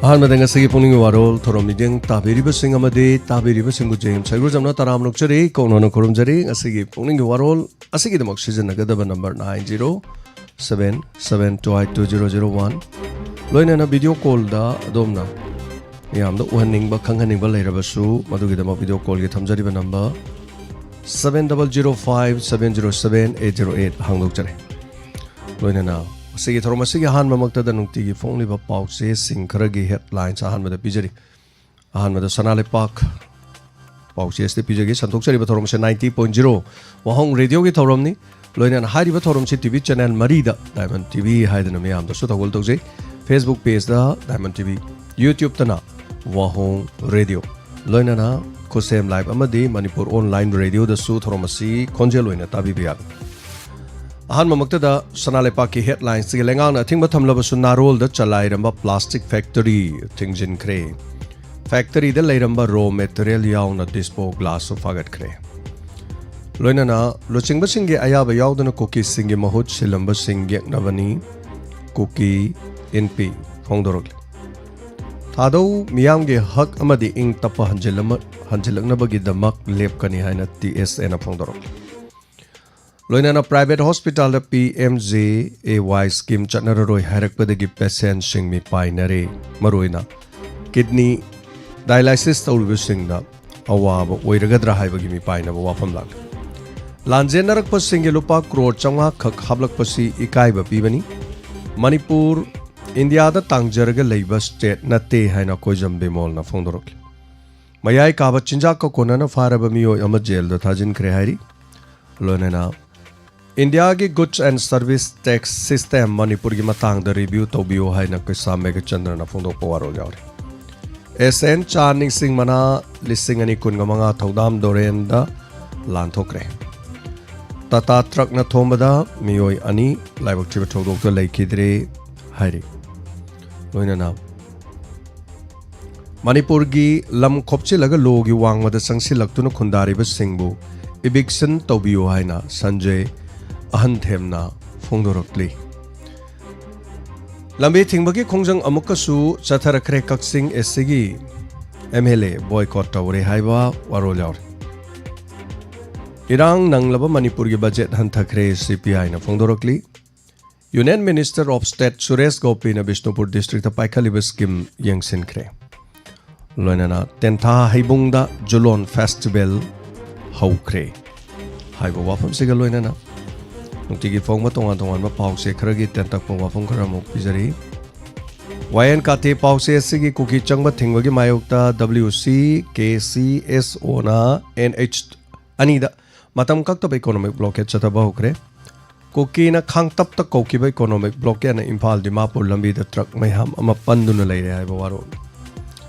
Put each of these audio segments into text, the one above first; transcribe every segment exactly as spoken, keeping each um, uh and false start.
ꯑꯍꯥꯟꯕꯗ ꯉꯁꯤꯒꯤ ꯄꯨꯛꯅꯤꯡꯒꯤ ꯋꯥꯔꯣꯜ ꯊꯧꯔꯝ ꯃꯤꯠꯌꯦꯡ ꯇꯥꯕꯤꯔꯤꯕꯁꯤꯡ ꯑꯃꯗꯤ ꯇꯥꯕꯤꯔꯤꯕꯁꯤꯡꯕꯨ ꯖꯦ ꯑꯦꯝ ꯁꯩꯒ꯭ꯔꯨꯖꯝꯅ ꯇꯔꯥꯝꯅ ꯑꯣꯛꯆꯔꯤ, ꯀꯧꯅꯅ ꯈꯨꯔꯨꯝꯖꯔꯤ꯫ ꯉꯁꯤꯒꯤ ꯄꯨꯛꯅꯤꯡꯒꯤ ꯋꯥꯔꯣꯜ ꯑꯁꯤꯒꯤꯗꯃꯛ ꯁꯤꯖꯤꯟꯅꯒꯗꯕ number nine zero seven seven two eight two zero zero one꯫ ꯂꯣꯏꯅꯅ ꯚꯤꯗꯤꯑꯣ ꯀꯣꯜꯗ ꯑꯗꯣꯝꯅ ꯃꯤꯌꯥꯝꯗ ꯎꯍꯟꯅꯤꯡꯕ, ꯈꯪꯍꯟꯅꯤꯡꯕ ꯂꯩꯔꯕꯁꯨ, ꯃꯗꯨꯒꯤꯗꯃꯛ ꯚꯤꯗꯤꯑꯣ ꯀꯣꯜꯒꯤ ꯊꯝꯖꯔꯤꯕ number seven double zero five seven zero seven eight zero eight ꯍꯥꯡꯗꯣꯛꯆꯔꯤ꯫ ꯂꯣꯏꯅꯅ ꯃꯁꯤꯒꯤ ꯊꯧꯔꯝ ꯑꯁꯤꯒꯤ ꯑꯍꯥꯟꯕꯃꯛꯇꯗ ꯅꯨꯡꯇꯤꯒꯤ ꯐꯣꯡꯂꯤꯕ ꯄꯥꯎꯆꯦꯁꯤꯡ ꯈꯔꯒꯤ ꯍꯦꯗꯂꯥꯏꯟꯁ ꯑꯍꯥꯟꯕꯗ ꯄꯤꯖꯔꯤ꯫ ꯑꯍꯥꯟꯕꯗ ꯁꯅꯥ ꯂꯩꯄꯥꯛ ꯄꯥꯎꯆꯦ ꯑꯁꯤꯗ ꯄꯤꯖꯒꯦ꯫ ꯁꯟꯗꯣꯛꯆꯔꯤꯕ ꯊꯧꯔꯝꯁꯦ ninety point zero ꯋꯥꯍꯣꯡ ꯔꯦꯗꯤꯑꯣꯒꯤ ꯊꯧꯔꯝꯅꯤ꯫ ꯂꯣꯏꯅꯅ ꯍꯥꯏꯔꯤꯕ ꯊꯧꯔꯝꯁꯤ ꯇꯤ ꯚꯤ ꯆꯦꯅꯦꯜ ꯃꯔꯤꯗ ꯗꯥꯏꯃꯟ ꯇꯤ ꯚꯤ ꯍꯥꯏꯗꯅ ꯃꯌꯥꯝꯗꯁꯨ ꯊꯧꯒꯜ ꯇꯧꯖꯩ꯫ Facebook ꯄꯦꯖꯇ ꯗꯥꯏꯃꯟ ꯇꯤ ꯚꯤ, YouTubeꯇꯅ ꯋꯥꯍꯣꯡ ꯔꯦꯗꯤꯑꯣ, ꯂꯣꯏꯅꯅ ꯈꯨꯠꯁꯦꯝ ꯂꯥꯏꯚ ꯑꯃꯗꯤ ꯃꯅꯤꯄꯨꯔ ꯑꯣꯟꯂꯥꯏꯟ ꯔꯦꯗꯤꯑꯣꯗꯁꯨ ꯊꯧꯔꯝ ꯑꯁꯤ ꯈꯣꯟꯖꯦꯜ ꯑꯣꯏꯅ ꯇꯥꯕꯤꯕ ꯌꯥꯒꯅꯤ꯫ ꯑꯍꯥꯟꯕꯃꯛꯇꯗ ꯁꯅꯥ ꯂꯩꯄꯥꯛꯀꯤ ꯍꯦꯗꯂꯥꯏꯟꯁꯇꯒꯤ ꯂꯩꯉꯥꯛꯅ ꯑꯊꯤꯡꯕ ꯊꯝꯂꯕꯁꯨ ꯅꯥꯔꯣꯜꯗ ꯆꯂꯥꯏꯔꯝꯕ ꯄ꯭ꯂꯥꯁꯇꯤꯛ ꯐꯦꯛꯇꯔꯤ ꯊꯤꯡꯖꯤꯟꯈ꯭ꯔꯦ꯫ ꯐꯦꯛꯇꯔꯤꯗ ꯂꯩꯔꯝꯕ ꯔꯣ ꯃꯦꯇꯔꯤꯌꯦꯜ ꯌꯥꯎꯅ ꯗꯤꯁꯄꯣ ꯒ꯭ꯂꯥꯁꯁꯨ ꯐꯥꯒꯠꯈ꯭ꯔꯦ꯫ ꯂꯣꯏꯅꯅ ꯂꯨꯆꯤꯡꯕꯁꯤꯡꯒꯤ ꯑꯌꯥꯕ ꯌꯥꯎꯗꯅ ꯀꯨꯀꯤꯁꯤꯡꯒꯤ ꯃꯍꯨꯠ ꯁꯤꯜꯂꯝꯕꯁꯤꯡ ꯌꯦꯛꯅꯕꯅꯤ ꯀꯨꯀꯤ ꯏꯟꯄꯤ ꯐꯣꯡꯗꯣꯔꯛꯂꯤ꯫ ꯊꯥꯗꯧ ꯃꯤꯌꯥꯝꯒꯤ ꯍꯛ ꯑꯃꯗꯤ ꯏꯪ ꯇꯞꯄ ꯍꯟꯖꯤꯜꯂꯝ-, ꯍꯟꯖꯤꯜꯂꯛꯅꯕꯒꯤꯗꯃꯛ ꯂꯦꯞꯀꯅꯤ ꯍꯥꯏꯅ ꯇꯤ ꯑꯦꯁ ꯑꯦꯅ ꯐꯣꯡꯗꯣꯔꯛꯂꯤ꯫ ꯂꯣꯏꯅꯅ ꯄ꯭ꯔꯥꯏꯚꯦꯠ ꯍꯣꯁꯄꯤꯇꯥꯜꯗ ꯄꯤ ꯑꯦꯝ ꯖꯦ ꯑꯦ ꯋꯥꯏ ꯁ꯭ꯀꯤꯝ ꯆꯠꯅꯔꯔꯣꯏ ꯍꯥꯏꯔꯛꯄꯗꯒꯤ ꯄꯦꯁꯦꯟꯁꯤꯡ ꯃꯤꯄꯥꯏꯅꯔꯦ꯫ ꯃꯔꯨꯑꯣꯏꯅ ꯀꯤꯗꯅꯤ ꯗꯥꯏꯂꯥꯏꯁꯤꯁ ꯇꯧꯔꯤꯕꯁꯤꯡꯗ ꯑꯋꯥꯕ ꯑꯣꯏꯔꯒꯗ꯭ꯔꯥ ꯍꯥꯏꯕꯒꯤ ꯃꯤꯄꯥꯏꯅꯕ ꯋꯥꯐꯝ ꯂꯥꯛꯂꯤ꯫ ꯂꯥꯟꯖꯦꯟꯅꯔꯛꯄꯁꯤꯡꯒꯤ ꯂꯨꯄꯥ ꯀ꯭ꯔꯣꯔ ꯆꯥꯝꯃꯉꯥ ꯈꯛ ꯍꯥꯞꯂꯛꯄꯁꯤ ꯏꯀꯥꯏꯕ ꯄꯤꯕꯅꯤ꯫ ꯃꯅꯤꯄꯨꯔ ꯏꯟꯗꯤꯌꯥꯗ ꯇꯥꯡꯖꯔꯒ ꯂꯩꯕ ꯁ꯭ꯇꯦꯠ ꯅꯠꯇꯦ ꯍꯥꯏꯅ ꯀꯣꯏꯖꯝ ꯕꯤꯃꯣꯜꯅ ꯐꯣꯡꯗꯣꯔꯛꯂꯤ꯫ ꯃꯌꯥꯏ ꯀꯥꯕ ꯆꯤꯟꯖꯥꯛꯀ ꯀꯣꯟꯅꯅ ꯐꯥꯔꯕ ꯃꯤꯑꯣꯏ ꯑꯃ ꯖꯦꯜꯗ ꯊꯥꯖꯤꯟꯈ꯭ꯔꯦ ꯍꯥꯏꯔꯤ꯫ ꯂꯣꯏꯅꯅ ꯏꯟꯗꯤꯌꯥꯒꯤ goods and service tax system ꯃꯅꯤꯄꯨꯔꯒꯤ ꯃꯇꯥꯡꯗ ꯔꯤꯚ꯭ꯌꯨ ꯇꯧꯕꯤꯌꯨ ꯍꯥꯏꯅ ꯀꯩꯁꯥꯝ ꯃꯦꯘꯆꯟꯗ꯭ꯔꯅ ꯐꯣꯡꯗꯣꯛꯄ ꯋꯥꯔꯣꯜ ꯌꯥꯎꯔꯤ꯫ ꯑꯦꯁ ꯑꯦꯟ ꯆꯥ ꯅꯤꯡꯁꯤꯡ ꯃꯅꯥ ꯂꯤꯁꯤꯡ ꯑꯅꯤ ꯀꯨꯟꯒ ꯃꯉꯥ ꯊꯧꯗꯥꯝ ꯗꯣꯔꯦꯟꯗ ꯂꯥꯟꯊꯣꯛꯈ꯭ꯔꯦ꯫ ꯇꯥꯇꯥ ꯇ꯭ꯔꯛꯅ ꯊꯣꯝꯕꯗ ꯃꯤꯑꯣꯏ ꯑꯅꯤ ꯂꯥꯏꯕꯛ ꯊꯤꯕ ꯊꯧꯗꯣꯛꯇ ꯂꯩꯈꯤꯗ꯭ꯔꯦ ꯍꯥꯏꯔꯤ꯫ ꯂꯣꯏꯅꯅ ꯃꯅꯤꯄꯨꯔꯒꯤ ꯂꯝ ꯈꯣꯞꯆꯤꯜꯂꯒ ꯂꯣꯒꯤ ꯋꯥꯡꯃꯗ ꯆꯪꯁꯤꯜꯂꯛꯇꯨꯅ ꯈꯨꯟꯗꯥꯔꯤꯕꯁꯤꯡꯕꯨ ꯏꯚꯤꯛꯁꯟ ꯇꯧꯕꯤꯌꯨ ꯍꯥꯏꯅ ꯁꯟꯖꯦ ꯑꯍꯟꯊꯦꯝꯅ ꯐꯣꯡꯗꯣꯔꯛꯂꯤ꯫ ꯂꯝꯕꯤ ꯊꯤꯡꯕꯒꯤ ꯈꯣꯡꯖꯪ ꯑꯃꯨꯛꯀꯁꯨ ꯆꯠꯊꯔꯛꯈ꯭ꯔꯦ꯫ ꯀꯛꯆꯤꯡ ꯑꯦꯁ ꯁꯤꯒꯤ ꯑꯦꯝ ꯑꯦꯜ ꯑꯦ ꯕꯣꯏꯀꯣꯠ ꯇꯧꯔꯦ ꯍꯥꯏꯕ ꯋꯥꯔꯣꯜ ꯌꯥꯎꯔꯤ꯫ ꯏꯔꯥꯡ ꯅꯪꯂꯕ ꯃꯅꯤꯄꯨꯔꯒꯤ ꯕꯖꯦꯠ ꯍꯟꯊꯈ꯭ꯔꯦ, ꯁꯤ ꯄꯤ ꯑꯥꯏꯅ ꯐꯣꯡꯗꯣꯔꯛꯂꯤ꯫ Union minister of state Suresh ꯒꯣꯄꯤꯅ ꯕꯤꯁꯅꯨꯄꯨꯔ ꯗꯤꯁꯇ꯭ꯔꯤꯛꯇ ꯄꯥꯏꯈꯠꯂꯤꯕ ꯁ꯭ꯀꯤꯝ ꯌꯦꯡꯁꯤꯟꯈ꯭ꯔꯦ꯫ ꯂꯣꯏꯅꯅ ꯇꯦꯟꯊꯥ ꯍꯩꯕꯨꯡꯗ ꯖꯨꯂꯣꯟ ꯐꯦꯁꯇꯤꯚꯦꯜ ꯍꯧꯈ꯭ꯔꯦ ꯍꯥꯏꯕ ꯋꯥꯐꯝꯁꯤꯒ ꯂꯣꯏꯅꯅ ꯅꯨꯡꯇꯤꯒꯤ ꯐꯣꯡꯕ ꯇꯣꯉꯥꯟ ꯇꯣꯉꯥꯟꯕ ꯄꯥꯎꯁꯦ ꯈꯔꯒꯤ ꯇꯦꯟꯇꯛꯄ ꯋꯥꯐꯝ ꯈꯔ ꯑꯃꯨꯛ ꯄꯤꯖꯔꯤ꯫ ꯋꯥꯌꯦꯟ ꯀꯥꯇꯦ ꯄꯥꯎꯁꯦ ꯑꯁꯤꯒꯤ ꯀꯨꯀꯤ ꯆꯪꯕ ꯊꯤꯡꯕꯒꯤ ꯃꯥꯌꯣꯛꯇ W C K C S O ꯅ N H ꯑꯅꯤꯗ ꯃꯇꯝ ꯀꯛꯇꯕ ꯏꯀꯣꯅꯣꯃꯤꯛ ꯕ꯭ꯂꯣꯀꯦꯠ ꯆꯠꯊꯕ ꯍꯧꯈ꯭ꯔꯦ꯫ ꯀꯨꯀꯤꯅ ꯈꯥꯡꯇꯞꯇ ꯀꯧꯈꯤꯕ ꯏꯀꯣꯅꯣꯃꯤꯛ ꯕ꯭ꯂꯣꯀꯦꯠꯅ ꯏꯝꯐꯥꯜ ꯗꯤꯃꯥꯄꯨꯔ ꯂꯝꯕꯤꯗ ꯇ꯭ꯔꯛ ꯃꯌꯥꯝ ꯑꯃ ꯄꯟꯗꯨꯅ ꯂꯩꯔꯦ ꯍꯥꯏꯕ ꯋꯥꯔꯣꯜ꯫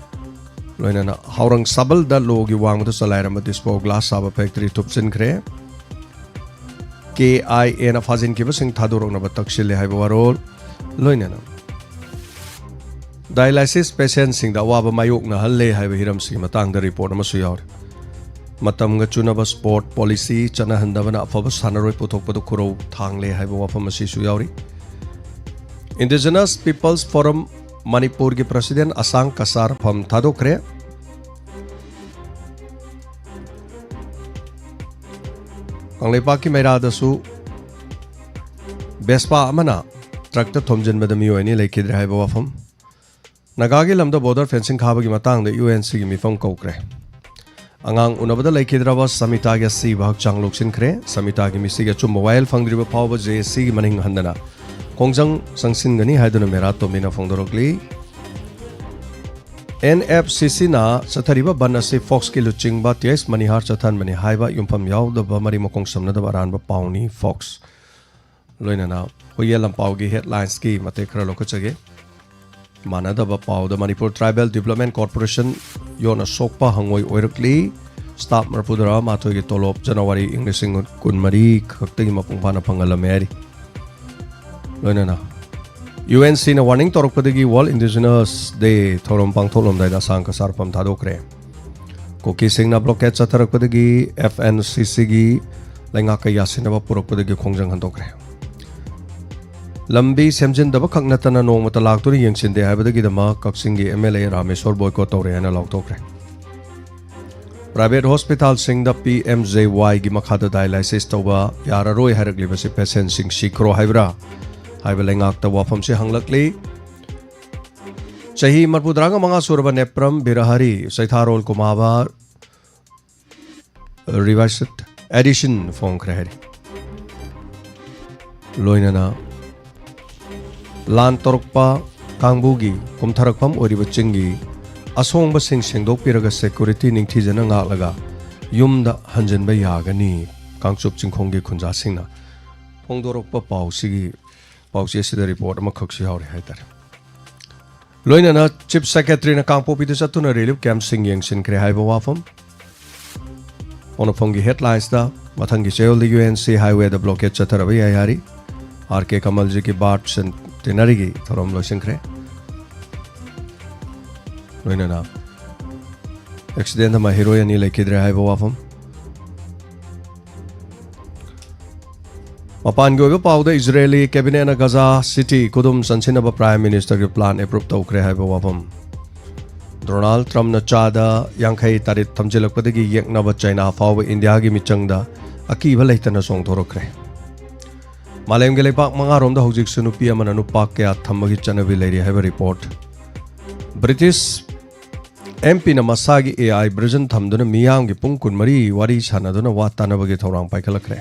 ꯂꯣꯏꯅꯅ ꯍꯥꯎꯔꯪ ꯁꯥꯕꯜꯗ ꯂꯣꯒꯤ ꯋꯥꯡꯃꯗ ꯆꯂꯥꯏꯔꯝꯕ ꯗꯤꯁꯄꯣ ꯒ꯭ꯂꯥꯁ ꯁꯥꯕ ꯐꯦꯛꯇꯔꯤ ꯊꯨꯞꯆꯤꯟꯈ꯭ꯔꯦ꯫ K I A ꯅ ꯐꯥꯖꯤꯟꯈꯤꯕꯁꯤꯡ ꯊꯥꯗꯣꯔꯛꯅꯕ ꯇꯛꯁꯤꯜꯂꯦ ꯍꯥꯏꯕ ꯋꯥꯔꯣꯜ꯫ ꯂꯣꯏꯅꯅ ꯗꯥꯏꯂꯥꯏꯁꯤꯁ ꯄꯦꯁꯦꯟꯁꯤꯡꯗ ꯑꯋꯥꯕ ꯃꯥꯌꯣꯛꯅꯍꯜꯂꯦ ꯍꯥꯏꯕ ꯍꯤꯔꯝꯁꯤꯒꯤ ꯃꯇꯥꯡꯗ ꯔꯤꯄꯣꯔꯠ ꯑꯃꯁꯨ ꯌꯥꯎꯔꯤ꯫ ꯃꯇꯝꯒ ꯆꯨꯅꯕ ꯁ꯭ꯄꯣꯔꯠ ꯄꯣꯂꯤꯁꯤ ꯆꯠꯅꯍꯟꯗꯕꯅ ꯑꯐꯕ ꯁꯥꯟꯅꯔꯣꯏ ꯄꯨꯊꯣꯛꯄꯗ ꯈꯨꯔꯧ ꯊꯥꯡꯂꯦ ꯍꯥꯏꯕ ꯋꯥꯐꯝ ꯑꯁꯤꯁꯨ ꯌꯥꯎꯔꯤ꯫ Indigenous People's Forum ꯃꯅꯤꯄꯨꯔꯒꯤ ꯄ꯭ꯔꯁꯤꯗꯦꯟ ꯑꯁꯥꯡ ꯀꯁꯥꯔ ꯐꯝ ꯊꯥꯗꯣꯛꯈ꯭ꯔꯦ꯫ ꯀꯪꯂꯩꯄꯥꯛꯀꯤ ꯃꯩꯔꯥꯗꯁꯨ ꯚꯦꯁꯄꯥ ꯑꯃꯅ ꯇ꯭ꯔꯛꯇ ꯊꯣꯝꯖꯤꯟꯕꯗ ꯃꯤꯑꯣꯏ ꯑꯅꯤ ꯂꯩꯈꯤꯗ꯭ꯔꯦ ꯍꯥꯏꯕ ꯋꯥꯐꯝ꯫ ꯅꯥꯒꯥꯒꯤ ꯂꯝꯗ ꯕꯣꯔꯗꯔ ꯐꯦꯟꯁꯤꯡ ꯈꯥꯕꯒꯤ ꯃꯇꯥꯡꯗ ꯌꯨ ꯑꯦꯟ ꯁꯤꯒꯤ ꯃꯤꯐꯝ ꯀꯧꯈ꯭ꯔꯦ꯫ ꯑꯉꯥꯡ ꯎꯅꯕꯗ ꯂꯩꯈꯤꯗ꯭ꯔꯕ ꯁꯃꯤꯇꯥꯒꯤ ꯑꯁꯤꯕ ꯍꯛꯆꯥꯡ ꯂꯧꯁꯤꯟꯈ꯭ꯔꯦ꯫ ꯁꯃꯤꯇꯥꯒꯤ ꯃꯤꯁꯤꯒꯤ ꯑꯆꯨꯝꯕ ꯋꯥꯌꯦꯜ ꯐꯪꯗ꯭ꯔꯤꯕ ꯐꯥꯎꯕ ꯖꯦ ꯑꯦꯁ ꯁꯤꯒꯤ ꯃꯅꯤꯡ ꯍꯟꯗꯅ ꯈꯣꯡꯖꯪ ꯆꯪꯁꯤꯟꯒꯅꯤ ꯍꯥꯏꯗꯨꯅ ꯃꯦꯔꯥ ꯇꯣꯝꯕꯤꯅ ꯐꯣꯡꯗꯣꯔꯛꯂꯤ꯫ ꯑꯦꯟ ꯑꯦꯐ ꯁꯤ ꯁꯤꯅ ꯆꯠꯊꯔꯤꯕ ꯕꯟ ꯑꯁꯤ ꯐꯣꯛꯁꯀꯤ ꯂꯨꯆꯤꯡꯕ ꯇꯤ ꯑꯩꯆ ꯃꯅꯤꯍꯥꯔ ꯆꯠꯊꯍꯟꯕꯅꯤ ꯍꯥꯏꯕ ꯌꯨꯝꯐꯝ ꯌꯥꯎꯗꯕ ꯃꯔꯤ ꯃꯈꯣꯡ ꯁꯝꯅꯗꯕ ꯑꯔꯥꯟꯕ ꯄꯥꯎꯅꯤ꯫ ꯐꯣꯛꯁ꯫ ꯂꯣꯏꯅꯅ ꯍꯨꯏꯌꯦꯟ ꯂꯝꯄꯥꯎꯒꯤ ꯍꯦꯗꯂꯥꯏꯟꯁꯀꯤ ꯃꯇꯦꯛ ꯈꯔ ꯂꯧꯈꯠꯆꯒꯦ꯫ ꯃꯥꯟꯅꯗꯕ ꯄꯥꯎꯗ ꯃꯅꯤꯄꯨꯔ ꯇ꯭ꯔꯥꯏꯕꯦꯜ ꯗꯤꯕꯂꯞꯃꯦꯟ ꯀꯣꯔꯄꯣꯔꯦꯁꯟ ꯌꯣꯟꯅ ꯁꯣꯛꯄ ꯍꯪꯉꯣꯏ ꯑꯣꯏꯔꯛꯂꯤ꯫ ꯁ꯭ꯇꯥꯐ ꯃꯔꯤꯐꯨꯇꯔꯥ ꯃꯥꯊꯣꯏꯒꯤ ꯇꯣꯂꯣꯞ ꯖꯅꯋꯥꯔꯤ ꯏꯪ ꯂꯤꯁꯤꯡ ꯀꯨꯟꯃꯔꯤ ꯈꯛꯇꯒꯤ ꯃꯄꯨꯡ ꯐꯥꯅ ꯐꯪꯍꯜꯂꯝꯃꯦ ꯍꯥꯏꯔꯤ꯫ ꯂꯣꯏꯅꯅ ꯌꯨ ꯑꯦꯟ ꯁꯤꯅ ꯋꯥꯔꯅꯤꯡ ꯇꯧꯔꯛꯄꯗꯒꯤ ꯋꯥꯔꯜ ꯏꯟꯗꯤꯖꯤꯅꯁ ꯗꯦ ꯊꯧꯔꯝ ꯄꯥꯡꯊꯣꯛꯂꯝꯗꯥꯏꯗ ꯑꯁꯥꯡ ꯀꯁꯥꯔ ꯐꯝ ꯊꯥꯗꯣꯛꯈ꯭ꯔꯦ꯫ ꯀꯨꯀꯤꯁꯤꯡꯅ ꯕ꯭ꯂꯣꯀꯦꯠ ꯆꯠꯊꯔꯛꯄꯗꯒꯤ ꯑꯦꯐ ꯑꯦꯟ ꯁꯤ ꯁꯤꯒꯤ ꯂꯩꯉꯥꯛꯀ ꯌꯥꯁꯤꯟꯅꯕ ꯄꯨꯔꯛꯄꯗꯒꯤ ꯈꯣꯡꯖꯪ ꯍꯟꯗꯣꯛꯈ꯭ꯔꯦ꯫ ꯂꯝꯕꯤ ꯁꯦꯝꯖꯤꯟꯗꯕ ꯈꯛ ꯅꯠꯇꯅ ꯅꯣꯡꯃꯇ ꯂꯥꯛꯇꯨꯅ ꯌꯦꯡꯁꯤꯟꯗꯦ ꯍꯥꯏꯕꯗꯒꯤꯗꯃꯛ ꯀꯛꯆꯤꯡꯒꯤ M L A Rameshwor boycott ꯇꯧꯔꯦ ꯍꯥꯏꯅ ꯂꯥꯎꯊꯣꯛꯈ꯭ꯔꯦ꯫ ꯄ꯭ꯔꯥꯏꯚꯦꯠ ꯍꯣꯁꯄꯤꯇꯥꯜꯁꯤꯡꯗ ꯄꯤ ꯑꯦꯝ ꯖꯦ ꯋꯥꯏꯒꯤ ꯃꯈꯥꯗ ꯗꯥꯏꯂꯥꯏꯁꯤꯁ ꯇꯧꯕ ꯌꯥꯔꯔꯣꯏ ꯍꯥꯏꯔꯛꯂꯤꯕꯁꯤ ꯄꯦꯁꯦꯟꯁꯤꯡ ꯁꯤꯈ꯭ꯔꯣ ꯍꯥꯏꯕ꯭ꯔꯥ ꯍꯥꯏꯕ ꯂꯩꯉꯥꯛꯇ ꯋꯥꯐꯝꯁꯤ ꯍꯪꯂꯛꯂꯤ꯫ ꯆꯍꯤ ꯃꯔꯤꯐꯨꯇꯔꯥꯒ ꯃꯉꯥ ꯁꯨꯔꯕ ꯅꯦꯄ꯭ꯔꯝ ꯕꯤꯔꯍꯔꯤ ꯆꯩꯊꯥꯔꯣꯜ ꯀꯨꯃꯥꯕ ꯔꯤꯚꯥꯏꯁꯠ ꯑꯦꯗꯤꯁꯟ ꯐꯣꯡꯈ꯭ꯔꯦ ꯍꯥꯏꯔꯤ꯫ ꯂꯣꯏꯅꯅ ꯂꯥꯟ ꯇꯧꯔꯛꯄ ꯀꯥꯡꯕꯨꯒꯤ ꯀꯨꯝꯊꯔꯛꯐꯝ ꯑꯣꯏꯔꯤꯕ ꯆꯤꯡꯒꯤ ꯑꯁꯣꯡꯕꯁꯤꯡ ꯁꯦꯡꯗꯣꯛꯄꯤꯔꯒ ꯁꯦꯀ꯭ꯌꯨꯔꯤꯇꯤ ꯅꯤꯡꯊꯤꯖꯅ ꯉꯥꯛꯂꯒ ꯌꯨꯝꯗ ꯍꯟꯖꯤꯟꯕ ꯌꯥꯒꯅꯤ꯫ ꯀꯥꯡꯆꯨꯞ ꯆꯤꯡꯈꯣꯡꯒꯤ ꯈꯨꯟꯖꯥꯁꯤꯡꯅ ꯐꯣꯡꯗꯣꯔꯛꯄ ꯄꯥꯎꯁꯤꯒꯤ, ꯄꯥꯎꯆꯦ ꯑꯁꯤꯗ ꯔꯤꯄꯣꯔꯠ ꯑꯃꯈꯛꯁꯨ ꯌꯥꯎꯔꯤ ꯍꯥꯏꯇꯥꯔꯦ꯫ ꯂꯣꯏꯅꯅ ꯆꯤꯐ ꯁꯦꯀ꯭ꯔꯦꯇꯔꯤꯅ ꯀꯥꯡꯄꯣꯛꯄꯤꯗ ꯆꯠꯇꯨꯅ ꯔꯤꯂꯤꯐ ꯀꯦꯝꯞꯁꯤꯡ ꯌꯦꯡꯁꯤꯟꯈ꯭ꯔꯦ ꯍꯥꯏꯕ ꯋꯥꯐꯝ꯫ ꯄꯣꯛꯅꯐꯝꯒꯤ ꯍꯦꯗꯂꯥꯏꯟꯁꯇ ꯃꯊꯪꯒꯤ ꯆꯌꯣꯜꯗ ꯌꯨ ꯑꯦꯟ ꯁꯤ ꯍꯥꯏꯋꯦꯗ ꯕ꯭ꯂꯣꯀꯦꯠ ꯆꯠꯊꯔꯕ ꯌꯥꯏ ꯍꯥꯏꯔꯤ꯫ ꯑꯥꯔ ꯀꯦ ꯀꯃꯜꯖꯤꯒꯤ ꯕꯥꯔꯠ ꯁꯦꯟꯇꯦꯅꯔꯤꯒꯤ ꯊꯧꯔꯝ ꯂꯣꯏꯁꯤꯟꯈ꯭ꯔꯦ꯫ ꯂꯣꯏꯅꯅ ꯑꯦꯛꯁꯤꯗꯦꯟ ꯑꯃ ꯍꯤꯔꯣꯏ ꯑꯅꯤ ꯂꯩꯈꯤꯗ꯭ꯔꯦ ꯍꯥꯏꯕ ꯋꯥꯐꯝ꯫ ꯃꯄꯥꯟꯒꯤ ꯑꯣꯏꯕ ꯄꯥꯎꯗ ꯏꯖꯔꯦꯂꯤ ꯀꯦꯕꯤꯅꯦꯠꯅ ꯒꯖꯥ ꯁꯤꯇꯤ ꯈꯨꯗꯨꯝ ꯆꯟꯁꯤꯟꯅꯕ ꯄ꯭ꯔꯥꯏꯝ ꯃꯤꯅꯤꯁꯇꯔꯒꯤ ꯄ꯭ꯂꯥꯟ ꯑꯦꯄ꯭ꯔꯨꯞ ꯇꯧꯈ꯭ꯔꯦ ꯍꯥꯏꯕ ꯋꯥꯐꯝ꯫ ꯗꯣꯅꯥꯜꯗ ꯇ꯭ꯔꯝꯞꯅ ꯆꯥꯗ ꯌꯥꯡꯈꯩ ꯇꯥꯔꯤꯐ ꯊꯝꯖꯤꯜꯂꯛꯄꯗꯒꯤ ꯌꯦꯛꯅꯕ ꯆꯩꯅꯥ ꯐꯥꯎꯕ ꯏꯟꯗꯤꯌꯥꯒꯤ ꯃꯤꯆꯪꯗ ꯑꯀꯤꯕ ꯂꯩꯇꯅ ꯆꯣꯡꯊꯣꯔꯛꯈ꯭ꯔꯦ꯫ ꯃꯥꯂꯦꯝꯒꯤ ꯂꯩꯄꯥꯛ ꯃꯉꯥꯔꯣꯝꯗ ꯍꯧꯖꯤꯛꯁꯨ ꯅꯨꯄꯤ ꯑꯃꯅ ꯅꯨꯄꯥ ꯀꯌꯥ ꯊꯝꯕꯒꯤ ꯆꯠꯅꯕꯤ ꯂꯩꯔꯤ ꯍꯥꯏꯕ ꯔꯤꯄꯣꯔꯠ꯫ ꯕ꯭ꯔꯤꯇꯤꯁ ꯑꯦꯝ ꯄꯤꯅ ꯃꯁꯥꯒꯤ ꯑꯦ ꯑꯥꯏ ꯚꯔꯖꯟ ꯊꯝꯗꯨꯅ ꯃꯤꯌꯥꯝꯒꯤ ꯄꯨꯡ ꯀꯨꯟꯃꯔꯤ ꯋꯥꯔꯤ ꯁꯥꯟꯅꯗꯨꯅ ꯋꯥ ꯇꯥꯅꯕꯒꯤ ꯊꯧꯔꯥꯡ ꯄꯥꯏꯈꯠꯂꯛꯈ꯭ꯔꯦ꯫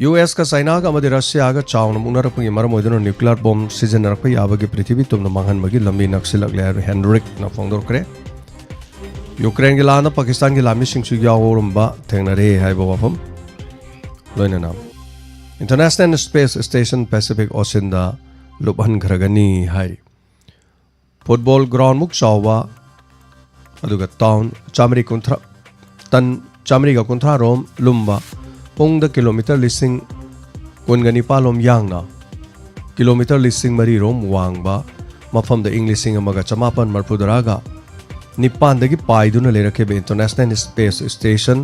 ꯌꯨ ꯑꯦꯁꯀ ꯆꯥꯏꯅꯥꯒ ꯑꯃꯗꯤ ꯔꯁꯤꯌꯥꯒ ꯆꯥꯎꯅ ꯃꯨꯛꯅꯔꯛꯄꯒꯤ ꯃꯔꯝ ꯑꯣꯏꯗꯨꯅ ꯅ꯭ꯌꯨꯀ꯭ꯂꯤꯌꯔ ꯕꯣꯝ ꯁꯤꯖꯤꯟꯅꯔꯛꯄ ꯌꯥꯕꯒꯤ ꯄ꯭ꯔꯤꯊꯤꯕꯤ ꯄꯨꯝꯅ ꯃꯥꯡꯍꯟꯕꯒꯤ ꯂꯝꯕꯤ ꯅꯛꯁꯤꯜꯂꯛꯂꯦ ꯍꯥꯏꯕ ꯍꯦꯟꯔꯤꯛꯅ ꯐꯣꯡꯗꯣꯔꯛꯈ꯭ꯔꯦ꯫ ꯌꯨꯀ꯭ꯔꯦꯟꯒꯤ ꯂꯥꯟꯗ ꯄꯥꯀꯤꯁꯇꯥꯟꯒꯤ ꯂꯥꯟꯃꯤꯁꯤꯡꯁꯨ ꯌꯥꯎꯔꯝꯕ ꯊꯦꯡꯅꯔꯦ ꯍꯥꯏꯕ ꯋꯥꯐꯝ꯫ ꯂꯣꯏꯅꯅ ꯏꯟꯇꯔꯅꯦꯁꯅꯦꯜ ꯁ꯭ꯄꯦꯁ ꯁ꯭ꯇꯦꯁꯟ ꯄꯦꯁꯤꯐꯤꯛ ꯑꯣꯁꯤꯟꯗ ꯂꯨꯞꯍꯟꯈ꯭ꯔꯒꯅꯤ ꯍꯥꯏꯔꯤ꯫ ꯐꯨꯠꯕꯣꯜ ꯒ꯭ꯔꯥꯎꯟꯃꯨꯛ ꯆꯥꯎꯕ, ꯑꯗꯨꯒ ꯇꯥꯎꯟ ꯆꯥꯃꯔꯤ ꯀꯨꯟꯊ꯭ꯔꯥ, ꯇꯟ ꯆꯥꯃꯔꯤꯒ ꯀꯨꯟꯊ꯭ꯔꯥ ꯔꯣꯝ ꯂꯨꯝꯕ, ꯄꯨꯡꯗ ꯀꯤꯂꯣꯃꯤꯇꯔ ꯂꯤꯁꯤꯡ ꯀꯨꯟꯒ ꯅꯤꯄꯥꯜ ꯔꯣꯝ ꯌꯥꯡꯅ, ꯀꯤꯂꯣꯃꯤꯇꯔ ꯂꯤꯁꯤꯡ ꯃꯔꯤ ꯔꯣꯝ ꯋꯥꯡꯕ ꯃꯐꯝꯗ ꯏꯪ ꯂꯤꯁꯤꯡ ꯑꯃꯒ ꯆꯃꯥꯄꯟ ꯃꯔꯤꯐꯨꯇꯔꯥꯒ ꯅꯤꯄꯥꯟꯗꯒꯤ ꯄꯥꯏꯗꯨꯅ ꯂꯩꯔꯛꯈꯤꯕ ꯏꯟꯇꯔꯅꯦꯁꯅꯦꯜ ꯁ꯭ꯄꯦꯁ ꯁ꯭ꯇꯦꯁꯟ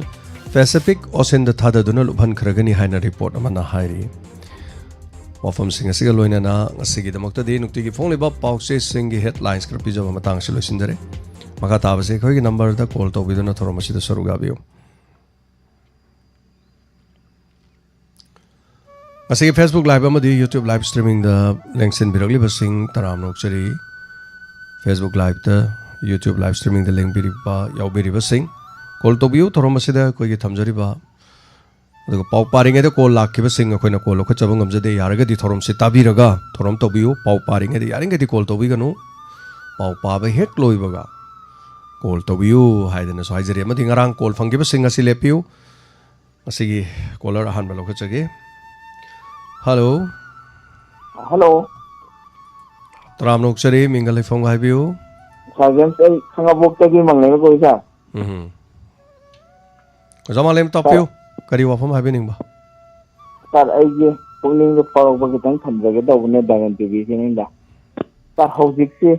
ꯄꯦꯁꯤꯐꯤꯛ ꯑꯣꯁꯤꯟꯗ ꯊꯥꯗꯗꯨꯅ ꯂꯨꯞꯍꯟꯈ꯭ꯔꯒꯅꯤ ꯍꯥꯏꯅ ꯔꯤꯄꯣꯔꯠ ꯑꯃꯅ ꯍꯥꯏꯔꯤ꯫ ꯋꯥꯐꯝꯁꯤꯡ ꯑꯁꯤꯒ ꯂꯣꯏꯅꯅ ꯉꯁꯤꯒꯤꯗꯃꯛꯇꯗꯤ ꯅꯨꯡꯇꯤꯒꯤ ꯐꯣꯡꯂꯤꯕ ꯄꯥꯎꯆꯦꯁꯤꯡꯒꯤ headlines ꯈꯔ ꯄꯤꯖꯕ ꯃꯇꯥꯡ ꯑꯁꯤ ꯂꯣꯏꯁꯤꯟꯖꯔꯦ꯫ ꯃꯈꯥ ꯇꯥꯕꯁꯤ ꯑꯩꯈꯣꯏꯒꯤ ꯅꯝꯕꯔꯗ ꯀꯣꯜ ꯇꯧꯕꯤꯗꯨꯅ ꯊꯧꯔꯝ ꯑꯁꯤꯗ ꯁꯔꯨꯛ ꯌꯥꯕꯤꯌꯨ꯫ ꯉꯁꯤꯒꯤ Facebook Live ꯑꯃꯗꯤ YouTube live streamingꯗ ꯂꯦꯡꯁꯤꯟꯕꯤꯔꯛꯂꯤꯕꯁꯤꯡ ꯇꯔꯥꯝꯅ ꯑꯣꯛꯆꯔꯤ꯫ Facebook Liveꯇ, YouTube live streamingꯗ ꯂꯦꯡꯕꯤꯔꯤꯕ, ꯌꯥꯎꯕꯤꯔꯤꯕꯁꯤꯡ, ꯀꯣꯜ ꯇꯧꯕꯤꯌꯨ꯫ ꯊꯧꯔꯝ ꯑꯁꯤꯗ ꯑꯩꯈꯣꯏꯒꯤ ꯊꯝꯖꯔꯤꯕ, ꯑꯗꯨꯒ ꯄꯥꯎ ꯄꯥꯔꯤꯉꯩꯗ ꯀꯣꯜ ꯂꯥꯛꯈꯤꯕꯁꯤꯡ ꯑꯩꯈꯣꯏꯅ ꯀꯣꯜ ꯂꯧꯈꯠꯆꯕ ꯉꯝꯖꯗꯦ꯫ ꯌꯥꯔꯒꯗꯤ ꯊꯧꯔꯝꯁꯤ ꯇꯥꯕꯤꯔꯒ ꯊꯧꯔꯝ ꯇꯧꯕꯤꯌꯨ꯫ ꯄꯥꯎ ꯄꯥꯔꯤꯉꯩꯗ ꯌꯥꯔꯤꯉꯩꯗꯤ ꯀꯣꯜ ꯇꯧꯕꯤꯒꯅꯨ꯫ ꯄꯥꯎ ꯄꯥꯕ ꯍꯦꯛ ꯂꯣꯏꯕꯒ ꯀꯣꯜ ꯇꯧꯕꯤꯌꯨ ꯍꯥꯏꯗꯅꯁꯨ ꯍꯥꯏꯖꯔꯤ꯫ ꯑꯃꯗꯤ ꯉꯔꯥꯡ ꯀꯣꯜ ꯐꯪꯈꯤꯕꯁꯤꯡ ꯑꯁꯤ ꯂꯦꯞꯄꯤꯌꯨ꯫ ꯉꯁꯤꯒꯤ ꯀꯣꯂꯔ ꯑꯍꯥꯟꯕ ꯂꯧꯈꯠꯆꯒꯦ꯫ ꯍꯜꯂꯣ꯫ ꯍꯜꯂꯣ꯫ ꯇꯔꯥꯝꯅ ꯑꯣꯛꯆꯔꯤ, ꯃꯤꯡꯒ ꯂꯩꯐꯝꯒ ꯍꯥꯏꯕꯤꯌꯨ꯫ ꯁꯥꯔ ꯖꯦꯝꯁ, ꯑꯩ ꯈꯥꯉꯕꯣꯛꯇꯒꯤ ꯃꯪꯂꯩꯃ ꯀꯧꯏ, ꯁꯥꯔ꯫ ꯎꯝ꯫ ꯑꯣꯖꯥ ꯃꯥꯂꯦꯝ ꯇꯥꯛꯄꯤꯌꯨ, ꯀꯔꯤ ꯋꯥꯐꯝ ꯍꯥꯏꯕꯤꯅꯤꯡꯕ? ꯁꯥꯔ, ꯑꯩꯒꯤ ꯄꯨꯛꯅꯤꯡꯗ ꯐꯥꯎꯔꯛꯄ ꯈꯤꯇꯪ ꯊꯝꯖꯒꯦ ꯇꯧꯕꯅꯦ, ꯗꯥꯏꯃꯟ ꯇꯤ ꯚꯤ ꯁꯤꯅꯤꯗ꯫ ꯁꯥꯔ, ꯍꯧꯖꯤꯛꯁꯤ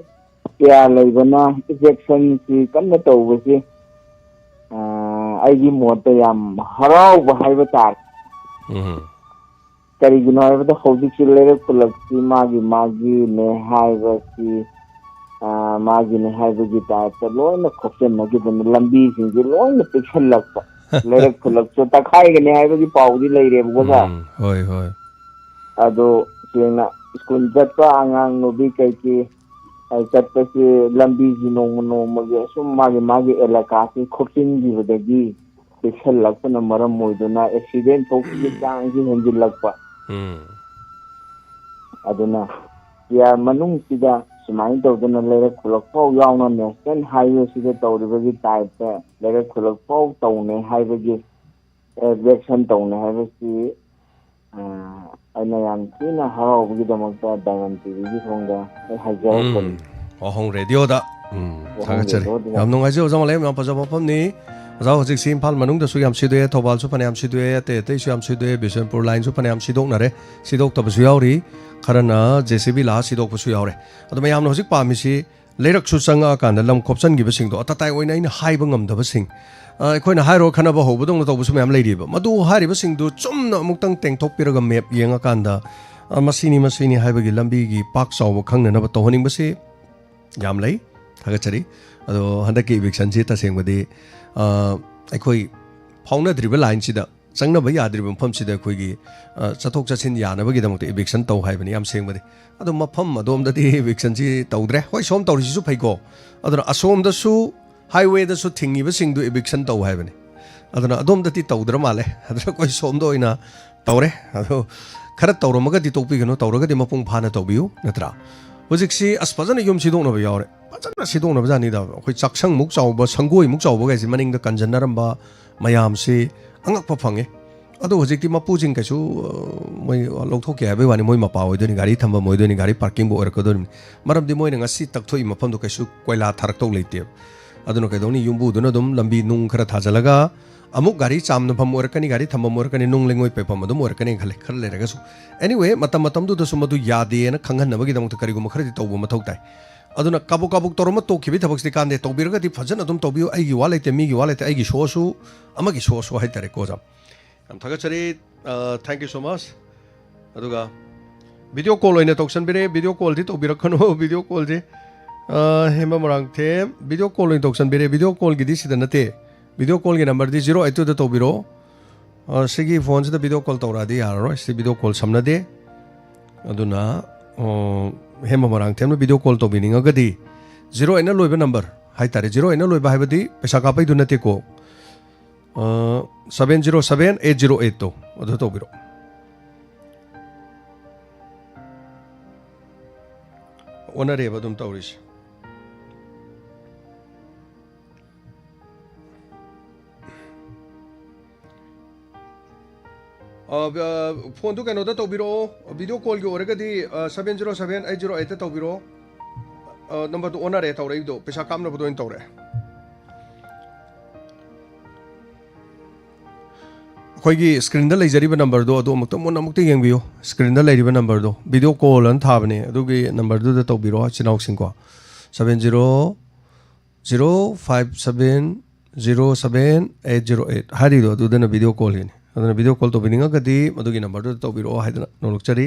ꯀꯌꯥ ꯂꯩꯕꯅ ꯏꯖꯦꯛꯁꯟꯁꯤ ꯀꯟꯅ ꯇꯧꯕꯁꯤ, ꯑꯥ, ꯑꯩꯒꯤ ꯃꯣꯠꯇ ꯌꯥꯝ ꯍꯔꯥꯎꯕ ꯍꯥꯏꯕ ꯇꯥꯔꯦ꯫ ꯎꯝ꯫ ꯀꯔꯤꯒꯤꯅꯣ ꯍꯥꯏꯕꯗ ꯍꯧꯖꯤꯛꯁꯤ ꯂꯩꯔꯛ ꯈꯨꯂꯛꯁꯤ ꯃꯥꯒꯤ ꯃꯥꯒꯤꯅꯦ ꯍꯥꯏꯕꯁꯤ, ꯑꯥ, ꯃꯥꯒꯤꯅꯦ ꯍꯥꯏꯕꯒꯤ ꯇꯥꯏꯞꯇ ꯂꯣꯏꯅ ꯈꯣꯞꯆꯟꯅꯈꯤꯗꯅ ꯂꯝꯕꯤꯁꯤꯡꯁꯤ ꯂꯣꯏꯅ ꯄꯤꯛꯁꯜꯂꯛꯄ꯫ ꯂꯩꯔꯛ ꯈꯨꯂꯛꯁꯨ ꯇꯛꯈꯥꯏꯒꯅꯤ ꯍꯥꯏꯕꯒꯤ ꯄꯥꯎꯗꯤ ꯂꯩꯔꯦꯕꯀꯣ, ꯁꯥꯔ꯫ ꯎꯝ, ꯍꯣꯏ, ꯍꯣꯏ꯫ ꯑꯗꯣ ꯁꯦꯡꯅ ꯁ꯭ꯀꯨꯜ ꯆꯠꯄ ꯑꯉꯥꯡ ꯅꯨꯕꯤ ꯀꯩꯀꯩ, ꯑ, ꯆꯠꯄꯁꯤ ꯂꯝꯕꯤꯁꯤ ꯅꯣꯡꯃ ꯅꯣꯡꯃꯒꯤ ꯑꯁꯨꯝ ꯃꯥꯒꯤ ꯃꯥꯒꯤ ꯑꯦꯂꯥꯀꯥꯁꯤ ꯈꯣꯞꯆꯤꯟꯈꯤꯕꯗꯒꯤ ꯄꯤꯛꯁꯜꯂꯛꯄꯅ ꯃꯔꯝ ꯑꯣꯏꯗꯨꯅ ꯑꯦꯛꯁꯤꯗꯦꯟ ꯊꯣꯛꯄꯒꯤ ꯆꯥꯡꯁꯤ ꯍꯦꯟꯖꯤꯜꯂꯛꯄ꯫ ꯎꯝ꯫ ꯑꯗꯨꯅ ꯁꯤꯌꯥꯔ ꯃꯅꯨꯡꯁꯤꯗ ꯁꯨꯃꯥꯏꯅ ꯇꯧꯗꯅ ꯂꯩꯔꯛ ꯈꯨꯂꯛ ꯐꯥꯎ ꯌꯥꯎꯅ ꯅꯦꯁꯅꯦꯜ ꯍꯥꯏꯋꯦꯁꯤꯗ ꯇꯧꯔꯤꯕꯒꯤ ꯇꯥꯏꯞꯇ ꯂꯩꯔꯛ ꯈꯨꯂꯛ ꯐꯥꯎ ꯇꯧꯅꯩ ꯍꯥꯏꯕꯒꯤ, ꯑꯦ, ꯏꯖꯦꯛꯁꯟ ꯇꯧꯅꯩ ꯍꯥꯏꯕꯁꯤ, ꯑ, ꯑꯩꯅ ꯌꯥꯝ ꯊꯤꯅ ꯍꯔꯥꯎꯕꯒꯤꯗꯃꯛꯇ ꯗꯥꯏꯃꯟ ꯇꯤ ꯚꯤꯒꯤ ꯊꯣꯡꯗ ꯑꯩ ꯍꯥꯏꯖꯔꯛꯄꯅꯤ꯫ ꯎꯝ, ꯋꯥꯍꯣꯡ ꯔꯦꯗꯤꯑꯣꯗ꯫ ꯎꯝ, ꯋꯥꯍꯣꯡ ꯊꯥꯒꯠꯆꯔꯤ꯫ ꯔꯦꯗꯤꯑꯣꯗ꯫ ꯌꯥꯝ ꯅꯨꯡꯉꯥꯏꯖꯩ ꯑꯣꯖꯥ ꯃꯥꯂꯦꯝ, ꯌꯥꯝ ꯐꯖꯕ ꯋꯥꯐꯝꯅꯤ꯫ ꯑꯣꯖꯥ, ꯍꯧꯖꯤꯛꯁꯤ ꯏꯝꯐꯥꯜ ꯃꯅꯨꯡꯗꯁꯨ ꯌꯥꯝ ꯁꯤꯗꯣꯛꯑꯦ, ꯊꯧꯕꯥꯜꯁꯨ ꯐꯅꯌꯥꯝ ꯁꯤꯗꯣꯛꯑꯦ, ꯑꯇꯩ ꯑꯇꯩꯁꯨ ꯌꯥꯝ ꯁꯤꯗꯣꯛꯑꯦ, ꯕꯤꯁꯦꯝꯄꯨꯔ ꯂꯥꯏꯟꯁꯨ ꯐꯅꯌꯥꯝ ꯁꯤꯗꯣꯛꯅꯔꯦ, ꯁꯤꯗꯣꯛꯇꯕꯁꯨ ꯌꯥꯎꯔꯤ, ꯈꯔꯅ ꯖꯦ ꯁꯤ ꯕꯤ ꯂꯥꯛꯑ ꯁꯤꯗꯣꯛꯄꯁꯨ ꯌꯥꯎꯔꯦ꯫ ꯑꯗꯣ ꯃꯌꯥꯝꯅ ꯍꯧꯖꯤꯛ ꯄꯥꯝꯃꯤꯁꯤ ꯂꯩꯔꯛꯁꯨ ꯆꯪꯉꯛꯑꯀꯥꯟꯗ ꯂꯝ ꯈꯣꯞꯆꯟꯈꯤꯕꯁꯤꯡꯗꯣ ꯑꯇꯇꯥꯏ ꯑꯣꯏꯅ ꯑꯩꯅ ꯍꯥꯏꯕ ꯉꯝꯗꯕꯁꯤꯡ, ꯑ, ꯑꯩꯈꯣꯏꯅ ꯍꯥꯏꯔꯨꯔ ꯈꯟꯅꯕ ꯍꯧꯕꯗꯧꯅ ꯇꯧꯕꯁꯨ ꯃꯌꯥꯝ ꯂꯩꯔꯤꯕ꯫ ꯃꯗꯨ ꯍꯥꯏꯔꯤꯕꯁꯤꯡꯗꯨ ꯆꯨꯝꯅ ꯑꯃꯨꯛꯇꯪ ꯇꯦꯡꯊꯣꯛꯄꯤꯔꯒ ꯃꯦꯞ ꯌꯦꯡꯉꯀꯥꯟꯗ, ꯑ, ꯃꯁꯤꯅꯤ, ꯃꯁꯤꯅꯤ ꯍꯥꯏꯕꯒꯤ ꯂꯝꯕꯤꯒꯤ ꯄꯥꯛ ꯆꯥꯎꯕ ꯈꯪꯅꯅꯕ ꯇꯧꯍꯟꯅꯤꯡꯕꯁꯤ ꯌꯥꯝ ꯂꯩ꯫ ꯊꯥꯒꯠꯆꯔꯤ꯫ ꯑꯗꯣ ꯍꯟꯗꯛꯀꯤ evictionꯁꯤ ꯇꯁꯦꯡꯕꯗꯤ, ꯑ, ꯑꯩꯈꯣꯏ ꯐꯥꯎꯅꯗ꯭ꯔꯤꯕ lineꯁꯤꯗ, ꯆꯪꯅꯕ ꯌꯥꯗ꯭ꯔꯤꯕ ꯃꯐꯝꯁꯤꯗ ꯑꯩꯈꯣꯏꯒꯤ, ꯑ, ꯆꯠꯊꯣꯛ ꯆꯠꯁꯤꯟ ꯌꯥꯅꯕꯒꯤꯗꯃꯛꯇ eviction ꯇꯧ ꯍꯥꯏꯕꯅꯤ, ꯌꯥꯝ ꯁꯦꯡꯕꯗꯤ꯫ ꯑꯗꯣ ꯃꯐꯝ ꯑꯗꯣꯝꯗꯗꯤ evictionꯁꯤ ꯇꯧꯗ꯭ꯔꯦ꯫ ꯍꯣꯏ, ꯁꯣꯝ ꯇꯧꯔꯤꯁꯤꯁꯨ ꯐꯩꯀꯣ꯫ ꯑꯗꯨꯅ ꯑꯁꯣꯝꯗꯁꯨ highwayꯗꯁꯨ ꯊꯤꯡꯉꯤꯕꯁꯤꯡꯗꯨ eviction ꯇꯧ ꯍꯥꯏꯕꯅꯤ꯫ ꯑꯗꯨꯅ ꯑꯗꯣꯝꯗꯗꯤ ꯇꯧꯗ꯭ꯔ ꯃꯥꯜꯂꯦ꯫ ꯑꯗꯨꯅ ꯑꯩꯈꯣꯏ ꯁꯣꯝꯗ ꯑꯣꯏꯅ ꯇꯧꯔꯦ꯫ ꯑꯗꯣ ꯈꯔ ꯇꯧꯔꯝꯃꯒꯗꯤ ꯇꯣꯛꯄꯤꯒꯅꯨ, ꯇꯧꯔꯒꯗꯤ ꯃꯄꯨꯡ ꯐꯥꯅ ꯇꯧꯕꯤꯌꯨ, ꯅꯠꯇ꯭ꯔꯥ? ꯍꯧꯖꯤꯛꯁꯤ ꯑꯁ ꯐꯖꯅ ꯌꯨꯝ ꯁꯤꯗꯣꯛꯅꯕ ꯌꯥꯎꯔꯦ꯫ ꯐꯖꯅ ꯁꯤꯗꯣꯛꯅꯕ ꯖꯥꯠꯅꯤꯗ꯫ ꯑꯩꯈꯣꯏ ꯆꯥꯛꯁꯪꯃꯨꯛ ꯆꯥꯎꯕ, ꯁꯪꯒꯣꯏꯃꯨꯛ ꯆꯥꯎꯕ ꯀꯥꯏꯁꯦ ꯃꯅꯤꯡꯗ ꯀꯟꯖꯟꯅꯔꯝꯕ ꯃꯌꯥꯝꯁꯤ ꯑꯉꯛꯄ ꯐꯪꯉꯦ꯫ ꯑꯗꯣ ꯍꯧꯖꯤꯛꯇꯤ ꯃꯄꯨꯁꯤꯡ ꯀꯩꯁꯨ, ꯑ, ꯃꯣꯏ ꯂꯧꯊꯣꯛꯀꯦ ꯍꯥꯏꯕꯩ ꯋꯥꯅꯤ, ꯃꯣꯏ ꯃꯄꯥ ꯑꯣꯏꯗꯣꯏꯅꯤ, ꯒꯥꯔꯤ ꯊꯝꯐꯝ ꯑꯣꯏꯗꯣꯏꯅꯤ, ꯒꯥꯔꯤ parkingꯕꯨ ꯑꯣꯏꯔꯛꯀꯗꯣꯔꯤꯕꯅꯤ꯫ ꯃꯔꯝꯗꯤ ꯃꯣꯏꯅ ꯉꯁꯤ ꯇꯛꯊꯣꯛꯏ ꯃꯐꯝꯗꯣ ꯀꯩꯁꯨ ꯀꯣꯏꯂꯥ ꯊꯥꯔꯛꯇꯧ ꯂꯩꯇꯦꯕ꯫ ꯑꯗꯨꯅ ꯀꯩꯗꯧꯅꯤ, ꯌꯨꯝꯕꯨꯗꯨꯅ ꯑꯗꯨꯝ ꯂꯝꯕꯤ ꯅꯨꯡ ꯈꯔ ꯊꯥꯖꯤꯜꯂꯒ ꯑꯃꯨꯛ ꯒꯥꯔꯤ ꯆꯥꯝꯅꯐꯝ ꯑꯣꯏꯔꯛꯀꯅꯤ, ꯒꯥꯔꯤ ꯊꯝꯐꯝ ꯑꯣꯏꯔꯛꯀꯅꯤ, ꯅꯨꯡ ꯂꯩꯉꯣꯏ ꯄꯩꯐꯝ ꯑꯗꯨꯝ ꯑꯣꯏꯔꯛꯀꯅꯤ ꯈꯜꯂꯦ, ꯈꯔ ꯂꯩꯔꯒꯁꯨ꯫ Anyway, ꯃꯇꯝ ꯃꯇꯝꯗꯨꯗꯁꯨ ꯃꯗꯨ ꯌꯥꯗꯦꯅ ꯈꯪꯍꯟꯅꯕꯒꯤꯗꯃꯛꯇ ꯀꯔꯤꯒꯨꯝꯕ ꯈꯔꯗꯤ ꯇꯧꯕ ꯃꯊꯧ ꯇꯥꯏ꯫ ꯑꯗꯨꯅ ꯀꯥꯕꯣꯛ ꯀꯥꯕꯣꯛ ꯇꯧꯔꯝꯃ ꯇꯣꯛꯈꯤꯕꯒꯤ ꯊꯕꯛꯁꯤꯗꯤ ꯀꯥꯟꯗꯦ꯫ ꯇꯧꯕꯤꯔꯒꯗꯤ ꯐꯖꯅ ꯑꯗꯨꯝ ꯇꯧꯕꯤꯌꯨ꯫ ꯑꯩꯒꯤ ꯋꯥ ꯂꯩꯇꯦ, ꯃꯤꯒꯤ ꯋꯥ ꯂꯩꯇꯦ, ꯑꯩꯒꯤ ꯁꯣꯔꯁꯨ, ꯑꯃꯒꯤ ꯁꯣꯔꯁꯨ ꯍꯥꯏꯇꯥꯔꯦꯀꯣ, ꯑꯣꯖꯥ꯫ ꯌꯥꯝ ꯊꯥꯒꯠꯆꯔꯤ꯫ ꯑ, thank you so much꯫ ꯑꯗꯨꯒ video call ꯑꯣꯏꯅ ꯇꯧꯁꯟꯕꯤꯔꯦ꯫ Video callꯗꯤ ꯇꯧꯕꯤꯔꯛꯀꯅꯨ꯫ Video callꯁꯦ, ꯑ, ꯍꯦꯝꯕ ꯃꯣꯏꯔꯥꯡꯊꯦꯝ, video call ꯑꯣꯏꯅ ꯇꯧꯁꯟꯕꯤꯔꯦ꯫ Video callꯒꯤꯗꯤ ꯁꯤꯗ ꯅꯠꯇꯦ꯫ Video callꯒꯤ numberꯗꯤ zero eight twoꯗ ꯇꯧꯕꯤꯔꯛꯑꯣ꯫ ꯑ, ꯁꯤꯒꯤ phoneꯁꯤꯗ video call ꯇꯧꯔꯛꯑꯗꯤ ꯌꯥꯔꯔꯣꯏ꯫ ꯁꯤ video call ꯁꯝꯅꯗꯦ꯫ ꯑꯗꯨꯅ, ꯑ, ꯍꯦꯝꯕ ꯃꯣꯏꯔꯥꯡꯊꯦꯝꯅ video call ꯇꯧꯕꯤꯅꯤꯡꯉꯒꯗꯤ zero eightꯅ ꯂꯣꯏꯕ number ꯍꯥꯏꯇꯥꯔꯦ꯫ Zero eightꯅ ꯂꯣꯏꯕ ꯍꯥꯏꯕꯗꯤ ꯄꯩꯁꯥ ꯀꯥꯞꯄꯩꯗꯨ ꯅꯠꯇꯦꯀꯣ꯫ ꯑ, seven zero seven eight zero eightꯇꯣ ꯑꯗꯨ ꯇꯧꯕꯤꯔꯛꯑꯣ꯫ ꯑꯣꯟꯅꯔꯦꯕ ꯑꯗꯨꯝ ꯇꯧꯔꯤꯁꯦ꯫ ꯑ, ꯑ, phoneꯗꯨ ꯀꯩꯅꯣꯗ ꯇꯧꯕꯤꯔꯛꯑꯣ, video callꯒꯤ ꯑꯣꯏꯔꯒꯗꯤ, ꯑ, seven zero seven eight zero eightꯇ ꯇꯧꯕꯤꯔꯛꯑꯣ꯫ ꯑ, numberꯗꯨ ꯑꯣꯟꯅꯔꯦ ꯇꯧꯔꯛꯏꯗꯣ, ꯄꯩꯁꯥ ꯀꯥꯞꯅꯕꯗꯣ ꯑꯣꯏꯅ ꯇꯧꯔꯛꯑꯦ꯫ ꯑꯩꯈꯣꯏꯒꯤ screenꯗ ꯂꯩꯖꯔꯤꯕ numberꯗꯣ ꯑꯗꯨ ꯑꯃꯨꯛꯇ ꯃꯨꯟꯅ ꯑꯃꯨꯛꯇ ꯌꯦꯡꯕꯤꯌꯨ꯫ Screenꯗ ꯂꯩꯔꯤꯕ numberꯗꯣ, video call ꯑꯅ ꯊꯥꯕꯅꯦ, ꯑꯗꯨꯒꯤ numberꯗꯨꯗ ꯇꯧꯕꯤꯔꯣ, ꯏꯆꯤꯟ ꯏꯅꯥꯎꯁꯤꯡꯀꯣ꯫ Seven zero zero five seven zero seven eight zero eight ꯍꯥꯏꯔꯤꯗꯣ ꯑꯗꯨꯗꯅ video callꯒꯤꯅꯤ꯫ ꯑꯗꯨꯅ video call ꯇꯧꯕꯤꯅꯤꯡꯉꯒꯗꯤ ꯃꯗꯨꯒꯤ numberꯗꯨꯗ ꯇꯧꯕꯤꯔꯛꯑꯣ ꯍꯥꯏꯗꯅ ꯅꯣꯡꯂꯨꯛꯆꯔꯤ꯫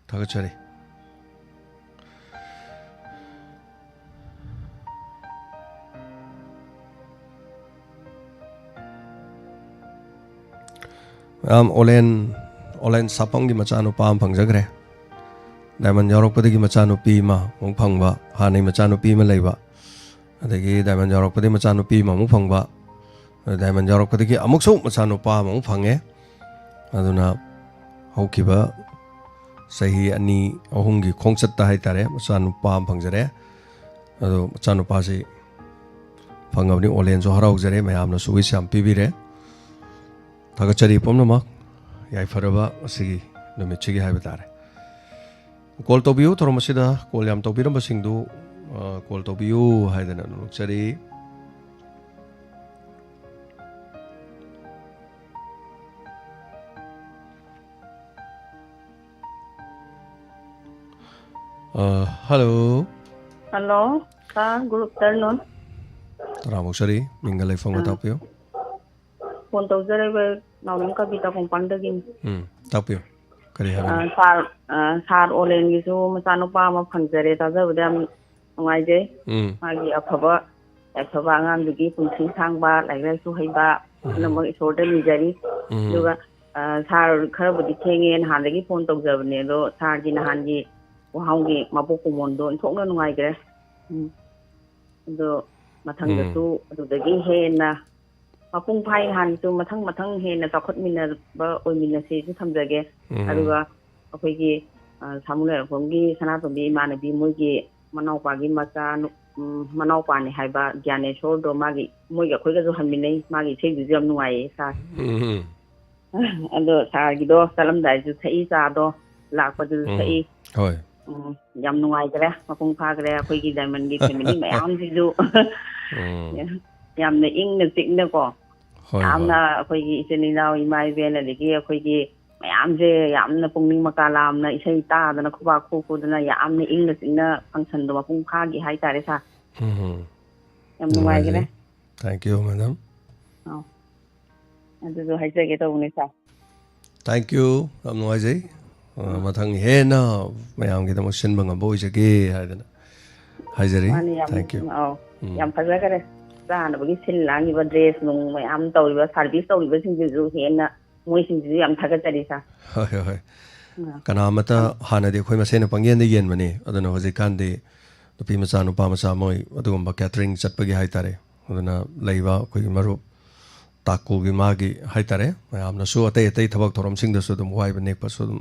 ꯊꯥꯒꯠꯆꯔꯤ꯫ ꯃꯌꯥꯝ ꯑꯣꯂꯦꯟ, ꯑꯣꯂꯦꯟ ꯁꯥꯄꯝꯒꯤ ꯃꯆꯥꯅꯨꯄꯥ ꯑꯃ ꯐꯪꯖꯈ꯭ꯔꯦ꯫ ꯗꯥꯏꯃꯟ ꯌꯥꯎꯔꯛꯄꯗꯒꯤ ꯃꯆꯥꯅꯨꯄꯤ ꯑꯃ ꯑꯃꯨꯛ ꯐꯪꯕ, ꯍꯥꯟꯅꯩ ꯃꯆꯥꯅꯨꯄꯤ ꯑꯃ ꯂꯩꯕ, ꯑꯗꯒꯤ ꯗꯥꯏꯃꯟ ꯌꯥꯎꯔꯛꯄꯗꯒꯤ ꯃꯆꯥꯅꯨꯄꯤ ꯑꯃꯃꯨꯛ ꯐꯪꯕ, ꯑꯗ ꯗꯥꯏꯃꯟ ꯌꯥꯎꯔꯛꯄꯗꯒꯤ ꯑꯃꯨꯛꯁꯨ ꯃꯆꯥꯅꯨꯄꯥ ꯑꯃꯃꯨꯛ ꯐꯪꯉꯦ꯫ ꯑꯗꯨꯅ ꯍꯧꯈꯤꯕ ꯆꯍꯤ ꯑꯅꯤ ꯑꯍꯨꯝꯒꯤ ꯈꯣꯡꯆꯠꯇ ꯍꯥꯏꯇꯥꯔꯦ, ꯃꯆꯥꯅꯨꯄꯥ ꯑꯃ ꯐꯪꯖꯔꯦ꯫ ꯑꯗꯣ ꯃꯆꯥꯅꯨꯄꯥꯁꯤ ꯐꯪꯉꯕꯅꯤ, ꯑꯣꯂꯦꯟꯁꯨ ꯍꯔꯥꯎꯖꯔꯦ, ꯃꯌꯥꯝꯅꯁꯨ ꯋꯤꯁ ꯌꯥꯝ ꯄꯤꯕꯤꯔꯦ꯫ ꯊꯥꯒꯠꯆꯔꯤ ꯄꯨꯝꯅꯃꯛ, ꯌꯥꯏꯐꯔꯕ ꯉꯁꯤꯒꯤ ꯅꯨꯃꯤꯠꯁꯤꯒꯤ ꯍꯥꯏꯕ ꯇꯥꯔꯦ꯫ ꯀꯣꯜ ꯇꯧꯕꯤꯌꯨ, ꯊꯧꯔꯝ ꯑꯁꯤꯗ ꯀꯣꯜ ꯌꯥꯝ ꯇꯧꯕꯤꯔꯝꯕꯁꯤꯡꯗꯨ, ꯑ, ꯀꯣꯜ ꯇꯧꯕꯤꯌꯨ ꯍꯥꯏꯗꯅ ꯅꯣꯂꯨꯛꯆꯔꯤ꯫ ꯑ, ꯍꯜꯂꯣ꯫ ꯍꯜꯂꯣ, ꯁꯥꯔ, ꯒꯨꯗ ꯑꯐꯇꯔꯅꯨꯟ꯫ ꯇꯔꯥꯃꯨꯛ ꯆꯥꯔꯤ, ꯃꯤꯡꯒ ꯂꯩꯐꯝꯒ ꯑꯥ꯫ ꯇꯥꯛꯄꯤꯌꯨ꯫ ꯐꯣꯟ ꯇꯧꯖꯔꯛꯏꯕ ꯅꯥꯎꯔꯦꯝ ꯀꯕꯤꯇ ꯀꯣꯡꯄꯥꯟꯗꯒꯤꯅꯤ꯫ ꯎꯝ, ꯇꯥꯛꯄꯤꯌꯨ꯫ ꯀꯔꯤ ꯍꯥꯏꯕꯅꯣ? ꯑ, ꯁꯥꯔ, ꯑ, ꯁꯥꯔ ꯑꯣꯂꯦꯟꯒꯤꯁꯨ ꯃꯆꯥꯅꯨꯄꯥ ꯑꯃ ꯐꯪꯖꯔꯦ, ꯇꯥꯖꯕꯗ ꯌꯥꯝ ꯅꯨꯡꯉꯥꯏꯖꯩ꯫ ꯎꯝ꯫ ꯃꯥꯒꯤ ꯑꯐꯕ, ꯑꯐꯕ ꯑꯉꯥꯡꯗꯨꯒꯤ ꯄꯨꯟꯁꯤ ꯁꯥꯡꯕ, ꯂꯥꯏꯔꯤꯛ ꯂꯥꯏꯁꯨ ꯍꯩꯕ, ꯎꯝ꯫ ꯄꯨꯝꯅꯃꯛ ꯏꯁꯣꯔꯗ ꯅꯤꯖꯔꯤ꯫ ꯎꯝ꯫ ꯑꯗꯨꯒ, ꯑ, ꯁꯥꯔ ꯈꯔꯕꯨꯗꯤ ꯊꯦꯡꯉꯦ, ꯅꯍꯥꯟꯗꯒꯤ ꯐꯣꯟ ꯇꯧꯖꯕꯅꯦ, ꯑꯗꯣ ꯁꯥꯔꯒꯤ ꯅꯍꯥꯟꯒꯤ ꯋꯥꯍꯪꯒꯤ ꯃꯄꯣꯛ ꯀꯨꯝꯑꯣꯟꯗꯣ ꯑꯣꯟꯊꯣꯛꯅ ꯅꯨꯡꯉꯥꯏꯈ꯭ꯔꯦ꯫ ꯎꯝ꯫ ꯑꯗꯣ ꯃꯊꯪꯗꯁꯨ ꯎꯝ꯫ ꯑꯗꯨꯗꯒꯤ ꯍꯦꯟꯅ ꯃꯄꯨꯡ ꯐꯥꯏ ꯍꯥꯟꯅꯁꯨ ꯃꯊꯪ ꯃꯊꯪ ꯍꯦꯟꯅ ꯆꯥꯎꯈꯠꯃꯤꯟꯅꯕ ꯑꯣꯏꯃꯤꯟꯅꯁꯦꯁꯨ ꯊꯝꯖꯒꯦ꯫ ꯎꯝ꯫ ꯑꯗꯨꯒ ꯑꯩꯈꯣꯏꯒꯤ, ꯑ, ꯁꯥꯃꯨ ꯂꯩꯔꯛꯐꯝꯒꯤ ꯁꯅꯥꯇꯣꯝꯕꯤ ꯏꯃꯥꯟꯅꯕꯤ ꯃꯣꯏꯒꯤ ꯃꯅꯥꯎꯄꯥꯒꯤ ꯃꯆꯥ ꯅꯨ-, ꯎꯝ, ꯃꯅꯥꯎꯄꯥꯅꯤ ꯍꯥꯏꯕ ꯒ꯭ꯌꯥꯅꯦꯁꯣꯔꯗꯣ ꯃꯥꯒꯤ, ꯃꯣꯏꯒ ꯑꯩꯈꯣꯏꯒꯁꯨ ꯍꯟꯃꯤꯟꯅꯩ꯫ ꯃꯥꯒꯤ ꯏꯁꯩꯗꯨꯁꯨ ꯌꯥꯝ ꯅꯨꯡꯉꯥꯏꯌꯦ ꯁꯥꯔ꯫ ꯎꯝ꯫ ꯑꯗꯣ ꯁꯥꯔꯒꯤꯗꯣ ꯆꯠꯂꯝꯗꯥꯏꯁꯨ ꯊꯛꯏ ꯆꯥꯗꯣ, ꯂꯥꯛꯄꯗꯨꯁꯨ ꯎꯝ꯫ ꯊꯛꯏ꯫ ꯍꯣꯏ꯫ ꯎꯝ, ꯌꯥꯝ ꯅꯨꯡꯉꯥꯏꯈ꯭ꯔꯦ, ꯃꯄꯨꯡ ꯐꯥꯈ꯭ꯔꯦ ꯑꯩꯈꯣꯏꯒꯤ ꯗꯥꯏꯃꯟꯒꯤ ꯐꯦꯃꯤꯂꯤ ꯃꯌꯥꯝꯁꯤꯁꯨ꯫ ꯎꯝ꯫ ꯌꯥꯝꯅ ꯏꯪꯅ ꯆꯤꯛꯅꯀꯣ, ꯍꯣꯏ, ꯌꯥꯝꯅ ꯍꯣꯏ꯫ ꯑꯩꯈꯣꯏꯒꯤ ꯏꯆꯤꯟ ꯏꯅꯥꯎ, ꯏꯃꯥ ꯏꯕꯦꯟ, ꯑꯗꯒꯤ ꯑꯩꯈꯣꯏꯒꯤ ꯃꯌꯥꯝꯁꯦ ꯌꯥꯝꯅ ꯄꯨꯛꯅꯤꯡ ꯃꯀꯥ ꯂꯥꯝꯅ ꯏꯁꯩ ꯇꯥꯗꯅ ꯈꯨꯕꯥꯛ ꯈꯨ ꯈꯨꯗꯅ ꯌꯥꯝꯅ ꯏꯪꯅ ꯆꯤꯛꯅ ꯐꯪꯁꯟꯗꯣ ꯃꯄꯨꯡ ꯐꯥꯈꯤ ꯍꯥꯏꯇꯥꯔꯦ ꯁꯥꯔ꯫ ꯎꯝ꯫ ꯌꯥꯝ ꯅꯨꯡꯉꯥꯏꯈ꯭ꯔꯦ꯫ ꯅꯨꯡꯉꯥꯏꯖꯩ꯫ Thank you, madam꯫ ꯑꯧ꯫ ꯑꯗꯨꯁꯨ ꯍꯥꯏꯖꯒꯦ ꯇꯧꯕꯅꯦ ꯁꯥꯔ꯫ Thank you, ꯌꯥꯝ ꯅꯨꯡꯉꯥꯏꯖꯩ꯫ ꯑ, ꯃꯊꯪ ꯍꯦꯟꯅ ꯃꯌꯥꯝꯒꯤꯗꯃꯛ ꯁꯤꯟꯕ ꯉꯝꯕ ꯑꯣꯏꯖꯒꯦ ꯍꯥꯏꯗꯅ ꯍꯥꯏꯖꯔꯤ꯫ ꯃꯥꯅꯤ, ꯌꯥꯝ, Thank you. ꯑꯧ, ꯎꯝ꯫ ꯌꯥꯝ ꯐꯖꯈꯔꯦ꯫ ꯆꯥꯅꯕꯒꯤ ꯁꯤꯜ ꯂꯥꯡꯉꯤꯕ, dress ꯅꯨꯡ ꯃꯌꯥꯝ ꯇꯧꯔꯤꯕ, service ꯇꯧꯔꯤꯕꯁꯤꯡꯁꯤꯁꯨ ꯍꯦꯟꯅ ꯃꯣꯏꯁꯤꯡꯁꯤꯁꯨ ꯌꯥꯝ ꯊꯥꯒꯠꯆꯔꯤ, sir꯫ ꯍꯣꯏ, ꯍꯣꯏ, ꯍꯣꯏ꯫ ꯎꯝ꯫ ꯀꯅꯥꯃꯠꯇ ꯍꯥꯟꯅꯗꯤ ꯑꯩꯈꯣꯏ ꯃꯁꯦꯟꯅ ꯄꯪꯌꯦꯟꯗ ꯌꯦꯟꯕꯅꯤ, ꯑꯗꯨꯅ ꯍꯧꯖꯤꯛꯀꯥꯟꯗꯤ ꯅꯨꯄꯤ ꯃꯆꯥ, ꯅꯨꯄꯥ ꯃꯆꯥ ꯃꯣꯏ ꯑꯗꯨꯒꯨꯝꯕ catering ꯆꯠꯄꯒꯤ ꯍꯥꯏꯇꯥꯔꯦ, ꯑꯗꯨꯅ ꯂꯩꯕ ꯑꯩꯈꯣꯏꯒꯤ ꯃꯔꯨꯞ ꯇꯥꯀꯨꯒꯤ ꯃꯥꯒꯤ ꯍꯥꯏꯇꯥꯔꯦ, ꯃꯌꯥꯝꯅꯁꯨ ꯑꯇꯩ ꯑꯇꯩ ꯊꯕꯛ ꯊꯧꯔꯝꯁꯤꯡꯗꯁꯨ ꯑꯗꯨꯝ ꯋꯥꯏꯕ ꯅꯦꯛꯄꯁꯨ ꯑꯗꯨꯝ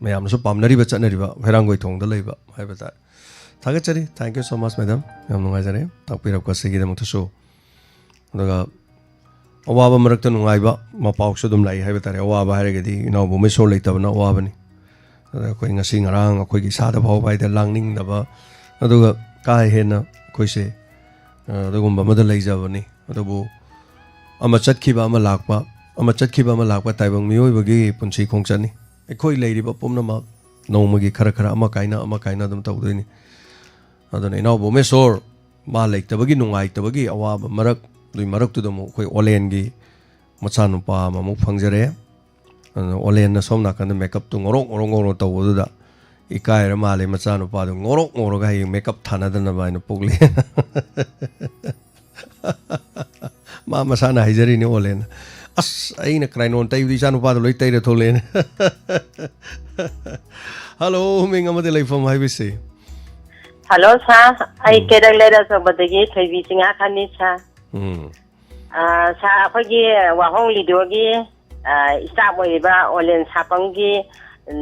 ꯃꯌꯥꯝꯅꯁꯨ ꯄꯥꯝꯅꯔꯤꯕ, ꯆꯠꯅꯔꯤꯕ ꯍꯩꯔꯥꯡꯒꯣꯏ ꯊꯣꯡꯗ ꯂꯩꯕ ꯍꯥꯏꯕ ꯇꯥꯔꯦ꯫ ꯊꯥꯒꯠꯆꯔꯤ꯫ Thank you so much, madam꯫ ꯌꯥꯝ ꯅꯨꯡꯉꯥꯏꯖꯔꯦ ꯇꯥꯛꯄꯤꯔꯛꯄꯁꯤꯒꯤꯗꯃꯛꯇꯁꯨ꯫ ꯑꯗꯨꯒ ꯑꯋꯥꯕ ꯃꯔꯛꯇ ꯅꯨꯡꯉꯥꯏꯕ ꯃꯄꯥꯎꯁꯨ ꯑꯗꯨꯝ ꯂꯥꯛꯏ ꯍꯥꯏꯕ ꯇꯥꯔꯦ꯫ ꯑꯋꯥꯕ ꯍꯥꯏꯔꯒꯗꯤ ꯏꯅꯥꯎꯕꯨ ꯃꯩꯁꯣꯔ ꯂꯩꯇꯕꯅ ꯑꯋꯥꯕꯅꯤ꯫ ꯑꯗ ꯑꯩꯈꯣꯏ ꯉꯁꯤ ꯉꯔꯥꯡ ꯑꯩꯈꯣꯏꯒꯤ ꯏꯁꯥꯗ ꯐꯥꯎꯕ ꯍꯥꯏꯗ ꯂꯥꯡꯅꯤꯡꯗꯕ, ꯑꯗꯨꯒ ꯀꯥ ꯍꯦꯟꯅ ꯑꯩꯈꯣꯏꯁꯦ, ꯑ, ꯑꯗꯨꯒꯨꯝꯕ ꯑꯃꯗ ꯂꯩꯖꯕꯅꯤ꯫ ꯑꯗꯨꯕꯨ ꯑꯃ ꯆꯠꯈꯤꯕ ꯑꯃ ꯂꯥꯛꯄ, ꯑꯃ ꯆꯠꯈꯤꯕ ꯑꯃ ꯂꯥꯛꯄ ꯇꯥꯏꯕꯪ ꯃꯤꯑꯣꯏꯕꯒꯤ ꯄꯨꯟꯁꯤ ꯈꯣꯡꯆꯠꯅꯤ꯫ ꯑꯩꯈꯣꯏ ꯂꯩꯔꯤꯕ ꯄꯨꯝꯅꯃꯛ ꯅꯣꯡꯃꯒꯤ ꯈꯔ ꯈꯔ ꯑꯃ ꯀꯥꯏꯅ ꯑꯃ ꯀꯥꯏꯅ ꯑꯗꯨꯝ ꯇꯧꯗꯣꯏꯅꯤ꯫ ꯑꯗꯨꯅ ꯏꯅꯥꯎ ꯚꯨꯕꯅꯦꯁꯣꯔ ꯃꯥ ꯂꯩꯇꯕꯒꯤ ꯅꯨꯡꯉꯥꯏꯇꯕꯒꯤ ꯑꯋꯥꯕ ꯃꯔꯛ, ꯑꯗꯨꯏ ꯃꯔꯛꯇꯨꯗ ꯑꯃꯨꯛ ꯑꯩꯈꯣꯏ ꯑꯣꯂꯦꯟꯒꯤ ꯃꯆꯥꯅꯨꯄꯥ ꯑꯃꯃꯨꯛ ꯐꯪꯖꯔꯦ꯫ ꯑꯗꯨꯅ ꯑꯣꯂꯦꯟꯅ ꯁꯣꯝ ꯅꯥꯀꯟꯗ makeupꯇꯨ ꯉꯧꯔꯣꯛ ꯉꯧꯔꯣꯛ ꯉꯧꯔꯣꯛ ꯇꯧꯕꯗꯨꯗ ꯏꯀꯥꯏꯔ ꯃꯥꯜꯂꯦ ꯃꯆꯥꯅꯨꯄꯥꯗꯨ ꯉꯧꯔꯣꯛ ꯉꯧꯔꯒ ꯍꯌꯦꯡ makeup ꯊꯥꯅꯗꯅꯕ ꯍꯥꯏꯅ ꯄꯣꯛꯂꯦꯅ꯫ ꯃꯥ ꯃꯁꯥꯅ ꯍꯥꯏꯖꯔꯤꯅꯦ ꯑꯣꯂꯦꯟꯅ꯫ "ꯑꯁ, ꯑꯩꯅ ꯀ꯭ꯔꯥꯏꯅꯣꯟ ꯇꯩꯕꯗꯤ ꯏꯆꯥꯅꯨꯄꯥꯗꯣ ꯂꯣꯏ ꯇꯩꯔ ꯊꯣꯛꯂꯛꯑꯦꯅꯦ꯫" Hello, ꯃꯤꯡ ꯑꯃꯗꯤ ꯂꯩꯐꯝ ꯍꯥꯏꯕꯤꯁꯤ꯫ Hello, sir꯫ ꯑꯩ ꯎꯝ꯫ ꯀꯩꯔꯛ ꯂꯩꯔꯛ ꯑꯆꯧꯕꯗꯒꯤ ꯊꯣꯏꯕꯤ ꯆꯤꯡꯉꯥꯈꯥꯟꯅꯤ, sir꯫ ꯎꯝ꯫ ꯑ, sir, ꯑꯩꯈꯣꯏꯒꯤ ꯋꯥꯍꯣꯡ ꯂꯤꯗꯣꯒꯤ, ꯑ, staff ꯑꯣꯏꯔꯤꯕ ꯑꯣꯂꯦꯟ ꯁꯥꯄꯝꯒꯤ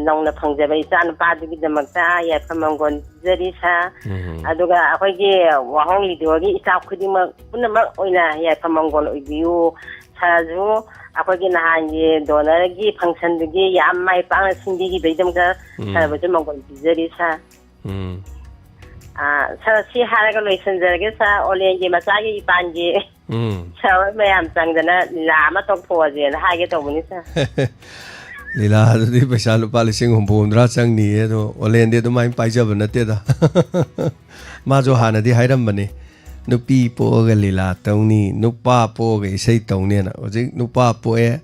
ꯅꯧꯅ ꯐꯪꯖꯕ ꯏꯆꯥ ꯅꯨꯄꯥꯗꯨꯒꯤꯗꯃꯛꯇ ꯌꯥꯏꯐ ꯃꯪꯒꯣꯜ ꯄꯤꯖꯔꯤ, sir꯫ ꯎꯝ꯫ ꯑꯗꯨꯒ ꯑꯩꯈꯣꯏꯒꯤ ꯋꯥꯍꯣꯡ ꯂꯤꯗꯣꯒꯤ staff ꯈꯨꯗꯤꯡꯃꯛ ꯄꯨꯝꯅꯃꯛ ꯑꯣꯏꯅ ꯌꯥꯏꯐ ꯃꯪꯒꯣꯜ ꯑꯣꯏꯕꯤꯌꯨ꯫ Sirꯁꯨ ꯑꯩꯈꯣꯏꯒꯤ ꯅꯍꯥꯟꯒꯤ donorꯒꯤ functionꯗꯨꯒꯤ ꯌꯥꯝ ꯃꯥꯏ ꯄꯥꯛꯅ ꯁꯤꯟꯕꯤꯈꯤꯕꯒꯤꯗꯃꯛꯇ ꯎꯝ꯫ Sirꯕꯨꯁꯨ ꯃꯪꯒꯣꯜ ꯄꯤꯖꯔꯤ, sir꯫ ꯎꯝ꯫ ꯑꯥ, sir, ꯁꯤ ꯍꯥꯏꯔꯒ ꯂꯣꯏꯁꯤꯟꯖꯔꯒꯦ, sir꯫ ꯑꯣꯂꯦꯟꯒꯤ ꯃꯆꯥꯒꯤ ꯏꯄꯥꯟꯒꯤ ꯎꯝ꯫ Sir ꯍꯣꯏ ꯃꯌꯥꯝ ꯆꯪꯗꯅ ꯂꯤꯂꯥ ꯑꯃ ꯇꯧꯊꯣꯛꯑꯁꯦꯅ ꯍꯥꯏꯒꯦ ꯇꯧꯕꯅꯤ, sir꯫ ꯂꯤꯂꯥꯗꯨꯗꯤ ꯄꯩꯁꯥ ꯂꯨꯄꯥ ꯂꯤꯁꯤꯡ ꯍꯨꯝꯐꯨ ꯍꯨꯝꯗ꯭ꯔꯥ ꯆꯪꯅꯤꯌꯦ, ꯑꯗꯣ ꯑꯣꯂꯦꯟꯗꯤ ꯑꯗꯨꯃꯥꯏꯅ ꯄꯥꯏꯖꯕ ꯅꯠꯇꯦꯗ꯫ ꯃꯥꯁꯨ ꯍꯥꯟꯅꯗꯤ ꯍꯥꯏꯔꯝꯕꯅꯤ, "ꯅꯨꯄꯤ ꯄꯣꯛꯑꯒ ꯂꯤꯂꯥ ꯇꯧꯅꯤ, ꯅꯨꯄꯥ ꯄꯣꯛꯑꯒ ꯏꯁꯩ ꯇꯧꯅꯤꯅ"꯫ ꯍꯧꯖꯤꯛ ꯅꯨꯄꯥ ꯄꯣꯛꯑꯦ,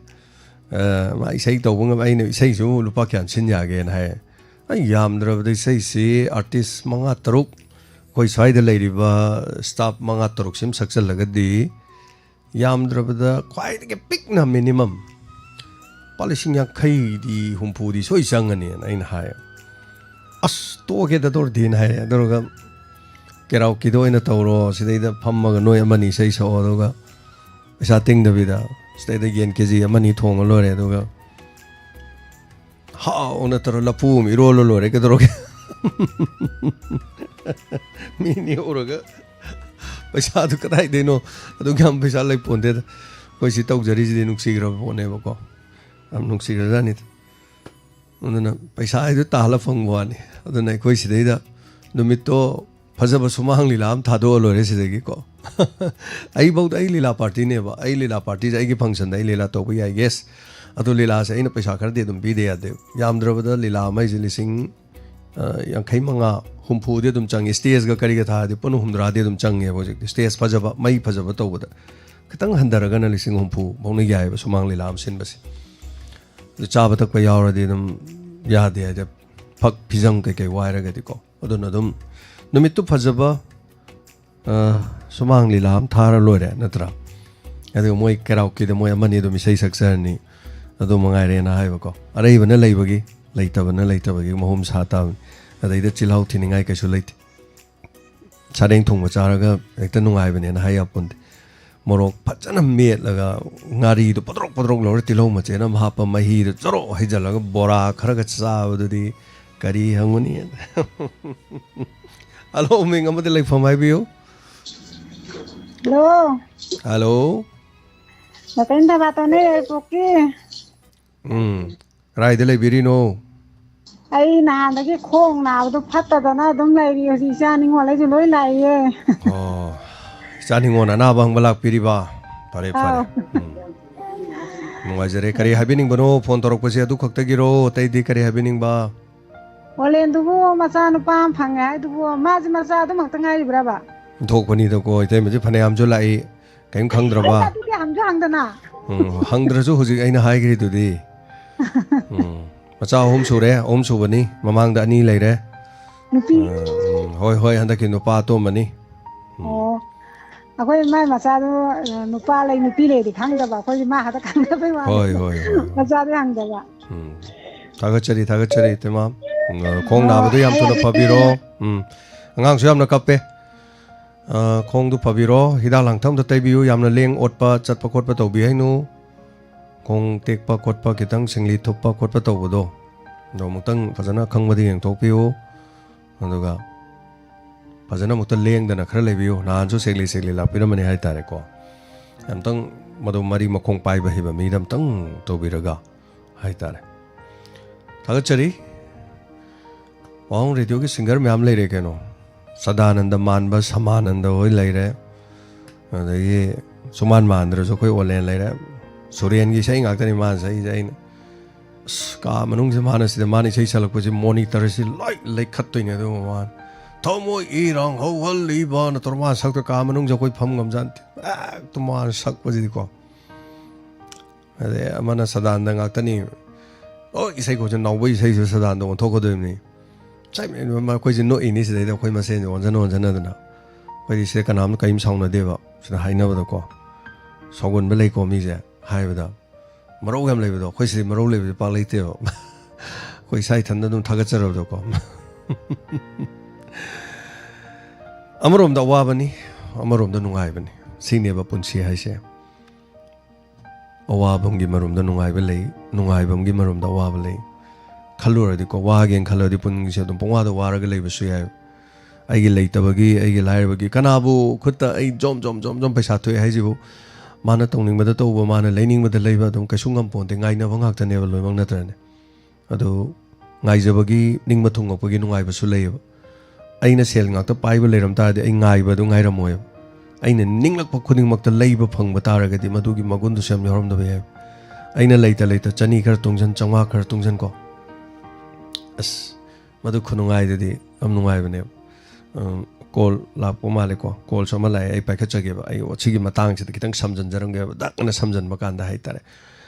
ꯑ, ꯃꯥ ꯏꯁꯩ ꯇꯧꯕ ꯉꯝ-, ꯑꯩꯅ ꯏꯁꯩꯁꯨ ꯂꯨꯄꯥ ꯀꯌꯥꯝ ꯁꯤꯟ ꯌꯥꯒꯦꯅ ꯍꯥꯏ꯫ ꯑꯩ ꯌꯥꯝꯗ꯭ꯔꯕꯗ ꯏꯁꯩꯁꯤ artist ꯃꯉꯥ ꯇꯔꯨꯛ, ꯑꯩꯈꯣꯏ ꯁ꯭ꯋꯥꯏꯗ ꯂꯩꯔꯤꯕ staff ꯃꯉꯥ ꯇꯔꯨꯛꯁꯤꯃ ꯁꯛꯆꯜꯂꯒꯗꯤ ꯌꯥꯝꯗ꯭ꯔꯕꯗ ꯈ꯭ꯋꯥꯏꯗꯒꯤ ꯄꯤꯛꯅ minimum ꯂꯨꯄꯥ ꯂꯤꯁꯤꯡ ꯌꯥꯡꯈꯩꯗꯤ ꯍꯨꯝꯐꯨꯗꯤ ꯁꯣꯏ ꯆꯪꯉꯅꯤꯅ ꯑꯩꯅ ꯍꯥꯏ꯫ "ꯑꯁ, ꯇꯣꯛꯑꯒꯦꯗ ꯑꯗꯨ ꯑꯣꯏꯔꯗꯤꯅ" ꯍꯥꯏꯔꯦ꯫ ꯑꯗꯨꯒ "ꯀꯦꯔꯥꯎꯀꯤꯗ ꯑꯣꯏꯅ ꯇꯧꯔꯣ, ꯁꯤꯗꯩꯗ ꯐꯝꯃꯒ ꯅꯣꯏ ꯑꯃꯅꯤ ꯏꯁꯩ ꯁꯛꯑꯣ, ꯑꯗꯨꯒ ꯄꯩꯁꯥ ꯇꯤꯡꯗꯕꯤꯗ ꯁꯤꯗꯩꯗ ꯌꯦꯟ ꯀꯦ ꯖꯤ ꯑꯃꯅꯤ ꯊꯣꯡꯉ ꯂꯣꯏꯔꯦ, ꯑꯗꯨꯒ ꯍꯥꯎꯅ ꯇꯧꯔ ꯂꯐꯨ ꯑꯃ ꯏꯔꯣꯜꯂ ꯂꯣꯏꯔꯦ, ꯀꯩꯗꯧꯔꯒꯦ?" ꯃꯤ ꯅꯦꯛꯎꯔꯒ ꯄꯩꯁꯥꯗꯨ ꯀꯗꯥꯏꯗꯩꯅꯣ? ꯑꯗꯨꯛ ꯌꯥꯝ ꯄꯩꯁꯥ ꯂꯩ ꯄꯣꯟꯇꯦꯗ꯫ ꯑꯩꯈꯣꯏ ꯁꯤ ꯇꯧꯖꯔꯤꯁꯤꯗꯤ ꯅꯨꯡꯁꯤꯈ꯭ꯔꯕ ꯄꯣꯠꯅꯦꯕꯀꯣ, ꯌꯥꯝ ꯅꯨꯡꯁꯤꯈ꯭ꯔꯖꯥꯠꯅꯤꯗ꯫ ꯑꯗꯨꯅ ꯄꯩꯁꯥ ꯍꯥꯏꯗꯨ ꯇꯥꯍꯜꯂ ꯐꯪꯕ ꯋꯥꯅꯤ꯫ ꯑꯗꯨꯅ ꯑꯩꯈꯣꯏ ꯁꯤꯗꯩꯗ ꯅꯨꯃꯤꯠꯇꯣ ꯐꯖꯕ ꯁꯨꯃꯥꯡ ꯂꯤꯂꯥ ꯑꯃ ꯊꯥꯗꯣꯛꯑ ꯂꯣꯏꯔꯦ ꯁꯤꯗꯒꯤꯀꯣ꯫ ꯑꯩꯐꯧꯗ, ꯑꯩ ꯂꯤꯂꯥ partyꯅꯦꯕ, ꯑꯩ ꯂꯤꯂꯥ partyꯁꯦ ꯑꯩꯒꯤ functionꯗ ꯑꯩ ꯂꯤꯂꯥ ꯇꯧꯕ ꯌꯥꯏ, yes꯫ ꯑꯗꯣ ꯂꯤꯂꯥꯁꯦ ꯑꯩꯅ ꯄꯩꯁꯥ ꯈꯔꯗꯤ ꯑꯗꯨꯝ ꯄꯤꯗ ꯌꯥꯗꯦ꯫ ꯌꯥꯝꯗ꯭ꯔꯕꯗ ꯂꯤꯂꯥ ꯑꯃ ꯑꯩꯁꯦ ꯂꯤꯁꯤꯡ, ꯑ, ꯌꯥꯡꯈꯩ ꯃꯉꯥ, ꯍꯨꯝꯐꯨꯗꯤ ꯑꯗꯨꯝ ꯆꯪꯉꯤ꯫ Stageꯒ ꯀꯔꯤꯒ ꯊꯥꯔꯗꯤ ꯄꯨꯟꯅ ꯍꯨꯝꯗ꯭ꯔꯥꯗꯤ ꯑꯗꯨꯝ ꯆꯪꯉꯦꯕ ꯍꯧꯖꯤꯛꯇꯤ꯫ Stage ꯐꯖꯕ, ꯃꯩ ꯐꯖꯕ ꯇꯧꯕꯗ ꯈꯤꯇꯪ ꯍꯟꯊꯔꯒꯅ ꯂꯤꯁꯤꯡ ꯍꯨꯝꯐꯨ ꯐꯥꯎꯅ ꯌꯥꯏꯑꯕ ꯁꯨꯃꯥꯡ ꯂꯤꯂꯥ ꯑꯃ ꯁꯤꯟꯕꯁꯦ꯫ ꯑꯗꯨ ꯆꯥꯕ ꯊꯛꯄ ꯌꯥꯎꯔꯗꯤ ꯑꯗꯨꯝ ꯌꯥꯗꯦ, ꯍꯥꯏꯗꯤ ꯐꯛ ꯐꯤꯖꯪ ꯀꯩꯀꯩ ꯋꯥꯏꯔꯒꯗꯤꯀꯣ꯫ ꯑꯗꯨꯅ ꯑꯗꯨꯝ ꯅꯨꯃꯤꯠꯇꯨ ꯐꯖꯕ, ꯑ, ꯁꯨꯃꯥꯡ ꯂꯤꯂꯥ ꯑꯃ ꯊꯥꯔ ꯂꯣꯏꯔꯦ, ꯅꯠꯇ꯭ꯔꯥ? ꯑꯗꯨꯒ ꯃꯣꯏ ꯀꯦꯔꯥꯎꯀꯤꯗ ꯃꯣꯏ ꯑꯃꯅꯤ ꯑꯗꯨꯝ ꯏꯁꯩ ꯁꯛꯆꯔꯅꯤ꯫ ꯑꯗꯨ ꯃꯉꯥꯏꯔꯦꯅ ꯍꯥꯏꯕꯀꯣ꯫ ꯑꯔꯩꯕꯅ ꯂꯩꯕꯒꯤ, ꯂꯩꯇꯕꯅ ꯂꯩꯇꯕꯒꯤ ꯃꯍꯨꯝ ꯁꯥ ꯇꯥꯕꯅꯤ꯫ ꯑꯗꯩꯗ ꯆꯤꯜꯍꯥꯎ ꯊꯤꯅꯤꯡꯉꯥꯏ ꯀꯩꯁꯨ ꯂꯩꯇꯦ꯫ ꯁꯥꯔꯦꯡ ꯊꯣꯡꯕ ꯆꯥꯔꯒ ꯍꯦꯛꯇ ꯅꯨꯡꯉꯥꯏꯕꯅꯦꯅ ꯍꯥꯏ ꯌꯥꯄꯣꯟꯇꯦ꯫ ꯃꯣꯔꯣꯛ ꯐꯖꯅ ꯃꯦꯠꯂꯒ, ꯉꯥꯔꯤꯗꯣ ꯄꯗ꯭ꯔꯣꯛ ꯄꯗ꯭ꯔꯣꯛ ꯂꯧꯔ, ꯇꯤꯜꯍꯧ ꯃꯆꯦꯠ ꯑꯃ ꯍꯥꯞꯄ, ꯃꯍꯤꯗꯣ ꯆꯔꯣ ꯍꯩꯖꯤꯜꯂꯒ ꯕꯣꯔꯥ ꯈꯔꯒ ꯆꯥꯕꯗꯨꯗꯤ ꯀꯔꯤ ꯍꯪꯉꯨꯅꯤ? ꯍꯜꯂꯣ, ꯃꯤꯡ ꯑꯃꯗꯤ ꯂꯩꯐꯝ ꯍꯥꯏꯕꯤꯌꯨ꯫ ꯍꯜꯂꯣ꯫ ꯍꯜꯂꯣ꯫ ꯅꯥꯇꯩ ꯊꯕꯥꯇꯣꯟꯅꯦ, ꯌꯥꯏꯔꯤꯄꯣꯛꯀꯤ꯫ ꯎꯝ꯫ ꯀꯗꯥꯏꯗ ꯂꯩꯕꯤꯔꯤꯅꯣ? ꯑꯩ ꯅꯍꯥꯟꯗꯒꯤ ꯈꯣꯡ ꯅꯥꯕꯗꯣ ꯐꯠꯇꯗꯅ ꯑꯗꯨꯝ ꯂꯩꯔꯤ꯫ ꯍꯧꯖꯤꯛ ꯏꯆꯥ ꯅꯤꯉꯣꯜ ꯑꯩꯁꯨ ꯂꯣꯏ ꯂꯥꯛꯏꯌꯦ꯫ ꯑꯣ, ꯏꯆꯥ ꯅꯤꯉꯣꯜ ꯑꯅꯥꯕ ꯍꯪꯕ ꯂꯥꯛꯄꯤꯔꯤꯕ? ꯐꯔꯦ, ꯐꯔꯦ꯫ ꯑꯥꯎ꯫ ꯎꯝ꯫ ꯅꯨꯡꯉꯥꯏꯖꯔꯦ꯫ ꯀꯔꯤ ꯍꯥꯏꯕꯤꯅꯤꯡꯕꯅꯣ? ꯐꯣꯟ ꯇꯧꯔꯛꯄꯁꯦ ꯑꯗꯨ ꯈꯛꯇꯒꯤꯔꯣ? ꯑꯇꯩꯗꯤ ꯀꯔꯤ ꯍꯥꯏꯕꯤꯅꯤꯡꯕ? ꯑꯣꯂꯦꯟꯗꯨꯕꯨ ꯃꯆꯥꯅꯨꯄꯥ ꯑꯃ ꯐꯪꯉꯦ ꯍꯥꯏꯗꯨꯕꯨ, ꯃꯥꯁꯦ ꯃꯆꯥ ꯑꯗꯨꯃꯛꯇ ꯉꯥꯏꯔꯤꯕ꯭ꯔꯕ? ꯊꯣꯛꯄꯅꯤꯗꯀꯣ, ꯏꯇꯩꯃꯁꯦ ꯐꯅꯌꯥꯝꯁꯨ ꯂꯥꯛꯏ꯫ ꯀꯔꯤꯝ ꯈꯪꯗ꯭ꯔꯕ? ꯑꯩꯅ ꯑꯗꯨꯗꯤ ꯍꯪꯁꯨ ꯍꯪꯗꯅ꯫ ꯎꯝ, ꯍꯪꯗ꯭ꯔꯁꯨ ꯍꯧꯖꯤꯛ ꯑꯩꯅ ꯍꯥꯏꯈ꯭ꯔꯤꯗꯨꯗꯤ. ꯎꯝ, ꯃꯆꯥ ꯑꯍꯨꯝ ꯁꯨꯔꯦ, ꯑꯍꯨꯝ ꯁꯨꯕꯅꯤ, ꯃꯃꯥꯡꯗ ꯑꯅꯤ ꯂꯩꯔꯦ. ꯅꯨꯄꯤ ꯑ, ꯎꯝ, ꯍꯣꯏ, ꯍꯣꯏ, ꯍꯟꯗꯛꯀꯤ ꯅꯨꯄꯥ ꯑꯇꯣꯝꯕꯅꯤ. ꯑꯣ, ꯑꯩꯈꯣꯏ ꯃꯥꯏ ꯃꯆꯥꯗꯣ, ꯑ, ꯅꯨꯄꯥ ꯂꯩ ꯅꯨꯄꯤ ꯂꯩꯗꯤ ꯈꯪꯗꯕ, ꯑꯩꯈꯣꯏꯗꯤ ꯃꯥ ꯈꯛꯇ ꯈꯪꯗꯕꯩ ꯋꯥꯅꯤ. ꯍꯣꯏ, ꯍꯣꯏ, ꯍꯣꯏ, ꯍꯣꯏ. ꯃꯆꯥꯗꯤ ꯍꯪꯗꯕ. ꯎꯝ. ꯊꯥꯒꯠꯆꯔꯤ, ꯊꯥꯒꯠꯆꯔꯤ, ꯏꯇꯩꯃ. ꯎꯝ, ꯈꯣꯡ ꯅꯥꯕꯗꯣ ꯌꯥꯝ ꯊꯨꯅ ꯐꯕꯤꯔꯣ. ꯎꯝ. ꯑꯉꯥꯡꯁꯨ ꯌꯥꯝꯅ ꯀꯞꯄꯦ. ꯑ, ꯈꯣꯡꯗꯨ ꯐꯕꯤꯔꯣ, ꯍꯤꯗꯥꯛ ꯂꯥꯡꯊꯛ ꯑꯝꯇ ꯇꯩꯕꯤꯌꯨ, ꯌꯥꯝꯅ ꯂꯦꯡ ꯑꯣꯠꯄ ꯆꯠꯄ ꯈꯣꯠꯄ ꯇꯧꯕꯤꯍꯩꯅꯨ. ꯈꯣꯡ ꯇꯦꯛꯄ ꯈꯣꯠꯄ, ꯈꯤꯇꯪ ꯁꯤꯡꯂꯤ ꯊꯨꯞꯄ ꯈꯣꯠꯄ ꯇꯧꯕꯗꯣ, ꯑꯗꯣ ꯑꯃꯨꯛꯇꯪ ꯐꯖꯅ ꯈꯪꯕꯗ ꯌꯦꯡꯊꯣꯛꯄꯤꯌꯨ. ꯑꯗꯨꯒ ꯐꯖꯅ ꯑꯃꯨꯛꯇ ꯂꯦꯡꯗꯅ ꯈꯔ ꯂꯩꯕꯤꯌꯨ. ꯅꯍꯥꯟꯁꯨ ꯁꯦꯛꯂꯤ ꯁꯦꯛꯂꯤ ꯂꯥꯛꯄꯤꯔꯝꯕꯅꯤ ꯍꯥꯏꯇꯥꯔꯦꯀꯣ. ꯑꯝꯇꯪ ꯃꯗꯨ ꯃꯔꯤ ꯃꯈꯣꯡ ꯄꯥꯏꯕ ꯍꯩꯕ ꯃꯤꯗ ꯑꯝꯇꯪ ꯇꯧꯕꯤꯔꯒ ꯍꯥꯏꯇꯥꯔꯦ. ꯊꯥꯒꯠꯆꯔꯤ. ꯋꯥꯍꯪ ꯔꯦꯗꯤꯑꯣꯒꯤ ꯁꯤꯡꯒꯔ ꯃꯌꯥꯝ ꯂꯩꯔꯦ ꯀꯩꯅꯣ. ꯁꯗꯥꯅꯟꯗ ꯃꯥꯟꯕ ꯁꯃꯥꯅꯟꯗ ꯍꯣꯏ ꯂꯩꯔꯦ. ꯑꯗꯒꯤ ꯁꯨꯃꯥꯟ ꯃꯥꯟꯗ꯭ꯔꯁꯨ ꯑꯩꯈꯣꯏ ꯑꯣꯂꯦꯟ ꯂꯩꯔꯦ. ꯁꯨꯔꯦꯟꯒꯤ ꯏꯁꯩ ꯉꯥꯛꯇꯅꯤ ꯃꯥꯅ ꯁꯛꯏꯁꯦ. ꯑꯩꯅ ꯑꯁ, ꯀꯥ ꯃꯅꯨꯡꯁꯤꯗ ꯃꯥꯅ ꯁꯤꯗ ꯃꯥꯅ ꯏꯁꯩ ꯁꯛꯂꯛꯄꯁꯤ ꯃꯣꯅꯤꯇꯔꯁꯤ ꯂꯣꯏ ꯂꯩꯈꯠꯇꯣꯏꯅꯦ ꯑꯗꯨꯒ ꯃꯥꯅ ꯊꯃꯣꯏ ꯏꯔꯥꯡ ꯍꯧꯍꯜꯂꯤꯕꯅ ꯇꯧꯔ ꯃꯥꯅ ꯁꯛꯇ ꯀꯥ ꯃꯅꯨꯡꯁꯦ ꯑꯩꯈꯣꯏ ꯐꯝ ꯉꯝꯖꯥꯟꯗꯦ. ꯍꯦꯛꯇ ꯃꯥꯅ ꯁꯛꯄꯁꯤꯗꯤꯀꯣ. ꯑꯗꯩ ꯑꯃꯅ ꯁꯗꯥꯟꯗ ꯉꯥꯛꯇꯅꯤ. ꯑꯣ, ꯏꯁꯩ ꯈꯣꯠꯁꯦ ꯅꯥꯎꯕꯩ ꯏꯁꯩꯁꯨ ꯁꯗꯥꯟꯗ ꯑꯣꯟꯊꯣꯛꯀꯗꯣꯏꯕꯅꯤ. ꯆꯥꯏꯃꯦꯟ ꯑꯃ ꯑꯩꯈꯣꯏꯁꯦ ꯅꯣꯛꯏꯅꯤ ꯁꯤꯗꯩꯗ ꯑꯩꯈꯣꯏ ꯃꯁꯦꯟꯁꯦ ꯑꯣꯟꯖꯟ ꯑꯣꯟꯖꯟꯅꯗꯅ. ꯑꯩꯈꯣꯏꯗꯤ ꯁꯤꯗ ꯀꯅꯥꯝ ꯀꯔꯤꯝ ꯁꯥꯎꯅꯗꯦꯕ. ꯁꯤꯗ ꯍꯥꯏꯅꯕꯗꯀꯣ. ꯁꯥꯎꯒꯟꯕ ꯂꯩꯀꯣ ꯃꯤꯁꯦ ꯍꯥꯏꯕꯗ. ꯃꯔꯧ ꯌꯥꯝ ꯂꯩꯕꯗꯣ. ꯑꯩꯈꯣꯏ ꯁꯤꯗꯤ ꯃꯔꯧ ꯂꯩꯕꯁꯦ ꯄꯥꯛ ꯂꯩꯇꯦꯕ. ꯑꯩꯈꯣꯏ ꯏꯁꯥ ꯏꯊꯟꯗ ꯑꯗꯨꯝ ꯊꯥꯒꯠꯆꯔꯕꯗꯣꯀꯣ. ꯑꯃꯔꯣꯝꯗ ꯑꯋꯥꯕꯅꯤ, ꯑꯃꯔꯣꯝꯗ ꯅꯨꯡꯉꯥꯏꯕꯅꯤ. ꯁꯤꯅꯦꯕ ꯄꯨꯟꯁꯤ ꯍꯥꯏꯁꯦ. ꯑꯋꯥꯕꯝꯒꯤ ꯃꯔꯨꯝꯗ ꯅꯨꯡꯉꯥꯏꯕ ꯂꯩ, ꯅꯨꯡꯉꯥꯏꯕꯝꯒꯤ ꯃꯔꯨꯝꯗ ꯑꯋꯥꯕ ꯂꯩ꯫ ꯈꯜꯂꯨꯔꯗꯤꯀꯣ, ꯋꯥꯒꯦꯅ ꯈꯜꯂꯗꯤ ꯄꯨꯟꯁꯤꯁꯦ ꯑꯗꯨꯝ ꯄꯨꯡꯋꯥꯗ ꯋꯥꯔꯒ ꯂꯩꯕꯁꯨ ꯌꯥꯏ꯫ ꯑꯩꯒꯤ ꯂꯩꯇꯕꯒꯤ, ꯑꯩꯒꯤ ꯂꯥꯏꯔꯕꯒꯤ, ꯀꯅꯥꯕꯨ ꯈꯨꯠꯇ ꯑꯩ ꯖꯣꯝ ꯖꯣꯝ ꯖꯣꯝ ꯖꯣꯝ ꯄꯩꯁꯥ ꯊꯣꯛꯑꯦ ꯍꯥꯏꯁꯤꯕꯨ ꯃꯥꯅ ꯇꯧꯅꯤꯡꯕꯗ ꯇꯧꯕ, ꯃꯥꯅ ꯂꯩꯅꯤꯡꯕꯗ ꯂꯩꯕ ꯑꯗꯨꯝ ꯀꯩꯁꯨ ꯉꯝꯄꯣꯟꯇꯦ, ꯉꯥꯏꯅꯕ ꯉꯥꯛꯇꯅꯦꯕ ꯂꯣꯏꯅꯃꯛ, ꯅꯠꯇ꯭ꯔꯅꯦ? ꯑꯗꯨ ꯉꯥꯏꯖꯕꯒꯤ ꯅꯤꯡꯕ ꯊꯨꯡꯉꯛꯄꯒꯤ ꯅꯨꯡꯉꯥꯏꯕꯁꯨ ꯂꯩꯌꯦꯕ꯫ ꯑꯩꯅ ꯁꯦꯜ ꯉꯥꯛꯇ ꯄꯥꯏꯕ ꯂꯩꯔꯝ ꯇꯥꯔꯗꯤ ꯑꯩ ꯉꯥꯏꯕ ꯑꯗꯨ ꯉꯥꯏꯔꯝꯃꯣꯏꯕ꯫ ꯑꯩꯅ ꯅꯤꯡꯂꯛꯄ ꯈꯨꯗꯤꯡꯃꯛꯇ ꯂꯩꯕ ꯐꯪꯕ ꯇꯥꯔꯒꯗꯤ ꯃꯗꯨꯒꯤ ꯃꯒꯨꯟꯗꯨꯁꯨ ꯌꯥꯝ ꯌꯥꯎꯔꯝꯗꯕ ꯌꯥꯏ꯫ ꯑꯩꯅ ꯂꯩꯇ ꯂꯩꯇ ꯆꯅꯤ ꯈꯔ ꯇꯨꯡꯁꯤꯟ, ꯆꯥꯝꯃꯉꯥ ꯈꯔ ꯇꯨꯡꯁꯤꯟ ꯀꯣ, ꯑꯁ, ꯃꯗꯨ ꯈꯨꯅꯨꯡꯉꯥꯏꯗꯨꯗꯤ ꯌꯥꯝ ꯅꯨꯡꯉꯥꯏꯕꯅꯦꯕ꯫ ꯎꯝ, ꯀꯣꯜ ꯂꯥꯛꯄ ꯃꯥꯜꯂꯦꯀꯣ꯫ ꯀꯣꯜꯁꯨ ꯑꯃ ꯂꯥꯛꯑꯦ, ꯑꯩ ꯄꯥꯏꯈꯠꯆꯒꯦꯕ꯫ ꯑꯩ ꯁꯤꯒꯤ ꯃꯇꯥꯡꯁꯤꯗ ꯈꯤꯇꯪ ꯁꯝꯖꯟꯖꯔꯝꯒꯦꯕ꯫ ꯗꯛ ꯑꯅ ꯁꯝꯖꯟꯕ ꯀꯥꯟꯗ ꯍꯥꯏꯇꯥꯔꯦ,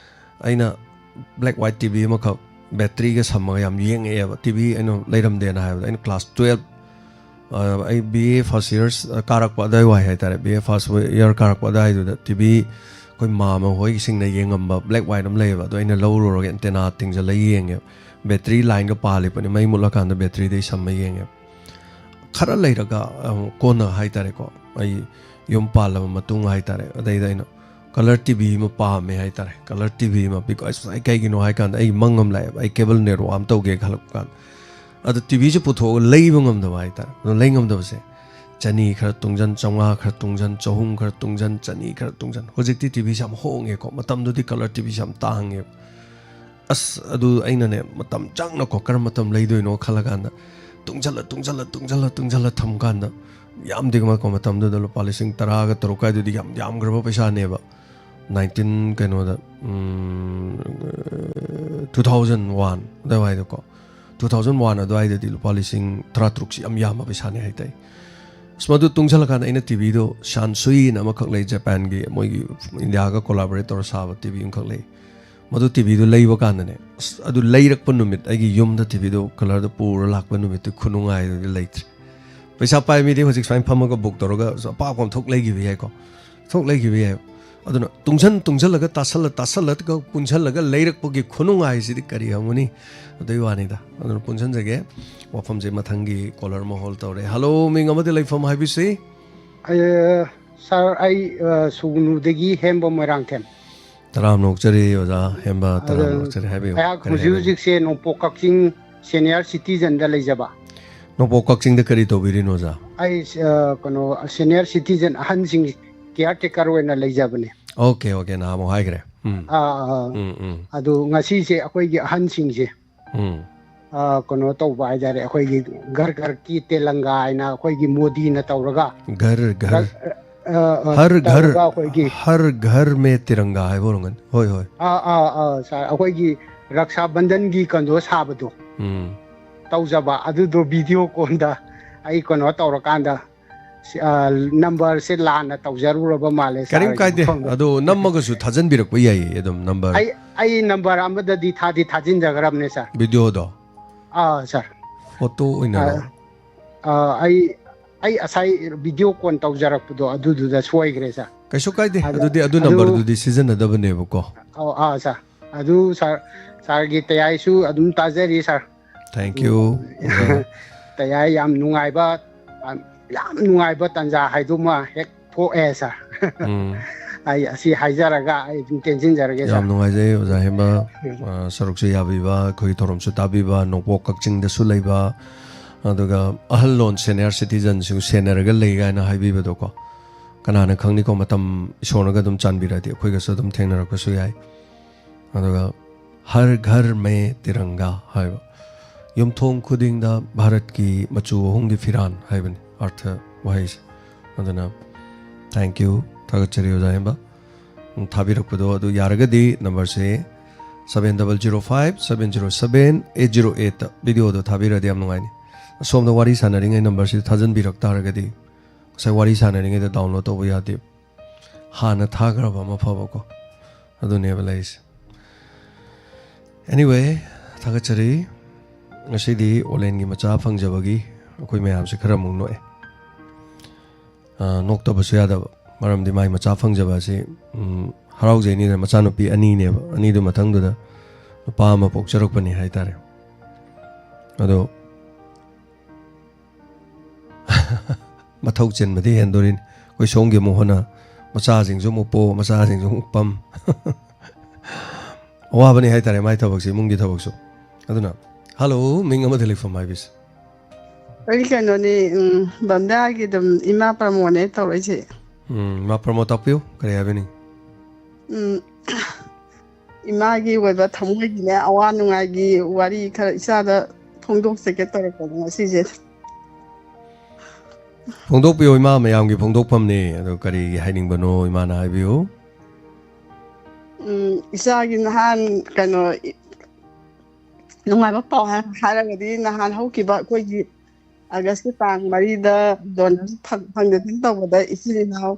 ꯑꯩꯅ ꯕ꯭ꯂꯦꯛ ꯋꯥꯏꯠ ꯇꯤ ꯚꯤ ꯑꯃꯈꯛ ꯕꯦꯇ꯭ꯔꯤꯒ ꯁꯝꯃꯒ ꯌꯥꯝ ꯌꯦꯡꯉꯛꯑꯦꯕ꯫ ꯇꯤ ꯚꯤ ꯑꯩꯅ ꯂꯩꯔꯝꯗꯦꯅ ꯍꯥꯏꯕꯗ, ꯑꯩꯅ ꯀ꯭ꯂꯥꯁ ꯇꯨꯌꯦꯜꯞ, ꯑ, ꯑꯩ ꯕꯤ ꯑꯦ ꯐꯥꯔꯁ ꯏꯌꯔ ꯀꯥꯔꯛꯄ ꯑꯗꯨꯋꯥꯏ ꯍꯥꯏꯇꯥꯔꯦ, ꯕꯤ ꯑꯦ ꯐꯥꯔꯁ ꯏꯌꯔ ꯀꯥꯔꯛꯄ ꯑꯗꯨꯋꯥꯏꯗꯨꯗ ꯇꯤ ꯚꯤ ꯑꯩꯈꯣꯏ ꯃꯥꯝꯃ ꯍꯣꯏꯁꯤꯡꯅ ꯌꯦꯡꯉꯝꯕ ꯕ꯭ꯂꯦꯛ ꯋꯥꯏꯠ ꯑꯃ ꯂꯩꯌꯦꯕ, ꯑꯗꯣ ꯑꯩꯅ ꯂꯧꯔꯨꯔꯒ ꯑꯦꯟꯇꯦꯅꯥ ꯇꯤꯡꯖꯜꯂ ꯌꯦꯡꯉꯦꯕ꯫ ꯕꯦꯇ꯭ꯔꯤ ꯂꯥꯏꯟꯒ ꯄꯥꯜꯂꯤꯄꯣꯠꯅꯤ, ꯃꯩ ꯃꯨꯠꯂꯀꯥꯟꯗ ꯕꯦꯇ꯭ꯔꯤꯗꯩ ꯁꯝꯃ ꯌꯦꯡꯉꯦꯕ꯫ ꯈꯔ ꯂꯩꯔꯒ, ꯑꯃꯨꯛ ꯀꯣꯟꯅ ꯍꯥꯏꯇꯥꯔꯦꯀꯣ, ꯑꯩ ꯌꯨꯝ ꯄꯥꯜꯂꯕ ꯃꯇꯨꯡ ꯍꯥꯏꯇꯥꯔꯦ, ꯑꯗꯩꯗ ꯑꯩꯅ ꯀꯂꯔ ꯇꯤ ꯚꯤ ꯑꯃ ꯄꯥꯝꯃꯦ ꯍꯥꯏꯇꯥꯔꯦ꯫ ꯀꯂꯔ ꯇꯤ ꯚꯤ ꯑꯃ ꯄꯤꯀꯣ꯫ ꯑꯁ, ꯑꯩ ꯀꯩꯒꯤꯅꯣ ꯍꯥꯏ ꯀꯥꯟꯗ, ꯑꯩ ꯃꯪ ꯑꯃ ꯂꯥꯛꯑꯦꯕ, ꯑꯩ ꯀꯦꯕꯜ ꯅꯦꯠꯋꯥꯛ ꯑꯃ ꯇꯧꯒꯦ ꯈꯜꯂꯛꯄ ꯀꯥꯟꯗ꯫ ꯑꯗꯣ ꯇꯤ ꯚꯤꯁꯦ ꯄꯨꯊꯣꯛꯑꯒ ꯂꯩꯕ ꯉꯝꯗꯕ ꯍꯥꯏꯇꯥꯔꯦ꯫ ꯑꯗꯣ ꯂꯩ ꯉꯝꯗꯕꯁꯦ, ꯆꯅꯤ ꯈꯔ ꯇꯨꯡꯖꯟ, ꯆꯥꯝꯃꯉꯥ ꯈꯔ ꯇꯨꯡꯖꯟ, ꯆꯍꯨꯝ ꯈꯔ ꯇꯨꯡꯖꯟ, ꯆꯅꯤ ꯈꯔ ꯇꯨꯡꯖꯟ꯫ ꯍꯧꯖꯤꯛꯇꯤ ꯇꯤ ꯚꯤꯁꯦ ꯌꯥꯝ ꯍꯣꯡꯉꯦꯀꯣ, ꯃꯇꯝꯗꯨꯗꯤ ꯀꯂꯔ ꯇꯤ ꯚꯤꯁꯦ ꯌꯥꯝ ꯇꯥꯡꯉꯦꯕ꯫ ꯑꯁ, ꯑꯗꯨ ꯑꯩꯅꯅꯦ, ꯃꯇꯝ ꯆꯪꯅꯀꯣ, ꯀꯔꯝꯕ ꯃꯇꯝ ꯂꯩꯗꯣꯏꯅꯣ ꯈꯜꯂ ꯀꯥꯟꯗ, ꯇꯨꯡꯖꯜꯂ, ꯇꯨꯡꯖꯜꯂ, ꯇꯨꯡꯖꯜꯂ, ꯇꯨꯡꯖꯜꯂ ꯊꯝ ꯀꯥꯟꯗ, ꯌꯥꯝꯗꯦ ꯃꯥꯀꯣ, ꯃꯇꯝꯗꯨꯗ ꯂꯨꯄꯥ ꯂꯤꯁꯤꯡ ꯇꯔꯥꯒ ꯇꯔꯨꯛ ꯀꯥꯏꯗꯨꯗꯤ ꯌꯥꯝ ꯌꯥꯝꯈ꯭ꯔꯕ ꯄꯩꯁꯥꯅꯦꯕ꯫ ꯅꯥꯏꯟꯇꯤꯟ ꯀꯩꯅꯣꯗ, ꯎꯝ, ꯇꯨ ꯊꯥꯎꯖꯟ ꯋꯥꯟ ꯑꯗꯨꯋꯥꯏꯗꯀꯣ, ꯇꯨ ꯊꯥꯎꯖꯟ ꯋꯥꯟ ꯑꯗꯨꯋꯥꯏꯗꯗꯤ ꯂꯨꯄꯥ ꯂꯤꯁꯤꯡ ꯇꯔꯥꯇꯔꯨꯛꯁꯤ ꯌꯥꯝ ꯌꯥꯝꯕ ꯄꯩꯁꯥꯅꯦ ꯍꯥꯏꯇꯥꯏ꯫ ꯑꯁ, ꯃꯗꯨ ꯇꯨꯡꯁꯜꯂꯀꯥꯟꯗ ꯑꯩꯅ ꯇꯤ ꯚꯤꯗꯣ ꯁꯥꯟꯁꯨꯏꯅ ꯑꯃꯈꯛ ꯂꯩ, ꯖꯄꯥꯟꯒꯤ, ꯃꯣꯏꯒꯤ ꯏꯟꯗꯤꯌꯥꯒ ꯀꯣꯂꯥꯕꯣꯔꯦꯠ ꯇꯧꯔ ꯁꯥꯕ ꯇꯤ ꯚꯤ ꯑꯃꯈꯛ ꯂꯩ꯫ ꯃꯗꯨ ꯇꯤ ꯚꯤꯗꯨ ꯂꯩꯕ ꯀꯥꯟꯗꯅꯦ, ꯑꯁ, ꯑꯗꯨ ꯂꯩꯔꯛꯄ ꯅꯨꯃꯤꯠ, ꯑꯩꯒꯤ ꯌꯨꯝꯗ ꯇꯤ ꯚꯤꯗꯨ ꯀꯂꯔꯗ ꯄꯨꯔ ꯂꯥꯛꯄ ꯅꯨꯃꯤꯠꯇꯨ ꯈꯨꯅꯨꯡꯉꯥꯏꯗꯨꯗꯤ ꯂꯩꯇ꯭ꯔꯦ꯫ ꯄꯩꯁꯥ ꯄꯥꯏ ꯃꯤꯗꯤ ꯍꯧꯖꯤꯛ ꯁꯨꯃꯥꯏꯅ ꯐꯝꯃꯒ ꯕꯨꯛ ꯇꯧꯔꯒ ꯑꯄꯥꯛꯄ ꯑꯃ ꯊꯣꯛ ꯂꯩꯈꯤꯕ ꯌꯥꯏꯀꯣ, ꯊꯣꯛ ꯂꯩꯈꯤꯕ ꯌꯥꯏ꯫ ꯑꯗꯨꯅ ꯇꯨꯡꯁꯟ ꯇꯨꯡꯁꯜꯂꯒ, ꯇꯥꯁꯜꯂ ꯇꯥꯁꯜꯂꯒ, ꯄꯨꯟꯁꯜꯂꯒ ꯂꯩꯔꯛꯄꯒꯤ ꯈꯨꯅꯨꯡꯉꯥꯏꯁꯤꯗꯤ ꯀꯔꯤ ꯍꯪꯉꯨꯅꯤ? ꯑꯗꯨꯏ ꯋꯥꯅꯤꯗ꯫ ꯑꯗꯨꯅ ꯄꯨꯟꯁꯟꯖꯒꯦ꯫ ꯋꯥꯐꯝꯁꯦ ꯃꯊꯪꯒꯤ ꯀꯣꯂꯔ ꯑꯃ ꯍꯣꯜ ꯇꯧꯔꯦ꯫ ꯍꯜꯂꯣ, ꯃꯤꯡ ꯑꯃꯗꯤ ꯂꯩꯐꯝ ꯍꯥꯏꯕꯤꯁꯤ? ꯑ, ꯁꯥꯔ, ꯑꯩ, ꯑ, ꯁꯨꯒꯅꯨꯗꯒꯤ ꯍꯦꯝꯕ ꯃꯣꯏꯔꯥꯡꯊꯦꯝ꯫ ꯇꯔꯥꯝꯅ ꯑꯣꯛꯆꯔꯤ ꯑꯣꯖꯥ ꯍꯦꯝꯕ, ꯑꯗ ꯇꯔꯥꯝꯅ ꯑꯣꯛꯆꯔꯤ꯫ ꯍꯥꯏꯕꯤꯌꯨ, ꯑꯩꯍꯥꯛ ꯀꯔꯤ ꯍꯧꯖꯤꯛ ꯍꯥꯏꯕꯤꯌꯨ? ꯍꯧꯖꯤꯛꯁꯦ ꯅꯣꯡꯄꯣꯛ ꯀꯛꯆꯤꯡ ꯁꯦꯅꯤꯌꯔ ꯁꯤꯇꯤꯖꯟꯗ ꯂꯩꯖꯕ꯫ ꯅꯣꯡꯄꯣꯛ ꯀꯛꯆꯤꯡꯗ ꯀꯔꯤ ꯇꯧꯕꯤꯔꯤꯅꯣ ꯑꯣꯖꯥ? ꯑꯩ, ꯑ, ꯀꯩꯅꯣ, ꯁꯦꯅꯤꯌꯔ ꯁꯤꯇꯤꯖꯟ ꯑꯍꯟꯁꯤꯡ ꯀꯤꯌꯥꯔ ꯇꯦꯀꯔ ꯑꯣꯏꯅ ꯂꯩꯖꯕꯅꯦ꯫ ꯑꯣꯀꯦ, ꯑꯣꯀꯦ, ꯅꯍꯥꯟꯃꯨꯛ ꯍꯥꯏꯈ꯭ꯔꯦ꯫ ꯎꯝ꯫ ꯑꯥ, ꯑꯥ, ꯑꯥ꯫ ꯎꯝ, ꯎꯝ꯫ ꯑꯗꯨ ꯉꯁꯤꯁꯦ ꯑꯩꯈꯣꯏꯒꯤ ꯑꯍꯟꯁꯤꯡꯁꯦ, ꯎꯝ꯫ ꯑ, ꯀꯩꯅꯣ ꯇꯧꯕ ꯍꯥꯏꯇꯥꯔꯦ, ꯑꯩꯈꯣꯏꯒꯤ ꯘꯔ ꯘꯔ ꯀꯤ ꯇꯦꯂꯪꯒꯥ ꯍꯥꯏꯅ ꯑꯩꯈꯣꯏꯒꯤ ꯃꯣꯗꯤꯅ ꯇꯧꯔꯒ, ꯘꯔ ꯘꯔ, ꯔ-, ꯑ, ꯑ, ꯍꯔ ꯘꯔ, ꯇꯧꯔꯒ ꯑꯩꯈꯣꯏꯒꯤ ꯍꯔ ꯘꯔ ꯃꯦ ꯇꯤꯔꯪꯒꯥ ꯍꯥꯏꯕ ꯑꯣꯏꯔꯝꯒꯅꯤ꯫ ꯍꯣꯏ, ꯍꯣꯏ꯫ ꯑꯥ, ꯑꯥ, ꯑꯥ, ꯁꯥꯔ, ꯑꯩꯈꯣꯏꯒꯤ ꯔꯛꯁꯥ ꯕꯟꯙꯟꯒꯤ ꯀꯩꯅꯣ ꯁꯥꯕꯗꯣ ꯎꯝ꯫ ꯇꯧꯖꯕ, ꯑꯗꯨꯗꯣ ꯚꯤꯗꯤꯑꯣ ꯀꯣꯜꯗ ꯑꯩ ꯀꯩꯅꯣ ꯇꯧꯔꯀꯥꯟꯗ ꯁꯤ, ꯑ, ꯅꯝꯕꯔꯁꯦ ꯂꯥꯟꯅ ꯇꯧꯖꯔꯨꯔꯕ ꯃꯥꯜꯂꯦ, ꯀꯔꯤꯝ ꯁꯥꯔꯒꯤ ꯀꯥꯏꯗꯦ꯫ ꯃꯐꯝꯗ꯫ ꯑꯗꯣ ꯅꯝꯃꯒꯁꯨ ꯊꯥꯖꯟꯕꯤꯔꯛꯄ ꯌꯥꯏꯌꯦ ꯑꯗꯨꯝ ꯅꯝꯕꯔ꯫ ꯑꯩ, ꯑꯩ ꯅꯝꯕꯔ ꯑꯃꯗꯗꯤ ꯊꯥꯗꯤ ꯊꯥꯖꯤꯟꯖꯈ꯭ꯔꯕꯅꯦ, ꯁꯥꯔ꯫ ꯚꯤꯗꯤꯑꯣꯗꯣ? ꯑꯥ, ꯁꯥꯔ꯫ ꯐꯣꯇꯣ ꯑꯣꯏꯅꯔꯣ? ꯑꯥ, ꯑꯥ, ꯑꯩ, ꯑꯩ ꯉꯁꯥꯏ ꯚꯤꯗꯤꯑꯣ ꯀꯣꯜ ꯇꯧꯖꯔꯛꯄꯗꯣ ꯑꯗꯨꯗꯨꯗ ꯁꯣꯏꯈ꯭ꯔꯦ, ꯁꯥꯔ꯫ ꯀꯩꯁꯨ ꯀꯥꯏꯗꯦ꯫ ꯑꯗ-, ꯑꯗꯨꯗꯤ ꯑꯗꯨ ꯑꯗꯨ ꯅꯝꯕꯔꯗꯨꯗꯤ ꯁꯤꯖꯤꯟꯅꯗꯕꯅꯦꯕꯀꯣ꯫ ꯑꯧ, ꯑꯥ, ꯁꯥꯔ꯫ ꯑꯗꯨ ꯁꯥꯔ, ꯁꯥꯔꯒꯤ ꯇꯌꯥꯏꯁꯨ ꯑꯗꯨꯝ ꯇꯥꯖꯔꯤ, ꯁꯥꯔ꯫ Thank you, ꯑꯣꯖꯥ꯫ ꯇꯌꯥꯏ ꯌꯥꯝ ꯅꯨꯡꯉꯥꯏꯕ, ꯌꯥꯝ ꯅꯨꯡꯉꯥꯏꯕ ꯇꯥꯟꯖꯥ ꯍꯥꯏꯗꯨꯃ ꯍꯦꯛ ꯊꯣꯛꯑꯦ, ꯁꯥꯔ꯫ ꯎꯝ꯫ ꯑꯩ ꯑꯁꯤ ꯍꯥꯏꯖꯔꯒ ꯑꯩ ꯑꯗꯨꯝ ꯇꯦꯟꯁꯤꯟꯖꯔꯒꯦ, ꯌꯥꯝ ꯁꯥꯔ꯫ ꯅꯨꯡꯉꯥꯏꯖꯩ, ꯑꯣꯖꯥ ꯍꯦꯝꯕ꯫ ꯎꯝ꯫ ꯑ, ꯁꯔꯨꯛꯁꯨ ꯌꯥꯕꯤꯕ, ꯑꯩꯈꯣꯏꯒꯤ ꯊꯧꯔꯝꯁꯨ ꯇꯥꯕꯤꯕ, ꯅꯣꯡꯄꯣꯛ ꯀꯛꯆꯤꯡꯗꯁꯨ ꯂꯩꯕ, ꯑꯗꯨꯒ ꯑꯍꯜ ꯂꯣꯟ senior citizenꯁꯤꯡ ꯁꯦꯟꯅꯔꯒ ꯂꯩ ꯀꯥꯏꯅ ꯍꯥꯏꯕꯤꯕꯗꯣꯀꯣ꯫ ꯀꯅꯥꯅ ꯈꯪꯅꯤꯀꯣ, ꯃꯇꯝ ꯏꯁꯣꯔꯅꯒ ꯑꯗꯨꯝ ꯆꯥꯟꯕꯤꯔꯗꯤ ꯑꯩꯈꯣꯏꯒꯁꯨ ꯑꯗꯨꯝ ꯊꯦꯡꯅꯔꯛꯄꯁꯨ ꯌꯥꯏ꯫ ꯑꯗꯨꯒ ꯍꯔ ꯘꯔ ꯃꯦ ꯇꯤꯔꯪꯒꯥ ꯍꯥꯏꯕ, ꯌꯨꯝꯊꯣꯡ ꯈꯨꯗꯤꯡꯗ ꯚꯥꯔꯠꯀꯤ ꯃꯆꯨ ꯑꯍꯨꯝꯒꯤ ꯐꯤꯔꯥꯟ ꯍꯥꯏꯕꯅꯤ ꯑꯔꯊ ꯋꯥꯍꯩꯁꯦ꯫ ꯑꯗꯨꯅ thank you, ꯊꯥꯒꯠꯆꯔꯤ ꯑꯣꯖꯥ ꯍꯦꯝꯕ꯫ ꯎꯝ, ꯊꯥꯕꯤꯔꯛꯄꯗꯣ꯫ ꯑꯗꯨ ꯌꯥꯔꯒꯗꯤ ꯅꯝꯕꯔꯁꯦ seven double zero five seven zero seven eight zero eightꯇ ꯚꯤꯗꯤꯑꯣꯗꯣ ꯊꯥꯕꯤꯔꯗꯤ ꯌꯥꯝ ꯅꯨꯡꯉꯥꯏꯅꯤ꯫ ꯑꯁꯣꯝꯗ ꯋꯥꯔꯤ ꯁꯥꯟꯅꯔꯤꯉꯩ ꯅꯝꯕꯔꯁꯤꯗ ꯊꯥꯖꯤꯟꯕꯤꯔꯛ ꯇꯥꯔꯒꯗꯤ, ꯉꯁꯥꯏ ꯋꯥꯔꯤ ꯁꯥꯟꯅꯔꯤꯉꯩꯗ download ꯇꯧꯕ ꯌꯥꯗꯦ꯫ ꯍꯥꯟꯅ ꯊꯥꯈ꯭ꯔꯕ ꯑꯃ ꯐꯕꯀꯣ꯫ ꯑꯗꯨꯅꯦꯕ ꯂꯩꯔꯤꯁꯦ꯫ Anyway, ꯊꯥꯒꯠꯆꯔꯤ꯫ ꯉꯁꯤꯗꯤ ꯑꯣꯂꯦꯟꯒꯤ ꯃꯆꯥ ꯐꯪꯖꯕꯒꯤ ꯑꯩꯈꯣꯏ ꯃꯌꯥꯝꯁꯦ ꯈꯔ ꯑꯃꯨꯛ ꯅꯣꯛꯑꯦ꯫ ꯑ, ꯅꯣꯛꯇꯕꯁꯨ ꯌꯥꯗꯕ꯫ ꯃꯔꯝꯗꯤ ꯃꯥꯏ ꯃꯆꯥ ꯐꯪꯖꯕ ꯑꯁꯤ, ꯎꯝ, ꯍꯔꯥꯎꯖꯩꯅꯤꯗꯅ, ꯃꯆꯥꯅꯨꯄꯤ ꯑꯅꯤꯅꯦꯕ꯫ ꯑꯅꯤꯗꯨ ꯃꯊꯪꯗꯨꯗ ꯅꯨꯄꯥ ꯑꯃ ꯄꯣꯛꯆꯔꯛꯄꯅꯤ ꯍꯥꯏꯇꯥꯔꯦ꯫ ꯑꯗꯣ ꯃꯊꯧ ꯆꯤꯟꯕꯗꯤ ꯍꯦꯟꯗꯣꯔꯤꯅꯤ꯫ ꯑꯩꯈꯣꯏ ꯁꯣꯝꯒꯤ ꯑꯃꯨꯛ ꯍꯣꯠꯅ, ꯃꯆꯥꯁꯤꯡꯁꯨ ꯑꯃꯨꯛ ꯄꯣ, ꯃꯆꯥꯁꯤꯡꯁꯨ ꯑꯃꯨꯛ ꯄꯝ꯫ ꯑꯋꯥꯕꯅꯤ ꯍꯥꯏꯇꯥꯔꯦ ꯃꯥꯏ ꯊꯕꯛꯁꯤ, ꯏꯃꯨꯡꯒꯤ ꯊꯕꯛꯁꯨ꯫ ꯑꯗꯨꯅ, ꯍꯜꯂꯣ, ꯃꯤꯡ ꯑꯃꯗ ꯂꯩꯐꯝ ꯍꯥꯏꯕꯤꯁꯦ꯫ ꯑꯩ ꯀꯩꯅꯣꯅꯤ, ꯎꯝ, ꯕꯟꯗꯥꯒꯤ ꯑꯗꯨꯝ ꯏꯃꯥ ꯄ꯭ꯔꯃꯣꯅꯦ ꯇꯧꯔꯛꯏꯁꯦ꯫ ꯎꯝ, ꯏꯃꯥ ꯄ꯭ꯔꯃꯣ, ꯇꯥꯛꯄꯤꯌꯨ, ꯀꯔꯤ ꯍꯥꯏꯕꯤꯅꯤꯡ? ꯎꯝ, ꯏꯃꯥꯒꯤ ꯑꯣꯏꯕ ꯊꯃꯣꯏꯒꯤꯅꯦ, ꯑꯋꯥ ꯅꯨꯡꯉꯥꯏꯒꯤ ꯋꯥꯔꯤ ꯈꯔ ꯏꯆꯥꯗ ꯐꯣꯡꯗꯣꯛꯆꯒꯦ ꯇꯧꯔꯛꯄꯅꯦ ꯉꯁꯤꯁꯦ꯫ ꯐꯣꯡꯗꯣꯛꯄꯤꯌꯨ, ꯏꯃꯥ, ꯃꯌꯥꯝꯒꯤ ꯐꯣꯡꯗꯣꯛꯐꯝꯅꯤ꯫ ꯑꯗꯣ ꯀꯔꯤ ꯍꯥꯏꯅꯤꯡꯕꯅꯣ, ꯏꯃꯥꯅ ꯍꯥꯏꯕꯤꯌꯨ꯫ ꯎꯝ, ꯏꯆꯥꯒꯤ ꯅꯍꯥꯟ ꯀꯩꯅꯣ, ꯏ-, ꯅꯨꯡꯉꯥꯏꯕ ꯄꯥꯎ ꯍꯥꯏ-, ꯍꯥꯏꯔꯒꯗꯤ ꯅꯍꯥꯟ ꯍꯧꯈꯤꯕ ꯑꯩꯈꯣꯏꯒꯤ ꯑꯥꯒꯁꯀꯤ ꯇꯥꯡ ꯃꯔꯤꯗ ꯗꯣꯅꯔꯁ ꯐꯪ- ꯐꯪꯗꯅ ꯇꯧꯕꯗ ꯏꯆꯤꯜ ꯏꯅꯥꯎ,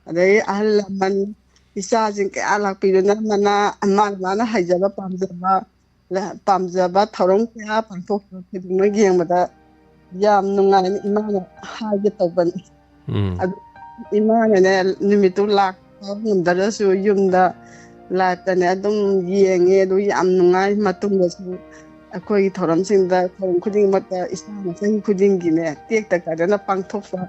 ꯑꯗꯩ ꯑꯍꯜ ꯂꯃꯟ, ꯏꯆꯥꯁꯤꯡ ꯀꯌꯥ ꯂꯥꯛꯄꯤꯗꯨꯅ ꯃꯅꯥ ꯃꯥꯅ ꯃꯥꯅ ꯍꯩꯖꯕ ꯄꯥꯝꯖꯕ ꯄꯥꯝꯖꯕ ꯊꯧꯔꯝ ꯀꯌꯥ ꯄꯥꯡꯊꯣꯛꯄ ꯈꯨꯗꯤꯡꯃꯛ ꯌꯦꯡꯕꯗ ꯌꯥꯝ ꯅꯨꯡꯉꯥꯏꯅ ꯏꯃꯥꯅ ꯍꯥꯏꯒꯦ ꯇꯧꯕꯅꯤ꯫ ꯎꯝ꯫ ꯑꯗꯨ ꯏꯃꯥꯅꯅꯦ, ꯅꯨꯃꯤꯠꯇꯨ ꯂꯥꯛꯄ ꯉꯝꯗ꯭ꯔꯁꯨ ꯌꯨꯝꯗ ꯂꯥꯏꯞꯇꯅꯦ ꯑꯗꯨꯝ ꯌꯦꯡꯉꯦ꯫ ꯑꯗꯨ ꯌꯥꯝ ꯅꯨꯡꯉꯥꯏ꯫ ꯃꯇꯨꯡꯗꯁꯨ ꯑꯩꯈꯣꯏꯒꯤ ꯊꯧꯔꯝꯁꯤꯡꯗ, ꯊꯧꯔꯝ ꯈꯨꯗꯤꯡꯃꯛꯇ ꯏꯆꯥ ꯃꯁꯦꯟ ꯈꯨꯗꯤꯡꯒꯤꯅꯦ ꯇꯦꯛꯇ ꯀꯥꯏꯗꯅ ꯄꯥꯡꯊꯣꯛꯄ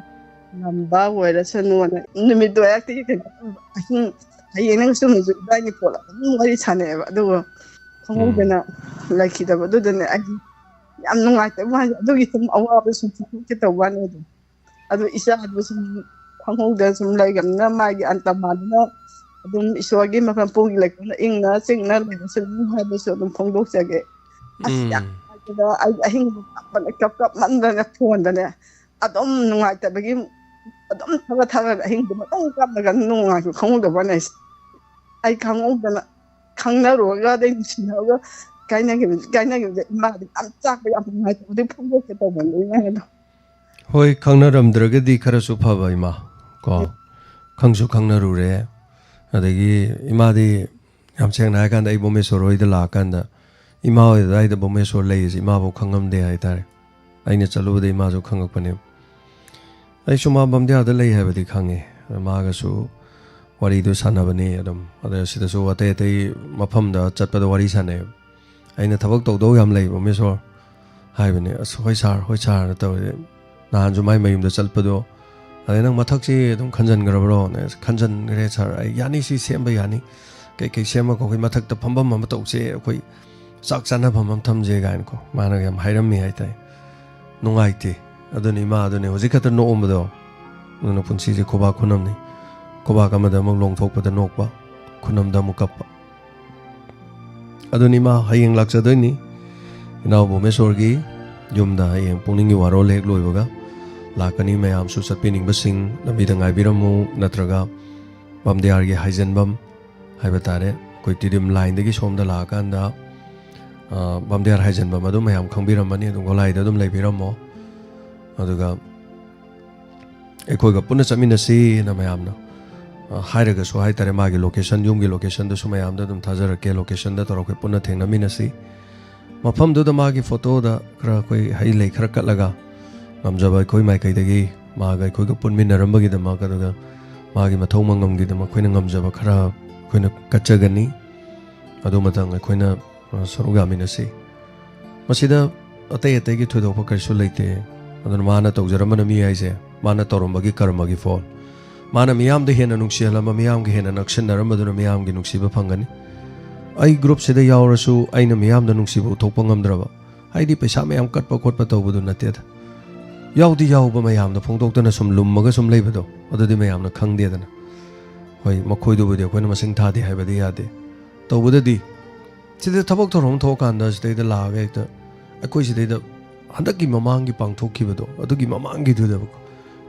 ꯉꯝꯕ ꯑꯣꯏꯔꯁꯅꯨꯅ ꯅꯨꯃꯤꯠꯇꯣ ꯍꯦꯛꯇ ꯀꯩꯅꯣ ꯇꯧꯕ꯫ ꯑꯍꯤꯡ ꯍꯌꯦꯡ ꯅꯪ ꯆꯨꯝꯅꯁꯨ ꯏꯕꯥꯅꯤ ꯐꯣꯟ ꯑꯗꯨꯝ ꯋꯥꯔꯤ ꯁꯥꯟꯅꯩꯑꯕ꯫ ꯑꯗꯨꯒ ꯈꯪꯍꯧꯗꯅ ꯂꯩꯈꯤꯗꯕ꯫ ꯑꯗꯨꯗꯅꯦ ꯑꯩ ꯌꯥꯝ ꯅꯨꯡꯉꯥꯏꯇꯕ ꯋꯥꯅꯤ꯫ ꯑꯗꯨꯒꯤ ꯁꯨꯝ ꯑꯋꯥꯕ ꯁꯨꯝ ꯐꯣꯡꯗꯣꯛꯀꯦ ꯇꯧꯕ ꯋꯥꯅꯤ꯫ ꯑꯗꯨꯝ ꯑꯗꯨ ꯏꯆꯥꯗꯨ ꯁꯨꯝ ꯈꯪꯍꯧꯗꯅ ꯁꯨꯝ ꯂꯩꯔꯝꯅ ꯃꯥꯒꯤ ꯑꯟꯇꯃꯥꯗꯨꯅ ꯑꯗꯨꯝ ꯏꯁꯣꯔꯒꯤ ꯃꯐꯝ ꯄꯨꯒꯤ ꯂꯩꯀꯣꯜꯗ ꯏꯪꯅ ꯆꯤꯛꯅ ꯂꯩꯔꯁꯅꯨ ꯍꯥꯏꯕꯁꯨ ꯑꯗꯨꯝ ꯐꯣꯡꯗꯣꯛꯆꯒꯦ꯫ ꯑꯁ, ꯌꯥꯝ ꯎꯝ꯫ ꯅꯨꯡꯉꯥꯏꯇꯦꯗ꯫ ꯑꯩ ꯑꯍꯤꯡꯗ ꯀꯞꯄꯅ, ꯀꯞ ꯀꯞꯃꯟꯗꯅ ꯐꯣꯟꯗꯅꯦ ꯑꯗꯨꯝ ꯅꯨꯡꯉꯥꯏꯇꯕꯒꯤ ꯑꯗꯨꯝ ꯊꯕ ꯊꯕ ꯑꯍꯤꯡꯗꯨꯃ ꯑꯗꯨꯝ ꯀꯞꯂꯒ ꯅꯨꯡꯉꯥꯏꯕ ꯈꯪꯍꯧꯗꯕ ꯋꯥꯅꯤ꯫ ꯑꯩ ꯈꯪꯍꯧꯗꯅ ꯈꯪꯅꯔꯨꯔꯒ ꯑꯗꯩ ꯅꯨꯡꯁꯤꯅꯔꯒ ꯀꯥꯏꯅꯈꯤꯕꯁꯦ, ꯀꯥꯏꯅꯈꯤꯕꯁꯦ ꯏꯃꯥꯗꯤ ꯌꯥꯝ ꯆꯥꯛꯄ, ꯌꯥꯝ ꯅꯨꯡꯉꯥꯏꯇꯕꯗꯤ ꯐꯣꯡꯗꯣꯛꯀꯦ ꯇꯧꯕꯅꯦ ꯏꯃꯥꯗꯣ꯫ ꯍꯣꯏ, ꯈꯪꯅꯔꯝꯗ꯭ꯔꯒꯗꯤ ꯈꯔꯁꯨ ꯐꯕ ꯏꯃꯥ ꯀꯣ꯫ ꯈꯪꯁꯨ ꯈꯪꯅꯔꯨꯔꯦ꯫ ꯑꯗꯒꯤ ꯏꯃꯥꯗꯤ ꯌꯥꯝ ꯁꯦꯡꯅ ꯍꯥꯏꯔꯀꯥꯟꯗ ꯑꯩ ꯕꯣꯃꯦꯁꯣꯔ ꯍꯣꯏꯗ ꯂꯥꯛꯑꯀꯥꯟꯗ ꯏꯃꯥ ꯍꯣꯏ ꯑꯗꯨꯋꯥꯏꯗ ꯕꯣꯃꯦꯁꯣꯔ ꯂꯩꯔꯤꯁꯦ ꯏꯃꯥꯐꯥꯎ ꯈꯪꯉꯝꯗꯦ ꯍꯥꯏꯇꯥꯔꯦ꯫ ꯑꯩꯅ ꯆꯠꯂꯨꯕꯗ ꯏꯃꯥꯁꯨ ꯈꯪꯉꯛꯄꯅꯦꯕ꯫ ꯑꯩꯁꯨ ꯃꯥ ꯕꯝꯗꯤꯌꯥꯗ ꯂꯩ ꯍꯥꯏꯕꯗꯤ ꯈꯪꯉꯦ꯫ ꯑꯗ ꯃꯥꯒꯁꯨ ꯋꯥꯔꯤꯗꯨ ꯁꯥꯟꯅꯕꯅꯤ ꯑꯗꯨꯝ꯫ ꯑꯗ ꯁꯤꯗꯁꯨ ꯑꯇꯩ ꯑꯇꯩ ꯃꯐꯝꯗ ꯆꯠꯄꯗ ꯋꯥꯔꯤ ꯁꯥꯟꯅꯩ꯫ ꯑꯩꯅ ꯊꯕꯛ ꯇꯧꯗꯧ ꯌꯥꯝ ꯂꯩ ꯕꯣꯃꯦꯁꯣꯔ ꯍꯥꯏꯕꯅꯦ꯫ "ꯑꯁ, ꯍꯣꯏ ꯁꯥꯔ, ꯍꯣꯏ ꯁꯥꯔꯅ ꯇꯧꯔꯦ꯫ ꯅꯍꯥꯟꯁꯨ ꯃꯥꯏ ꯃꯌꯨꯝꯗ ꯆꯠꯄꯗꯣ, ꯑꯗꯩ ꯅꯪ ꯃꯊꯛꯁꯤ ꯑꯗꯨꯝ ꯈꯟꯖꯟꯈ꯭ꯔꯕ꯭ꯔꯣ?" "ꯈꯟꯖꯟꯈ꯭ꯔꯦ ꯁꯥꯔ, ꯑꯩ ꯌꯥꯅꯤ, ꯁꯤ ꯁꯦꯝꯕ ꯌꯥꯅꯤ꯫ ꯀꯩꯀꯩ ꯁꯦꯝꯃꯒ ꯑꯩꯈꯣꯏ ꯃꯊꯛꯇ ꯐꯝꯐꯝ ꯑꯃ ꯇꯧꯁꯦ, ꯑꯩꯈꯣꯏ ꯆꯥꯛ ꯆꯥꯅꯐꯝ ꯑꯃ ꯊꯝꯁꯦ" ꯀꯥꯏꯅꯀꯣ ꯃꯥꯅ ꯌꯥꯝ ꯍꯥꯏꯔꯝꯃꯤ ꯍꯥꯏꯇꯥꯔꯦ꯫ ꯅꯨꯡꯉꯥꯏꯇꯦ꯫ ꯑꯗꯨꯅꯤ ꯏꯃꯥ, ꯑꯗꯨꯅꯤ ꯍꯧꯖꯤꯛ ꯈꯛꯇ ꯅꯣꯛꯑꯝꯕꯗꯣ꯫ ꯑꯗꯨꯅ ꯄꯨꯟꯁꯤꯁꯦ ꯈꯨꯕꯥꯛ ꯈꯨꯅꯝꯅꯤ꯫ ꯈꯨꯕꯥꯛ ꯑꯃꯗ ꯑꯃꯨꯛ ꯂꯣꯡꯊꯣꯛꯄꯗ ꯅꯣꯛꯄ, ꯈꯨꯅꯝꯗ ꯑꯃꯨꯛ ꯀꯞꯄ꯫ ꯑꯗꯨꯅꯤ ꯏꯃꯥ, ꯍꯌꯦꯡ ꯂꯥꯛꯆꯗꯣꯏꯅꯤ꯫ ꯏꯅꯥꯎ ꯚꯨꯕꯅꯦꯁꯣꯔꯒꯤ ꯌꯨꯝꯗ ꯍꯌꯦꯡ ꯄꯨꯛꯅꯤꯡꯒꯤ ꯋꯥꯔꯣꯜ ꯍꯦꯛ ꯂꯣꯏꯕꯒ ꯂꯥꯛꯀꯅꯤ꯫ ꯃꯌꯥꯝꯁꯨ ꯆꯠꯄꯤꯅꯤꯡꯕꯁꯤꯡ ꯂꯝꯕꯤꯗ ꯉꯥꯏꯕꯤꯔꯝꯃꯨ, ꯅꯠꯇ꯭ꯔꯒ ꯕꯝꯗꯤꯌꯥꯔꯒꯤ ꯍꯥꯏꯖꯟꯕꯝ ꯍꯥꯏꯕ ꯇꯥꯔꯦ, ꯑꯩꯈꯣꯏ ꯇꯤꯗꯤꯝ ꯂꯥꯏꯟꯗꯒꯤ ꯁꯣꯝꯗ ꯂꯥꯛꯑꯀꯥꯟꯗ, ꯑ, ꯕꯝꯗꯤꯌꯥꯔ ꯍꯥꯏꯖꯟꯕꯝ ꯑꯗꯨ ꯃꯌꯥꯝ ꯈꯪꯕꯤꯔꯝꯃꯅꯤ꯫ ꯑꯗꯨꯝ ꯒꯣꯂꯥꯏꯗ ꯑꯗꯨꯝ ꯂꯩꯕꯤꯔꯝꯃꯣ꯫ ꯑꯗꯨꯒ ꯑꯩꯈꯣꯏꯒ ꯄꯨꯟꯅ ꯆꯠꯃꯤꯟꯅꯁꯤꯅ ꯃꯌꯥꯝꯅ, ꯑ, ꯍꯥꯏꯔꯒꯁꯨ ꯍꯥꯏꯇꯥꯔꯦ, ꯃꯥꯒꯤ location, ꯌꯨꯝꯒꯤ locationꯗꯨꯁꯨ ꯃꯌꯥꯝꯗ ꯑꯗꯨꯝ ꯊꯥꯖꯔꯛꯀꯦ, locationꯗ ꯇꯧꯔꯒ ꯑꯩꯈꯣꯏ ꯄꯨꯟꯅ ꯊꯦꯡꯅꯃꯤꯟꯅꯁꯤ꯫ ꯃꯐꯝꯗꯨꯗ ꯃꯥꯒꯤ photoꯗ ꯈꯔ ꯑꯩꯈꯣꯏ ꯍꯩ ꯂꯩ ꯈꯔ ꯀꯠꯂꯒ, ꯉꯝꯖꯕ ꯑꯩꯈꯣꯏ ꯃꯥꯏꯀꯩꯗꯒꯤ ꯃꯥꯒ ꯑꯩꯈꯣꯏꯒ ꯄꯨꯟꯃꯤꯟꯅꯔꯝꯕꯒꯤꯗꯃꯛ, ꯑꯗꯨꯒ ꯃꯥꯒꯤ ꯃꯊꯧ ꯃꯉꯝꯒꯤꯗꯃꯛ ꯑꯩꯈꯣꯏꯅ ꯉꯝꯖꯕ ꯈꯔ ꯑꯩꯈꯣꯏꯅ ꯀꯠꯆꯒꯅꯤ꯫ ꯑꯗꯨꯃꯇꯪ ꯑꯩꯈꯣꯏꯅ, ꯑ, ꯁꯔꯨꯛ ꯌꯥꯃꯤꯟꯅꯁꯤ꯫ ꯃꯁꯤꯗ ꯑꯇꯩ ꯑꯇꯩꯒꯤ ꯊꯣꯏꯗꯣꯛꯄ ꯀꯔꯤꯁꯨ ꯂꯩꯇꯦ꯫ ꯑꯗꯨꯅ ꯃꯥꯅ ꯇꯧꯖꯔꯝꯕꯅ ꯃꯤ ꯍꯥꯏꯁꯦ, ꯃꯥꯅ ꯇꯧꯔꯝꯕꯒꯤ ꯀꯔꯃꯒꯤ ꯐꯣꯜ꯫ ꯃꯥꯅ ꯃꯤꯌꯥꯝꯗ ꯍꯦꯟꯅ ꯅꯨꯡꯁꯤꯍꯜꯂꯝꯕ, ꯃꯤꯌꯥꯝꯒ ꯍꯦꯟꯅ ꯅꯛꯁꯤꯟꯅꯔꯝꯕꯗꯨꯅ ꯃꯤꯌꯥꯝꯒꯤ ꯅꯨꯡꯁꯤꯕ ꯐꯪꯒꯅꯤ꯫ ꯑꯩ groupꯁꯤꯗ ꯌꯥꯎꯔꯁꯨ ꯑꯩꯅ ꯃꯤꯌꯥꯝꯗ ꯅꯨꯡꯁꯤꯕ ꯎꯠꯊꯣꯛꯄ ꯉꯝꯗ꯭ꯔꯕ, ꯍꯥꯏꯗꯤ ꯄꯩꯁꯥ ꯃꯌꯥꯝ ꯀꯠꯄ ꯈꯣꯠꯄ ꯇꯧꯕꯗꯨ ꯅꯠꯇꯦꯗ꯫ ꯌꯥꯎꯗꯤ ꯌꯥꯎꯕ, ꯃꯌꯥꯝꯗ ꯐꯣꯡꯗꯣꯛꯇꯅ ꯁꯨꯝ ꯂꯨꯝꯃꯒ ꯁꯨꯝ ꯂꯩꯕꯗꯣ, ꯑꯗꯨꯗꯤ ꯃꯌꯥꯝꯅ ꯈꯪꯗꯦꯗꯅ꯫ ꯍꯣꯏ, ꯃꯈꯣꯏꯗꯨꯕꯨꯗꯤ ꯑꯩꯈꯣꯏꯅ ꯃꯁꯤꯡ ꯊꯥꯗꯦ ꯍꯥꯏꯕꯗꯤ ꯌꯥꯗꯦ꯫ ꯇꯧꯕꯗꯗꯤ ꯁꯤꯗ ꯊꯕꯛ ꯊꯧꯔꯝ ꯊꯣꯛꯑꯀꯥꯟꯗ ꯁꯤꯗꯩꯗ ꯂꯥꯛꯑꯒ ꯍꯦꯛꯇ ꯑꯩꯈꯣꯏ ꯁꯤꯗꯩꯗ ꯍꯟꯗꯛꯀꯤ ꯃꯃꯥꯡꯒꯤ ꯄꯥꯡꯊꯣꯛꯈꯤꯕꯗꯣ, ꯑꯗꯨꯒꯤ ꯃꯃꯥꯡꯒꯤꯗꯨꯗꯕꯀꯣ,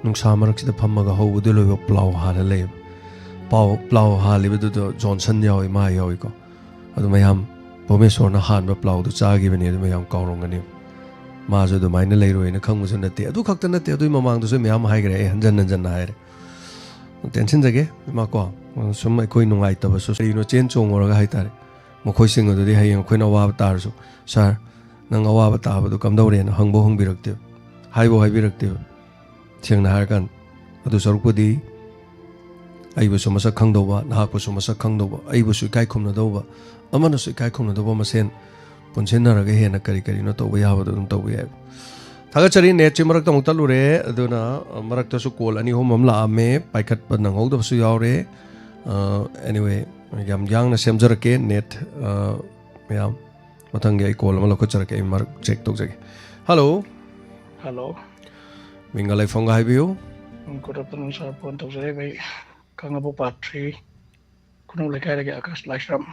ꯅꯨꯡꯁꯥ ꯃꯔꯛꯁꯤꯗ ꯐꯝꯃꯒ ꯍꯧꯕꯗꯩ ꯂꯣꯏꯕ ꯄ꯭ꯂꯥꯎ ꯍꯥꯜꯂ ꯂꯩꯌꯦꯕ꯫ ꯄꯥꯎ-, ꯄ꯭ꯂꯥꯎ ꯍꯥꯜꯂꯤꯕꯗꯨꯗ ꯖꯣꯟꯁꯟ ꯌꯥꯎꯏ, ꯃꯥ ꯌꯥꯎꯏꯀꯣ꯫ ꯑꯗꯨ ꯃꯌꯥꯝ ꯚꯨꯕꯅꯦꯁꯣꯔꯅ ꯍꯥꯟꯕ ꯄ꯭ꯂꯥꯎꯗꯨ ꯆꯥꯈꯤꯕꯅꯤ, ꯑꯗꯨ ꯃꯌꯥꯝ ꯀꯥꯎꯔꯝꯒꯅꯤ꯫ ꯃꯥꯁꯨ ꯑꯗꯨꯃꯥꯏꯅ ꯂꯩꯔꯣꯏꯅ ꯈꯪꯕꯁꯨ ꯅꯠꯇꯦ꯫ ꯑꯗꯨ ꯈꯛꯇ ꯅꯠꯇꯦ, ꯑꯗꯨꯒꯤ ꯃꯃꯥꯡꯗꯁꯨ ꯃꯌꯥꯝ ꯍꯥꯏꯈ꯭ꯔꯦ, ꯑꯩ ꯍꯟꯖꯟ ꯍꯟꯖꯟꯅ ꯍꯥꯏꯔꯦ꯫ ꯇꯦꯟꯁꯤꯟꯖꯒꯦ, ꯏꯃꯥ ꯀꯣ꯫ ꯁꯨꯝ ꯑꯩꯈꯣꯏ ꯅꯨꯡꯉꯥꯏꯇꯕꯁꯨ ꯀꯔꯤꯅꯣ ꯆꯦꯟ ꯆꯣꯡꯉꯨꯔꯒ ꯍꯥꯏꯇꯥꯔꯦ꯫ ꯃꯈꯣꯏꯁꯤꯡ ꯑꯗꯨꯗꯤ ꯍꯌꯦꯡ ꯑꯩꯈꯣꯏꯅ ꯑꯋꯥꯕ ꯇꯥꯔꯁꯨ, "ꯁꯥꯔ, ꯅꯪ ꯑꯋꯥꯕ ꯇꯥꯕꯗꯨ ꯀꯝꯗꯧꯔꯦꯅ?" ꯍꯪꯕ ꯍꯪꯕꯤꯔꯛꯇꯦꯕ, ꯍꯥꯏꯕ ꯍꯥꯏꯕꯤꯔꯛꯇꯦꯕ꯫ ꯁꯦꯡꯅ ꯍꯥꯏꯔꯀꯥꯟꯗ, ꯑꯗꯨ ꯁꯔꯨꯛꯄꯨꯗꯤ ꯑꯩꯕꯨꯁꯨ ꯃꯁꯛ ꯈꯪꯗꯧꯕ, ꯅꯍꯥꯛꯄꯨꯁꯨ ꯃꯁꯛ ꯈꯪꯗꯧꯕ, ꯑꯩꯕꯨꯁꯨ ꯏꯀꯥꯏ ꯈꯨꯝꯅꯗꯧꯕ, ꯑꯃꯅꯁꯨ ꯏꯀꯥꯏ ꯈꯨꯝꯅꯗꯧꯕ ꯃꯁꯦꯟ ꯄꯨꯟꯁꯤꯟꯅꯔꯒ ꯍꯦꯟꯅ ꯀꯔꯤ ꯀꯔꯤꯅꯣ ꯇꯧꯕ ꯌꯥꯕꯗꯣ ꯑꯗꯨꯝ ꯇꯧꯕ ꯌꯥꯏ꯫ ꯊꯥꯒꯠꯆꯔꯤ꯫ ꯅꯦꯠꯁꯤ ꯃꯔꯛꯇ ꯑꯃꯨꯛ ꯇꯠꯂꯨꯔꯦ, ꯑꯗꯨꯅ, ꯑ, ꯃꯔꯛꯇꯁꯨ ꯀꯣꯜ ꯑꯅꯤ ꯑꯍꯨꯝ ꯑꯃ ꯂꯥꯛꯑꯝꯃꯦ, ꯄꯥꯏꯈꯠꯄ ꯅꯪꯍꯧꯗꯕꯁꯨ ꯌꯥꯎꯔꯦ꯫ ꯑ, anyway, ꯌꯥꯝ ꯌꯥꯡꯅ ꯁꯦꯝꯖꯔꯛꯀꯦ ꯅꯦꯠ, ꯑ, ꯃꯌꯥꯝ꯫ ꯃꯊꯪꯒꯤ ꯑꯩ ꯀꯣꯜ ꯑꯃ ꯂꯧꯈꯠꯆꯔꯛꯀꯦ, ꯑꯩ ꯃꯔꯛ ꯆꯦꯛ ꯇꯧꯖꯒꯦ꯫ ꯍꯜꯂꯣ꯫ ꯍꯜꯂꯣ꯫ ꯃꯤꯡꯒ ꯂꯩꯐꯝꯒ ꯍꯥꯏꯕꯤꯌꯨ꯫ ꯒꯨꯗ ꯑꯐꯇꯔꯅꯨꯟ ꯁꯥꯔ, ꯐꯣꯟ ꯇꯧꯖꯔꯛꯏꯕ ꯑꯩ ꯈꯥꯡꯉꯕꯣꯛ ꯄꯥꯔꯠ ꯊ꯭ꯔꯤ, ꯈꯨꯅꯧ ꯂꯩꯀꯥꯏꯗꯒꯤ ꯑꯀꯥꯁ ꯂꯥꯏꯁ꯭ꯔꯝ꯫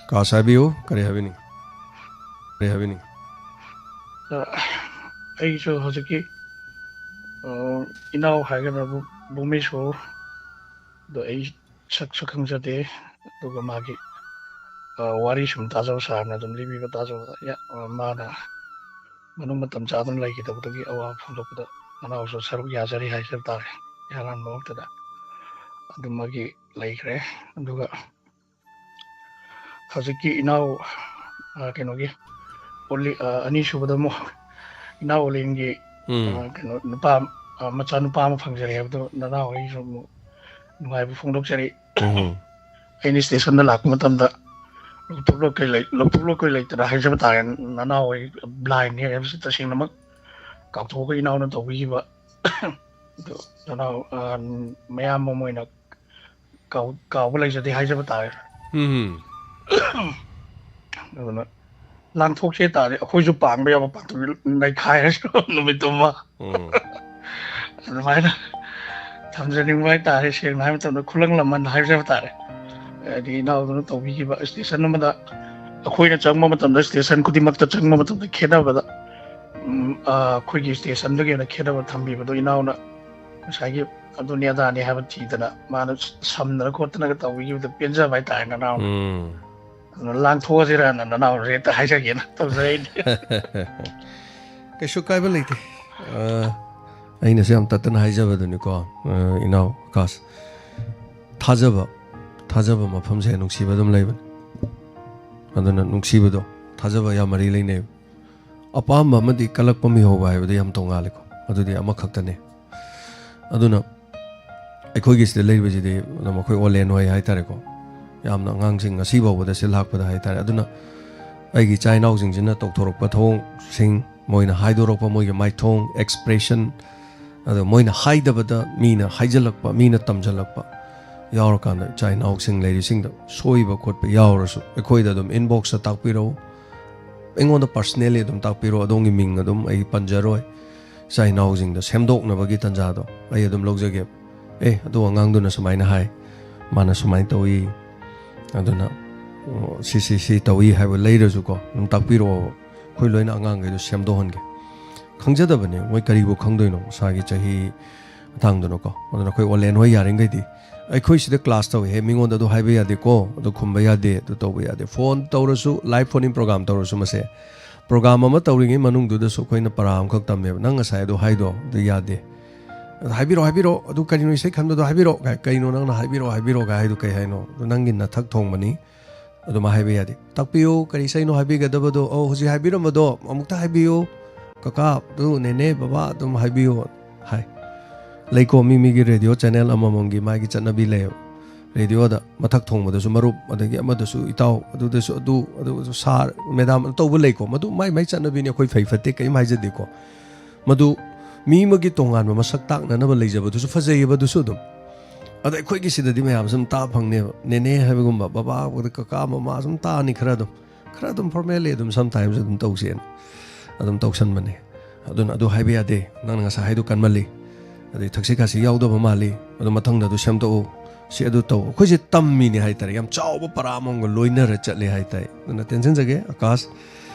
ꯑꯀꯥꯁ ꯍꯥꯏꯕꯤꯌꯨ, ꯀꯔꯤ ꯍꯥꯏꯕꯤꯅꯤꯡ-, ꯀꯔꯤ ꯍꯥꯏꯕꯤꯅꯤꯡ? ꯑ, ꯑꯩꯁꯨ ꯍꯧꯖꯤꯛꯀꯤ, ꯑ, ꯏꯅꯥꯎ ꯍꯥꯏꯒꯗ꯭ꯔꯥ, ꯚꯨ-, ꯚꯨꯃꯦꯁꯣꯔꯗꯣ ꯑꯩ ꯁꯛꯁꯨ ꯈꯪꯖꯗꯦ, ꯑꯗꯨꯒ ꯃꯥꯒꯤ, ꯑ, ꯋꯥꯔꯤ ꯁꯨꯝ ꯇꯥꯖꯕ, ꯁꯥꯔꯅ ꯑꯗꯨꯝ ꯂꯤꯕꯤꯕ ꯇꯥꯖꯕꯗ, ꯌꯥ-, ꯑ, ꯃꯥꯅ ꯃꯅꯨꯡ ꯃꯇꯝ ꯆꯥꯗꯅ ꯂꯩꯈꯤꯗꯕꯗꯨꯒꯤ ꯑꯋꯥꯕ ꯐꯣꯡꯗꯣꯛꯄꯗ ꯅꯅꯥꯎꯁꯨ ꯁꯔꯨꯛ ꯌꯥꯖꯔꯤ ꯍꯥꯏꯖꯕ ꯇꯥꯔꯦ꯫ ꯏꯍꯥꯟ ꯍꯥꯟꯕ ꯃꯛꯇꯗ ꯑꯗꯨꯃꯒꯤ ꯂꯩꯈ꯭ꯔꯦ꯫ ꯑꯗꯨꯒ ꯍꯧꯖꯤꯛꯀꯤ ꯏꯅꯥꯎ, ꯑ, ꯀꯩꯅꯣꯒꯤ, ꯑꯣꯂꯤ-, ꯑ, ꯑꯅꯤꯁꯨꯕꯗ ꯑꯃꯨꯛ ꯏꯅꯥꯎ ꯑꯣꯂꯦꯟꯒꯤ, ꯎꯝ꯫ ꯑ, ꯀꯩꯅꯣ, ꯅꯨꯄꯥ, ꯑ, ꯃꯆꯥ ꯅꯨꯄꯥ ꯑꯃ ꯐꯪꯖꯔꯦ ꯍꯥꯏꯕꯗꯣ ꯅꯅꯥꯎ ꯑꯩꯁꯨ ꯑꯃꯨꯛ ꯅꯨꯡꯉꯥꯏꯕ ꯐꯣꯡꯗꯣꯛꯆꯔꯤ꯫ ꯎꯝ꯫ ꯑꯩꯅ stationꯗ ꯂꯥꯛꯄ ꯃꯇꯝꯗ ꯂꯧꯊꯣꯛꯂꯣꯏ ꯀꯩ ꯂꯩ-, ꯂꯧꯊꯣꯛꯂꯣꯏ ꯀꯩ ꯂꯩꯇꯅ ꯍꯥꯏꯖꯕ ꯇꯥꯔꯦ, ꯅꯅꯥꯎ ꯑꯩ blindꯅꯤ ꯍꯥꯏꯕꯁꯤ ꯇꯁꯦꯡꯅꯃꯛ ꯀꯥꯎꯊꯣꯛꯑꯒ ꯏꯅꯥꯎꯅ ꯇꯧꯕꯤꯈꯤꯕ꯫ ꯑꯗꯨ ꯅꯅꯥꯎ, ꯑ, ꯃꯌꯥꯝ ꯑꯃ ꯑꯣꯏꯅ ꯀꯥꯎ-, ꯀꯥꯎꯕ ꯂꯩꯖꯗꯦ ꯍꯥꯏꯖꯕ ꯇꯥꯔꯦ꯫ ꯎꯝ꯫ ꯑꯗꯨꯅ ꯂꯥꯡꯊꯣꯛꯁꯦ ꯇꯥꯔꯗꯤ ꯑꯩꯈꯣꯏꯁꯨ ꯄꯥꯡꯕ ꯌꯥꯕ ꯄꯥꯡꯊꯣꯛ ꯅꯩꯈꯥꯏꯔꯁꯨ ꯅꯨꯃꯤꯠꯇꯨꯃ꯫ ꯎꯝ꯫ ꯑꯗꯨꯃꯥꯏꯅ ꯊꯝꯖꯅꯤꯡꯕ ꯍꯥꯏꯇꯥꯔꯦ꯫ ꯁꯦꯡꯅ ꯍꯥꯏꯕ ꯃꯇꯝꯗ ꯈꯨꯂꯪ ꯂꯃꯟ ꯍꯥꯏꯖꯕ ꯇꯥꯔꯦ꯫ ꯍꯥꯏꯗꯤ ꯏꯅꯥꯎꯗꯨꯅ ꯇꯧꯕꯤꯈꯤꯕ station ꯑꯃꯗ ꯑꯩꯈꯣꯏꯅ ꯆꯪꯕ ꯃꯇꯝꯗ, station ꯈꯨꯗꯤꯡꯃꯛꯇ ꯆꯪꯕ ꯃꯇꯝꯗ ꯈꯦꯠꯅꯕꯗ, ꯎꯝ, ꯑ, ꯑꯩꯈꯣꯏꯒꯤ stationꯗꯨꯒꯤ ꯑꯣꯏꯅ ꯈꯦꯠꯅꯕ ꯊꯝꯕꯤꯕꯗꯣ ꯏꯅꯥꯎꯅ ꯉꯁꯥꯏꯒꯤ ꯑꯗꯨꯅꯤ ꯑꯗꯥꯅꯤ ꯍꯥꯏꯕ ꯊꯤꯗꯅ ꯃꯥꯅ ꯁꯝꯗꯅ ꯈꯣꯠꯇꯅꯒ ꯇꯧꯕꯤꯈꯤꯕꯗꯣ ꯄꯦꯟꯖꯕ ꯍꯥꯏꯇꯥꯔꯦ ꯅꯅꯥꯎ꯫ ꯎꯝ꯫ ꯑꯗꯨꯅ ꯂꯥꯡꯊꯣꯛꯑꯁꯤꯔꯅ ꯅꯅꯥꯎꯁꯦ ꯍꯦꯛꯇ ꯍꯥꯏꯖꯒꯦꯅ ꯇꯧꯖꯔꯛꯏꯅꯦ꯫ ꯀꯩꯁꯨ ꯀꯥꯏꯕ ꯂꯩꯇꯦ꯫ ꯑ, ꯑꯩꯅꯁꯨ ꯌꯥꯝ ꯇꯠꯇꯅ ꯍꯥꯏꯖꯕꯗꯨꯅꯤꯀꯣ, ꯑ, ꯏꯅꯥꯎ ꯑꯀꯥꯁ꯫ ꯊꯥꯖꯕ, ꯊꯥꯖꯕ ꯃꯐꯝꯁꯦ ꯅꯨꯡꯁꯤꯕ ꯑꯗꯨꯝ ꯂꯩꯕꯅꯤ꯫ ꯑꯗꯨꯅ ꯅꯨꯡꯁꯤꯕꯗꯣ, ꯊꯥꯖꯕ ꯌꯥꯝ ꯃꯔꯤ ꯂꯩꯅꯩꯕ꯫ ꯑꯄꯥꯝꯕ ꯑꯃꯗꯤ ꯀꯜꯂꯛꯄ ꯃꯤꯍꯧꯕ ꯍꯥꯏꯕꯗꯤ ꯌꯥꯝ ꯇꯣꯡꯉꯥꯜꯂꯦꯀꯣ꯫ ꯑꯗꯨꯗꯤ ꯑꯃꯈꯛꯇꯅꯦ꯫ ꯑꯗꯨꯅ ꯑꯩꯈꯣꯏꯒꯤ ꯁꯤꯗ ꯂꯩꯔꯤꯕꯁꯤꯗꯤ ꯑꯗꯨꯝ ꯑꯩꯈꯣꯏ ꯑꯣꯂꯦꯟ ꯍꯣꯏ ꯍꯥꯏꯇꯥꯔꯦꯀꯣ꯫ ꯌꯥꯝꯅ ꯑꯉꯥꯡꯁꯤꯡ ꯉꯁꯤ ꯐꯥꯎꯕꯗ ꯁꯤ ꯂꯥꯛꯄꯗ ꯍꯥꯏꯇꯥꯔꯦ꯫ ꯑꯗꯨꯅ ꯑꯩꯒꯤ ꯏꯆꯥ ꯏꯅꯥꯎꯁꯤꯡꯁꯤꯅ ꯇꯧꯊꯣꯔꯛꯄ ꯊꯧꯑꯣꯡꯁꯤꯡ, ꯃꯣꯏꯅ ꯍꯥꯏꯗꯣꯔꯛꯄ ꯃꯣꯏꯒꯤ ꯃꯥꯏꯊꯣꯡ, expression, ꯑꯗꯣ ꯃꯣꯏꯅ ꯍꯥꯏꯗꯕꯗ ꯃꯤꯅ ꯍꯥꯏꯖꯜꯂꯛꯄ, ꯃꯤꯅ ꯇꯝꯖꯜꯂꯛꯄ ꯌꯥꯎꯔꯀꯥꯟꯗ ꯏꯆꯥ ꯏꯅꯥꯎꯁꯤꯡ ꯂꯩꯔꯤꯁꯤꯡꯗ ꯁꯣꯏꯕ ꯈꯣꯠꯄ ꯌꯥꯎꯔꯁꯨ ꯑꯩꯈꯣꯏꯗ ꯑꯗꯨꯝ inboxꯇ ꯇꯥꯛꯄꯤꯔꯛꯎ꯫ ꯑꯩꯉꯣꯟꯗ personally ꯑꯗꯨꯝ ꯇꯥꯛꯄꯤꯔꯣ, ꯑꯗꯣꯝꯒꯤ ꯃꯤꯡ ꯑꯗꯨꯝ ꯑꯩ ꯄꯟꯖꯔꯣꯏ꯫ ꯏꯆꯥ ꯏꯅꯥꯎꯁꯤꯡꯗ ꯁꯦꯝꯗꯣꯛꯅꯕꯒꯤ ꯇꯥꯟꯖꯥꯗꯣ ꯑꯩ ꯑꯗꯨꯝ ꯂꯧꯖꯒꯦ꯫ "ꯑꯦ, ꯑꯗꯨ ꯑꯉꯥꯡꯗꯨꯅ ꯁꯨꯃꯥꯏꯅ ꯍꯥꯏ, ꯃꯥꯅ ꯁꯨꯃꯥꯏꯅ ꯇꯧꯏ, ꯑꯗꯨꯅ, ꯑꯣ, ꯁꯤ, ꯁꯤ, ꯁꯤ ꯇꯧꯏ" ꯍꯥꯏꯕ ꯂꯩꯔꯁꯨꯀꯣ, ꯑꯗꯨꯝ ꯇꯥꯛꯄꯤꯔꯛꯑꯣꯕ꯫ ꯑꯩꯈꯣꯏ ꯂꯣꯏꯅ ꯑꯉꯥꯡꯈꯩꯗꯣ ꯁꯦꯝꯗꯣꯛꯍꯟꯒꯦ꯫ ꯈꯪꯖꯗꯕꯅꯦ ꯃꯣꯏ ꯀꯔꯤꯕꯨ ꯈꯪꯗꯣꯏꯅꯣ ꯃꯁꯥꯒꯤ ꯆꯍꯤ ꯃꯇꯥꯡꯗꯨꯅꯀꯣ꯫ ꯑꯗꯨꯅ ꯑꯩꯈꯣꯏ ꯑꯣꯂꯦꯟ ꯍꯣꯏ ꯌꯥꯔꯤꯈꯩꯗꯤ ꯑꯩꯈꯣꯏ ꯁꯤꯗ class ꯇꯧꯏ, "ꯍꯦ, ꯃꯤꯉꯣꯟꯗ ꯑꯗꯨ ꯍꯥꯏꯕ ꯌꯥꯗꯦꯀꯣ, ꯑꯗꯨ ꯈꯨꯝꯕ ꯌꯥꯗꯦ, ꯑꯗꯨ ꯇꯧꯕ ꯌꯥꯗꯦ"꯫ Phone ꯇꯧꯔꯁꯨ, live phone in program ꯇꯧꯔꯁꯨ ꯃꯁꯦ ꯄ꯭ꯔꯣꯒꯥꯝ ꯑꯃ ꯇꯧꯔꯤꯉꯩ ꯃꯅꯨꯡꯗꯨꯗꯁꯨ ꯑꯩꯈꯣꯏꯅ ꯄꯔꯥ ꯑꯃꯈꯛ ꯇꯝꯃꯦꯕ, "ꯅꯪ ꯉꯁꯥꯏ ꯑꯗꯨ ꯍꯥꯏꯗꯣ ꯑꯗꯨ ꯌꯥꯗꯦ, ꯑꯗꯨ ꯍꯥꯏꯕꯤꯔꯛꯑꯣ, ꯍꯥꯏꯕꯤꯔꯛꯑꯣ, ꯑꯗꯨ ꯀꯔꯤꯅꯣ, ꯏꯁꯩ ꯈꯟꯕꯗꯣ ꯍꯥꯏꯕꯤꯔꯛꯑꯣ, ꯀꯥꯏ, ꯀꯩꯅꯣ ꯅꯪꯅ ꯍꯥꯏꯕꯤꯔꯛꯑꯣ, ꯍꯥꯏꯕꯤꯔꯛꯑꯣ ꯀꯥꯏ ꯍꯥꯏꯗꯣ ꯀꯩ ꯍꯥꯏꯅꯣ? ꯑꯗꯨ ꯅꯪꯒꯤ ꯅꯊꯛ ꯊꯣꯡꯕꯅꯤ, ꯑꯗꯨꯃꯥꯏꯅ ꯍꯥꯏꯕ ꯌꯥꯗꯦ꯫ ꯇꯥꯛꯄꯤꯌꯨ, ꯀꯔꯤ ꯏꯁꯩꯅꯣ ꯍꯥꯏꯕꯤꯒꯗꯕꯗꯣ, ꯑꯧ, ꯍꯧꯖꯤꯛ ꯍꯥꯏꯕꯤꯔꯝꯕꯗꯣ ꯑꯃꯨꯛꯇ ꯍꯥꯏꯕꯤꯌꯨ, ꯀꯀꯥ, ꯑꯗꯨ ꯅꯦꯅꯦ, ꯕꯕꯥ, ꯑꯗꯨꯝ ꯍꯥꯏꯕꯤꯌꯨ" ꯍꯥꯏ꯫ ꯂꯩꯀꯣ, ꯃꯤ ꯃꯤꯒꯤ ꯔꯦꯗꯤꯑꯣ ꯆꯦꯅꯦꯜ ꯑꯃꯃꯝꯒꯤ ꯃꯥꯒꯤ ꯆꯠꯅꯕꯤ ꯂꯩꯌꯦꯕ꯫ ꯔꯦꯗꯤꯑꯣꯗ ꯃꯊꯛ ꯊꯣꯡꯕꯗꯁꯨ ꯃꯔꯨꯞ, ꯑꯗꯒꯤ ꯑꯃꯗꯁꯨ ꯏꯇꯥꯎ, ꯑꯗꯨꯗꯁꯨ ꯑꯗꯨ, ꯑꯗꯨ ꯁꯥꯔ, ꯃꯦꯗꯥꯝ, ꯑꯗꯨ ꯇꯧꯕ ꯂꯩꯀꯣ꯫ ꯃꯗꯨ ꯃꯥꯏ ꯃꯥꯏ ꯆꯠꯅꯕꯤꯅꯤ, ꯑꯩꯈꯣꯏ ꯐꯩ ꯐꯠꯇꯦ ꯀꯔꯤꯝ ꯍꯥꯏꯖꯗꯦꯀꯣ꯫ ꯃꯗꯨ ꯃꯤ ꯑꯃꯒꯤ ꯇꯣꯉꯥꯟꯕ ꯃꯁꯛ ꯇꯥꯛꯅꯅꯕ ꯂꯩꯖꯕꯗꯨꯁꯨ ꯐꯖꯩꯌꯦꯕ, ꯑꯗꯨꯁꯨ ꯑꯗꯨꯝ꯫ ꯑꯗ ꯑꯩꯈꯣꯏꯒꯤ ꯁꯤꯗꯗꯤ ꯃꯌꯥꯝꯁꯨ ꯑꯗꯨꯝ ꯇꯥ ꯐꯪꯅꯦꯕ, ꯅꯦꯅꯦ ꯍꯥꯏꯕꯒꯨꯝꯕ, ꯕꯕꯥ, ꯀꯀꯥ, ꯃꯃꯥ ꯁꯨꯝ ꯇꯥꯅꯤ ꯈꯔ ꯑꯗꯨꯝ꯫ ꯈꯔ ꯑꯗꯨꯝ ꯐꯣꯔꯃꯦꯜꯂꯤ ꯑꯗꯨꯝ ꯁꯝꯇꯥꯏꯝꯁ ꯑꯗꯨꯝ ꯇꯧꯁꯦꯅ ꯑꯗꯨꯝ ꯇꯧꯁꯟꯕꯅꯦ꯫ ꯑꯗꯨꯅ ꯑꯗꯨ ꯍꯥꯏꯕ ꯌꯥꯗꯦ, ꯅꯪꯅ ꯉꯁꯥꯏ ꯍꯥꯏꯗꯣ ꯀꯟꯃꯜꯂꯤ, ꯑꯗꯩ ꯊꯛꯁꯤ ꯈꯥꯁꯤ ꯌꯥꯎꯗꯕ ꯃꯥꯜꯂꯤ, ꯑꯗꯨ ꯃꯊꯪꯗ ꯑꯗꯨ ꯁꯦꯝꯗꯣꯛꯎ, ꯁꯤ ꯑꯗꯨ ꯇꯧ꯫ ꯑꯩꯈꯣꯏꯁꯦ ꯇꯝꯃꯤꯅꯦ ꯍꯥꯏꯇꯥꯔꯦ, ꯌꯥꯝ ꯆꯥꯎꯕ ꯄꯔꯥ ꯑꯃꯒ ꯂꯣꯏꯅꯔ ꯆꯠꯂꯦ ꯍꯥꯏꯇꯥꯔꯦ꯫ ꯑꯗꯨꯅ ꯇꯦꯟꯁꯤꯟꯖꯒꯦ ꯑꯀꯥꯁ,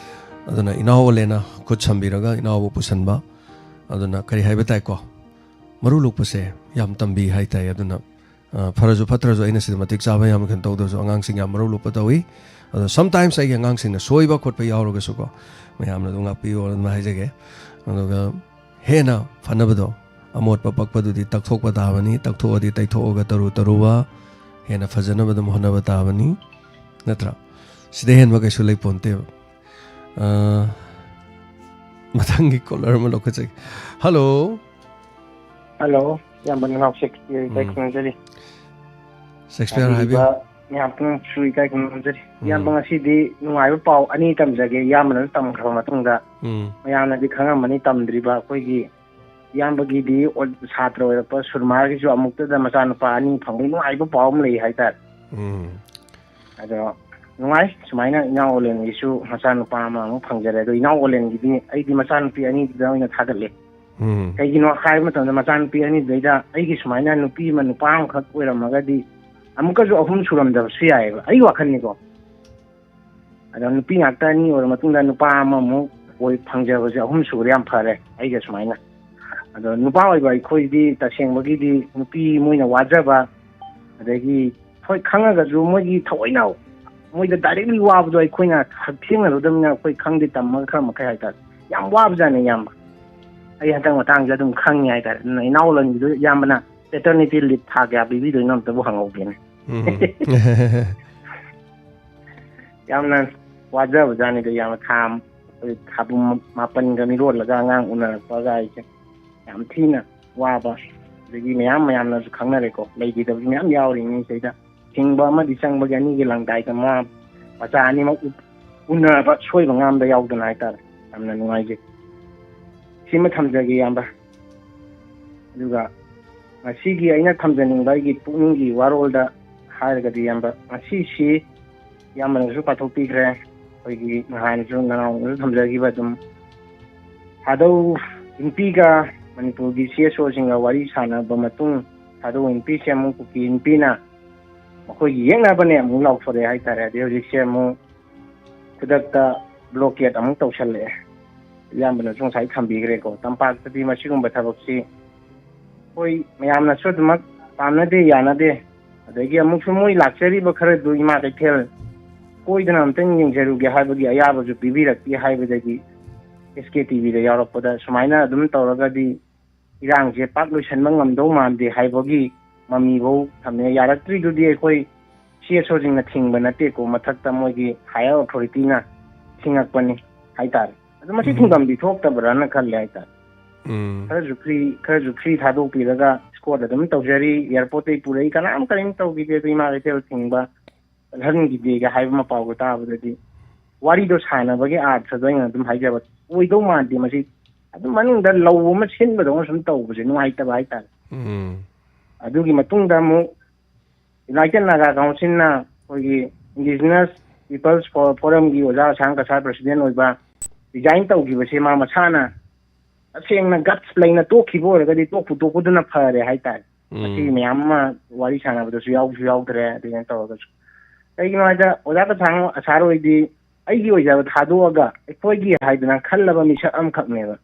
ꯑꯗꯨꯅ ꯏꯅꯥꯎ ꯑꯣꯂꯦꯅ ꯈꯨꯠ ꯁꯝꯕꯤꯔꯒ ꯏꯅꯥꯎꯕꯨ ꯄꯨꯁꯟꯕ꯫ ꯑꯗꯨꯅ ꯀꯔꯤ ꯍꯥꯏꯕ ꯇꯥꯏꯀꯣ, ꯃꯔꯨ ꯂꯣꯛꯄꯁꯦ ꯌꯥꯝ ꯇꯝꯕꯤ ꯍꯥꯏꯇꯥꯔꯦ꯫ ꯑꯗꯨꯅ ꯑ, ꯐꯔꯁꯨ ꯐꯠꯇ꯭ꯔꯁꯨ ꯑꯩꯅ ꯁꯤꯗ ꯃꯇꯤꯛ ꯆꯥꯕ ꯌꯥꯝ ꯀꯩꯅꯣ ꯇꯧꯗ꯭ꯔꯁꯨ ꯑꯉꯥꯡꯁꯤꯡ ꯌꯥꯝ ꯃꯔꯨ ꯂꯨꯞꯄ ꯇꯧꯏ꯫ ꯑꯗꯣ ꯁꯝꯇꯥꯏꯝꯁ ꯑꯩꯒꯤ ꯑꯉꯥꯡꯁꯤꯡꯅ ꯁꯣꯏꯕ ꯈꯣꯠꯄ ꯌꯥꯎꯔꯒꯁꯨꯀꯣ, ꯃꯌꯥꯝꯅ ꯑꯗꯨꯝ ꯉꯥꯛꯄꯤꯌꯣ ꯑꯗꯨꯝ ꯍꯥꯏꯖꯒꯦ꯫ ꯑꯗꯨꯒ ꯍꯦꯟꯅ ꯐꯅꯕꯗꯣ, ꯑꯃꯣꯠꯄ ꯄꯛꯄꯗꯨꯗꯤ ꯇꯛꯊꯣꯛꯄ ꯇꯥꯕꯅꯤ, ꯇꯛꯊꯣꯛꯑꯗꯤ ꯇꯩꯊꯣꯛꯑꯒ ꯇꯔꯨ ꯇꯔꯨꯕ ꯍꯦꯟꯅ ꯐꯖꯅꯕ ꯑꯗꯨꯝ ꯍꯣꯠꯅꯕ ꯇꯥꯕꯅꯤ, ꯅꯠꯇ꯭ꯔꯥ? ꯁꯤꯗ ꯍꯦꯟꯕ ꯀꯩꯁꯨ ꯂꯩꯄꯣꯟꯇꯦꯕ꯫ ꯑ, ꯃꯊꯪꯒꯤ ꯀꯣꯂꯔ ꯑꯃ ꯂꯧꯈꯠꯆꯒꯦ꯫ ꯍꯜꯂꯣ꯫ ꯍꯜꯂꯣ, ꯏꯌꯥꯝꯕ ꯅꯅꯥꯎ ꯁꯦꯛꯁꯄꯤꯌꯔ ꯏꯀꯥꯏ ꯎꯝ꯫ ꯈꯨꯝꯅꯖꯔꯤ꯫ ꯁꯦꯛꯁꯄꯤꯌꯔ ꯍꯥꯏꯕꯤꯌꯨ꯫ ꯍꯥꯏꯕꯤꯔꯤꯕ ꯃꯌꯥꯝ ꯄꯨꯝꯅꯃꯛꯁꯨ ꯏꯀꯥꯏ ꯈꯨꯝꯅꯖꯔꯤ꯫ ꯎꯝ꯫ ꯏꯌꯥꯝꯕ, ꯉꯁꯤꯗꯤ ꯅꯨꯡꯉꯥꯏꯕ ꯄꯥꯎ ꯑꯅꯤ ꯇꯝꯖꯒꯦ꯫ ꯏꯌꯥꯝꯕꯅ ꯇꯝꯈ꯭ꯔꯕ ꯃꯇꯨꯡꯗ ꯎꯝ꯫ ꯃꯌꯥꯝꯅꯗꯤ ꯈꯪꯉꯝꯃꯅꯤ, ꯇꯝꯗ꯭ꯔꯤꯕ ꯑꯩꯈꯣꯏꯒꯤ ꯏꯌꯥꯝꯕꯒꯤꯗꯤ ꯑꯣ-, ꯁꯥꯇ꯭ꯔ ꯑꯣꯏꯔꯛꯄ ꯁꯨꯔꯃꯥꯒꯤꯁꯨ ꯑꯃꯨꯛꯇꯗ ꯃꯆꯥꯅꯨꯄꯥ ꯑꯅꯤ ꯐꯪꯕꯒꯤ ꯅꯨꯡꯉꯥꯏꯕ ꯄꯥꯎ ꯑꯃ ꯂꯩ ꯍꯥꯏꯇꯥꯔꯦ꯫ ꯎꯝ꯫ ꯑꯗꯣ ꯅꯨꯡꯉꯥꯏ, ꯁꯨꯃꯥꯏꯅ ꯏꯅꯥꯎ ꯑꯣꯂꯦꯟꯒꯤꯁꯨ ꯃꯆꯥꯅꯨꯄꯥ ꯑꯃꯃꯨꯛ ꯐꯪꯖꯔꯦ꯫ ꯑꯗꯣ ꯏꯅꯥꯎ ꯑꯣꯂꯦꯟꯒꯤꯗꯤ ꯑꯩꯗꯤ ꯃꯆꯥꯅꯨꯄꯤ ꯑꯅꯤꯗꯨꯗ ꯑꯣꯏꯅ ꯊꯥꯒꯠꯂꯦ꯫ ꯎꯝ꯫ ꯀꯩꯒꯤꯅꯣ ꯍꯥꯏꯕ ꯃꯇꯝꯗ, ꯃꯆꯥꯅꯨꯄꯤ ꯑꯅꯤꯗꯨꯗꯩꯗ ꯑꯩꯒꯤ ꯁꯨꯃꯥꯏꯅ ꯅꯨꯄꯤ ꯑꯃ ꯅꯨꯄꯥ ꯑꯃꯈꯛ ꯑꯣꯏꯔꯝꯃꯒꯗꯤ ꯑꯃꯨꯛꯀꯁꯨ ꯑꯍꯨꯝ ꯁꯨꯔꯝꯗꯕꯁꯨ ꯌꯥꯏꯑꯕ, ꯑꯩꯒꯤ ꯋꯥꯈꯜꯅꯤꯀꯣ꯫ ꯑꯗꯣ ꯅꯨꯄꯤ ꯉꯥꯛꯇ ꯑꯅꯤ ꯑꯣꯏꯔ ꯃꯇꯨꯡꯗ ꯅꯨꯄꯥ ꯑꯃꯃꯨꯛ ꯑꯣꯏ ꯐꯪꯖꯕꯁꯦ ꯑꯍꯨꯝ ꯁꯨꯔꯦ, ꯌꯥꯝ ꯐꯔꯦ ꯑꯩꯒ ꯁꯨꯃꯥꯏꯅ꯫ ꯑꯗꯣ ꯅꯨꯄꯥ ꯑꯣꯏꯕ ꯑꯩꯈꯣꯏꯗꯤ ꯇꯁꯦꯡꯕꯒꯤꯗꯤ ꯅꯨꯄꯤ ꯃꯣꯏꯅ ꯋꯥꯖꯕ, ꯑꯗꯒꯤ ꯍꯣꯏ ꯈꯪꯉꯒꯁꯨ ꯃꯣꯏꯒꯤ ꯊꯑꯣꯏꯅ ꯃꯣꯏꯗ ꯗꯥꯏꯔꯦꯛꯂꯤ ꯋꯥꯕꯗꯣ ꯑꯩꯈꯣꯏꯅ ꯍꯛꯊꯦꯡꯅꯔꯨꯗꯕꯅꯤꯅ ꯑꯩꯈꯣꯏ ꯈꯪꯗꯦ, ꯇꯝꯃꯒ ꯈꯔ ꯃꯈꯩ ꯍꯥꯏꯇꯥꯔꯦ꯫ ꯌꯥꯝ ꯋꯥꯕꯖꯥꯠꯅꯤ ꯏꯌꯥꯝꯕ꯫ ꯑꯩ ꯍꯟꯗꯛ ꯃꯇꯥꯡꯁꯦ ꯑꯗꯨꯝ ꯈꯪꯉꯦ ꯍꯥꯏꯇꯥꯔꯦ꯫ ꯑꯗꯨꯅ ꯏꯅꯥꯎ ꯂꯟꯒꯤꯗꯣ ꯏꯌꯥꯝꯕꯅ ꯄꯦꯇꯔꯅꯤꯇꯤ ꯂꯤꯞ ꯊꯥ ꯀꯌꯥ ꯄꯤꯕꯤꯗꯣꯏꯅꯣ ꯑꯝꯇꯕꯨ ꯍꯪꯍꯧꯒꯦꯅꯦ꯫ ꯎꯝ꯫ ꯌꯥꯝꯅ ꯋꯥꯖꯕꯖꯥꯠꯅꯤꯗ ꯏꯌꯥꯝꯕ꯫ ꯊꯥ, ꯊꯥꯕꯨ ꯃꯥꯄꯟꯒ ꯃꯤꯔꯣꯜꯂꯒ ꯑꯉꯥꯡ ꯎꯅꯔꯛꯄꯒ ꯑꯩꯁꯦ ꯌꯥꯝ ꯊꯤꯅ ꯋꯥꯕ꯫ ꯑꯗꯒꯤ ꯃꯌꯥꯝ ꯃꯌꯥꯝꯅꯁꯨ ꯈꯪꯅꯔꯦꯀꯣ, ꯂꯩꯈꯤꯗꯕꯁꯨ ꯃꯌꯥꯝ ꯌꯥꯎꯔꯤꯅꯤ ꯁꯤꯗꯩꯗ꯫ ꯍꯤꯡꯕ ꯑꯃꯗꯤ ꯆꯪꯕꯒꯤ ꯑꯅꯤꯒꯤ ꯂꯥꯡꯗꯥꯏꯗ ꯃꯃꯥ ꯃꯆꯥ ꯑꯅꯤꯃꯛ ꯎ-, ꯎꯅꯕ ꯁꯣꯏꯕ ꯉꯥꯝꯕ ꯌꯥꯎꯗꯅ ꯍꯥꯏꯇꯥꯔꯦ꯫ ꯌꯥꯝꯅ ꯅꯨꯡꯉꯥꯏꯖꯩ꯫ ꯁꯤꯃ ꯊꯝꯖꯒꯦ ꯏꯌꯥꯝꯕ꯫ ꯑꯗꯨꯒ ꯉꯁꯤꯒꯤ ꯑꯩꯅ ꯊꯝꯖꯅꯤꯡꯕ ꯑꯩꯒꯤ ꯄꯨꯛꯅꯤꯡꯒꯤ ꯋꯥꯔꯣꯜꯗ ꯍꯥꯏꯔꯒꯗꯤ ꯏꯌꯥꯝꯕ, ꯉꯁꯤꯁꯤ ꯏꯌꯥꯝꯕꯅꯁꯨ ꯄꯥꯊꯣꯛꯄꯤꯈ꯭ꯔꯦ, ꯑꯩꯈꯣꯏꯒꯤ ꯅꯍꯥꯟꯁꯨ ꯅꯅꯥꯎꯅꯁꯨ ꯊꯝꯖꯈꯤꯕ ꯑꯗꯨꯝ ꯊꯥꯗꯧ ꯏꯟꯄꯤꯒ ꯃꯅꯤꯄꯨꯔꯒꯤ ꯁꯤ ꯑꯦꯁ ꯑꯣꯁꯤꯡꯒ ꯋꯥꯔꯤ ꯁꯥꯟꯅꯕ ꯃꯇꯨꯡ ꯊꯥꯗꯧ ꯏꯟꯄꯤꯁꯦ ꯑꯃꯨꯛ ꯀꯨꯀꯤ ꯏꯟꯄꯤꯅ ꯃꯈꯣꯏꯒꯤ ꯌꯦꯛꯅꯕꯅꯦ ꯑꯃꯨꯛ ꯂꯥꯎꯊꯣꯔꯛꯑꯦ ꯍꯥꯏꯇꯥꯔꯦ꯫ ꯑꯗꯩ ꯍꯧꯖꯤꯛꯁꯦ ꯑꯃꯨꯛ ꯈꯨꯗꯛꯇ ꯕ꯭ꯂꯣꯀꯦꯠ ꯑꯃꯨꯛ ꯇꯧꯁꯜꯂꯛꯑꯦ꯫ ꯏꯌꯥꯝꯕꯅꯁꯨ ꯉꯁꯥꯏ ꯊꯝꯕꯤꯈ꯭ꯔꯦꯀꯣ꯫ ꯇꯝꯄꯥꯛꯇꯗꯤ ꯃꯁꯤꯒꯨꯝꯕ ꯊꯕꯛꯁꯤ ꯑꯩꯈꯣꯏ ꯃꯌꯥꯝꯅꯁꯨ ꯑꯗꯨꯃꯛ ꯄꯥꯝꯅꯗꯦ, ꯌꯥꯅꯗꯦ꯫ ꯑꯗꯒꯤ ꯑꯃꯨꯛꯁꯨ ꯃꯣꯏ ꯂꯥꯛꯆꯔꯤꯕ ꯈꯔꯗꯨ ꯏꯃꯥ ꯀꯩꯊꯦꯜ ꯀꯣꯏꯗꯅ ꯑꯝꯇꯪ ꯌꯦꯡꯖꯔꯨꯒꯦ ꯍꯥꯏꯕꯒꯤ ꯑꯌꯥꯕꯁꯨ ꯄꯤꯕꯤꯔꯛꯇꯦ ꯍꯥꯏꯕꯗꯒꯤ ꯑꯦꯁ ꯀꯦ ꯇꯤ ꯚꯤꯗ ꯌꯥꯎꯔꯛꯄꯗ ꯁꯨꯃꯥꯏꯅ ꯑꯗꯨꯝ ꯇꯧꯔꯒꯗꯤ ꯏꯔꯥꯡꯁꯦ ꯄꯥꯛ ꯂꯣꯏꯁꯟꯕ ꯉꯝꯗꯧ ꯃꯥꯟꯗꯦ ꯍꯥꯏꯕꯒꯤ ꯃꯃꯤꯐꯧ ꯊꯝꯃꯦ꯫ ꯌꯥꯔꯛꯇ꯭ꯔꯤꯗꯨꯗꯤ ꯑꯩꯈꯣꯏ ꯁꯤ ꯑꯦꯁ ꯑꯣꯁꯤꯡꯅ ꯊꯤꯡꯕ ꯅꯠꯇꯦꯀꯣ, ꯃꯊꯛꯇ ꯃꯣꯏꯒꯤ ꯍꯥꯌꯔ ꯑꯣꯊꯣꯔꯤꯇꯤꯅ ꯊꯤꯡꯉꯛꯄꯅꯤ ꯍꯥꯏꯇꯥꯔꯦ꯫ ꯑꯗꯨ ꯃꯁꯤ ꯎꯝ꯫ ꯊꯤꯡꯐꯝꯗꯤ ꯊꯣꯛꯇꯕ꯭ꯔꯥꯅ ꯈꯜꯂꯦ ꯍꯥꯏꯇꯥꯔꯦ꯫ ꯎꯝ꯫ ꯈꯔꯁꯨ ꯐ꯭ꯔꯤ, ꯈꯔꯁꯨ ꯐ꯭ꯔꯤ ꯊꯥꯗꯣꯛꯄꯤꯔꯒ ꯏꯁꯀꯣꯔꯠ ꯑꯗꯨꯝ ꯇꯧꯖꯔꯤ, ꯑꯦꯌꯥꯔꯄꯣꯔꯠꯇꯩ ꯄꯨꯔꯛꯏ, ꯀꯅꯥꯝ ꯀꯔꯤꯝ ꯇꯧꯈꯤꯗꯦ꯫ ꯑꯗꯨ ꯏꯃꯥ ꯀꯩꯊꯦꯜ ꯊꯤꯡꯕ ꯆꯠꯍꯟꯈꯤꯗꯦꯒ ꯍꯥꯏꯕ ꯃꯄꯥꯎꯒ ꯇꯥꯕꯗꯗꯤ ꯋꯥꯔꯤꯗꯣ ꯁꯥꯟꯅꯕꯒꯤ ꯑꯥꯔꯊꯗꯣ ꯑꯩꯅ ꯑꯗꯨꯝ ꯍꯥꯏꯖꯕ ꯑꯣꯏꯗꯧ ꯃꯥꯟꯗꯦ꯫ ꯃꯁꯤ ꯑꯗꯨꯝ ꯃꯅꯨꯡꯗ ꯂꯧ ꯑꯃ ꯁꯤꯟꯕꯗꯧꯅ ꯁꯨꯝ ꯇꯧꯕꯁꯦ ꯅꯨꯡꯉꯥꯏꯇꯕ ꯍꯥꯏꯇꯥꯔꯦ꯫ ꯎꯝ꯫ ꯑꯗꯨꯒꯤ ꯃꯇꯨꯡꯗ ꯑꯃꯨꯛ ꯌꯨꯅꯥꯏꯇꯦꯠ ꯅꯥꯒꯥ ꯀꯥꯎꯟꯁꯤꯜꯅ ꯑꯩꯈꯣꯏꯒꯤ ꯏꯟꯗꯤꯖꯤꯅꯁ ꯄꯤꯄꯜꯁ ꯐꯣ-, ꯐꯣꯔꯝꯒꯤ ꯑꯣꯖꯥ ꯑꯁꯥꯡ ꯀꯁꯥꯔ ꯄ꯭ꯔꯁꯤꯗꯦꯟ ꯑꯣꯏꯕ ꯔꯤꯖꯥꯏꯟ ꯇꯧꯈꯤꯕꯁꯦ ꯃꯥ ꯃꯁꯥꯅ ꯇꯁꯦꯡꯅ ꯒꯠꯁ ꯂꯩꯅ ꯇꯣꯛꯈꯤꯕ ꯑꯣꯏꯔꯒꯗꯤ ꯇꯣꯛꯄꯨ ꯇꯣꯛꯄꯗꯨꯅ ꯐꯔꯦ ꯍꯥꯏꯇꯥꯔꯦ꯫ ꯎꯝ꯫ ꯉꯁꯤꯒꯤ ꯃꯌꯥꯝ ꯑꯃ ꯋꯥꯔꯤ ꯁꯥꯟꯅꯕꯗꯁꯨ ꯌꯥꯎꯁꯨ ꯌꯥꯎꯗ꯭ꯔꯦ꯫ ꯑꯗꯨꯃꯥꯏꯅ ꯇꯧꯔꯒꯁꯨ ꯀꯩꯒꯤꯅꯣ ꯍꯥꯏꯗ ꯑꯣꯖꯥ ꯀꯁꯥꯔ ꯑꯣꯏꯗꯤ ꯑꯩꯒꯤ ꯑꯣꯏꯖꯕ ꯊꯥꯗꯣꯛꯑꯒ ꯑꯩꯈꯣꯏꯒꯤ ꯍꯥꯏꯗꯅ ꯈꯜꯂꯕ ꯃꯤꯁꯛ ꯑꯃꯈꯛꯅꯦꯕ꯫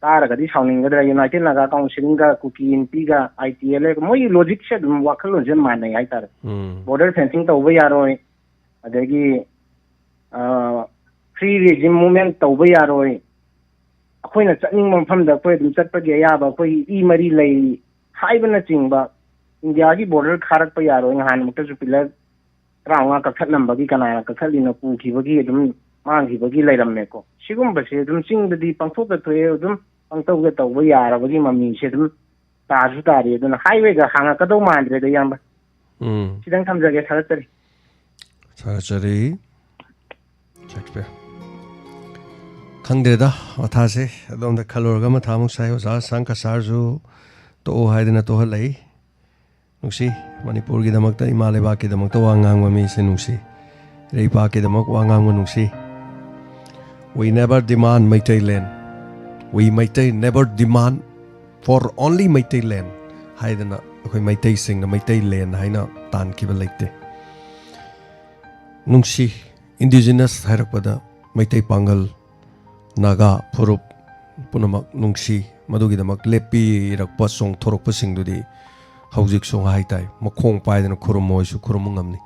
ꯇꯥꯔꯒꯗꯤ ꯁꯥꯎꯅꯤꯡꯒꯗ꯭ꯔꯥ, ꯌꯨꯅꯥꯏꯇꯦꯠ ꯅꯥꯒꯥ ꯀꯥꯎꯟꯁꯤꯜꯒ ꯀꯨꯀꯤ ꯏꯟꯄꯤꯒ ꯑꯥꯏ ꯇꯤ ꯑꯦꯜ ꯑꯦꯐ, ꯃꯣꯏꯒꯤ ꯂꯣꯖꯤꯛꯁꯦ ꯑꯗꯨꯝ, ꯋꯥꯈꯜꯂꯣꯟꯁꯦ ꯃꯥꯟꯅꯩ ꯍꯥꯏꯇꯥꯔꯦ꯫ ꯎꯝ꯫ ꯕꯣꯔꯗꯔ ꯐꯦꯟꯁꯤꯡ ꯇꯧꯕ ꯌꯥꯔꯣꯏ, ꯑꯗꯒꯤ ꯐ꯭ꯔꯤ ꯔꯤꯖꯤꯝ ꯃꯨꯚꯃꯦꯟ ꯇꯧꯕ ꯌꯥꯔꯣꯏ, ꯑꯩꯈꯣꯏꯅ ꯆꯠꯅꯤꯡꯕ ꯃꯐꯝꯗ ꯑꯩꯈꯣꯏ ꯑꯗꯨꯝ ꯆꯠꯄꯒꯤ ꯑꯌꯥꯕ ꯑꯩꯈꯣꯏꯒꯤ ꯏ ꯃꯔꯤ ꯂꯩꯔꯤ ꯍꯥꯏꯕꯅꯆꯤꯡꯕ ꯏꯟꯗꯤꯌꯥꯒꯤ ꯕꯣꯔꯗꯔ ꯈꯥꯔꯛꯄ ꯌꯥꯔꯣꯏ, ꯅꯍꯥꯟꯃꯨꯛꯇꯁꯨ ꯄꯤꯂꯔ ꯇꯔꯥꯃꯉꯥ ꯀꯛꯊꯠꯂꯝꯕꯒꯤ, ꯀꯅꯥꯅ ꯀꯛꯊꯠꯂꯤꯅꯣ, ꯄꯨꯈꯤꯕꯒꯤ ꯑꯗꯨꯝ ꯃꯥꯡꯈꯤꯕꯒꯤ ꯂꯩꯔꯝꯃꯦꯀꯣ꯫ ꯁꯤꯒꯨꯝꯕꯁꯦ ꯑꯗꯨꯝ ꯆꯤꯡꯗꯗꯤ ꯄꯪꯊꯣꯛꯇ ꯊꯣꯛꯑꯦ, ꯑꯗꯨꯝ ꯄꯪꯇꯧꯗ ꯇꯧꯕ ꯌꯥꯔꯕꯒꯤ ꯃꯃꯤꯁꯦ ꯑꯗꯨꯝ ꯇꯥꯁꯨ ꯇꯥꯔꯤ꯫ ꯑꯗꯨꯅ ꯍꯥꯏꯋꯦꯒ ꯍꯥꯡꯉꯛꯀꯗꯧ ꯃꯥꯟꯗ꯭ꯔꯦꯗ, ꯏꯌꯥꯝꯕ꯫ ꯎꯝ꯫ ꯁꯤꯗꯪ ꯊꯝꯖꯒꯦ, ꯊꯥꯒꯠꯆꯔꯤ꯫ ꯊꯥꯒꯠꯆꯔꯤ꯫ ꯁꯦꯛꯁꯄꯤꯌꯔ꯫ ꯈꯪꯗ꯭ꯔꯦꯗ, ꯃꯊꯥꯁꯦ ꯑꯗꯣꯝꯗ ꯈꯜꯂꯨꯔꯒ ꯃꯊꯥꯃꯨꯛ ꯁꯥꯏ꯫ ꯑꯣꯖꯥ ꯁꯥꯡ ꯀꯁꯥꯔꯁꯨ ꯇꯣꯛꯑꯣ ꯍꯥꯏꯗꯅ ꯇꯣꯛꯍꯜꯂꯛꯏ꯫ ꯅꯨꯡꯁꯤ, ꯃꯅꯤꯄꯨꯔꯒꯤꯗꯃꯛꯇ, ꯏꯃꯥ ꯂꯩꯕꯥꯛꯀꯤꯗꯃꯛꯇ ꯋꯥ ꯉꯥꯡꯕ ꯃꯤꯁꯦ ꯅꯨꯡꯁꯤ꯫ ꯏꯔꯩꯄꯥꯛꯀꯤꯗꯃꯛ ꯋꯥ ꯉꯥꯡꯕ ꯅꯨꯡꯁꯤ꯫ We never demand ꯃꯩꯇꯩꯂꯦꯟ꯫ We Meitei never demand for only ꯃꯩꯇꯩꯂꯦꯟ ꯍꯥꯏꯗꯅ ꯑꯩꯈꯣꯏ ꯃꯩꯇꯩꯁꯤꯡꯅ ꯃꯩꯇꯩꯂꯦꯟ ꯍꯥꯏꯅ ꯇꯥꯟꯈꯤꯕ ꯂꯩꯇꯦ꯫ ꯅꯨꯡꯁꯤ, ꯏꯟꯗꯤꯖꯤꯅꯁ ꯍꯥꯏꯔꯛꯄꯗ ꯃꯩꯇꯩ ꯄꯥꯡꯒꯜ, ꯅꯥꯒꯥ ꯐꯨꯔꯨꯞ ꯄꯨꯝꯅꯃꯛ ꯅꯨꯡꯁꯤ꯫ ꯃꯗꯨꯒꯤꯗꯃꯛ ꯂꯦꯞꯄꯤꯔꯛꯄ, ꯆꯣꯡꯊꯣꯔꯛꯄꯁꯤꯡꯗꯨꯗꯤ ꯍꯧꯖꯤꯛꯁꯨ ꯍꯥꯏ ꯇꯥꯏ, ꯃꯈꯣꯡ ꯄꯥꯏꯗꯅ ꯈꯨꯔꯨꯝꯃꯣꯏꯁꯨ ꯈꯨꯔꯨꯝꯕ ꯉꯝꯅꯤ꯫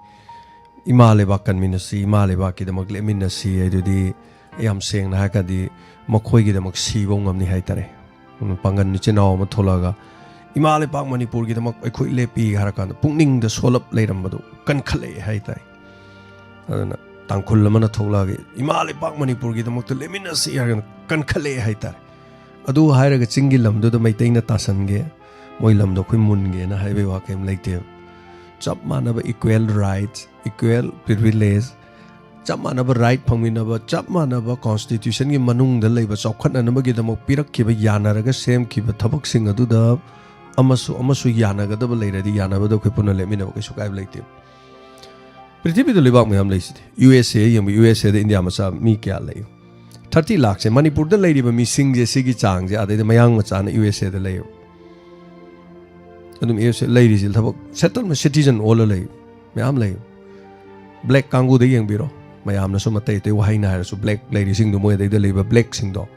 ꯏꯃꯥ ꯂꯩꯕꯥꯛ ꯀꯟꯃꯤꯟꯅꯁꯤ, ꯏꯃꯥ ꯂꯩꯕꯥꯛꯀꯤꯗꯃꯛ ꯂꯦꯞꯃꯤꯟꯅꯁꯤ ꯍꯥꯏꯗꯨꯗꯤ ꯌꯥꯝ ꯁꯦꯡꯅ ꯍꯥꯏꯔꯒꯗꯤ ꯃꯈꯣꯏꯒꯤꯗꯃꯛ ꯁꯤꯕꯧ ꯉꯝꯅꯤ ꯍꯥꯏ ꯇꯥꯔꯦ꯫ ꯄꯥꯡꯒꯜ ꯏꯆꯤꯟ ꯏꯅꯥꯎ ꯑꯃ ꯊꯣꯛꯂꯛꯑꯒ ꯏꯃꯥ ꯂꯩꯄꯥꯛ ꯃꯅꯤꯄꯨꯔꯒꯤꯗꯃꯛ ꯑꯩꯈꯣꯏ ꯂꯦꯞꯄꯤ ꯍꯥꯏꯔ ꯀꯥꯟꯗ ꯄꯨꯛꯅꯤꯡꯗ ꯁꯣꯜꯂꯞ ꯂꯩꯔꯝꯕꯗꯨ ꯀꯟꯈꯠꯂꯛꯑꯦ ꯍꯥꯏ ꯇꯥꯏ꯫ ꯑꯗꯨꯅ ꯇꯥꯡꯈꯨꯜ ꯑꯃꯅ ꯊꯣꯛꯂꯛꯑꯒ ꯏꯃꯥ ꯂꯩꯄꯥꯛ ꯃꯅꯤꯄꯨꯔꯒꯤꯗꯃꯛꯇ ꯂꯦꯞꯃꯤꯟꯅꯁꯤ ꯍꯥꯏꯔꯒꯅ ꯀꯟꯈꯠꯂꯛꯑꯦ ꯍꯥꯏ ꯇꯥꯔꯦ꯫ ꯑꯗꯨ ꯍꯥꯏꯔꯒ ꯆꯤꯡꯒꯤ ꯂꯝꯗꯨꯗ ꯃꯩꯇꯩꯅ ꯇꯥꯁꯟꯒꯦ, ꯃꯣꯏ ꯂꯝꯗꯣ ꯑꯩꯈꯣꯏ ꯃꯨꯟꯒꯦꯅ ꯍꯥꯏꯕꯒꯤ ꯋꯥ ꯀꯔꯤꯝ ꯂꯩꯇꯦꯕ꯫ ꯆꯞ ꯃꯥꯟꯅꯕ equal rights, equal privilege, ꯆꯞ ꯃꯥꯟꯅꯕ ꯔꯥꯏꯠ ꯐꯪꯃꯤꯟꯅꯕ, ꯆꯞ ꯃꯥꯟꯅꯕ ꯀꯣꯟꯁꯇꯤꯇ꯭ꯌꯨꯁꯟꯒꯤ ꯃꯅꯨꯡꯗ ꯂꯩꯕ ꯆꯥꯎꯈꯠꯅꯅꯕꯒꯤꯗꯃꯛ ꯄꯤꯔꯛꯈꯤꯕ, ꯌꯥꯅꯔꯒ ꯁꯦꯝꯈꯤꯕ ꯊꯕꯛꯁꯤꯡ ꯑꯗꯨꯗ ꯑꯃꯁꯨ ꯑꯃꯁꯨ ꯌꯥꯅꯒꯗꯕ ꯂꯩꯔꯗꯤ ꯌꯥꯅꯕꯗ ꯑꯩꯈꯣꯏ ꯄꯨꯟꯅ ꯂꯦꯞꯃꯤꯟꯅꯕ ꯀꯩꯁꯨ ꯀꯥꯏꯕ ꯂꯩꯇꯦ꯫ ꯄ꯭ꯔꯤꯊꯤꯕꯤꯗ ꯂꯩꯕꯥꯛ ꯃꯌꯥꯝ ꯂꯩꯁꯤꯗꯤ, ꯌꯨ ꯑꯦꯁ ꯑꯦ ꯌꯦꯡꯕ, ꯌꯨ ꯑꯦꯁ ꯑꯦꯗ ꯏꯟꯗꯤꯌꯥ ꯃꯆꯥ ꯃꯤ ꯀꯌꯥ ꯂꯩ? ꯊꯥꯔꯇꯤ ꯂꯥꯛꯁꯦ, ꯃꯅꯤꯄꯨꯔꯗ ꯂꯩꯔꯤꯕ ꯃꯤꯁꯤꯡꯁꯦ ꯁꯤꯒꯤ ꯆꯥꯡꯁꯦ, ꯑꯗꯩꯗ ꯃꯌꯥꯡ ꯃꯆꯥꯅ ꯌꯨ ꯑꯦꯁ ꯑꯦꯗ ꯂꯩꯌꯦꯕ꯫ ꯑꯗꯨꯝ ꯌꯨ ꯑꯦꯁ ꯑꯦ ꯂꯩꯔꯤꯁꯦ ꯊꯕꯛ ꯁꯦꯇꯜꯃꯦꯟ ꯁꯤꯇꯤꯖꯟ ꯑꯣꯜꯂ ꯂꯩ ꯃꯌꯥꯝ ꯂꯩ꯫ ꯕ꯭ꯂꯦꯛ ꯀꯥꯡꯕꯨꯗ ꯌꯦꯡꯕꯤꯔꯣ, ꯃꯌꯥꯝꯅꯁꯨ ꯑꯇꯩ ꯑꯇꯩ ꯋꯥꯍꯩꯅ ꯍꯥꯏꯔꯁꯨ ꯕ꯭ꯂꯦꯛ ꯂꯩꯔꯤꯁꯤꯡꯗꯣ, ꯃꯣꯏ ꯑꯗꯩꯗ ꯂꯩꯕ ꯕ꯭ꯂꯦꯛꯁꯤꯡꯗꯣ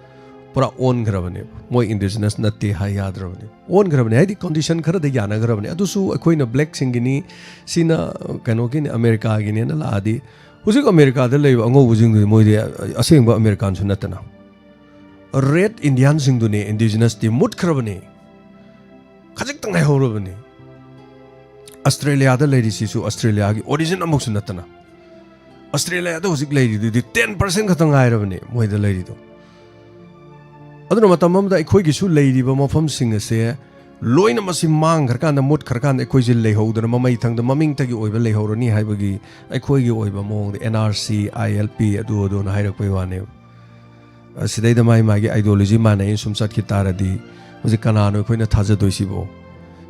ꯄꯨꯔꯥ ꯑꯣꯟꯈ꯭ꯔꯕꯅꯦꯕ꯫ ꯃꯣꯏ ꯏꯟꯗꯤꯖꯤꯅꯁ ꯅꯠꯇꯦ ꯍꯥꯏ ꯌꯥꯗ꯭ꯔꯕꯅꯦ꯫ ꯑꯣꯟꯈ꯭ꯔꯕꯅꯦ ꯍꯥꯏꯗꯤ ꯀꯣꯟꯗꯤꯁꯟ ꯈꯔꯗ ꯌꯥꯅꯈ꯭ꯔꯕꯅꯦ꯫ ꯑꯗꯨꯁꯨ ꯑꯩꯈꯣꯏꯅ ꯕ꯭ꯂꯦꯛꯁꯤꯡꯒꯤꯅꯤ, ꯁꯤꯅ ꯀꯩꯅꯣꯒꯤꯅꯤ, ꯑꯃꯦꯔꯤꯀꯥꯒꯤꯅꯦꯅ ꯂꯥꯛꯑꯗꯤ, ꯍꯧꯖꯤꯛ ꯑꯃꯦꯔꯤꯀꯥꯗ ꯂꯩꯕ ꯑꯉꯧꯕꯁꯤꯡꯗꯨꯗꯤ ꯃꯣꯏꯗꯤ ꯑꯁꯦꯡꯕ ꯑꯃꯦꯔꯤꯀꯥꯟꯁꯨ ꯅꯠꯇꯅ꯫ ꯔꯦꯠ ꯏꯟꯗꯤꯌꯥꯟꯁꯤꯡꯗꯨꯅꯦ ꯏꯟꯗꯤꯖꯤꯅꯁꯇꯤ ꯃꯨꯠꯈ꯭ꯔꯕꯅꯦ꯫ ꯈꯖꯤꯛꯇ ꯉꯥꯏꯍꯧꯔꯕꯅꯤ꯫ ꯑꯁꯇ꯭ꯔꯦꯂꯤꯌꯥꯗ ꯂꯩꯔꯤꯁꯤꯁꯨ ꯑꯁꯇ꯭ꯔꯦꯂꯤꯌꯥꯒꯤ ꯑꯣꯔꯤꯖꯤꯟ ꯑꯃꯨꯛꯁꯨ ꯅꯠꯇꯅ꯫ ꯑꯁꯇ꯭ꯔꯦꯂꯤꯌꯥꯗ ꯍꯧꯖꯤꯛ ꯂꯩꯔꯤꯗꯨꯗꯤ ꯇꯦꯟ ꯄꯥꯔꯁꯦꯟ ꯈꯛꯇ ꯉꯥꯏꯔꯕꯅꯦ ꯃꯣꯏꯗ ꯂꯩꯔꯤꯗꯣ꯫ ꯑꯗꯨꯅ ꯃꯇꯝ ꯑꯃꯗ ꯑꯩꯈꯣꯏꯒꯤꯁꯨ ꯂꯩꯔꯤꯕ ꯃꯐꯝꯁꯤꯡ ꯑꯁꯦ ꯂꯣꯏꯅ ꯃꯁꯤ ꯃꯥꯡꯈ꯭ꯔꯀꯥꯟꯗ, ꯃꯨꯠꯈ꯭ꯔꯀꯥꯟꯗ ꯑꯩꯈꯣꯏꯁꯦ ꯂꯩꯍꯧꯗꯅ ꯃꯃꯩ ꯊꯪꯗ ꯃꯃꯤꯡꯇꯒꯤ ꯑꯣꯏꯕ ꯂꯩꯍꯧꯔꯅꯤ ꯍꯥꯏꯕꯒꯤ ꯑꯩꯈꯣꯏꯒꯤ ꯑꯣꯏꯕ ꯃꯑꯣꯡꯗ and R C, I L P, ꯑꯗꯨ ꯑꯗꯨꯅ ꯍꯥꯏꯔꯛꯄꯩ ꯋꯥꯅꯦꯕ꯫ ꯑꯁꯤꯗꯩꯗ ꯃꯥꯏ ꯃꯥꯒꯤ ꯑꯥꯏꯗꯤꯌꯣꯂꯣꯖꯤ ꯃꯥꯟꯅꯩꯅ ꯁꯨꯝ ꯆꯠꯈꯤ ꯇꯥꯔꯗꯤ, ꯍꯧꯖꯤꯛ ꯀꯅꯥꯅꯣ ꯑꯩꯈꯣꯏꯅ ꯊꯥꯖꯗꯣꯏꯁꯤꯕꯣ?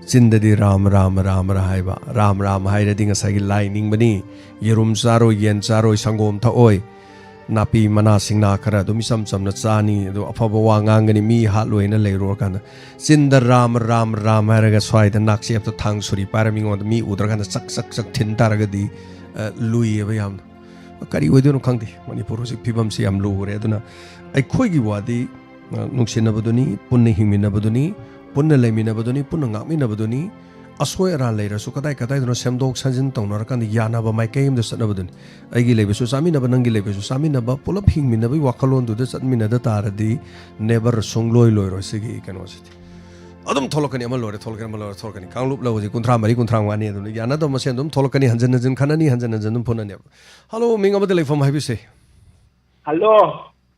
ꯆꯤꯟꯗꯗꯤ ꯔꯥꯝ ꯔꯥꯝ ꯔꯥꯝ ꯔꯥꯝ ꯍꯥꯏꯕ, ꯔꯥꯝ ꯔꯥꯝ ꯍꯥꯏꯔꯗꯤ ꯉꯁꯥꯏꯒꯤ ꯂꯥꯏ ꯅꯤꯡꯕꯅꯤ, ꯌꯦꯔꯨꯝ ꯆꯥꯔꯣꯏ, ꯌꯦꯟ ꯆꯥꯔꯣꯏ, ꯁꯪꯒꯣꯝ ꯊꯛꯑꯣꯏ, ꯅꯥꯄꯤ ꯃꯅꯥ ꯁꯤꯡꯅꯥ ꯈꯔ ꯑꯗꯨꯝ ꯏꯆꯝ ꯆꯝꯅ ꯆꯥꯅꯤ, ꯑꯗꯣ ꯑꯐꯕ ꯋꯥ ꯉꯥꯡꯒꯅꯤ, ꯃꯤ ꯍꯥꯠꯂꯣꯏꯅ ꯂꯩꯔꯨꯔꯀꯥꯟꯗ, ꯆꯤꯟꯗ ꯔꯥꯝ ꯔꯥꯝ ꯔꯥꯝ ꯍꯥꯏꯔꯒ ꯁ꯭ꯋꯥꯏꯗ ꯅꯥꯛꯆꯦꯞꯇ ꯊꯥꯡ ꯁꯨꯔꯤ ꯄꯥꯏꯔ ꯃꯤꯉꯣꯟꯗ ꯃꯤ ꯎꯗ꯭ꯔꯀꯥꯟꯗ ꯆꯛ ꯆꯛ ꯆꯛ ꯊꯤꯟ ꯇꯥꯔꯒꯗꯤ, ꯑ, ꯂꯨꯏꯌꯦꯕ ꯌꯥꯝꯅ꯫ ꯀꯔꯤ ꯑꯣꯏꯗꯣꯏꯅꯣ ꯈꯪꯗꯦ꯫ ꯃꯅꯤꯄꯨꯔ ꯍꯧꯖꯤꯛ ꯐꯤꯕꯝꯁꯤ ꯌꯥꯝ ꯂꯨꯔꯦ꯫ ꯑꯗꯨꯅ ꯑꯩꯈꯣꯏꯒꯤ ꯋꯥꯗꯤ, ꯑ, ꯅꯨꯡꯁꯤꯅꯕꯗꯨꯅꯤ, ꯄꯨꯟꯅ ꯍꯤꯡꯃꯤꯟꯅꯕꯗꯨꯅꯤ, ꯄꯨꯟꯅ ꯂꯩꯃꯤꯟꯅꯕꯗꯨꯅꯤ, ꯄꯨꯟꯅ ꯉꯥꯛꯃꯤꯟꯅꯕꯗꯨꯅꯤ꯫ ꯑꯁꯣꯏ ꯑꯔꯥꯟ ꯂꯩꯔꯁꯨ ꯀꯗꯥꯏ ꯀꯗꯥꯏꯗꯅꯣ ꯁꯦꯝꯗꯣꯛ ꯁꯦꯝꯖꯤꯟ ꯇꯧꯅꯔꯀꯥꯟꯗ ꯌꯥꯅꯕ ꯃꯥꯏꯀꯩ ꯑꯃꯗ ꯆꯠꯅꯕꯗꯨꯅꯤ꯫ ꯑꯩꯒꯤ ꯂꯩꯕꯁꯨ ꯆꯥꯃꯤꯟꯅꯕ, ꯅꯪꯒꯤ ꯂꯩꯕꯁꯨ ꯆꯥꯃꯤꯟꯅꯕ, ꯄꯨꯂꯞ ꯍꯤꯡꯃꯤꯟꯅꯕꯒꯤ ꯋꯥꯈꯜꯂꯣꯟꯗꯨꯗ ꯆꯠꯃꯤꯟꯅꯗ ꯇꯥꯔꯗꯤ never, ꯁꯨꯡꯂꯣꯏ ꯂꯣꯏꯔꯣꯏ ꯁꯤꯒꯤ ꯀꯩꯅꯣꯁꯤꯗꯤ꯫ ꯑꯗꯨꯝ ꯊꯣꯛꯂꯛꯀꯅꯤ, ꯑꯃ ꯂꯣꯏꯔꯦ ꯊꯣꯛꯂꯛꯀꯅꯤ, ꯑꯃ ꯂꯣꯏꯔꯦ ꯊꯣꯛꯂꯛꯀꯅꯤ꯫ ꯀꯥꯡꯂꯨꯞ ꯂꯧ ꯍꯧꯖꯤꯛ ꯀꯨꯟꯊ꯭ꯔꯥ ꯃꯔꯤ, ꯀꯨꯟꯊ꯭ꯔꯥ ꯃꯉꯥꯅꯤ ꯑꯗꯨꯝ ꯌꯥꯅꯗꯕ ꯃꯁꯦꯟ ꯑꯗꯨꯝ ꯊꯣꯛꯂꯛꯀꯅꯤ, ꯍꯟꯖꯤꯟ ꯍꯟꯖꯤꯟ ꯈꯠꯅꯅꯤ, ꯍꯟꯖꯤꯟ ꯍꯟꯖꯤꯟ ꯑꯗꯨꯝ ꯐꯨꯅꯅꯦꯕ꯫ ꯍꯜꯂꯣ, ꯃꯤꯡ ꯑꯃꯗ ꯂꯩꯐꯝ ꯍꯥꯏꯕꯤꯁꯦ꯫ ꯍꯜꯂꯣ꯫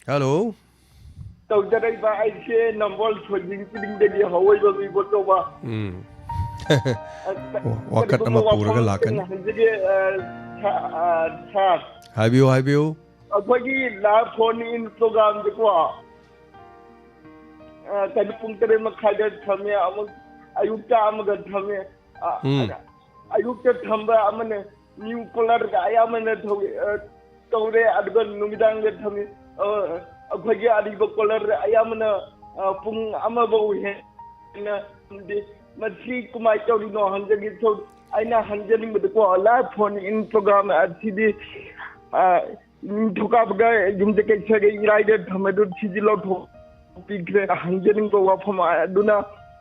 ꯍꯜꯂꯣ꯫ ꯇꯧꯖꯔꯛꯏꯕ ꯑꯩꯁꯦ ꯅꯝꯕꯣꯜ ꯁꯣꯏꯖꯤꯡ ꯆꯤꯡꯗꯒꯤ ꯍꯧꯋꯏꯕ ꯃꯤꯕꯣꯠ ꯀꯧꯕ꯫ ꯎꯝ꯫ ꯑ, ꯀ-, ꯋꯥ-, ꯋꯥꯀꯠ ꯀꯔꯤꯒꯨꯝꯕ ꯑꯃ ꯄꯨꯔꯒ ꯋꯥꯐꯝ ꯂꯥꯛꯀꯅꯤ꯫ ꯍꯪꯖꯒꯦ, ꯑ, ꯁꯥ-, ꯑ, ꯁꯥꯔ꯫ ꯍꯥꯏꯕꯤꯌꯨ, ꯍꯥꯏꯕꯤꯌꯨ꯫ ꯑꯩꯈꯣꯏꯒꯤ live phone in programꯁꯦꯀꯣ, ꯑ, ꯀꯩꯅꯣ, ꯄꯨꯡ ꯇꯔꯦꯠ ꯃꯈꯥꯏꯗ ꯊꯝꯃꯦ, ꯑꯃꯨꯛ ꯑꯌꯨꯛꯇ ꯑꯃꯒ ꯊꯝꯃꯦ꯫ ꯑ, ꯎꯝ꯫ ꯑꯌꯨꯛꯇ ꯊꯝꯕ ꯑꯃꯅ new caller ꯑꯌꯥꯝꯕꯅ ꯇꯧ-, ꯑ, ꯇꯧꯔꯦ, ꯑꯗꯨꯒ ꯅꯨꯃꯤꯗꯥꯡꯗ ꯊꯝꯃꯤ꯫ ꯑ, ꯑꯩꯈꯣꯏꯒꯤ ꯑꯔꯤꯕ caller ꯑꯌꯥꯝꯕꯅ, ꯑ, ꯄꯨꯡ ꯑꯃꯐꯧ ꯍꯦꯟꯅ ꯊꯝꯗꯦ꯫ ꯃꯁꯤ ꯀꯃꯥꯏꯅ ꯇꯧꯔꯤꯅꯣ ꯍꯪꯖꯒꯦ ꯁꯨꯝ꯫ ꯑꯩꯅ ꯍꯪꯖꯅꯤꯡꯕꯗꯀꯣ, live phone in program ꯑꯁꯤꯗꯤ, ꯑ, ꯅꯤꯡꯊꯧꯀꯥꯕꯒ ꯌꯨꯝꯁꯀꯩꯁꯒ ꯏꯔꯥꯏꯗ ꯊꯝꯃꯦ, ꯑꯗꯨ ꯁꯤꯗꯤ ꯂꯧꯊꯣꯛ꯫ ꯄꯤꯈ꯭ꯔꯦ꯫ ꯍꯪꯖꯅꯤꯡꯕ ꯋꯥꯐꯝ ꯑꯗꯨꯅ,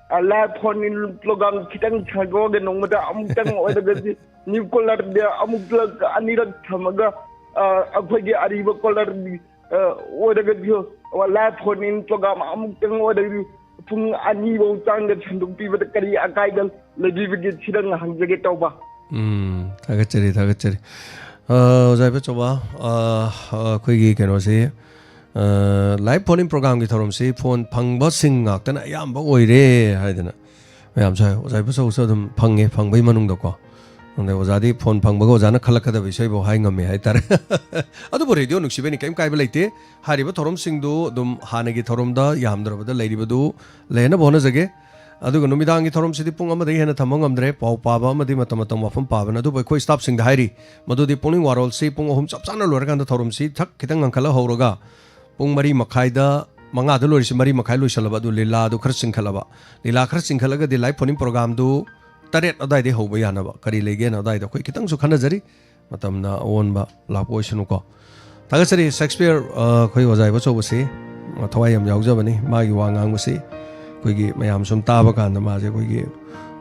ꯑ, live phone in program ꯈꯤꯇꯪ ꯁꯥꯡꯗꯣꯛꯑꯒ ꯅꯣꯡꯃꯗ ꯑꯃꯨꯛꯇꯪ ꯑꯣꯏꯔꯒꯗꯤ new caller-ꯗ ꯑꯃꯨꯛꯂꯛ ꯑꯅꯤꯔꯛ ꯊꯝꯃꯒ, ꯑ, ꯑꯩꯈꯣꯏꯒꯤ ꯑꯔꯤꯕ caller, ꯑ, ꯑꯣꯏꯔꯒꯗꯤ live phone in program ꯑꯃꯨꯛꯇꯪ ꯑꯣꯏꯔꯒꯗꯤ ꯄꯨꯡ ꯑꯅꯤꯐꯧ ꯆꯥꯡꯗ ꯁꯟꯗꯣꯛꯄꯤꯕꯗ ꯀꯔꯤ ꯑꯀꯥꯏꯕ ꯂꯩꯕꯤꯕꯒꯦ? ꯁꯤꯗꯪ ꯍꯪꯖꯒꯦ ꯇꯧꯕ꯫ ꯎꯝ, ꯊꯥꯒꯠꯆꯔꯤ, ꯊꯥꯒꯠꯆꯔꯤ꯫ ꯑ, ꯑꯣꯖꯥ ꯏꯕꯣꯆꯧꯕ, ꯑ, ꯑꯩꯈꯣꯏꯒꯤ ꯀꯩꯅꯣꯁꯤ, ꯑ, live phone in program-ꯒꯤ ꯊꯧꯔꯝꯁꯤ phone ꯐꯪꯕꯁꯤꯡ ꯉꯥꯛꯇꯅ ꯑꯌꯥꯝꯕ ꯑꯣꯏꯔꯦ ꯍꯥꯏꯗꯅ ꯃꯌꯥꯝꯁꯨ ꯍꯥꯏ꯫ ꯑꯣꯖꯥ ꯏꯕꯣꯆꯧꯕꯁꯨ ꯑꯗꯨꯝ ꯐꯪꯉꯦ, ꯐꯪꯕꯒꯤ ꯃꯅꯨꯡꯗꯀꯣ꯫ ꯑꯗꯩ ꯑꯣꯖꯥꯗꯤ phone ꯐꯪꯕꯒ ꯑꯣꯖꯥꯅ ꯈꯜꯂꯛꯀꯗꯕ ꯏꯁꯩꯐꯥꯎ ꯍꯥꯏ ꯉꯝꯃꯦ ꯍꯥꯏꯇꯥꯔꯦ꯫ ꯑꯗꯨꯕꯨ radio ꯅꯨꯡꯁꯤꯕꯩꯅꯤ, ꯀꯔꯤꯝ ꯀꯥꯏꯕ ꯂꯩꯇꯦ꯫ ꯍꯥꯏꯔꯤꯕ ꯊꯧꯔꯝꯁꯤꯡꯗꯨ ꯑꯗꯨꯝ ꯍꯥꯟꯅꯒꯤ ꯊꯧꯔꯝꯗ ꯌꯥꯝꯗ꯭ꯔꯕꯗ ꯂꯩꯔꯤꯕꯗꯨ ꯂꯩꯍꯟꯅꯕ ꯍꯣꯠꯅꯖꯒꯦ꯫ ꯑꯗꯨꯒ ꯅꯨꯃꯤꯗꯥꯡꯒꯤ ꯊꯧꯔꯝꯁꯤꯗꯤ ꯄꯨꯡ ꯑꯃꯗꯒꯤ ꯍꯦꯟꯅ ꯊꯝꯕ ꯉꯝꯗ꯭ꯔꯦ꯫ ꯄꯥꯎ ꯄꯥꯕ ꯑꯃꯗꯤ ꯃꯇꯝ ꯃꯇꯝ ꯋꯥꯐꯝ ꯄꯥꯕꯅ꯫ ꯑꯗꯨꯕꯨ ꯑꯩꯈꯣꯏ staff-ꯁꯤꯡꯗ ꯍꯥꯏꯔꯤ, ꯃꯗꯨꯗꯤ ꯄꯨꯛꯅꯤꯡ ꯋꯥꯔꯣꯜꯁꯤ ꯄꯨꯡ ꯑꯍꯨꯝ ꯆꯞ ꯆꯥꯅ ꯂꯣꯏꯔꯀꯥꯟꯗ ꯊꯧꯔꯝꯁꯤ ꯊꯛ ꯈꯤꯇꯪ ꯉꯟꯈꯠꯂ ꯍꯧꯔꯒ ꯄꯨꯡ ꯃꯔꯤ ꯃꯈꯥꯏꯗ, ꯃꯉꯥꯗ ꯂꯣꯏꯔꯤꯁꯤ ꯃꯔꯤ ꯃꯈꯥꯏ ꯂꯣꯏꯁꯜꯂꯕ, ꯑꯗꯨ ꯂꯤꯂꯥꯗꯨ ꯈꯔ ꯆꯤꯡꯈꯠꯂꯕ, ꯂꯤꯂꯥ ꯈꯔ ꯆꯤꯡꯈꯠꯂꯒꯗꯤ live phone in program-ꯗꯨ ꯇꯔꯦꯠ ꯑꯗꯨꯋꯥꯏꯗꯩ ꯍꯧꯕ ꯌꯥꯅꯕ꯫ ꯀꯔꯤ ꯂꯩꯒꯦꯅ ꯑꯗꯨꯋꯥꯏꯗ ꯑꯩꯈꯣꯏ ꯈꯤꯇꯪꯁꯨ ꯈꯟꯅꯖꯔꯤ꯫ ꯃꯇꯝꯅ ꯑꯑꯣꯟꯕ ꯂꯥꯛꯄ ꯑꯣꯏꯁꯅꯨꯀꯣ꯫ ꯊꯥꯒꯠꯆꯔꯤ꯫ ꯁꯦꯛꯁꯄꯤꯌꯔ, ꯑ, ꯑꯩꯈꯣꯏ ꯑꯣꯖꯥ ꯏꯕꯣꯆꯧꯕꯁꯤ, ꯑ, ꯊꯋꯥꯏ ꯌꯥꯝ ꯌꯥꯎꯖꯕꯅꯤ꯫ ꯃꯥꯒꯤ ꯋꯥ ꯉꯥꯡꯕꯁꯤ ꯑꯩꯈꯣꯏꯒꯤ ꯃꯌꯥꯝ ꯁꯨꯝ ꯇꯥꯕ ꯀꯥꯟꯗ ꯃꯥꯁꯦ ꯑꯩꯈꯣꯏꯒꯤ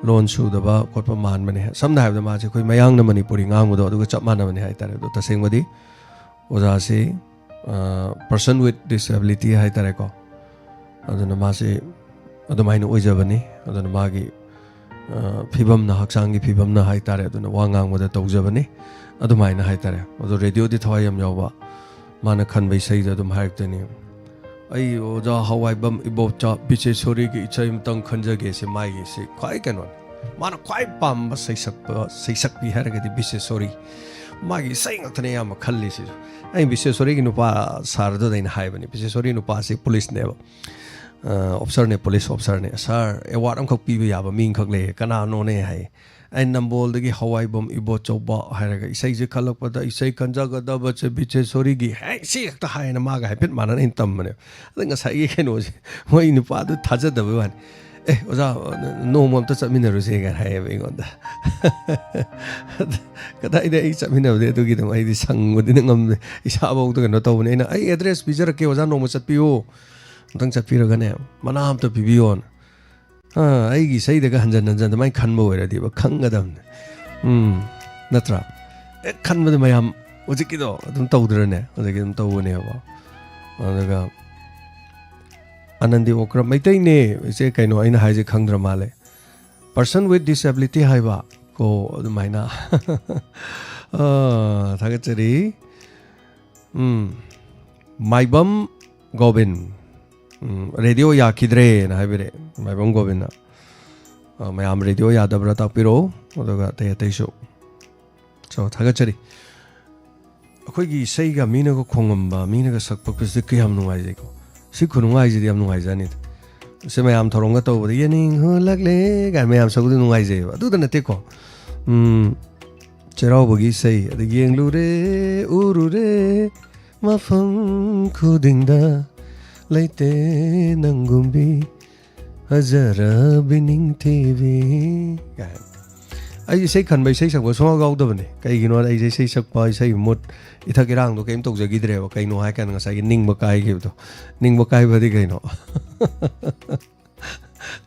ꯂꯣꯟ ꯁꯨꯗꯕ ꯈꯣꯠꯄ ꯃꯥꯟꯕꯅꯦ꯫ ꯁꯝꯅ ꯍꯥꯏꯔꯕꯗ ꯃꯥꯁꯦ ꯑꯩꯈꯣꯏ ꯃꯌꯥꯡꯅ ꯃꯅꯤꯄꯨꯔꯤ ꯉꯥꯡꯕꯗꯣ ꯑꯗꯨꯒ ꯆꯞ ꯃꯥꯟꯅꯕꯅꯦ ꯍꯥꯏꯇꯥꯔꯦ꯫ ꯑꯗꯣ ꯇꯁꯦꯡꯕꯗꯤ ꯑꯣꯖꯥꯁꯤ, ꯑ, person with disability ꯍꯥꯏꯇꯥꯔꯦꯀꯣ꯫ ꯑꯗꯨꯅ ꯃꯥꯁꯤ ꯑꯗꯨꯃꯥꯏꯅ ꯑꯣꯏꯖꯕꯅꯤ꯫ ꯑꯗꯨꯅ ꯃꯥꯒꯤ, ꯑ, ꯐꯤꯕꯝꯅ, ꯍꯛꯆꯥꯡꯒꯤ ꯐꯤꯕꯝꯅ ꯍꯥꯏꯇꯥꯔꯦ, ꯑꯗꯨꯅ ꯋꯥ ꯉꯥꯡꯕꯗ ꯇꯧꯖꯕꯅꯤ ꯑꯗꯨꯃꯥꯏꯅ ꯍꯥꯏꯇꯥꯔꯦ꯫ ꯑꯗꯣ radio-ꯗꯤ ꯊꯋꯥꯏ ꯌꯥꯝ ꯌꯥꯎꯕ, ꯃꯥꯅ ꯈꯟꯕ ꯏꯁꯩꯗ ꯑꯗꯨꯝ ꯍꯥꯏꯔꯛꯇꯣꯏꯅꯤ꯫ "ꯑꯩ ꯑꯣꯖꯥ ꯍꯋꯥꯏꯕꯝ ꯏꯕꯣꯆꯥ ꯕꯤꯁꯦꯁꯣꯔꯤꯒꯤ ꯏꯁꯩ ꯑꯃꯇꯪ ꯈꯟꯖꯒꯦ"ꯁꯤ ꯃꯥꯒꯤꯁꯤ ꯈ꯭ꯋꯥꯏ ꯀꯩꯅꯣꯅꯤ꯫ ꯃꯥꯅ ꯈ꯭ꯋꯥꯏ ꯄꯥꯝꯕ ꯁꯩꯁꯛꯄ, ꯁꯩꯁꯛꯄꯤ ꯍꯥꯏꯔꯒꯗꯤ ꯕꯤꯁꯦꯁꯣꯔꯤ꯫ ꯃꯥꯒꯤ ꯏꯁꯩ ꯉꯥꯛꯇꯅꯦ ꯑꯌꯥꯝꯕ ꯈꯜꯂꯤꯁꯤꯁꯨ꯫ ꯑꯩ ꯕꯤꯁꯦꯁꯣꯔꯤꯒꯤ ꯅꯨꯄꯥ ꯁꯥꯔꯗꯨꯗ ꯑꯩꯅ ꯍꯥꯏꯕꯅꯤ, ꯕꯤꯁꯦꯁꯣꯔꯤ ꯅꯨꯄꯥꯁꯤ ꯄꯨꯂꯤꯁꯅꯦꯕ꯫ ꯑ, officer-ꯅꯦ, police officer-ꯅꯦ꯫ "Sir, award ꯑꯃꯈꯛ ꯄꯤꯕ ꯌꯥꯕ ꯃꯤ ꯑꯃꯈꯛ ꯂꯩꯌꯦ, ꯀꯅꯥꯅꯣꯅꯦ?" ꯍꯥꯏ꯫ ꯑꯩ ꯅꯝꯕꯣꯜꯗꯒꯤ ꯍꯋꯥꯏꯕꯝ ꯏꯕꯣꯆꯧꯕ ꯍꯥꯏꯔꯒ ꯏꯁꯩꯁꯦ ꯈꯜꯂꯛꯄꯗ ꯏꯁꯩ ꯈꯟꯖꯒꯗꯕꯁꯦ ꯕꯤꯁꯦꯁꯣꯔꯤꯒꯤ, ꯍꯦ, ꯁꯤ ꯈꯛꯇ ꯍꯥꯏꯌꯦꯅ ꯃꯥꯒ ꯍꯥꯏꯐꯦꯠ ꯃꯥꯟꯅꯅ ꯑꯩꯅ ꯇꯝꯕꯅꯦꯕ꯫ ꯑꯗ ꯉꯁꯥꯏꯒꯤ ꯀꯩꯅꯣꯁꯦ, ꯃꯣꯏ ꯅꯨꯄꯥꯗꯨ ꯊꯥꯖꯗꯕꯩ ꯋꯥꯅꯤ꯫ "ꯑꯦ, ꯑꯣꯖꯥ, ꯅꯣꯡꯃ ꯑꯝꯇ ꯆꯠꯃꯤꯟꯅꯔꯨꯁꯦ" ꯀꯥꯏꯅ ꯍꯥꯏꯌꯦꯕ ꯑꯩꯉꯣꯟꯗ꯫ ꯀꯗꯥꯏꯗ ꯑꯩ ꯆꯠꯃꯤꯟꯅꯕꯗꯤ ꯑꯗꯨꯒꯤꯗꯃꯛ ꯑꯩꯗꯤ ꯁꯪꯕꯗꯤ ꯉꯝꯗꯦ꯫ ꯏꯁꯥꯐꯥꯎꯗ ꯀꯩꯅꯣ ꯇꯧꯕꯅꯦ꯫ ꯑꯩꯅ, "ꯑꯩ address ꯄꯤꯖꯔꯛꯀꯦ, ꯑꯣꯖꯥ, ꯅꯣꯡꯃ ꯆꯠꯄꯤꯌꯨ"꯫ ꯑꯃꯨꯛꯇꯪ ꯆꯠꯄꯤꯔꯒꯅꯦ, ꯃꯅꯥ ꯑꯝꯇ ꯄꯤꯕꯤꯌꯣꯅ꯫ ꯑꯥ, ꯑꯩꯒꯤ ꯏꯁꯩꯗꯒ ꯍꯟꯖꯟ ꯍꯟꯖꯟ ꯑꯗꯨꯃꯥꯏꯅ ꯈꯟꯕ ꯑꯣꯏꯔꯗꯤꯕ ꯈꯪꯒꯗꯕꯅꯦ꯫ ꯎꯝ, ꯅꯠꯇ꯭ꯔꯥ? ꯍꯦꯛ ꯈꯟꯕꯗ ꯃꯌꯥꯝ ꯍꯧꯖꯤꯛꯀꯤꯗꯣ ꯑꯗꯨꯝ ꯇꯧꯗ꯭ꯔꯅꯦ? ꯍꯧꯖꯤꯛꯀꯤ ꯑꯗꯨꯝ ꯇꯧꯕꯅꯦꯕ꯫ ꯑꯗꯨꯒ ꯑꯅꯟꯗꯤ ꯑꯣꯀ꯭ꯔ ꯃꯩꯇꯩꯅꯦ꯫ ꯏꯆꯦ, ꯀꯩꯅꯣ ꯑꯩꯅ ꯍꯥꯏꯁꯦ ꯈꯪꯗ꯭ꯔ ꯃꯥꯜꯂꯦ꯫ Person with disability ꯍꯥꯏꯕ ꯀꯣ, ꯑꯗꯨꯃꯥꯏꯅ꯫ ꯑꯥ, ꯊꯥꯒꯠꯆꯔꯤ꯫ ꯎꯝ, ꯃꯥꯏꯕꯝ ꯒꯣꯕꯤꯟ, ꯎꯝ, ꯔꯦꯗꯤꯑꯣ ꯌꯥꯈꯤꯗ꯭ꯔꯦꯅ ꯍꯥꯏꯕꯤꯔꯛꯑꯦ ꯃꯥꯏꯕꯝ ꯒꯣꯕꯤꯟꯅ꯫ ꯑ, ꯃꯌꯥꯝ ꯔꯦꯗꯤꯑꯣ ꯌꯥꯗꯕ꯭ꯔꯥ ꯇꯥꯛꯄꯤꯔꯛꯑꯣ, ꯑꯗꯨꯒ ꯑꯇꯩ ꯑꯇꯩꯁꯨ꯫ So, ꯊꯥꯒꯠꯆꯔꯤ꯫ ꯑꯩꯈꯣꯏꯒꯤ ꯏꯁꯩꯒ ꯃꯤꯅꯒ ꯈꯣꯡꯉꯝꯕ, ꯃꯤꯅꯒ ꯁꯛꯄ ꯀꯌꯥꯝ ꯅꯨꯡꯉꯥꯏꯖꯩꯀꯣ꯫ ꯁꯤ ꯈꯨꯅꯨꯡꯉꯥꯏꯁꯤꯗꯤ ꯌꯥꯝ ꯅꯨꯡꯉꯥꯏꯖꯥꯅꯤꯗ꯫ ꯁꯤ ꯃꯌꯥꯝ ꯊꯧꯔꯝꯒ ꯇꯧꯕꯗ "ꯌꯦꯡꯅꯤꯡ ꯍꯨꯜꯂꯛꯂꯦ" ꯀꯥꯏꯅ ꯃꯌꯥꯝ ꯁꯛꯄꯗꯤ ꯅꯨꯡꯉꯥꯏꯖꯩꯑꯕ꯫ ꯑꯗꯨꯗ ꯅꯠꯇꯦꯀꯣ꯫ ꯎꯝ, ꯆꯩꯔꯥꯎꯕꯒꯤ ꯏꯁꯩ, ꯑꯗ "ꯌꯦꯡꯂꯨꯔꯦ, ꯎꯔꯨꯔꯦ, ꯃꯐꯝ ꯈꯨꯗꯤꯡꯗ ꯂꯩꯇꯦ ꯅꯪꯒꯨꯝꯕꯤ, ꯐꯖꯔꯕꯤ ꯅꯤꯡꯊꯤꯕꯤ" ꯀꯥꯏꯅ꯫ ꯑꯩ ꯏꯁꯩ ꯈꯟꯕ, ꯏꯁꯩ ꯁꯛꯄ ꯁꯨꯡꯌꯥꯎ ꯌꯥꯎꯗꯕꯅꯦ꯫ ꯀꯩꯒꯤꯅꯣꯗ ꯑꯩꯁꯦ ꯏꯁꯩ ꯁꯛꯄ, ꯏꯁꯩ ꯃꯨꯠ, ꯏꯊꯛ ꯏꯔꯥꯡꯗꯣ ꯀꯩꯝ ꯇꯧꯖꯈꯤꯗ꯭ꯔꯦꯕ꯫ ꯀꯩꯅꯣ ꯍꯥꯏ ꯀꯥꯟꯗ ꯉꯁꯥꯏꯒꯤ ꯅꯤꯡꯕ ꯀꯥꯏꯈꯤꯕꯗꯣ꯫ ꯅꯤꯡꯕ ꯀꯥꯏꯕꯗꯤ ꯀꯩꯅꯣ?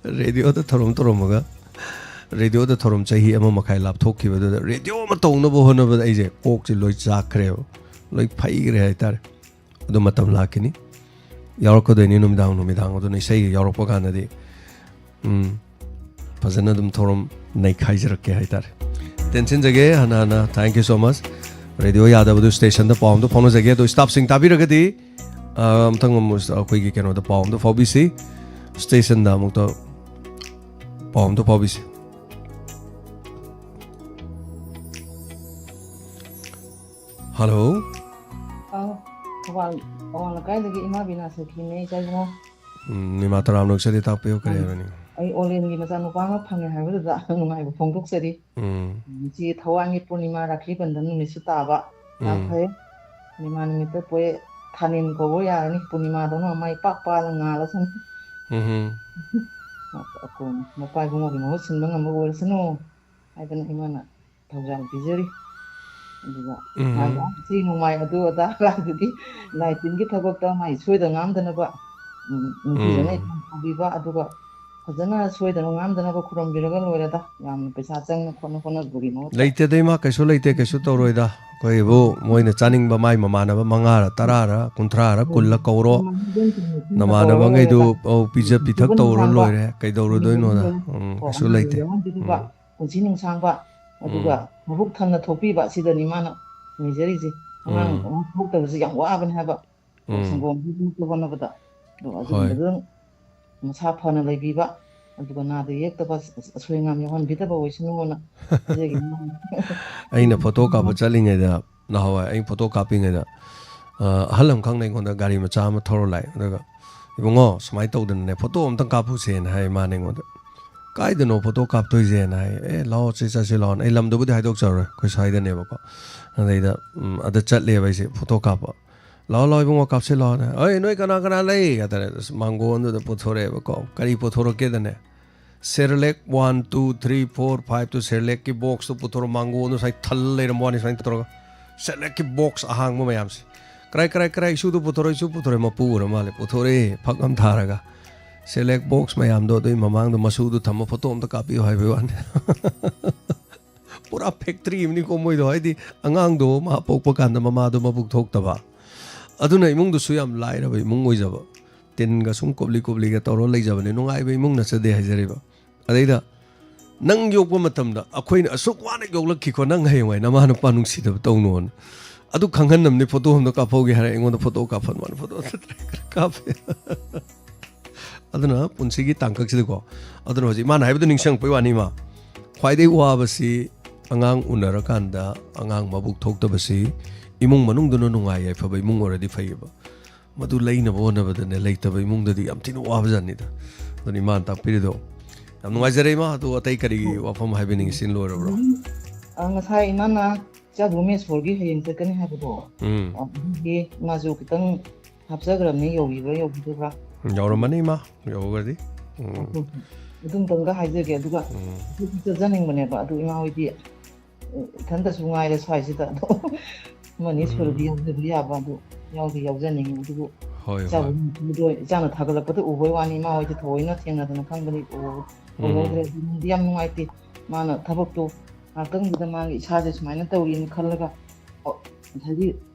ꯔꯦꯗꯤꯑꯣꯗ ꯊꯧꯔꯝ ꯇꯧꯔꯝꯃꯒ, ꯔꯦꯗꯤꯑꯣꯗ ꯊꯧꯔꯝ ꯆꯍꯤ ꯑꯃ ꯃꯈꯥꯏ ꯂꯥꯞꯊꯣꯛꯈꯤꯕꯗꯨꯗ ꯔꯦꯗꯤꯑꯣ ꯑꯃ ꯇꯧꯅꯕ ꯍꯣꯠꯅꯕꯗ ꯑꯩꯁꯦ ꯀꯣꯛꯁꯦ ꯂꯣꯏ ꯆꯥꯛꯈ꯭ꯔꯦꯕ, ꯂꯣꯏ ꯐꯩꯈ꯭ꯔꯦ ꯍꯥꯏꯇꯥꯔꯦ꯫ ꯑꯗꯨ ꯃꯇꯝ ꯂꯥꯛꯈꯤꯅꯤ, ꯌꯥꯎꯔꯛꯀꯗꯣꯏꯅꯤ ꯅꯨꯃꯤꯗꯥꯡ ꯅꯨꯃꯤꯗꯥꯡ꯫ ꯑꯗꯨꯅ ꯏꯁꯩꯒ ꯌꯥꯎꯔꯛꯄ ꯀꯥꯟꯗꯗꯤ, ꯎꯝ, ꯐꯖꯅ ꯑꯗꯨꯝ ꯊꯧꯔꯝ ꯅꯩꯈꯥꯏꯖꯔꯛꯀꯦ ꯍꯥꯏꯇꯥꯔꯦ꯫ ꯇꯦꯟꯁꯤꯟꯖꯒꯦ ꯍꯟꯅ ꯍꯟꯅ, thank you so much꯫ Radio ꯌꯥꯗꯕꯗꯨ ꯁ꯭ꯇꯦꯁꯟꯗ ꯄꯥꯎ ꯑꯝꯇ ꯐꯥꯎꯅꯖꯒꯦ꯫ ꯑꯗꯣ ꯁ꯭ꯇꯥꯐꯁꯤꯡ ꯇꯥꯕꯤꯔꯒꯗꯤ, ꯑ, ꯑꯃꯨꯛꯇꯪ ꯑꯃꯨꯛ ꯑꯩꯈꯣꯏꯒꯤ ꯀꯩꯅꯣꯗ ꯄꯥꯎ ꯑꯝꯇ ꯐꯥꯎꯕꯤꯁꯤ, ꯁ꯭ꯇꯦꯁꯟꯗ ꯑꯃꯨꯛꯇ ꯄꯥꯎ ꯑꯝꯇ ꯐꯥꯎꯕꯤꯁꯤ꯫ ꯍꯜꯂꯣ꯫ ꯑꯧ, ꯑꯋꯥꯡ, ꯑꯋꯥꯡ ꯂꯩꯀꯥꯏꯗꯒꯤ ꯏꯃꯥ ꯕꯤꯅꯥ ꯁꯈꯤꯅꯦ, ꯏꯆꯥ ꯏꯕꯨꯡꯉꯣ꯫ ꯎꯝ, ꯅꯤꯃꯥ ꯇꯔꯥꯝꯅ ꯑꯣꯛꯆꯔꯤ, ꯇꯥꯛꯄꯤꯌꯨ, ꯀꯔꯤ ꯎꯝ꯫ ꯍꯥꯏꯕꯅꯤ? ꯑꯩ ꯑꯣꯂꯦꯟꯒꯤ ꯃꯆꯥꯅꯨꯄꯥ ꯑꯃ ꯐꯪꯉꯦ ꯍꯥꯏꯕꯗꯨꯗ ꯅꯨꯡꯉꯥꯏꯕ ꯐꯣꯡꯗꯣꯛꯆꯔꯤ꯫ ꯎꯝ꯫ ꯉꯁꯤ ꯊꯧꯋꯥꯟꯒꯤ ꯄꯨꯔꯅꯤꯃꯥ, ꯔꯥꯈꯤ ꯕꯟꯙꯟ ꯅꯨꯃꯤꯠꯁꯨ ꯇꯥꯕ꯫ ꯌꯥꯝ ꯎꯝ꯫ ꯐꯩ꯫ ꯄꯨꯔꯅꯤꯃꯥ ꯅꯨꯃꯤꯠꯇ ꯄꯣꯛꯑꯦ, ꯊꯥꯅꯤꯟ ꯀꯧꯕ ꯌꯥꯔꯅꯤ꯫ ꯄꯨꯔꯅꯤꯃꯥꯗꯧꯅ ꯃꯥꯏ ꯄꯥꯛ ꯄꯥꯛꯑꯒ ꯉꯥꯜꯂꯁꯅꯨ꯫ ꯎꯝꯍꯨꯝ꯫ ꯑꯩꯈꯣꯏꯅ ꯃꯄꯥ ꯏꯕꯨꯡꯉꯣꯒꯤ ꯃꯍꯨꯠ ꯁꯤꯟꯕ ꯉꯝꯕ ꯑꯣꯏꯔꯁꯅꯨ ꯍꯥꯏꯗꯅ ꯏꯃꯥꯅ ꯊꯧꯖꯥꯜ ꯄꯤꯖꯔꯤ꯫ ꯑꯗꯨꯒ ꯎꯝ꯫ ꯃꯥꯒꯤ ꯁꯤ ꯅꯣꯡꯃꯥꯏ ꯑꯗꯨ ꯑꯗꯥ ꯀꯥꯗꯨꯗꯤ ꯂꯥꯏ ꯇꯤꯟꯒꯤ ꯊꯕꯛꯇ ꯃꯥꯏ ꯁꯣꯏꯗ ꯉꯥꯝꯗꯅꯕ ꯎꯝ, ꯅꯤꯡꯊꯤꯖꯅ ꯎꯝ꯫ ꯏꯟꯐꯣꯔꯝ ꯇꯧꯕꯤꯕ, ꯑꯗꯨꯒ ꯐꯖꯅ ꯁꯣꯏꯗꯅ ꯉꯥꯝꯗꯅꯕ ꯈꯨꯔꯨꯝꯕꯤꯔꯒ ꯂꯣꯏꯔꯦꯗ꯫ ꯌꯥꯝꯅ ꯄꯩꯁꯥ ꯆꯪꯅ ꯈꯣꯠꯅ ꯍꯣꯠꯅꯕꯗꯨꯒꯤ ꯃꯍꯨꯠꯇ꯫ ꯂꯩꯇꯦꯗ ꯏꯃꯥ, ꯀꯩꯁꯨ ꯂꯩꯇꯦ, ꯀꯩꯁꯨ ꯇꯧꯔꯣꯏꯗ꯫ ꯑꯩꯈꯣꯏꯕꯨ ꯃꯣꯏꯅ ꯆꯥꯅꯤꯡꯕ ꯃꯥꯏ ꯃꯃꯥꯟꯅꯕ ꯃꯉꯥꯔ, ꯇꯔꯥꯔ, ꯀꯨꯟꯊ꯭ꯔꯥꯔ, ꯀꯨꯜꯂ ꯀꯧꯔꯣ꯫ ꯃꯃꯥꯟꯅꯕꯁꯤꯡꯅ ꯅꯃꯥꯟꯅꯕꯉꯩꯗꯨ, ꯇꯧꯔꯒ ꯑꯧ, ꯄꯤꯖ ꯄꯤꯊꯛ ꯄꯤꯊꯛ ꯇꯧꯔ ꯂꯥꯡꯕ, ꯂꯣꯏꯔꯦ꯫ ꯀꯩꯗꯧꯔꯨꯗꯣꯏꯅꯣꯗ? ꯎꯝ, ꯀꯣ, ꯀꯩꯁꯨ ꯂꯩꯇꯦ꯫ ꯑꯉꯥꯡꯁꯤꯡꯗꯨꯒ ꯎꯝ꯫ ꯄꯨꯟꯁꯤ ꯅꯨꯡꯁꯥꯡꯕ, ꯑꯗꯨꯒ ꯎꯝ꯫ ꯃꯕꯨꯛ ꯊꯟꯅ ꯊꯣꯛꯄꯤꯕ, ꯁꯤꯗꯅꯤ ꯃꯥꯅ ꯅꯤꯖꯔꯤꯁꯦ꯫ ꯑꯉꯥꯡ ꯎꯝ꯫ ꯑꯃ ꯊꯣꯛꯇꯕꯁꯦ ꯌꯥꯝ ꯋꯥꯕꯅꯦ ꯍꯥꯏꯕ꯫ ꯎꯝ꯫ ꯁꯪꯒꯣꯝꯒꯤꯗꯃꯛꯇ ꯍꯣꯠꯅꯕꯗ꯫ ꯑꯗꯣ ꯍꯣꯏ꯫ ꯑꯗꯨꯒꯨꯝꯕꯗꯨ ꯃꯁꯥ ꯐꯅ ꯂꯩꯕꯤꯕ, ꯑꯗꯨꯒ ꯅꯥꯗ ꯌꯦꯛꯇꯕ, ꯑꯁꯣꯏ ꯑꯉꯥꯝ ꯌꯥꯎꯍꯟꯕꯤꯗꯕ ꯑꯣꯏꯁꯅꯨꯅ ꯍꯥꯏꯖꯒꯦ꯫ ꯑꯩꯅ ꯐꯣꯇꯣ ꯀꯥꯞꯄ ꯆꯠꯂꯤꯉꯩꯗ, ꯅꯍꯥꯟꯋꯥꯏ ꯑꯩ ꯐꯣꯇꯣ ꯀꯥꯞꯄꯤꯉꯩꯗ, ꯑ, ꯑꯍꯜ ꯑꯃꯈꯛꯅ ꯑꯩꯉꯣꯟꯗ ꯒꯥꯔꯤ ꯃꯆꯥ ꯑꯃ ꯊꯧꯔ ꯂꯥꯛꯑꯦ꯫ ꯑꯗꯨꯒ, "ꯏꯕꯨꯡꯉꯣ, ꯁꯨꯃꯥꯏꯅ ꯇꯧꯗꯅꯅꯦ, ꯐꯣꯇꯣ ꯑꯝꯇꯪ ꯀꯥꯞꯄꯨꯁꯦꯅ" ꯍꯥꯏ ꯃꯥꯅ ꯑꯩꯉꯣꯟꯗ꯫ "ꯀꯥꯏꯗꯅꯣ ꯐꯣꯇꯣ ꯀꯥꯞꯇꯣꯏꯁꯦꯅ?" ꯍꯥꯏ꯫ "ꯑꯦ, ꯂꯥꯛꯑꯣ, ꯁꯤ ꯆꯠꯁꯤ ꯂꯥꯛꯑꯣꯅ"꯫ ꯑꯩ ꯂꯝꯗꯨꯕꯨꯗꯤ ꯍꯥꯏꯗꯣꯛꯆꯔꯔꯣꯏ, ꯑꯩꯈꯣꯏ ꯁ꯭ꯋꯥꯏꯗꯅꯦꯕꯀꯣ꯫ ꯑꯗꯩꯗ, ꯎꯝ, ꯑꯗ ꯆꯠꯂꯦꯕ ꯑꯩꯁꯦ ꯐꯣꯇꯣ ꯀꯥꯞꯄ꯫ "ꯂꯥꯛꯑꯣ, ꯂꯥꯛꯑꯣ, ꯏꯕꯨꯡꯉꯣ, ꯀꯥꯞꯁꯤ ꯂꯥꯛꯑꯣꯅꯦ꯫ ꯑꯩ, ꯅꯣꯏ ꯀꯅꯥ ꯀꯅꯥ ꯂꯩ?" ꯍꯥꯏꯇꯥꯔꯦ꯫ ꯑꯁ, ꯃꯥꯡꯒꯣꯟꯗꯨꯗ ꯄꯨꯊꯣꯔꯛꯑꯦꯕꯀꯣ꯫ ꯀꯔꯤ ꯄꯨꯊꯣꯔꯛꯀꯦꯗꯅꯦ? Cerelac one, two, three, four, five ꯇꯨ Cerelacꯀꯤ boxꯇꯨ ꯄꯨꯊꯣꯔꯛ, ꯃꯥꯡꯒꯣꯟꯗꯨ ꯁꯨꯃꯥꯏꯅ ꯊꯜ ꯂꯩꯔꯝꯕ ꯋꯥꯅꯤ, ꯁꯨꯃꯥꯏꯅ ꯇꯧꯔꯒ꯫ Cerelacꯀꯤ box ꯑꯍꯥꯡꯕ ꯃꯌꯥꯝꯁꯦ꯫ "ꯀꯔꯥꯏ, ꯀꯔꯥꯏ, ꯀꯔꯥꯏ, ꯏꯁꯨꯗꯨ ꯄꯨꯊꯣꯔꯛꯑꯣ, ꯏꯁꯨ ꯄꯨꯊꯣꯔꯛꯑꯣ", ꯃꯄꯨ ꯑꯣꯏꯔ ꯃꯥꯜꯂꯦ, ꯄꯨꯊꯣꯔꯛꯑꯦ, ꯐꯛ ꯑꯃ ꯊꯥꯔꯒ꯫ Cerelac box ꯃꯌꯥꯝꯗꯣ ꯑꯗꯨꯏ ꯃꯃꯥꯡꯗ ꯃꯁꯨꯗꯨ ꯊꯝꯃ ꯐꯣꯇꯣ ꯑꯝꯇ ꯀꯥꯞꯄꯤꯌꯨ ꯍꯥꯏꯕꯩ ꯋꯥꯅꯤ꯫ ꯄꯨꯔꯥ factory ꯑꯃꯅꯤꯀꯣ ꯃꯣꯏꯗꯣ, ꯍꯥꯏꯗꯤ ꯑꯉꯥꯡꯗꯣ ꯃꯥ ꯄꯣꯛꯄ ꯀꯥꯟꯗ ꯃꯃꯥꯗꯣ ꯃꯕꯨꯛ ꯊꯣꯛꯇꯕ, ꯑꯗꯨꯅ ꯏꯃꯨꯡꯗꯨꯁꯨ ꯌꯥꯝ ꯂꯥꯏꯔꯕ ꯏꯃꯨꯡ ꯑꯣꯏꯖꯕ, ꯇꯤꯟꯒ ꯁꯨꯝ ꯀꯨꯞꯂꯤ ꯀꯨꯞꯂꯤꯒ ꯇꯧꯔ ꯂꯩꯖꯕꯅꯦ, ꯅꯨꯡꯉꯥꯏꯕ ꯏꯃꯨꯡ ꯅꯠꯆꯗꯦ ꯍꯥꯏꯖꯔꯤꯕ꯫ ꯑꯗꯩꯗ ꯅꯪ ꯌꯣꯛꯄ ꯃꯇꯝꯗ ꯑꯩꯈꯣꯏꯅ ꯑꯁꯨꯛ ꯋꯥꯅ ꯌꯣꯛꯂꯛꯈꯤꯀꯣ, ꯅꯪ ꯍꯌꯦꯡꯋꯥꯏ ꯅꯃꯥ ꯅꯄꯥ ꯅꯨꯡꯁꯤꯗꯕ ꯇꯧꯅꯣꯅ꯫ ꯑꯗꯨ ꯈꯪꯍꯟꯅꯕꯅꯤ ꯐꯣꯇꯣ ꯑꯝꯗ ꯀꯥꯞꯍꯧꯒꯦ ꯍꯥꯏꯔ ꯑꯩꯉꯣꯟꯗ ꯐꯣꯇꯣ ꯀꯥꯞꯍꯟꯕꯅꯤ, ꯐꯣꯇꯣ ꯑꯝꯇ ꯀꯥꯞꯄꯦ꯫ ꯑꯗꯨꯅ ꯄꯨꯟꯁꯤꯒꯤ ꯇꯥꯡꯀꯛꯁꯤꯗꯀꯣ, ꯑꯗꯨꯅ ꯍꯧꯖꯤꯛ ꯃꯥꯅ ꯍꯥꯏꯕꯗꯨ ꯅꯤꯡꯁꯤꯡꯉꯛꯄꯩ ꯋꯥꯅꯤ ꯏꯃꯥ꯫ ꯈ꯭ꯋꯥꯏꯗꯒꯤ ꯋꯥꯕꯁꯤ ꯑꯉꯥꯡ ꯎꯅꯔꯀꯥꯟꯗ ꯑꯉꯥꯡ ꯃꯕꯨꯛ ꯊꯣꯛꯇꯕꯁꯤ, ꯏꯃꯨꯡ ꯃꯅꯨꯡꯗꯨꯅ ꯅꯨꯡꯉꯥꯏ ꯌꯥꯏꯐꯕ ꯏꯃꯨꯡ ꯑꯣꯏꯔꯗꯤ ꯐꯩꯌꯦꯕ꯫ ꯃꯗꯨ ꯂꯩꯅꯕ ꯍꯣꯠꯅꯕꯗꯅꯦ, ꯂꯩꯇꯕ ꯏꯃꯨꯡꯗꯗꯤ ꯌꯥꯝ ꯊꯤꯅ ꯋꯥꯕꯖꯥꯠꯅꯤꯗ꯫ ꯑꯗꯨꯅ ꯏꯃꯥꯅ ꯇꯥꯛꯄꯤꯔꯤꯗꯣ ꯌꯥꯝ ꯅꯨꯡꯉꯥꯏꯖꯔꯦ ꯏꯃꯥ꯫ ꯑꯗꯨ ꯑꯇꯩ ꯀꯔꯤ ꯋꯥꯐꯝ ꯍꯥꯏꯕꯤꯅꯤꯡꯉꯤ? ꯁꯤꯟ ꯂꯣꯏꯔꯕ꯭ꯔꯣ? ꯑ, ꯉꯁꯥꯏ ꯏꯃꯥꯅ ꯏꯆꯥꯕꯨ ꯃꯦꯁꯣꯔꯒꯤ ꯍꯌꯦꯡ ꯆꯠꯀꯅꯤ ꯍꯥꯏꯕꯗꯣ, ꯎꯝ꯫ ꯑ, ꯑꯗꯨꯒꯤ ꯃꯥꯁꯨ ꯈꯤꯇꯪ ꯍꯥꯞꯆꯈ꯭ꯔꯕꯅꯤ, ꯌꯧꯕꯤꯕ꯭ꯔꯥ ꯌꯧꯕꯤꯗꯕ꯭ꯔꯥ? ꯌꯧꯔꯝꯃꯅꯤ ꯏꯃꯥ, ꯌꯧꯔꯒꯗꯤ꯫ ꯎꯝ꯫ ꯑꯗꯨ, ꯑꯗꯨꯝꯇꯪꯒ ꯍꯥꯏꯖꯒꯦ, ꯑꯗꯨꯒ ꯎꯝ꯫ ꯑꯩꯈꯣꯏꯁꯨ ꯆꯠꯆꯅꯤꯡꯕꯅꯦꯕ, ꯑꯗꯨ ꯏꯃꯥ ꯍꯣꯏꯗꯤ, ꯎꯝ, ꯏꯊꯟꯇꯁꯨ ꯉꯥꯏꯔꯦ ꯁ꯭ꯋꯥꯏꯁꯤꯗ, ꯑꯗꯣ ꯑꯃꯅꯤ ꯎꯝ꯫ ꯁꯨꯔꯗꯤ ꯌꯥꯎꯖꯕ ꯌꯥꯕ, ꯑꯗꯨ ꯌꯥꯎꯗꯤ ꯌꯥꯎꯖꯅꯤꯡꯉꯤ, ꯑꯗꯨꯕꯨ ꯍꯣꯏ, ꯏꯆꯥꯕꯨ ꯍꯣꯏ꯫ ꯅꯨꯃꯤꯠꯇꯨꯗ ꯏꯆꯥꯅ ꯊꯥꯒꯠꯂꯛꯄꯗ ꯎꯕꯩ ꯋꯥꯅꯤ, ꯏꯃꯥ ꯍꯣꯏꯗꯤ ꯊꯑꯣꯏꯅ ꯊꯦꯡꯅꯗꯅ ꯈꯪꯕꯗꯤ ꯎ- ꯎꯝ꯫ ꯎꯍꯧꯗ꯭ꯔꯦ꯫ ꯑꯗꯨ ꯅꯨꯡꯗꯤ ꯌꯥꯝ ꯅꯨꯡꯉꯥꯏꯇꯦ꯫ ꯃꯥꯅ ꯊꯕꯛꯇꯣ ꯉꯥꯏꯍꯥꯛꯇꯪꯗꯨꯗ ꯃꯥꯒꯤ ꯏꯁꯥꯁꯦ ꯁꯨꯃꯥꯏꯅ ꯇꯧꯔꯤꯅ ꯈꯜꯂꯒ, ꯑꯣ, ꯉꯁꯥꯏꯒꯤ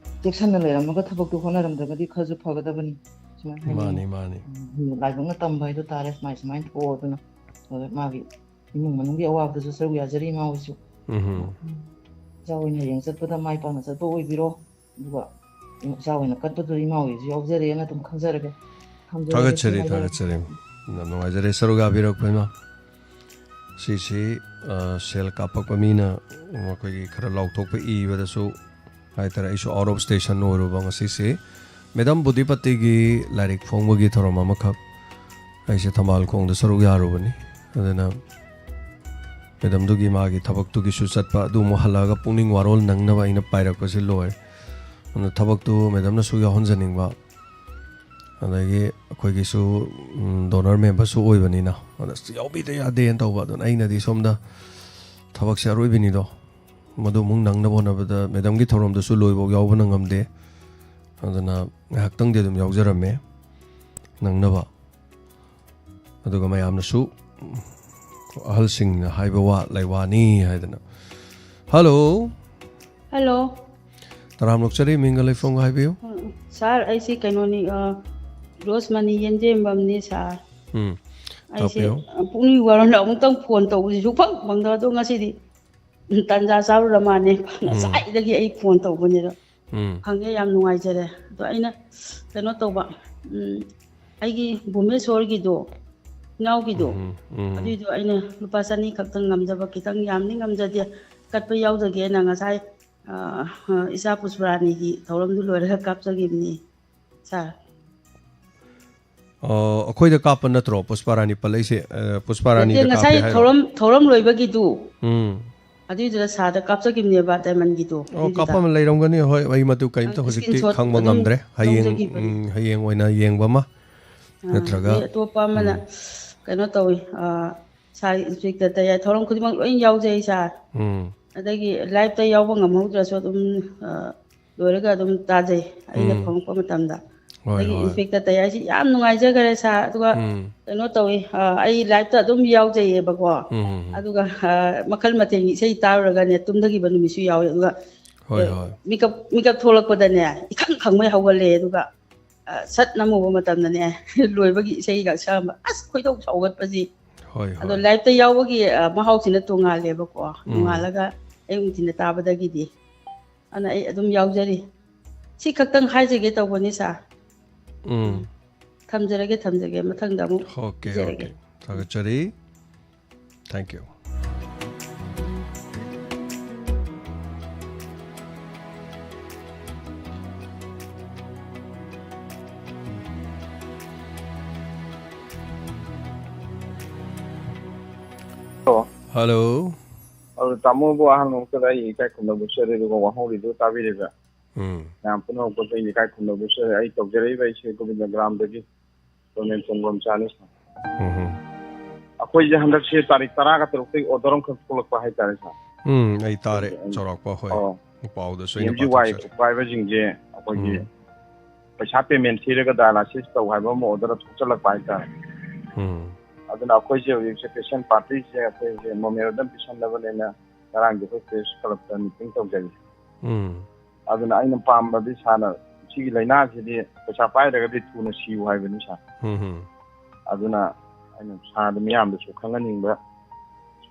ꯆꯦꯛꯁꯤꯟꯅ ꯂꯩꯔꯝꯃꯒ ꯊꯕꯛꯇꯣ ꯍꯣꯠꯅꯔꯝꯗ꯭ꯔꯒꯗꯤ ꯈꯔꯁꯨ ꯐꯒꯗꯕꯅꯤ꯫ ꯁꯨꯃꯥꯏꯅ ꯍꯥꯏꯅꯤꯡꯉꯤ꯫ ꯃꯥꯅꯤ, ꯃꯥꯅꯤ꯫ ꯎꯝ, ꯂꯥꯏꯕꯛꯅ ꯇꯝꯕ ꯍꯥꯏꯗꯣ ꯇꯥꯔꯦ꯫ ꯁꯨꯃꯥꯏ ꯁꯨꯃꯥꯏꯅ ꯊꯣꯛꯑꯣ꯫ ꯑꯗꯨꯅ ꯑꯗ ꯃꯥꯒꯤ ꯏꯃꯨꯡ ꯃꯅꯨꯡꯒꯤ ꯑꯋꯥꯕꯗꯁꯨ ꯁꯔꯨꯛ ꯌꯥꯖꯔꯤ ꯏꯃꯥ ꯍꯣꯏꯁꯨ꯫ ꯎꯝ꯫ ꯏꯆꯥ ꯍꯣꯏꯅ ꯍꯌꯦꯡ ꯆꯠꯄꯗ ꯃꯥꯏ ꯄꯥꯛꯅ ꯆꯠꯄ ꯑꯣꯏꯕꯤꯔꯣ꯫ ꯑꯗꯨꯒ ꯏꯆꯥ ꯍꯣꯏꯅ ꯀꯠꯄꯗꯨꯗ ꯏꯃꯥ ꯍꯣꯏꯁꯨ ꯌꯥꯎꯖꯔꯦꯅ ꯑꯗꯨꯝ ꯈꯟꯖꯔꯒꯦ꯫ ꯊꯝꯖꯔꯒꯦ꯫ ꯊꯥꯒꯠꯆꯔꯤ, ꯊꯥꯒꯠꯆꯔꯤ꯫ ꯌꯥꯝ ꯅꯨꯡꯉꯥꯏꯖꯔꯦ ꯁꯔꯨꯛ ꯌꯥꯕꯤꯔꯛꯄ ꯏꯃꯥ꯫ ꯁꯤꯁꯤ, ꯑ, ꯁꯦꯜ ꯀꯥꯞꯄꯛꯄ ꯃꯤꯅ ꯃꯈꯣꯏꯒꯤ ꯈꯔ ꯂꯥꯎꯊꯣꯛꯄ ꯏꯕꯗꯁꯨ ꯍꯥꯏꯇꯥꯔꯦ, ꯑꯩꯁꯨ out of station ꯑꯣꯏꯔꯨꯕ ꯉꯁꯤꯁꯤ꯫ ꯃꯦꯗꯥꯝ ꯕꯨꯙꯤꯄꯇꯤꯒꯤ ꯂꯥꯏꯔꯤꯛ ꯐꯣꯡꯕꯒꯤ ꯊꯧꯔꯝ ꯑꯃꯈꯛ ꯑꯩꯁꯦ ꯊꯝꯕꯥꯜ ꯈꯣꯡꯗ ꯁꯔꯨꯛ ꯌꯥꯔꯨꯕꯅꯤ꯫ ꯑꯗꯨꯅ ꯃꯦꯗꯥꯝꯗꯨꯒꯤ ꯃꯥꯒꯤ ꯊꯕꯛꯇꯨꯒꯤꯁꯨ ꯆꯠꯄ, ꯑꯗꯨ ꯑꯃꯨꯛ ꯍꯜꯂꯛꯑꯒ ꯄꯨꯛꯅꯤꯡ ꯋꯥꯔꯣꯜ ꯅꯪꯅꯕ ꯑꯩꯅ ꯄꯥꯏꯔꯛꯄꯁꯤ ꯂꯣꯏꯔꯦ꯫ ꯑꯗꯨꯅ ꯊꯕꯛꯇꯨ ꯃꯦꯗꯥꯝꯅꯁꯨ ꯌꯥꯎꯍꯟꯖꯅꯤꯡꯕ, ꯑꯗꯒꯤ ꯑꯩꯈꯣꯏꯒꯤꯁꯨ, ꯎꯝ, donor memberꯁꯨ ꯑꯣꯏꯕꯅꯤꯅ, ꯑꯗ ꯑꯁ ꯌꯥꯎꯕꯤꯗ ꯌꯥꯗꯦꯅ ꯇꯧꯕ꯫ ꯑꯗꯨꯅ ꯑꯩꯅꯗꯤ ꯁꯣꯝꯗ ꯊꯕꯛꯁꯦ ꯑꯔꯣꯏꯕꯤꯅꯤꯗꯣ, ꯃꯗꯨ ꯑꯃꯨꯛ ꯅꯪꯅꯕ ꯍꯣꯠꯅꯕꯗ ꯃꯦꯗꯥꯝꯒꯤ ꯊꯧꯔꯝꯗꯁꯨ ꯂꯣꯏꯐꯥꯎ ꯌꯥꯎꯕ ꯅꯪꯉꯝꯗꯦ꯫ ꯑꯗꯨꯅ ꯉꯥꯏꯍꯥꯛꯇꯪꯗꯤ ꯑꯗꯨꯝ ꯌꯥꯎꯖꯔꯝꯃꯦ ꯅꯪꯅꯕ꯫ ꯑꯗꯨꯒ ꯃꯌꯥꯝꯅꯁꯨ, ꯑꯍꯜꯁꯤꯡꯅ ꯍꯥꯏꯕ ꯋꯥ ꯂꯩꯋꯥꯅꯤ ꯍꯥꯏꯗꯅ꯫ ꯍꯜꯂꯣ꯫ ꯍꯜꯂꯣ꯫ ꯇꯔꯥꯝ ꯑꯣꯛꯆꯔꯤ, ꯃꯤꯡꯒ ꯂꯩꯐꯝꯒ ꯍꯥꯏꯕꯤꯌꯨ꯫ ꯎꯝ, ꯁꯥꯔ, ꯑꯩꯁꯤ ꯀꯩꯅꯣꯅꯤ, ꯑ, ꯔꯣꯁꯃꯅꯤ ꯌꯦꯟꯖꯦꯝꯕꯝꯅꯤ, ꯁꯥꯔ꯫ ꯎꯝ, ꯑꯩꯁꯦ, ꯇꯥꯛꯄꯤꯌꯨ꯫ ꯑ, ꯄꯨꯛꯅꯤꯡ ꯋꯥꯔꯣꯜꯗ ꯑꯃꯨꯛꯇꯪ ꯐꯣꯟ ꯇꯧꯕꯁꯤꯁꯨ ꯐꯪ ꯐꯪꯗꯕ, ꯑꯗꯣ ꯉꯁꯤꯗꯤ ꯇꯥꯟꯖꯥ ꯆꯥꯔꯨꯔ ꯃꯥꯜꯂꯦ꯫ ꯉꯁꯥꯏꯗꯒꯤ ꯑꯩ ꯐꯣꯟ ꯇꯧꯕꯅꯦ, ꯑꯗꯣ ꯎꯝ꯫ ꯐꯪꯉꯦ, ꯌꯥꯝ ꯅꯨꯡꯉꯥꯏꯖꯔꯦ꯫ ꯑꯗꯣ ꯑꯩꯅ ꯀꯩꯅꯣ ꯇꯧꯕ, ꯎꯝ, ꯑꯩꯒꯤ ꯚꯨꯕꯅꯦꯁꯣꯔꯒꯤꯗꯣ, ꯏꯅꯥꯎꯒꯤꯗꯣ, ꯎꯝ, ꯎꯝ꯫ ꯑꯗꯨꯏꯗꯣ ꯑꯩꯅ ꯂꯨꯄꯥ ꯆꯅꯤ ꯈꯛꯇꯪ ꯉꯝꯖꯕ, ꯈꯤꯇꯪ ꯌꯥꯝꯗꯤ ꯉꯝꯖꯗꯦ, ꯀꯠꯄ ꯌꯥꯎꯖꯒꯦꯅ ꯉꯁꯥꯏ, ꯑ, ꯑ, ꯏꯆꯥ ꯄꯨꯁꯄꯔꯥꯅꯤꯒꯤ ꯊꯧꯔꯝꯗꯨ ꯂꯣꯏꯔꯒ ꯀꯥꯞꯆꯈꯤꯕꯅꯤ, ꯁꯥꯔ꯫ ꯑꯣ, ꯑꯩꯈꯣꯏꯗ ꯀꯥꯞꯄ ꯅꯠꯇ꯭ꯔꯣ ꯄꯨꯁꯄꯥꯔꯥꯅꯤ ꯄꯜꯂꯛꯏꯁꯦ? ꯑ, ꯄꯨꯁꯄꯥꯔꯥꯅꯤꯗ ꯅꯠꯇꯦ, ꯉꯁꯥꯏ ꯀꯥꯞꯄꯦ ꯍꯥꯏꯔꯣ? ꯊꯧꯔꯝ, ꯊꯧꯔꯝ ꯂꯣꯏꯕꯒꯤꯗꯨ, ꯎꯝ꯫ ꯑꯗꯨꯏꯗꯨꯗ ꯁꯥꯔꯗ ꯀꯥꯞꯆꯈꯤꯕꯅꯦꯕ, diamondꯒꯤꯗꯣ꯫ ꯑꯣ, ꯑꯗꯨꯏꯗꯨꯗ꯫ ꯀꯥꯞꯄ ꯑꯃ ꯂꯩꯔꯝꯒꯅꯤ꯫ ꯍꯣꯏ, ꯑꯩ ꯃꯗꯨ ꯀꯔꯤꯝꯇ ꯑ, ꯍꯧꯖꯤꯛꯇꯤ screenshot ꯈꯪꯕ ꯑꯗꯨꯝ ꯉꯝꯗ꯭ꯔꯦ꯫ ꯍꯌꯦꯡ, ꯂꯧꯖꯈꯤꯕꯅꯤ꯫ ꯎꯝ, ꯍꯌꯦꯡ ꯑꯣꯏꯅ ꯌꯦꯡꯕ ꯑꯃ ꯑ, ꯅꯠꯇ꯭ꯔꯒ, ꯃꯤ ꯑꯇꯣꯞꯄ ꯑꯃꯅ ꯎꯝ꯫ ꯀꯩꯅꯣ ꯇꯧꯋꯤ, ꯑ, ꯁꯥꯔ inspectorꯗ ꯌꯥꯏ, ꯊꯧꯔꯝ ꯈꯨꯗꯤꯡꯃꯛ ꯂꯣꯏ ꯌꯥꯎꯖꯩ, ꯁꯥꯔ꯫ ꯎꯝ꯫ ꯑꯗꯒꯤ liveꯇ ꯌꯥꯎꯕ ꯉꯝꯍꯧꯗ꯭ꯔꯁꯨ ꯑꯗꯨꯝ, ꯑ, ꯂꯣꯏꯔꯒ ꯑꯗꯨꯝ ꯇꯥꯖꯩ, ꯑꯩꯅ ꯎꯝ꯫ ꯐꯪꯉꯛꯄ ꯃꯇꯝꯗ꯫ ꯍꯣꯏ, ꯑꯗꯒꯤ ꯍꯣꯏ꯫ ꯏꯟꯐꯦꯛꯇ ꯇꯩ ꯍꯥꯏꯁꯤ ꯌꯥꯝ ꯅꯨꯡꯉꯥꯏꯖꯈꯔꯦ ꯁꯥꯔ꯫ ꯑꯗꯨꯒ ꯎꯝ꯫ ꯀꯩꯅꯣ ꯇꯧꯏ, ꯑ, ꯑꯩ ꯂꯥꯏꯞꯇ ꯑꯗꯨꯝ ꯌꯥꯎꯖꯩꯌꯦꯕꯀꯣ꯫ ꯎꯝ, ꯎꯝ, ꯎꯝ꯫ ꯑꯗꯨꯒ, ꯑ, ꯃꯈꯜ ꯃꯊꯦꯜꯒꯤ ꯏꯁꯩ ꯇꯥꯔꯨꯔꯒꯅꯦ ꯇꯨꯝꯊꯈꯤꯕ ꯅꯨꯃꯤꯠꯁꯨ ꯌꯥꯎꯋꯦ꯫ ꯑꯗꯨꯒ, ꯍꯣꯏ, ꯑ, ꯍꯣꯏ꯫ ꯃꯤꯀꯞ, ꯃꯤꯀꯞ ꯊꯣꯛꯂꯛꯄꯗꯅꯦ ꯏꯈꯪ ꯈꯪꯉꯩ ꯍꯧꯒꯠꯂꯛꯑꯦ꯫ ꯑꯗꯨꯒ, ꯑ, ꯁꯠ ꯅꯝꯃꯨꯕ ꯃꯇꯝꯗꯅꯦ ꯂꯣꯏꯕꯒꯤ ꯏꯁꯩꯒ ꯁꯛꯑꯝꯕ꯫ ꯑꯁ, ꯈꯣꯏꯗꯧ ꯁꯥꯎꯒꯠꯄꯁꯤ꯫ ꯍꯣꯏ, ꯑꯗꯣ ꯍꯣꯏ꯫ ꯂꯥꯏꯞꯇ ꯌꯥꯎꯕꯒꯤ, ꯑ, ꯃꯍꯥꯎꯁꯤꯅ ꯇꯣꯡꯉꯥꯜꯂꯦꯕꯀꯣ꯫ ꯎꯝ꯫ ꯅꯣꯡꯉꯥꯜꯂꯒ ꯑꯌꯨꯛ ꯅꯨꯡꯊꯤꯜꯗ ꯇꯥꯕꯗꯒꯤꯗꯤ꯫ ꯑꯗꯨꯅ ꯑꯩ ꯑꯗꯨꯝ ꯌꯥꯎꯖꯔꯤ꯫ ꯁꯤ ꯈꯛꯇꯪ ꯍꯥꯏꯖꯒꯦ ꯇꯧꯕꯅꯤ ꯁꯥꯔ꯫ ꯎꯝ꯫ ꯊꯝꯖꯔꯒꯦ, ꯊꯝꯖꯔꯒꯦ꯫ ꯃꯊꯪꯗ ꯑꯃꯨꯛ ꯑꯣꯀꯦ, ꯄꯤꯖꯔꯒꯦ꯫ ꯑꯣꯀꯦ꯫ ꯊꯥꯒꯠꯆꯔꯤ꯫ Thank you꯫ ꯍꯜꯂꯣ꯫ ꯍꯜꯂꯣ꯫ ꯑꯗꯨ ꯇꯥꯃꯣꯕꯨ ꯑꯍꯥꯟꯕ ꯃꯛꯇꯗ ꯑꯩ ꯏꯀꯥꯏ ꯈꯨꯝꯅꯕ ꯆꯠꯂꯦ, ꯑꯗꯨꯒ ꯋꯥꯍꯧꯔꯤꯗꯨ ꯇꯥꯕꯤꯔꯤꯕ꯭ꯔꯥ? ꯎꯝ꯫ ꯃꯌꯥꯝ ꯄꯨꯝꯅꯃꯛꯄꯨ ꯑꯩ ꯏꯀꯥꯏ ꯈꯨꯝꯅꯕ ꯆꯠꯂꯦ꯫ ꯑꯩ ꯇꯧꯖꯔꯛꯏꯕ ꯑꯩꯁꯦ ꯒꯣꯕꯤꯟꯗ ꯒ꯭ꯔꯥꯝꯗꯒꯤ ꯒꯣꯔꯃꯦꯟ ꯇꯣꯡꯕꯝ ꯆꯥꯅꯤ, ꯁꯥꯔ꯫ ꯎꯝ꯫ ꯑꯩꯈꯣꯏꯁꯦ ꯍꯟꯗꯛꯁꯦ ꯇꯥꯔꯤꯛ ꯇꯔꯥꯒ ꯇꯔꯨꯛꯇꯒꯤ ꯑꯣꯔꯗꯔ ꯑꯃꯈꯛ ꯊꯣꯛꯂꯛꯄ ꯍꯥꯏꯇꯥꯔꯦ, ꯁꯥꯔ꯫ ꯎꯝ, ꯑꯩ ꯇꯥꯔꯦ, ꯑꯩꯁꯦ, ꯆꯥꯎꯔꯥꯛꯄ, ꯍꯣꯏ꯫ ꯑꯣ꯫ ꯄꯥꯎꯗꯁꯨ ꯑꯩꯅ ꯄꯤ ꯑꯦꯝ ꯖꯤ ꯋꯥꯏ ꯄꯥꯊꯣꯛꯆꯔꯦ꯫ ꯄꯥꯏꯕꯁꯤꯡꯁꯦ ꯑꯩꯈꯣꯏꯒꯤ ꯎꯝ꯫ ꯄꯩꯁꯥ ꯄꯦꯃꯦꯟ ꯊꯤꯔꯒ ꯗꯥꯏꯂꯥꯏꯁꯤꯁ ꯇꯧ ꯍꯥꯏꯕ ꯑꯃ ꯑꯣꯔꯗꯔ ꯊꯣꯛꯆꯜꯂꯛꯄ ꯍꯥꯏꯇꯥꯔꯦ꯫ ꯎꯝ꯫ ꯑꯗꯨꯅ ꯑꯩꯈꯣꯏꯁꯦ ꯍꯧꯖꯤꯛꯁꯦ ꯄꯦꯁꯦꯟ ꯄꯥꯔꯇꯤꯁꯦ ꯑꯩꯈꯣꯏꯁꯦ ꯃꯣꯃꯦꯟ ꯑꯗꯨꯝ ꯄꯤꯁꯟꯅꯕꯅꯦꯅ ꯉꯔꯥꯡꯗꯤ ꯑꯩꯈꯣꯏ ꯄ꯭ꯔꯦꯁ ꯀ꯭ꯂꯕꯇ ꯃꯤꯇꯤꯡ ꯇꯧꯖꯩ꯫ ꯎꯝ꯫ ꯑꯗꯨꯅ ꯑꯩꯅ ꯄꯥꯝꯕꯗꯤ ꯁꯥꯔꯅ ꯁꯤꯒꯤ ꯂꯥꯏꯅꯥꯁꯤꯗꯤ ꯄꯩꯁꯥ ꯄꯥꯏꯗ꯭ꯔꯒꯗꯤ ꯊꯨꯅ ꯁꯤꯌꯨ ꯍꯥꯏꯕꯅꯤ, ꯁꯥꯔ꯫ ꯎꯝ, ꯎꯝ꯫ ꯑꯗꯨꯅ ꯑꯩꯅ ꯁꯥꯔꯗ ꯃꯤꯌꯥꯝꯗꯁꯨ ꯈꯪꯍꯟꯅꯤꯡꯕ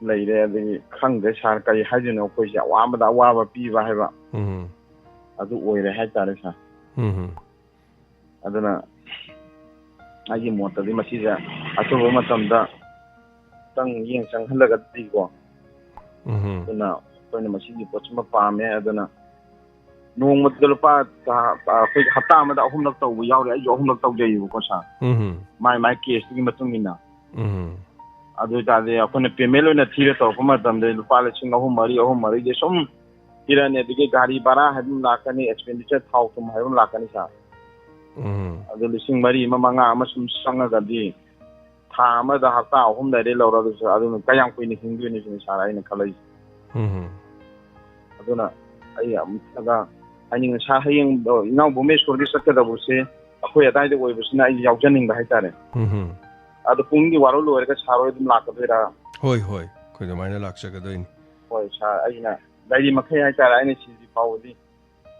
ꯂꯩꯔꯦ꯫ ꯑꯗꯒꯤ ꯈꯪꯗ꯭ꯔꯦ, ꯁꯥꯔ, ꯀꯔꯤ ꯍꯥꯏꯗꯣꯏꯅꯣ? ꯑꯩꯈꯣꯏꯁꯦ ꯑꯋꯥꯕꯗ ꯑꯋꯥꯕ ꯄꯤꯕ ꯍꯥꯏꯕ ꯎꯝ꯫ ꯑꯗꯨ ꯑꯣꯏꯔꯦ ꯍꯥꯏꯇꯥꯔꯦ, ꯁꯥꯔ꯫ ꯎꯝ꯫ ꯑꯗꯨꯅ ꯑꯩꯒꯤ ꯃꯣꯠꯇꯗꯤ ꯃꯁꯤꯁꯦ ꯑꯊꯨꯕ ꯃꯇꯝꯗ ꯈꯤꯇꯪ ꯃꯤꯠꯌꯦꯡ ꯆꯪꯍꯜꯂꯒꯗꯤꯀꯣ꯫ ꯎꯝ꯫ ꯑꯗꯨꯅ ꯑꯩꯈꯣꯏꯅ ꯃꯁꯤꯒꯤ ꯄꯣꯠꯁꯤꯃ ꯄꯥꯝꯃꯦ꯫ ꯑꯗꯨꯅ ꯅꯣꯡꯃꯗ ꯂꯨꯄꯥ, ꯑꯩꯈꯣꯏ ꯍꯞꯇꯥ ꯑꯃꯗ ꯑꯍꯨꯝꯂꯛ ꯇꯧꯕ ꯌꯥꯎꯔꯤ꯫ ꯑꯩꯁꯨ ꯑꯍꯨꯝꯂꯛ ꯇꯧꯖꯩꯌꯦꯕꯀꯣ, ꯁꯥꯔ꯫ ꯎꯝ꯫ ꯃꯥꯏ ꯃꯥꯏ ꯀꯦꯁꯇꯨꯒꯤ ꯃꯇꯨꯡ ꯏꯟꯅ꯫ ꯎꯝ꯫ ꯑꯗꯨ ꯑꯣꯏꯇꯥꯔꯗꯤ ꯑꯩꯈꯣꯏꯅ ꯄꯦꯃꯦꯟ ꯑꯣꯏꯅ ꯊꯤꯔ ꯇꯧꯔꯛꯄ ꯃꯇꯝꯗ ꯂꯨꯄꯥ ꯂꯤꯁꯤꯡ ꯑꯍꯨꯝ, ꯃꯔꯤ, ꯑꯍꯨꯝ, ꯃꯔꯤꯁꯦ ꯁꯨꯝ ꯄꯤꯔꯛꯑꯅꯤ꯫ ꯑꯗꯒꯤ ꯒꯥꯔꯤ ꯚꯔꯥ ꯍꯥꯏꯕ ꯑꯃ ꯂꯥꯛꯀꯅꯤ, ꯑꯦꯛꯁꯄꯦꯟꯗꯤꯆꯔ ꯊꯥꯎ ꯊꯨꯝ ꯍꯥꯏꯕ ꯑꯃ ꯂꯥꯛꯀꯅꯤ, ꯁꯥꯔ꯫ ꯎꯝ꯫ ꯑꯗꯨ ꯂꯤꯁꯤꯡ ꯃꯔꯤ ꯑꯃ, ꯃꯉꯥ ꯑꯃ ꯁꯨꯝ ꯆꯪꯉꯒꯗꯤ ꯊꯥ ꯑꯃꯗ ꯍꯞꯇꯥ ꯑꯍꯨꯝ ꯂꯩꯔꯦ ꯂꯧꯔꯒꯁꯨ, ꯑꯗꯨꯅ ꯀꯌꯥꯝ ꯀꯨꯏꯅ ꯍꯤꯡꯗꯣꯏꯅꯣ ꯁꯤꯅꯤ, ꯁꯥꯔ, ꯑꯩꯅ ꯈꯜꯂꯛꯏꯁꯦ꯫ ꯎꯝ꯫ ꯑꯗꯨꯅ ꯑꯩ ꯑꯃꯨꯛꯇꯒ ꯍꯥꯏꯅꯤꯡꯉꯦ, ꯁꯥꯔ, ꯍꯌꯦꯡꯗꯣ ꯏꯅꯥꯎ ꯚꯨꯃꯦꯁꯣꯔꯒꯤ ꯆꯠꯀꯗꯧꯕꯁꯦ ꯑꯩꯈꯣꯏ ꯑꯗꯥꯏꯗ ꯑꯣꯏꯕꯁꯤꯅ ꯑꯩ ꯌꯥꯎꯖꯅꯤꯡꯕ ꯍꯥꯏꯇꯥꯔꯦ꯫ ꯎꯝ ꯍꯝ. ꯑꯗꯣ ꯄꯨꯡꯗꯤ ꯋꯥꯔꯣ ꯂꯣꯏꯔꯒ ꯁꯥꯔ ꯍꯣꯏ ꯑꯗꯨꯝ ꯂꯥꯛꯀꯗꯣꯏꯔꯥ? ꯍꯣꯏ ꯍꯣꯏ, ꯑꯩꯈꯣꯏ ꯑꯗꯨꯃꯥꯏꯅ ꯂꯥꯛꯆꯒꯗꯣꯏꯅꯤ꯫ ꯍꯣꯏ ꯁꯥꯔ, ꯑꯩꯅ ꯂꯩꯔꯤ ꯃꯈꯩ ꯍꯥꯏꯇꯥꯔꯦ, ꯑꯩꯅ ꯁꯤꯗ꯭ꯔꯤ ꯐꯥꯎꯕꯗꯤ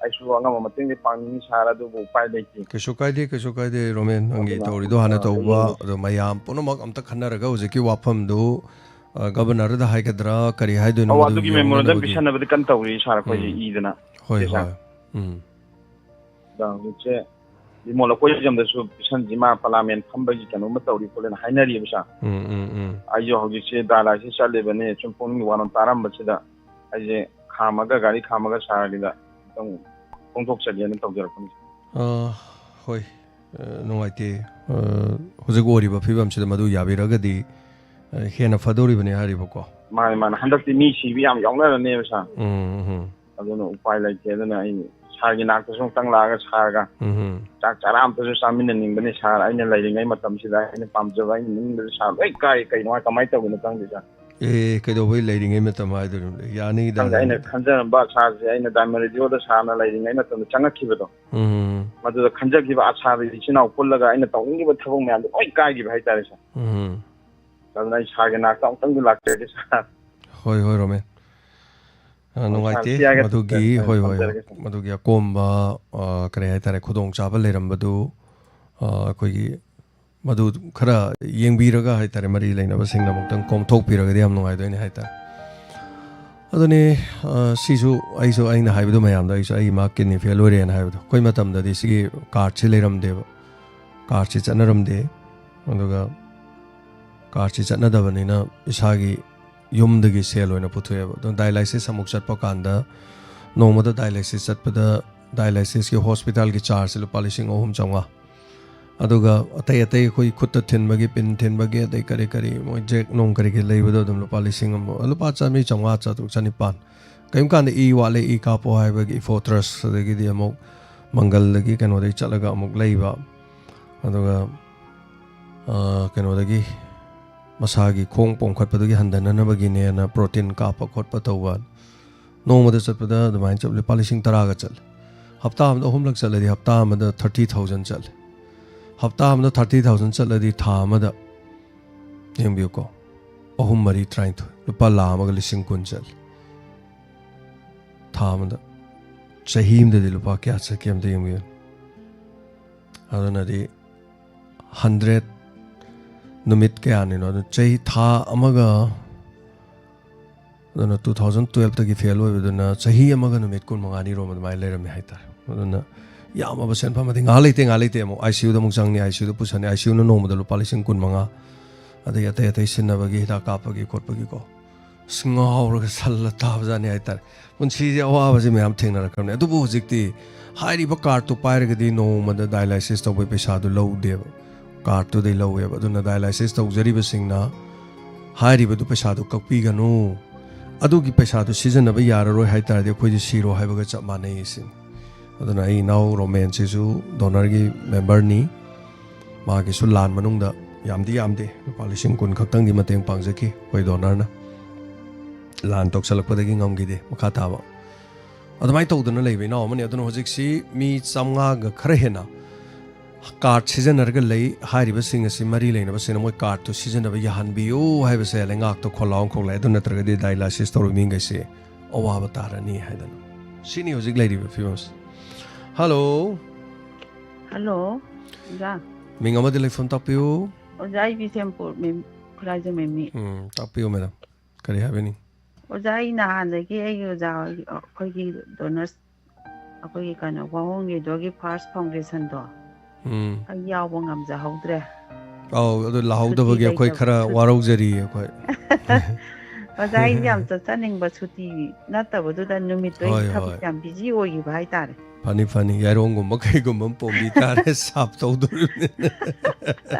ꯑꯩꯁꯨ ꯑꯉꯝꯕ ꯃꯇꯦꯡꯗꯤ ꯄꯥꯡꯅꯤꯡꯉꯤ ꯁꯥꯔ, ꯑꯗꯨꯕꯨ ꯎꯄꯥꯏ ꯂꯩꯇꯦ꯫ ꯀꯩꯁꯨ ꯀꯥꯏꯗꯦ, ꯀꯩꯁꯨ ꯀꯥꯏꯗꯦ ꯔꯣꯃꯦꯟ, ꯅꯪꯒꯤ ꯑꯗꯨꯅ, ꯇꯧꯔꯤꯗꯣ ꯍꯥꯟꯅ ꯑ, ꯇꯧꯕ꯫ ꯍꯌꯦꯡ ꯑꯗꯣ ꯃꯌꯥꯝ ꯄꯨꯝꯅꯃꯛ ꯑꯝꯇ ꯈꯟꯅꯔꯒ ꯍꯧꯖꯤꯛꯀꯤ ꯋꯥꯐꯝꯗꯨ, ꯑ, ꯒꯕꯔꯅꯔꯗ ꯍꯥꯏꯒꯗ꯭ꯔꯥ, ꯀꯔꯤ ꯍꯥꯏꯗꯣꯏꯅꯣ, ꯑꯧ, ꯃꯗꯨ ꯑꯗꯨꯒꯤ ꯌꯦꯡꯅꯅꯕꯒꯤ꯫ ꯃꯦꯃꯣꯔꯦꯟꯗꯝ ꯄꯤꯁꯟꯅꯕꯗꯤ ꯀꯟꯅ ꯇꯧꯔꯤ ꯁꯥꯔ, ꯑꯩꯈꯣꯏꯁꯦ ꯎꯝ. ꯏꯗꯅ꯫ ꯍꯣꯏ ꯁꯦ ꯁꯥꯔ꯫ ꯍꯣꯏ. ꯎꯝ. ꯑꯗ ꯍꯧꯖꯤꯛꯁꯦ ꯏꯃꯣ ꯂꯀꯣꯏꯖꯝꯗꯁꯨ ꯄꯤꯁꯟꯁꯤ, ꯃꯥ ꯄꯥꯔꯂꯤꯌꯥꯃꯦꯟ ꯐꯝꯕꯒꯤ ꯀꯩꯅꯣꯝꯃ ꯇꯧꯔꯤ ꯈꯣꯠꯂꯦꯅ ꯍꯥꯏꯅꯔꯤꯕ ꯁꯥꯔ꯫ ꯎꯝ ꯎꯝ ꯎꯝ. ꯑꯩꯁꯨ ꯍꯧꯖꯤꯛꯁꯦ ꯗꯥꯏꯂꯥꯏꯁꯤꯁ ꯆꯠꯂꯤꯕꯅꯤ, ꯁꯨꯝ ꯄꯨꯛꯅꯤꯡ ꯋꯥꯔꯣꯝ ꯇꯥꯔꯝꯕꯁꯤꯗ ꯑꯩꯁꯦ ꯈꯥꯝꯃꯒ, ꯒꯥꯔꯤ ꯈꯥꯝꯃꯒ ꯁꯥꯔꯒꯤꯗ ꯑꯃꯨꯛꯇꯪ ꯐꯣꯡꯗꯣꯛꯆꯒꯦꯅ ꯇꯧꯖꯔꯛꯄꯅꯤ꯫ ꯑ, ꯍꯣꯏ. ꯑ, ꯅꯨꯡꯉꯥꯏꯇꯦ꯫ ꯑ, ꯍꯧꯖꯤꯛ ꯑꯣꯏꯔꯤꯕ ꯐꯤꯕꯝꯁꯤꯗ ꯃꯗꯨ ꯌꯥꯕꯤꯔꯒꯗꯤ, ꯑ, ꯍꯦꯟꯅ ꯐꯗꯧꯔꯤꯕꯅꯤ ꯍꯥꯏꯔꯤꯕꯀꯣ꯫ ꯃꯥꯅꯦ, ꯃꯥꯅꯦ, ꯍꯟꯗꯛꯇꯤ ꯃꯤ ꯁꯤꯕ ꯌꯥꯝ ꯌꯥꯎꯅꯔꯅꯦꯕ ꯁꯥꯔ꯫ ꯎꯝ ꯎꯝ. ꯑꯗꯨꯅ ꯎꯄꯥꯏ ꯂꯩꯇꯦ꯫ ꯑꯗꯨꯅ ꯑꯩ ꯁꯥꯔꯒꯤ ꯅꯥꯛꯇꯁꯨ ꯑꯃꯨꯛꯇꯪ ꯂꯥꯛꯑꯒ ꯁꯥꯔꯒ ꯎꯝ. ꯆꯥꯛ ꯆꯔꯥ ꯑꯝꯇꯁꯨ ꯆꯥꯃꯤꯟꯅꯅꯤꯡꯕꯅꯤ ꯁꯥꯔ꯫ ꯑꯩꯅ ꯂꯩꯔꯤꯉꯩ ꯃꯇꯝꯁꯤꯗ ꯑꯩꯅ ꯄꯥꯝꯖꯕ, ꯑꯩꯅ ꯅꯤꯡꯕꯗ ꯁꯥꯔ ꯂꯣꯏ ꯀꯥꯏ꯫ ꯀꯩꯅꯣ, ꯀꯃꯥꯏꯅ ꯇꯧꯕꯅꯣ ꯈꯪꯗꯦ ꯁꯥꯔ꯫ ꯑꯦ, ꯀꯩꯗꯧꯕꯩ ꯂꯩꯔꯤꯉꯩ ꯃꯇꯝ ꯍꯥꯏꯗꯣꯏꯅꯣ? ꯌꯥꯅꯤꯗ, ꯈꯪꯗꯦ, ꯑꯩꯅ ꯌꯥꯅꯤꯗ. ꯈꯟꯖꯔꯝꯕ ꯁꯥꯔꯁꯦ ꯑꯩꯅ ꯗꯥꯏꯃꯟ ꯔꯦꯗꯤꯑꯣꯗ ꯁꯥꯔꯅ ꯂꯩꯔꯤꯉꯩ ꯃꯇꯝꯗ ꯆꯪꯉꯛꯈꯤꯕꯗꯣ, ꯎꯝ. ꯃꯗꯨꯗ ꯈꯟꯖꯈꯤꯕ ꯑꯁꯥꯗ ꯏꯆꯤꯟ ꯏꯅꯥꯎ ꯄꯨꯜꯂꯒ ꯑꯩꯅ ꯇꯧꯅꯤꯡꯈꯤꯕ ꯊꯕꯛ ꯃꯌꯥꯝꯗꯣ ꯂꯣꯏ ꯀꯥꯏꯈꯤꯕ ꯍꯥꯏꯇꯥꯔꯦ ꯁꯥꯔ꯫ ꯎꯝ. ꯑꯗꯨꯅ ꯑꯩ ꯁꯥꯔꯒꯤ ꯅꯥꯛꯇ ꯑꯃꯨꯛꯇꯪꯗꯤ ꯂꯥꯛꯆꯒꯦ ꯁꯥꯔ꯫ ꯍꯣꯏ ꯍꯣꯏ, ꯔꯣꯃꯦꯟ. ꯑ, ꯍꯣꯏ, ꯅꯨꯡꯉꯥꯏꯇꯦ꯫ ꯁꯥꯔ, ꯁꯤ ꯍꯥꯏꯒꯦ ꯃꯗꯨꯒꯤ, ꯇꯧꯖꯔꯒꯦ, ꯍꯣꯏ ꯍꯣꯏ, ꯊꯝꯖꯔꯒꯦ ꯁꯥꯔ꯫ ꯃꯗꯨꯒꯤ ꯑꯀꯣꯝꯕ, ꯑ, ꯀꯔꯤ ꯍꯥꯏꯇꯥꯔꯦ, ꯈꯨꯗꯣꯡꯆꯥꯕ ꯂꯩꯔꯝꯕꯗꯨ, ꯑ, ꯑꯩꯈꯣꯏꯒꯤ ꯃꯗꯨ ꯈꯔ ꯌꯦꯡꯕꯤꯔꯒ ꯍꯥꯏꯇꯥꯔꯦ, ꯃꯔꯤ ꯂꯩꯅꯕꯁꯤꯡꯅ ꯑꯃꯨꯛꯇꯪ ꯀꯣꯝꯊꯣꯛꯄꯤꯔꯒꯗꯤ ꯌꯥꯝ ꯅꯨꯡꯉꯥꯏꯗꯣꯏꯅꯤ ꯍꯥꯏꯇꯥꯔꯦ꯫ ꯑꯗꯨꯅꯤ, ꯑ, ꯁꯤꯁꯨ ꯑꯩꯁꯨ, ꯑꯩꯅ ꯍꯥꯏꯕꯗꯨ ꯃꯌꯥꯝꯗꯣ, ꯑꯩꯁꯨ ꯑꯩ ꯃꯥ ꯀꯤꯗꯅꯤ ꯐꯦꯜ ꯑꯣꯏꯔꯦꯅ ꯍꯥꯏꯕꯗꯣ, ꯑꯩꯈꯣꯏ ꯃꯇꯝꯗꯗꯤ ꯁꯤꯒꯤ ꯀꯥꯔꯠꯁꯤ ꯂꯩꯔꯝꯗꯦꯕ, ꯀꯥꯔꯠꯁꯤ ꯆꯠꯅꯔꯝꯗꯦ꯫ ꯑꯗꯨꯒ ꯀꯥꯔꯠꯁꯤ ꯆꯠꯅꯗꯕꯅꯤꯅ ꯏꯁꯥꯒꯤ ꯌꯨꯝꯗꯒꯤ ꯁꯦꯜ ꯑꯣꯏꯅ ꯄꯨꯊꯣꯛꯑꯦꯕ꯫ ꯑꯗꯣ ꯗꯥꯏꯂꯥꯏꯁꯤꯁ ꯑꯃꯨꯛ ꯆꯠꯄ ꯀꯥꯟꯗ, ꯅꯣꯡꯃꯗ ꯗꯥꯏꯂꯥꯏꯁꯤꯁ ꯆꯠꯄꯗ ꯗꯥꯏꯂꯥꯏꯁꯤꯁꯀꯤ ꯍꯣꯁꯄꯤꯇꯥꯜꯒꯤ ꯆꯥꯔꯖꯁꯤ ꯂꯨꯄꯥ ꯂꯤꯁꯤꯡ ꯑꯍꯨꯝ ꯆꯥꯝꯃꯉꯥ꯫ ꯑꯗꯨꯒ ꯑꯇꯩ ꯑꯇꯩ ꯑꯩꯈꯣꯏ ꯈꯨꯠꯇ ꯊꯤꯟꯕꯒꯤ, ꯄꯤꯟ ꯊꯤꯟꯕꯒꯤ, ꯑꯗꯩ ꯀꯔꯤ ꯀꯔꯤ, ꯃꯣꯏ ꯖꯦꯛ ꯅꯨꯡ ꯀꯔꯤ ꯀꯔꯤ ꯂꯩꯕꯗꯣ ꯑꯗꯨꯝ ꯂꯨꯄꯥ ꯂꯤꯁꯤꯡ ꯑꯃ, ꯂꯨꯄꯥ ꯆꯥꯝꯃꯔꯤ, ꯆꯥꯝꯃꯉꯥ, ꯆꯥꯇ꯭ꯔꯨꯛ, ꯆꯅꯤꯄꯥꯟ꯫ ꯀꯔꯤꯒꯨꯝꯕ ꯀꯥꯟꯗ ꯏ ꯋꯥꯠꯂꯦ, ꯏ ꯀꯥꯞꯄꯣ ꯍꯥꯏꯕꯒꯤ ꯏꯐꯣꯇ꯭ꯔꯁ, ꯑꯗꯒꯤꯗꯤ ꯑꯃꯨꯛ ꯃꯪꯒꯜꯗꯒꯤ ꯀꯩꯅꯣꯗꯒꯤ ꯆꯠꯂꯒ ꯑꯃꯨꯛ ꯂꯩꯕ꯫ ꯑꯗꯨꯒ, ꯑ, ꯀꯩꯅꯣꯗꯒꯤ ꯃꯁꯥꯒꯤ ꯈꯣꯡ ꯄꯣꯝꯈꯠꯄꯗꯨꯒꯤ ꯍꯟꯊꯅꯅꯕꯒꯤꯅꯦꯅ ꯄ꯭ꯔꯣꯇꯤꯟ ꯀꯥꯞꯄ ꯈꯣꯠꯄ ꯇꯧꯕ꯫ ꯅꯣꯡꯃꯗ ꯆꯠꯄꯗ ꯑꯗꯨꯃꯥꯏꯅ ꯆꯠ-, ꯂꯨꯄꯥ ꯂꯤꯁꯤꯡ ꯇꯔꯥꯒ ꯆꯠꯂꯦ꯫ ꯍꯞꯇꯥ ꯑꯃꯗ ꯑꯍꯨꯝꯂꯛ ꯆꯠꯂꯗꯤ ꯍꯞꯇꯥ ꯑꯃꯗ ꯊꯥꯔꯇꯤ ꯊꯥꯎꯖꯟ ꯆꯠꯂꯦ꯫ ꯍꯞꯇꯥ ꯑꯃꯗ ꯊꯥꯔꯇꯤ ꯊꯥꯎꯖꯟ ꯆꯠꯂꯗꯤ ꯊꯥ ꯑꯃꯗ, ꯌꯦꯡꯕꯤꯌꯨꯀꯣ, ꯑꯍꯨꯝ ꯃꯔꯤ ꯇꯔꯥꯅꯤꯊꯣꯏ, ꯂꯨꯄꯥ ꯂꯥꯈ ꯑꯃꯒ ꯂꯤꯁꯤꯡ ꯀꯨꯟ ꯆꯠꯂꯦ ꯊꯥ ꯑꯃꯗ꯫ ꯆꯍꯤ ꯑꯃꯗꯗꯤ ꯂꯨꯄꯥ ꯀꯌꯥ ꯆꯠꯀꯦ ꯑꯝꯇ ꯌꯦꯡꯕꯤꯌꯨ꯫ ꯑꯗꯨꯅꯗꯤ ꯍꯟꯗ꯭ꯔꯦꯠ ꯅꯨꯃꯤꯠ ꯀꯌꯥꯅꯤꯅꯣ? ꯑꯗꯨ ꯆꯍꯤ ꯊꯥ ꯑꯃꯒ, ꯑꯗꯨꯅ ꯇꯨ ꯊꯥꯎꯖꯟ ꯇꯨꯌꯦꯜꯞꯇꯒꯤ ꯐꯦꯜ ꯑꯣꯏꯕꯗꯨꯅ ꯆꯍꯤ ꯑꯃꯒ ꯅꯨꯃꯤꯠ ꯀꯨꯟꯃꯉꯥꯅꯤ ꯔꯣꯝ ꯑꯗꯨꯃꯥꯏꯅ ꯂꯩꯔꯝꯃꯦ ꯍꯥꯏꯇꯥꯔꯦ꯫ ꯑꯗꯨꯅ ꯌꯥꯝꯃꯕ ꯁꯦꯟꯐꯝ ꯑꯗꯤ ꯉꯥꯏꯍꯥꯛ ꯂꯩꯇꯦ, ꯉꯥꯏꯍꯥꯛ ꯂꯩꯇꯦ, ꯑꯃꯨꯛ ꯑꯥꯏ ꯁꯤ ꯌꯨꯗ ꯑꯃꯨꯛ ꯆꯪꯅꯤ, ꯑꯥꯏ ꯁꯤ ꯌꯨꯗ ꯄꯨꯁꯟꯅꯤ, ꯑꯥꯏ ꯁꯤ ꯌꯨꯅ ꯅꯣꯡꯃꯗ ꯂꯨꯄꯥ ꯂꯤꯁꯤꯡ ꯀꯨꯟꯃꯉꯥ, ꯑꯗꯩ ꯑꯇꯩ ꯑꯇꯩ ꯁꯤꯟꯅꯕꯒꯤ, ꯍꯤꯗꯥꯛ ꯀꯥꯞꯄꯒꯤ ꯈꯣꯠꯄꯒꯤꯀꯣ꯫ ꯑꯁ, ꯉꯥꯎꯔꯒ ꯁꯜꯂ ꯇꯥꯕꯖꯥꯠꯅꯤ ꯍꯥꯏꯇꯥꯔꯦ꯫ ꯄꯨꯟꯁꯤꯁꯦ ꯑꯋꯥꯕꯁꯦ ꯃꯌꯥꯝ ꯊꯦꯡꯅꯔꯛꯈ꯭ꯔꯕꯅꯦ꯫ ꯑꯗꯨꯕꯨ ꯍꯧꯖꯤꯛꯇꯤ ꯍꯥꯏꯔꯤꯕ ꯀꯥꯔꯠꯇꯨ ꯄꯥꯏꯔꯒꯗꯤ ꯅꯣꯡꯃꯗ ꯗꯥꯏꯂꯥꯏꯁꯤꯁ ꯇꯧꯕꯒꯤ ꯄꯩꯁꯥꯗꯨ ꯂꯧꯗꯦꯕ, ꯀꯥꯔꯠꯇꯨꯗꯩ ꯂꯧꯋꯦꯕ꯫ ꯑꯗꯨꯅ ꯗꯥꯏꯂꯥꯏꯁꯤꯁ ꯇꯧꯖꯔꯤꯕꯁꯤꯡꯅ ꯍꯥꯏꯔꯤꯕꯗꯨ ꯄꯩꯁꯥꯗꯨ ꯀꯛꯄꯤꯒꯅꯨ꯫ ꯑꯗꯨꯒꯤ ꯄꯩꯁꯥꯗꯨ ꯁꯤꯖꯤꯟꯅꯕ ꯌꯥꯔꯔꯣꯏ ꯍꯥꯏ ꯇꯥꯔꯗꯤ ꯑꯩꯈꯣꯏꯗꯤ ꯁꯤꯔꯣ ꯍꯥꯏꯕꯒ ꯆꯞ ꯃꯥꯟꯅꯩ ꯁꯤꯅꯤ꯫ ꯑꯗꯨꯅ ꯑꯩ ꯏꯅꯥꯎ ꯔꯣꯃꯦꯟꯁꯤꯁꯨ ꯗꯣꯅꯔꯒꯤ ꯃꯦꯝꯕꯔꯅꯤ꯫ ꯃꯥꯒꯤꯁꯨ ꯂꯥꯟ ꯃꯅꯨꯡꯗ ꯌꯥꯝꯗꯤ ꯌꯥꯝꯗꯦ, ꯂꯨꯄꯥ ꯂꯤꯁꯤꯡ ꯀꯨꯟ ꯈꯛꯇꯪꯗꯤ ꯃꯇꯦꯡ ꯄꯥꯡꯖꯈꯤ ꯑꯩꯈꯣꯏ ꯗꯣꯅꯔꯅ꯫ ꯂꯥꯟ ꯇꯧꯁꯜꯂꯛꯄꯗꯒꯤ ꯉꯝꯈꯤꯗꯦ ꯃꯈꯥ ꯇꯥꯕ꯫ ꯑꯗꯨꯃꯥꯏꯅ ꯇꯧꯗꯅ ꯂꯩꯕ ꯏꯅꯥꯎ ꯑꯃꯅꯤ꯫ ꯑꯗꯨꯅ ꯍꯧꯖꯤꯛꯁꯤ ꯃꯤ ꯆꯥꯝꯃꯉꯥꯒ ꯈꯔ ꯍꯦꯟꯅ ꯀꯥꯔꯠ ꯁꯤꯖꯤꯟꯅꯔꯒ ꯂꯩ꯫ ꯍꯥꯏꯔꯤꯕꯁꯤꯡ ꯑꯁꯤ ꯃꯔꯤ ꯂꯩꯅꯕꯁꯤꯡꯅ ꯃꯣꯏ ꯀꯥꯔꯠꯇꯨ ꯁꯤꯖꯤꯟꯅꯕ ꯌꯥꯍꯟꯕꯤꯌꯨ ꯍꯥꯏꯕꯁꯦ ꯂꯩꯉꯥꯛꯇ ꯈꯣꯜꯂꯥꯎ ꯈꯣꯛꯂꯛꯑꯦ꯫ ꯑꯗꯨ ꯅꯠꯇ꯭ꯔꯒꯗꯤ ꯗꯥꯏꯂꯥꯏꯁꯤꯁ ꯇꯧꯔꯤꯕ ꯃꯤꯈꯩꯁꯦ ꯑꯋꯥꯕ ꯇꯥꯔꯅꯤ ꯍꯥꯏꯗꯅ꯫ ꯁꯤꯅꯤ ꯍꯧꯖꯤꯛ ꯂꯩꯔꯤꯕ ꯐꯤꯕꯝꯁꯦ꯫ ꯍꯜꯂꯣ꯫ ꯍꯜꯂꯣ, ꯑꯣꯖꯥ꯫ ꯃꯤꯡ ꯑꯃꯗꯤ ꯂꯩꯐꯝ ꯇꯥꯛꯄꯤꯌꯨ꯫ ꯑꯣꯖꯥ, ꯑꯩ ꯕꯤꯁꯦꯝꯄꯨꯔ ꯃꯦꯝ-, ꯈꯨꯔꯥꯏꯖꯝ ꯃꯦꯝꯃꯤ꯫ ꯎꯝ, ꯇꯥꯛꯄꯤꯌꯨ ꯃꯦꯗꯥꯝ꯫ ꯀꯔꯤ ꯍꯥꯏꯕꯤꯅꯤꯡ? ꯑꯣꯖꯥ, ꯑꯩ ꯅꯍꯥꯟꯗꯒꯤ ꯑꯩꯒꯤ ꯑꯣꯖꯥ ꯍꯣꯏꯒꯤ, ꯑꯩꯈꯣꯏꯒꯤ ꯗꯣꯅꯔꯁ, ꯑꯩꯈꯣꯏꯒꯤ ꯀꯩꯅꯣ, ꯋꯥꯍꯣꯡꯒꯤꯗꯣꯒꯤ ꯐꯥꯔꯁ ꯐꯥꯎꯟꯗꯦꯁꯟꯗꯣ ꯎꯝ꯫ ꯑꯩ ꯌꯥꯎꯕ ꯉꯝꯖꯍꯧꯗ꯭ꯔꯦ꯫ ꯑꯧ, ꯑꯗꯨ ꯂꯥꯍꯧꯗꯕꯒꯤ ꯁꯨꯇꯤ ꯑꯩꯈꯣꯏ ꯂꯩꯇꯕ-, ꯈꯔ ꯁꯨ-, ꯋꯥꯔꯧꯖꯔꯤ ꯑꯩꯈꯣꯏ꯫ ꯑꯣꯖꯥ, ꯑꯩꯗꯤ ꯌꯥꯝ ꯆꯠꯆꯅꯤꯡꯕ, ꯁꯨꯇꯤ ꯅꯠꯇꯕꯗꯨꯗ ꯅꯨꯃꯤꯠꯇꯣ ꯑꯩ ꯍꯣꯏ, ꯊꯕꯛ ꯍꯣꯏ꯫ ꯌꯥꯝ ꯕꯤꯖꯤ ꯑꯣꯏꯈꯤꯕ ꯍꯥꯏꯇꯥꯔꯦ꯫ ꯐꯅꯤ, ꯐꯅꯤ꯫ ꯌꯥꯏꯔꯣꯡꯒꯨꯝꯕ ꯀꯩꯒꯨꯝꯕ ꯑꯃ ꯄꯣꯝꯕꯤ ꯇꯥꯔꯦ, ꯁꯥꯞ ꯇꯧꯗꯣꯔꯤꯕꯅꯤꯅ꯫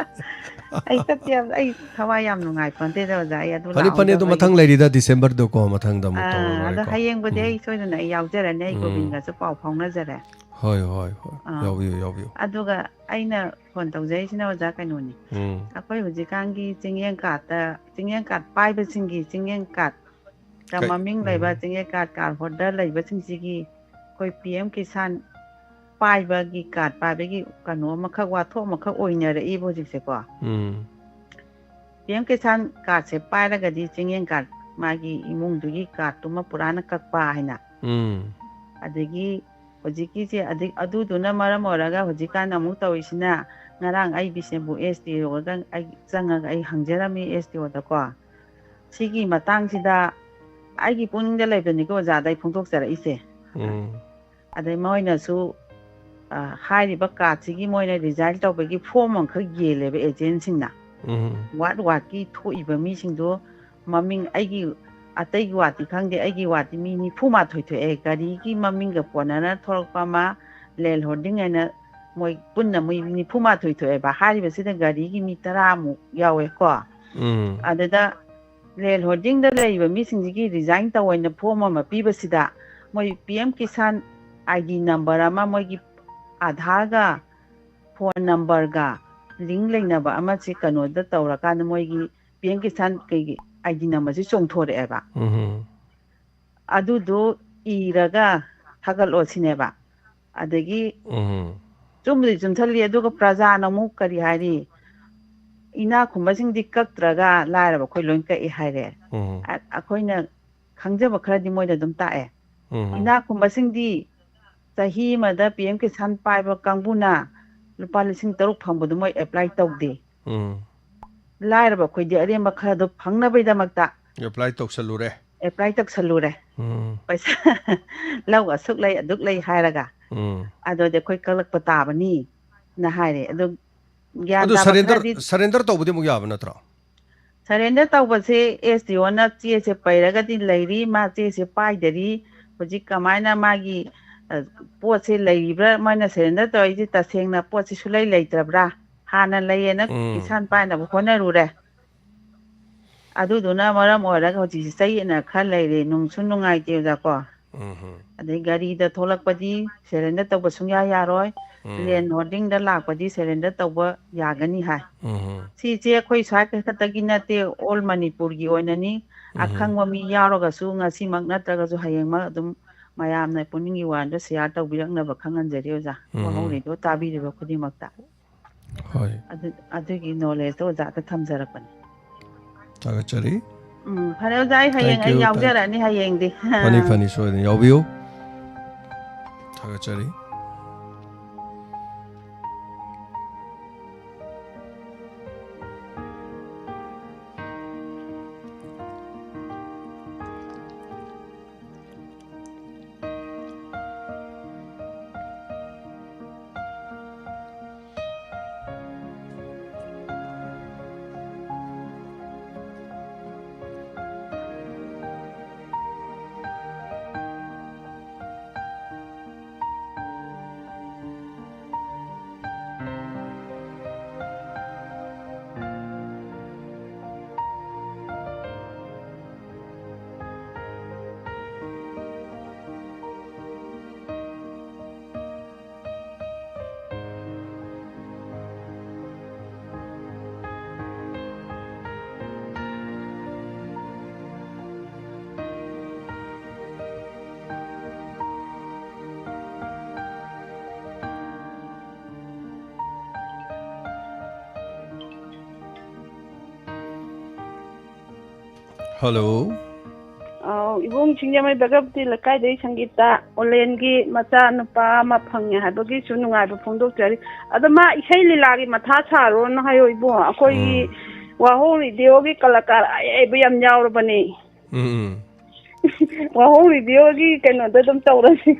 ꯑꯩ ꯆꯠꯇꯦ, ꯑꯩ ꯊꯋꯥꯏ ꯌꯥꯝ ꯅꯨꯡꯉꯥꯏ ꯄꯣꯟꯇꯦꯗ, ꯑꯣꯖꯥ꯫ ꯑꯩ ꯑꯗꯨ ꯐꯅꯤ, ꯐꯅꯤ꯫ ꯑꯗꯨ ꯂꯥꯛꯍꯧꯗꯕꯒꯤ꯫ ꯃꯊꯪ ꯂꯩꯔꯤꯗ, ꯗꯤꯁꯦꯝꯕꯔꯗꯀꯣ, ꯃꯊꯪꯗ ꯑꯃꯨꯛ ꯑꯥ, ꯑꯗꯣ ꯇꯧꯔꯔꯣꯏꯀꯣ꯫ ꯍꯌꯦꯡꯕꯨꯗꯤ ꯎꯝ꯫ ꯑꯩ ꯁꯣꯏꯗꯅ ꯑꯩ ꯌꯥꯎꯖꯔꯅꯤ, ꯑꯩ ꯎꯝ꯫ ꯒꯣꯕꯤꯟꯒꯁꯨ ꯄꯥꯎ ꯐꯥꯎꯅꯖꯔꯦ꯫ ꯍꯣꯏ, ꯍꯣꯏ, ꯍꯣꯏ꯫ ꯑꯥ꯫ ꯌꯥꯎꯕꯤꯌꯨ, ꯌꯥꯎꯕꯤꯌꯨ꯫ ꯑꯗꯨꯒ ꯑꯩꯅ ꯐꯣꯟ ꯇꯧꯖꯔꯤꯁꯤꯅ, ꯑꯣꯖꯥ, ꯀꯩꯅꯣꯅꯤ꯫ ꯎꯝ꯫ ꯑꯩꯈꯣꯏ ꯍꯧꯖꯤꯛꯀꯥꯟꯒꯤ ꯆꯤꯡꯌꯦꯡ ꯀꯥꯔꯠꯇ, ꯆꯤꯡꯌꯦꯡ ꯀꯥꯔꯠ ꯄꯥꯏꯕꯁꯤꯡꯒꯤ ꯆꯤꯡꯌꯦꯡ ꯀꯥꯔꯠꯇ ꯀꯩ-, ꯃꯃꯤꯡ ꯂꯩꯕ ꯎꯝ꯫ ꯆꯤꯡꯌꯦꯡ ꯀꯥꯔꯠ ꯀꯥꯔꯗ ꯍꯣꯜꯗꯔ ꯂꯩꯕꯁꯤꯡꯁꯤꯒꯤ ꯑꯩꯈꯣꯏ ꯄꯤ ꯑꯦꯝ ꯀꯤꯁꯥꯟ ꯄꯥꯏꯕꯒꯤ, ꯀꯥꯔꯗ ꯄꯥꯏꯕꯒꯤ ꯀꯩꯅꯣ ꯑꯃꯈꯛ, ꯋꯥꯊꯣꯛ ꯑꯃꯈꯛ ꯑꯣꯏꯅꯔꯛꯏꯕ ꯍꯧꯖꯤꯛꯁꯦꯀꯣ꯫ ꯎꯝ ꯄꯤ ꯑꯦꯝ ꯀꯤꯁꯥꯟ ꯀꯥꯔꯗꯁꯦ ꯄꯥꯏꯔꯒꯗꯤ ꯆꯤꯡꯌꯦꯟ ꯀꯥꯔꯗ, ꯃꯥꯒꯤ ꯏꯃꯨꯡꯗꯨꯒꯤ ꯀꯥꯔꯗꯇꯨꯃ ꯄꯨꯔꯥꯅ ꯀꯛꯄ ꯍꯥꯏꯅ꯫ ꯎꯝ ꯑꯗꯒꯤ ꯍꯧꯖꯤꯛꯀꯤꯁꯦ, ꯑꯗꯩ ꯑꯗꯨꯗꯨꯅ ꯃꯔꯝ ꯑꯣꯏꯔꯒ ꯍꯧꯖꯤꯛꯀꯥꯟ ꯑꯃꯨꯛ ꯇꯧꯔꯤꯁꯤꯅ, ꯉꯔꯥꯡ ꯑꯩ ꯕꯤꯁꯦꯝꯄꯨꯔ ꯑꯦꯁ ꯗꯤ ꯑꯣꯒ ꯑꯩ ꯆꯪꯉꯒ ꯑꯩ ꯍꯪꯖꯔꯝꯃꯤ ꯑꯦꯁ ꯗꯤ ꯑꯣꯗꯀꯣ꯫ ꯁꯤꯒꯤ ꯃꯇꯥꯡꯁꯤꯗ ꯑꯩꯒꯤ ꯄꯨꯛꯅꯤꯡꯗ ꯂꯩꯕꯅꯤꯀꯣ ꯑꯣꯖꯥꯗ ꯑꯩ ꯐꯣꯡꯗꯣꯛꯆꯔꯛꯏꯁꯦ꯫ ꯎꯝ ꯑꯗꯩ ꯃꯣꯏꯅꯁꯨ ꯑ, ꯍꯥꯏꯔꯤꯕ ꯀꯥꯔꯗꯁꯤꯒꯤ ꯃꯣꯏꯅ ꯔꯤꯖꯥꯏꯟ ꯇꯧꯕꯒꯤ ꯐꯣꯔꯝ ꯑꯃꯈꯛ ꯌꯦꯜꯂꯦꯕ ꯑꯦꯖꯦꯟꯁꯤꯡꯅ꯫ ꯎꯝ ꯋꯥꯔꯗ ꯋꯥꯔꯗꯀꯤ ꯊꯣꯛꯏꯕ ꯃꯤꯁꯤꯡꯗꯣ ꯃꯃꯤꯡ, ꯑꯩꯒꯤ, ꯑꯇꯩꯒꯤ ꯋꯥꯔꯗꯇꯤ ꯈꯪꯗꯦ, ꯑꯩꯒꯤ ꯋꯥꯔꯗꯇꯤ ꯃꯤ ꯅꯤꯐꯨ ꯃꯥꯊꯣꯏ ꯊꯣꯛꯑꯦ, ꯒꯥꯔꯤꯒꯤ ꯃꯃꯤꯡꯒ ꯄꯣꯟꯅꯅ ꯊꯣꯛꯂꯛꯄ ꯑꯃ, ꯂꯦꯟ ꯍꯣꯜꯗꯤꯡ ꯍꯥꯏꯅ, ꯃꯣꯏ ꯄꯨꯟꯅ ꯃꯣꯏ ꯅꯤꯐꯨ ꯃꯥꯊꯣꯏ ꯊꯣꯛꯑꯦꯕ꯫ ꯍꯥꯏꯔꯤꯕꯁꯤꯗ ꯒꯥꯔꯤꯒꯤ ꯃꯤ ꯇꯔꯥꯃꯨꯛ ꯌꯥꯎꯋꯦꯀꯣ꯫ ꯎꯝ ꯑꯗꯨꯗ ꯂꯦꯟ ꯍꯣꯜꯗꯤꯡꯗ ꯂꯩꯔꯤꯕ ꯃꯤꯁꯤꯡꯁꯤꯒꯤ ꯔꯤꯖꯥꯏꯟ ꯇꯧꯑꯣꯅ ꯐꯣꯔꯝ ꯑꯃ ꯄꯤꯕꯁꯤꯗ, ꯃꯣꯏ P M Kisan I D number ꯑꯃ, ꯃꯣꯏꯒꯤ ꯑꯥꯙꯥꯔꯒ ꯐꯣꯟ ꯅꯝꯕꯔꯒ ꯂꯤꯡ ꯂꯩꯅꯕ ꯑꯃꯁꯦ ꯀꯩꯅꯣꯗ ꯇꯧꯔꯀꯥꯟꯗ, ꯃꯣꯏꯒꯤ ꯄꯤ ꯑꯦꯝ ꯀꯤꯁꯥꯟ ꯀꯩꯒꯤ ꯑꯥꯏ ꯗꯤ ꯅꯝꯕꯔꯁꯦ ꯆꯣꯡꯊꯣꯔꯛꯑꯦꯕ꯫ ꯎꯝ ꯑꯗꯨꯗꯣ ꯏꯔꯒ ꯊꯥꯒꯠꯂꯣ ꯁꯤꯅꯦꯕ꯫ ꯑꯗꯒꯤ ꯎꯝ ꯆꯨꯝꯕꯨꯗꯤ ꯆꯨꯝꯁꯜꯂꯤ, ꯑꯗꯨꯒ ꯄ꯭ꯔꯖꯥꯅ ꯑꯃꯨꯛ ꯀꯔꯤ ꯍꯥꯏꯔꯤ? "ꯏꯅꯥꯛ ꯈꯨꯟꯕꯁꯤꯡꯗꯤ ꯀꯛꯇ꯭ꯔꯒ ꯂꯥꯏꯔꯕ ꯑꯩꯈꯣꯏ ꯂꯣꯏ ꯀꯛꯏ" ꯍꯥꯏꯔꯦ꯫ ꯎꯝ ꯑ-, ꯑꯩꯈꯣꯏꯅ ꯈꯪꯖꯕ ꯈꯔꯗꯤ ꯃꯣꯏꯗ ꯑꯗꯨꯝ ꯇꯥꯛꯑꯦ꯫ ꯎꯝ ꯏꯅꯥꯛ ꯈꯨꯟꯕꯁꯤꯡꯗꯤ ꯆꯍꯤ ꯑꯃꯗ ꯄꯤ ꯑꯦꯝ ꯀꯤꯁꯥꯟ ꯄꯥꯏꯕ ꯀꯥꯡꯕꯨꯅ ꯂꯨꯄꯥ ꯂꯤꯁꯤꯡ ꯇꯔꯨꯛ ꯐꯪꯕꯗꯨ ꯃꯣꯏ ꯑꯦꯄ꯭ꯂꯥꯏ ꯇꯧꯗꯦ꯫ ꯎꯝ ꯂꯥꯏꯔꯕ ꯑꯩꯈꯣꯏꯗꯤ ꯑꯔꯦꯝꯕ ꯈꯔꯗꯣ ꯐꯪꯅꯕꯒꯤꯗꯃꯛꯇ ꯑꯦꯄ꯭ꯂꯥꯏ ꯇꯧꯁꯜꯂꯨꯔꯦ꯫ ꯑꯦꯄ꯭ꯂꯥꯏ ꯇꯧꯁꯜꯂꯨꯔꯦ꯫ ꯎꯝ ꯄꯩꯁꯥ ꯂꯧ ꯑꯁꯨꯛ ꯂꯩ, ꯑꯗꯨꯛ ꯂꯩ ꯍꯥꯏꯔꯒ꯫ ꯎꯝ ꯑꯗꯨꯗꯤ ꯑꯩꯈꯣꯏ ꯀꯛꯂꯛꯄ ꯇꯥꯕꯅꯤꯅ ꯍꯥꯏꯔꯦ꯫ ꯑꯗꯨ ꯒ꯭ꯌꯥꯟ ꯑꯗꯨ ꯇꯥꯕ ꯁꯔꯦꯟꯗꯔ ꯈꯔꯗꯤ ꯁꯔꯦꯟꯗꯔ ꯇꯧꯕꯗꯤ ꯑꯃꯨꯛ ꯌꯥꯕ ꯅꯠꯇ꯭ꯔꯣ? ꯁꯔꯦꯟꯗꯔ ꯇꯧꯕꯁꯦ ꯑꯦꯁ ꯗꯤ ꯑꯣꯅ ꯆꯦꯁꯦ ꯄꯩꯔꯒꯗꯤ ꯂꯩꯔꯤ, ꯃꯥ ꯆꯦꯁꯦ ꯄꯥꯏꯗꯔꯤ꯫ ꯍꯧꯖꯤꯛ ꯀꯃꯥꯏꯅ ꯃꯥꯒꯤ, ꯑ, ꯄꯣꯠꯁꯦ ꯂꯩꯔꯤꯕ꯭ꯔꯥ, ꯃꯣꯏꯅ ꯁꯔꯦꯟꯗꯔ ꯇꯧꯔꯤꯁꯦ ꯇꯁꯦꯡꯅ ꯄꯣꯠꯁꯦ ꯁꯨꯂꯩ ꯂꯩꯇ꯭ꯔꯕ꯭ꯔꯥ? ꯍꯥꯟꯅ ꯂꯩꯌꯦꯅ ꯎꯝ꯫ ꯀꯤꯁꯥꯟ ꯄꯥꯏꯅꯕ ꯍꯣꯠꯅꯔꯨꯔꯦ꯫ ꯑꯗꯨꯗꯨꯅ ꯃꯔꯝ ꯑꯣꯏꯔꯒ ꯍꯧꯖꯤꯛꯁꯦ ꯆꯌꯦꯠꯅ ꯈꯔ ꯂꯩꯔꯦ, ꯅꯨꯡꯁꯨ ꯅꯨꯡꯉꯥꯏꯇꯦ ꯑꯣꯖꯥꯀꯣ꯫ ꯎꯝ ꯑꯗꯩ ꯒꯥꯔꯤꯗ ꯊꯣꯛꯂꯛꯄꯗꯤ ꯁꯔꯦꯟꯗꯔ ꯇꯧꯕ ꯁꯨꯡꯌꯥ ꯌꯥꯔꯣꯏ꯫ ꯎꯝ꯫ ꯂꯦꯟ ꯍꯣꯜꯗꯤꯡꯗ ꯂꯥꯛꯄꯗꯤ ꯁꯔꯦꯟꯗꯔ ꯇꯧꯕ ꯌꯥꯒꯅꯤ ꯍꯥꯏ꯫ ꯎꯝ ꯁꯤꯁꯦ ꯑꯩꯈꯣꯏ ꯁ꯭ꯋꯥꯏ ꯈꯛꯇꯒꯤ ꯅꯠꯇꯦ, ꯑꯣꯜ ꯃꯅꯤꯄꯨꯔꯒꯤ ꯑꯣꯏꯅꯅꯤ꯫ ꯎꯝ꯫ ꯑꯈꯪꯕ ꯃꯤ ꯌꯥꯎꯔꯒꯁꯨ ꯉꯁꯤꯃꯛ ꯅꯠꯇ꯭ꯔꯒꯁꯨ ꯍꯌꯦꯡꯃꯛ ꯑꯗꯨꯝ ꯃꯌꯥꯝꯅ ꯄꯨꯛꯅꯤꯡꯒꯤ ꯋꯥꯗꯣ ꯁꯤꯌꯥꯔ ꯇꯧꯕꯤꯔꯛꯅꯕ ꯈꯪꯍꯟꯖꯔꯤ ꯑꯣꯖꯥ꯫ ꯎꯝ꯫ ꯋꯥꯍꯧꯔꯤꯗꯣ ꯇꯥꯕꯤꯔꯤꯕ ꯈꯨꯗꯤꯡꯃꯛꯇ꯫ ꯍꯣꯏ꯫ ꯑꯗꯨ, ꯑꯗꯨꯒꯤ ꯅꯣꯂꯦꯖꯇꯣ ꯑꯣꯖꯥꯗ ꯊꯝꯖꯔꯛꯄꯅꯤ꯫ ꯊꯥꯒꯠꯆꯔꯤ꯫ ꯎꯝ, ꯐꯔꯦ ꯑꯣꯖꯥ, ꯑꯩ ꯍꯌꯦꯡ Thank ꯑꯩ you, thank you꯫ ꯌꯥꯎꯖꯔꯛꯑꯅꯤ ꯍꯌꯦꯡꯗꯤ꯫ ꯐꯅꯤ, ꯐꯅꯤ, ꯁꯣꯏꯗꯅ ꯌꯥꯎꯕꯤꯌꯨ꯫ ꯊꯥꯒꯠꯆꯔꯤ꯫ Hello. ꯑꯧ, ꯏꯕꯨꯡ ꯁꯤꯡꯖꯃꯩ ꯚꯒꯕꯇꯤ ꯂꯩꯀꯥꯏꯗꯒꯤ ꯁꯪꯒꯤꯇꯥ ꯑꯣꯂꯦꯟꯒꯤ ꯃꯆꯥ ꯅꯨꯄꯥ ꯑꯃ ꯐꯪꯉꯦ ꯍꯥꯏꯕꯒꯤꯁꯨ ꯅꯨꯡꯉꯥꯏꯕ ꯐꯣꯡꯗꯣꯛꯆꯔꯤ꯫ ꯑꯗꯣ ꯃꯥ ꯏꯁꯩ ꯂꯤꯂꯥꯒꯤ ꯃꯊꯥ ꯁꯥꯔꯣꯅ ꯍꯥꯏꯌꯣ ꯏꯕꯨꯡ꯫ ꯑꯩꯈꯣꯏꯒꯤ ꯎꯝ꯫ ꯋꯥꯍꯣꯡ ꯔꯦꯗꯤꯑꯣꯒꯤ ꯀꯂꯥꯀꯥꯔ ꯑꯍꯩꯕ ꯌꯥꯝ ꯌꯥꯎꯔꯕꯅꯦ꯫ ꯎꯝ, ꯎꯝ꯫ ꯋꯥꯍꯣꯡ ꯔꯦꯗꯤꯑꯣꯒꯤ ꯀꯩꯅꯣꯗ ꯑꯗꯨꯝ ꯇꯧꯔꯁꯤ꯫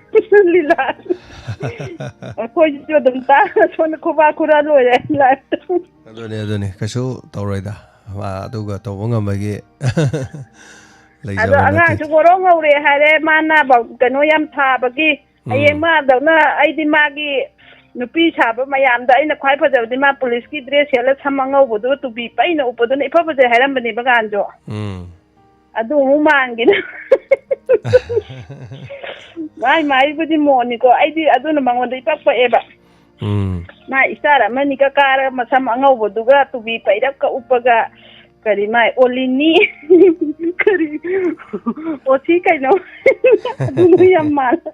ꯂꯤꯂꯥ꯫ ꯑꯩꯈꯣꯏꯁꯨ ꯑꯗꯨꯝ ꯇꯥ-, ꯁꯣꯝꯗ ꯈꯨꯕꯥꯛ ꯈꯨꯔꯥ ꯂꯣꯏꯔꯦ ꯂꯥꯏꯐꯇ꯫ ꯑꯗꯨꯅꯦ, ꯑꯗꯨꯅꯦ꯫ ꯀꯩꯁꯨ ꯇꯧꯔꯣꯏꯗ꯫ ꯃꯥ ꯑꯗꯨꯒ ꯇꯧꯕ ꯉꯝꯕꯒꯤ ꯑꯗꯣ ꯂꯩꯖꯕ ꯅꯠꯇꯦ꯫ ꯑꯉꯥꯡꯁꯨ ꯒꯣꯔꯣꯡ ꯉꯧꯔꯦ ꯍꯥꯏꯔꯦ꯫ ꯃꯥꯅ ꯕ-, ꯀꯩꯅꯣ ꯌꯥꯝ ꯊꯥꯕꯒꯤ꯫ ꯎꯝ꯫ ꯍꯌꯦꯡ ꯃꯥꯗꯧꯅ ꯑꯩꯗꯤ ꯃꯥꯒꯤ ꯅꯨꯄꯤ ꯁꯥꯕ ꯃꯌꯥꯝꯗ ꯑꯩꯅ ꯈ꯭ꯋꯥꯏ ꯐꯖꯕꯗꯤ ꯃꯥ ꯄꯨꯂꯤꯁꯀꯤ ꯗ꯭ꯔꯦꯁ ꯁꯦꯠꯂ ꯁꯝ ꯑꯉꯧꯕꯗꯨꯒ ꯇꯨꯕꯤ ꯄꯩꯅ ꯎꯞꯄꯗꯨꯅ ꯏꯐ ꯐꯖꯩ ꯍꯥꯏꯔꯝꯕꯅꯦꯕ ꯉꯍꯥꯟꯁꯨ꯫ ꯎꯝ꯫ ꯑꯗꯨ ꯑꯃꯨꯛ ꯃꯥꯟꯒꯤꯅ꯫ ꯃꯥꯏ ꯃꯥꯏꯕꯨꯗꯤ ꯃꯣꯠꯅꯤꯀꯣ, ꯑꯩꯗꯤ ꯑꯗꯨꯅ ꯃꯉꯣꯟꯗ ꯏꯄꯛ ꯄꯛꯑꯦꯕ꯫ ꯎꯝ꯫ ꯃꯥ ꯏꯁꯇꯥꯔ ꯑꯃꯅꯤꯒ ꯀꯥꯔꯒ ꯃꯁꯝ ꯑꯉꯧꯕꯗꯨꯒ ꯇꯨꯕꯤ ꯄꯩꯔꯞꯀ ꯎꯞꯄꯒ ꯀꯔꯤ ꯃꯥꯏ ꯑꯣꯂꯤꯅꯤ, ꯀꯔꯤ ꯑꯣꯊꯤ ꯀꯩꯅꯣ, ꯑꯗꯨ ꯌꯥꯝ ꯃꯥꯜꯂꯦ꯫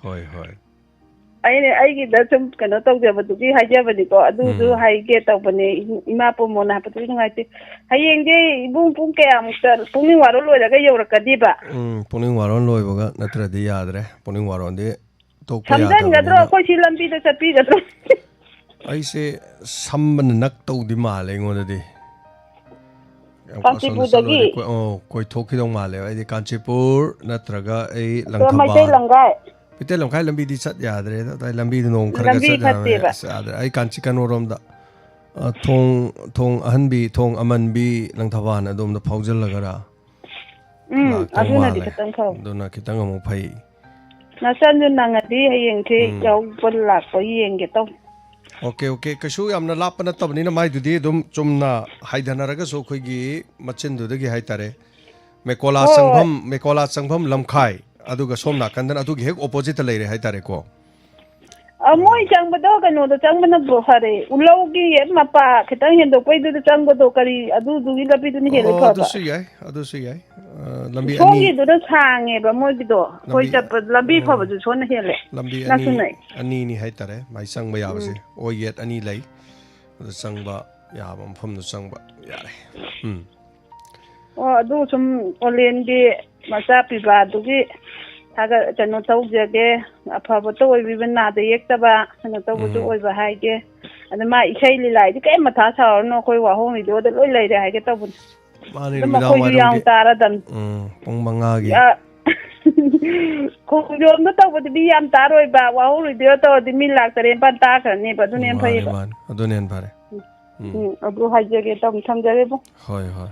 ꯍꯣꯏ, ꯍꯣꯏ꯫ ꯑꯩꯅ ꯑꯩꯒꯤꯗ ꯁꯨꯝ ꯀꯩꯅꯣ ꯇꯧꯖꯕꯗꯨꯒꯤ ꯍꯥꯏꯖꯕꯅꯤꯀꯣ, ꯑꯗꯨꯁꯨ ꯎꯝ꯫ ꯍꯥꯏꯒꯦ ꯇꯧꯕꯅꯦ꯫ ꯏꯃꯥ ꯄꯣꯝꯃꯣꯅ ꯍꯥꯏꯕꯗꯨꯗꯤ ꯅꯨꯡꯉꯥꯏꯇꯦ꯫ ꯍꯌꯦꯡꯗꯤ ꯏꯕꯨꯡ ꯄꯨꯡ ꯀꯌꯥꯃꯨꯛꯇ, ꯄꯨꯡꯅꯤꯡ ꯋꯥꯔꯣ ꯂꯣꯏꯔꯒ ꯌꯧꯔꯛꯀꯗꯤꯕ? ꯎꯝ, ꯄꯨꯛꯅꯤꯡ ꯋꯥꯔꯣꯟ ꯂꯣꯏꯕꯒ ꯅꯠꯇ꯭ꯔꯗꯤ ꯌꯥꯗ꯭ꯔꯦ꯫ ꯄꯨꯛꯅꯤꯡ ꯋꯥꯔꯣꯟꯗꯤ ꯇꯣꯛꯄ ꯁꯝꯖꯟꯒꯗ꯭ꯔꯣ? ꯌꯥꯗꯕꯅꯤꯅ꯫ ꯑꯩꯈꯣꯏ ꯁꯤ ꯂꯝꯕꯤꯗ ꯆꯠꯄꯤꯒꯗ꯭ꯔꯣ? ꯑꯩꯁꯦ ꯁꯝꯕꯅ ꯅꯛ ꯇꯧꯗꯤ ꯃꯥꯜꯂꯦ ꯑꯩꯉꯣꯟꯗꯗꯤ꯫ ꯌꯥꯝ ꯀꯥꯟꯆꯤꯄꯨꯔꯗꯒꯤ? ꯀꯣꯏ-, ꯑꯣ, ꯀꯣꯏꯊꯣꯛꯈꯤꯗꯧ ꯃꯥꯜꯂꯦꯕ꯫ ꯑꯩꯗꯤ ꯀꯥꯟꯆꯤꯄꯨꯔ ꯅꯠꯇ꯭ꯔꯒ ꯑꯩ ꯑꯗꯣ ꯂꯪꯊꯕꯥꯜ꯫ ꯃꯩꯇꯩ ꯂꯝꯒꯥꯏ? ꯃꯩꯇꯩ ꯂꯝꯈꯥꯏ ꯂꯝꯕꯤꯗꯤ ꯆꯠ ꯌꯥꯗ꯭ꯔꯦꯗ꯫ ꯑꯗꯥꯏ ꯂꯝꯕꯤꯗꯨ ꯅꯣꯡ ꯈꯔ ꯈꯔ ꯂꯝꯕꯤ ꯆꯠ ꯌꯥꯕꯅꯦ꯫ ꯐꯠꯇꯦꯕ꯫ ꯑꯁ, ꯌꯥꯗ꯭ꯔꯦ꯫ ꯑꯩ ꯀꯥꯟꯆꯤ ꯀꯩꯅꯣꯔꯣꯝꯗ, ꯑ, ꯊꯣꯡ, ꯊꯣꯡ ꯑꯍꯟꯕꯤ, ꯊꯣꯡ ꯑꯃꯟꯕꯤ, ꯂꯪꯊꯕꯥꯜ ꯑꯗꯣꯝꯗ ꯐꯥꯎꯖꯤꯜꯂꯒꯔ ꯎꯝ, ꯂꯥꯛꯇꯧ ꯑꯗꯨꯅꯗꯤ ꯃꯥꯜꯂꯦ꯫ ꯈꯤꯇꯪ ꯐꯕ꯫ ꯑꯗꯨꯅ ꯈꯤꯇꯪ ꯑꯃꯨꯛ ꯐꯩ꯫ ꯅꯆꯟꯁꯨ ꯅꯪꯉꯗꯤ ꯍꯌꯦꯡꯁꯦ ꯎꯝ꯫ ꯌꯥꯎꯕ ꯂꯥꯛꯄ ꯌꯦꯡꯒꯦ ꯇꯧ꯫ Okay, okay. ꯀꯩꯁꯨ ꯌꯥꯝꯅ ꯂꯥꯞꯄ ꯅꯠꯇꯕꯅꯤꯅ ꯃꯥꯏꯗꯨꯗꯤ ꯑꯗꯨꯝ ꯆꯨꯝꯅ ꯍꯥꯏꯊꯅꯔꯒꯁꯨ ꯑꯩꯈꯣꯏꯒꯤ ꯃꯆꯤꯟꯗꯨꯗꯒꯤ ꯍꯥꯏꯇꯥꯔꯦ, ꯃꯦꯀꯣꯂꯥ ꯍꯣꯏ꯫ ꯆꯪꯐꯝ, ꯃꯦꯀꯣꯂꯥ ꯆꯪꯐꯝ ꯂꯝꯈꯥꯏ, ꯑꯗꯨꯒ ꯁꯣꯝ ꯅꯥꯀꯟꯗꯅ ꯑꯗꯨꯒꯤ ꯍꯦꯛ ꯑꯣꯄꯣꯖꯤꯠꯇ ꯂꯩꯔꯦ ꯍꯥꯏꯇꯥꯔꯦꯀꯣ꯫ ꯑ, ꯃꯣꯏ ꯆꯪꯕꯗꯣ ꯀꯩꯅꯣꯗ ꯆꯪꯕꯅ ꯐꯔꯦ꯫ ꯎꯂꯧꯒꯤ ꯍꯦꯛ ꯃꯄꯥ ꯈꯤꯇꯪ ꯍꯦꯟꯗꯣꯛꯄꯩꯗꯨꯗ ꯆꯪꯕꯗꯣ, ꯀꯔꯤ ꯑꯗꯨꯗꯨꯒꯤ ꯂꯝꯕꯤꯗꯨꯅ ꯍꯦꯜꯂꯦ ꯑꯣ, ꯐꯕ꯫ ꯑꯗꯨꯁꯨ ꯌꯥꯏ, ꯑꯗꯨꯁꯨ ꯌꯥꯏ꯫ ꯑ, ꯂꯝꯕꯤ ꯑꯅꯤ, ꯁꯣꯝꯒꯤꯗꯨꯅ ꯁꯥꯡꯉꯦꯕ ꯃꯣꯏꯒꯤꯗꯣ꯫ ꯑꯩꯈꯣꯏ ꯂꯝꯕꯤ, ꯆꯠꯄ ꯂꯝꯕꯤ ꯎꯝ, ꯐꯕꯁꯨ ꯁꯣꯝꯅ ꯍꯦꯜꯂꯦ꯫ ꯂꯝꯕꯤ ꯅꯛꯁꯨ ꯑꯅꯤ, ꯅꯛꯑꯦ꯫ ꯑꯅꯤꯅꯤ ꯍꯥꯏꯇꯥꯔꯦ, ꯃꯥꯏ ꯆꯪꯕ ꯌꯥꯕꯁꯦ꯫ ꯎꯝ꯫ ꯑꯣꯏ ꯌꯦꯠ ꯑꯅꯤ ꯂꯩ꯫ ꯑꯗꯨ ꯆꯪꯕ ꯌꯥꯕ ꯃꯐꯝꯗ ꯆꯪꯕ ꯌꯥꯔꯦ꯫ ꯎꯝ꯫ ꯑꯣ, ꯑꯗꯨ ꯁꯨꯝ ꯑꯣꯂꯦꯟꯒꯤ ꯃꯆꯥ ꯄꯤꯕ ꯑꯗꯨꯒꯤ ꯊꯥꯒꯠ-, ꯀꯩꯅꯣ ꯇꯧꯖꯒꯦ꯫ ꯑꯐꯕꯇ ꯑꯣꯏꯕꯤꯕ, ꯅꯥꯗ ꯌꯦꯛꯇꯕ, ꯀꯩꯅꯣ ꯇꯧꯕꯁꯨ ꯎꯝ꯫ ꯑꯣꯏꯕ ꯍꯥꯏꯒꯦ꯫ ꯑꯗ ꯃꯥ ꯏꯁꯩ ꯂꯤꯂꯥꯒꯤꯗꯤ ꯀꯩꯝ ꯃꯊꯥ ꯁꯥꯔꯨꯔꯅꯨ, ꯑꯩꯈꯣꯏ ꯋꯥꯍꯣꯡ ꯔꯦꯗꯤꯑꯣꯗ ꯂꯣꯏ ꯂꯩꯔꯦ ꯍꯥꯏꯒꯦ ꯇꯧꯕꯅꯤ꯫ ꯃꯥꯅꯤ, ꯑꯗꯨꯝ ꯅꯨꯃꯤꯗꯥꯡ ꯑꯩꯈꯣꯏꯁꯨ ꯌꯥꯝ ꯋꯥꯏꯔꯝꯒꯤ, ꯇꯥꯔꯗꯝꯅꯤ꯫ ꯎꯝ, ꯄꯨꯡ ꯃꯉꯥꯒꯤ꯫ ꯌꯥ-, ꯈꯣꯡꯖꯣꯝꯗ ꯇꯧꯕꯗꯤ ꯃꯤ ꯌꯥꯝ ꯇꯥꯔꯣꯏꯕ, ꯋꯥꯍꯣꯡ ꯔꯦꯗꯤꯑꯣ ꯇꯧꯔꯗꯤ ꯃꯤ ꯂꯥꯛ ꯇꯔꯦꯠ ꯅꯤꯄꯥꯟ ꯇꯥꯈ꯭ꯔꯅꯦꯕ, ꯑꯗꯨꯅ ꯍꯦꯟꯅ ꯃꯥꯅꯤ, ꯐꯩꯌꯦꯕ꯫ ꯃꯥꯅꯤ꯫ ꯑꯗꯨꯅ ꯍꯦꯟꯅ ꯐꯔꯦ꯫ ꯎꯝ꯫ ꯎꯝ, ꯑꯗꯨ ꯍꯥꯏꯖꯒꯦ ꯇꯧꯅꯤ꯫ ꯊꯝꯖꯔꯦ, ꯏꯕꯨꯡ꯫ ꯍꯣꯏ, ꯍꯣꯏ꯫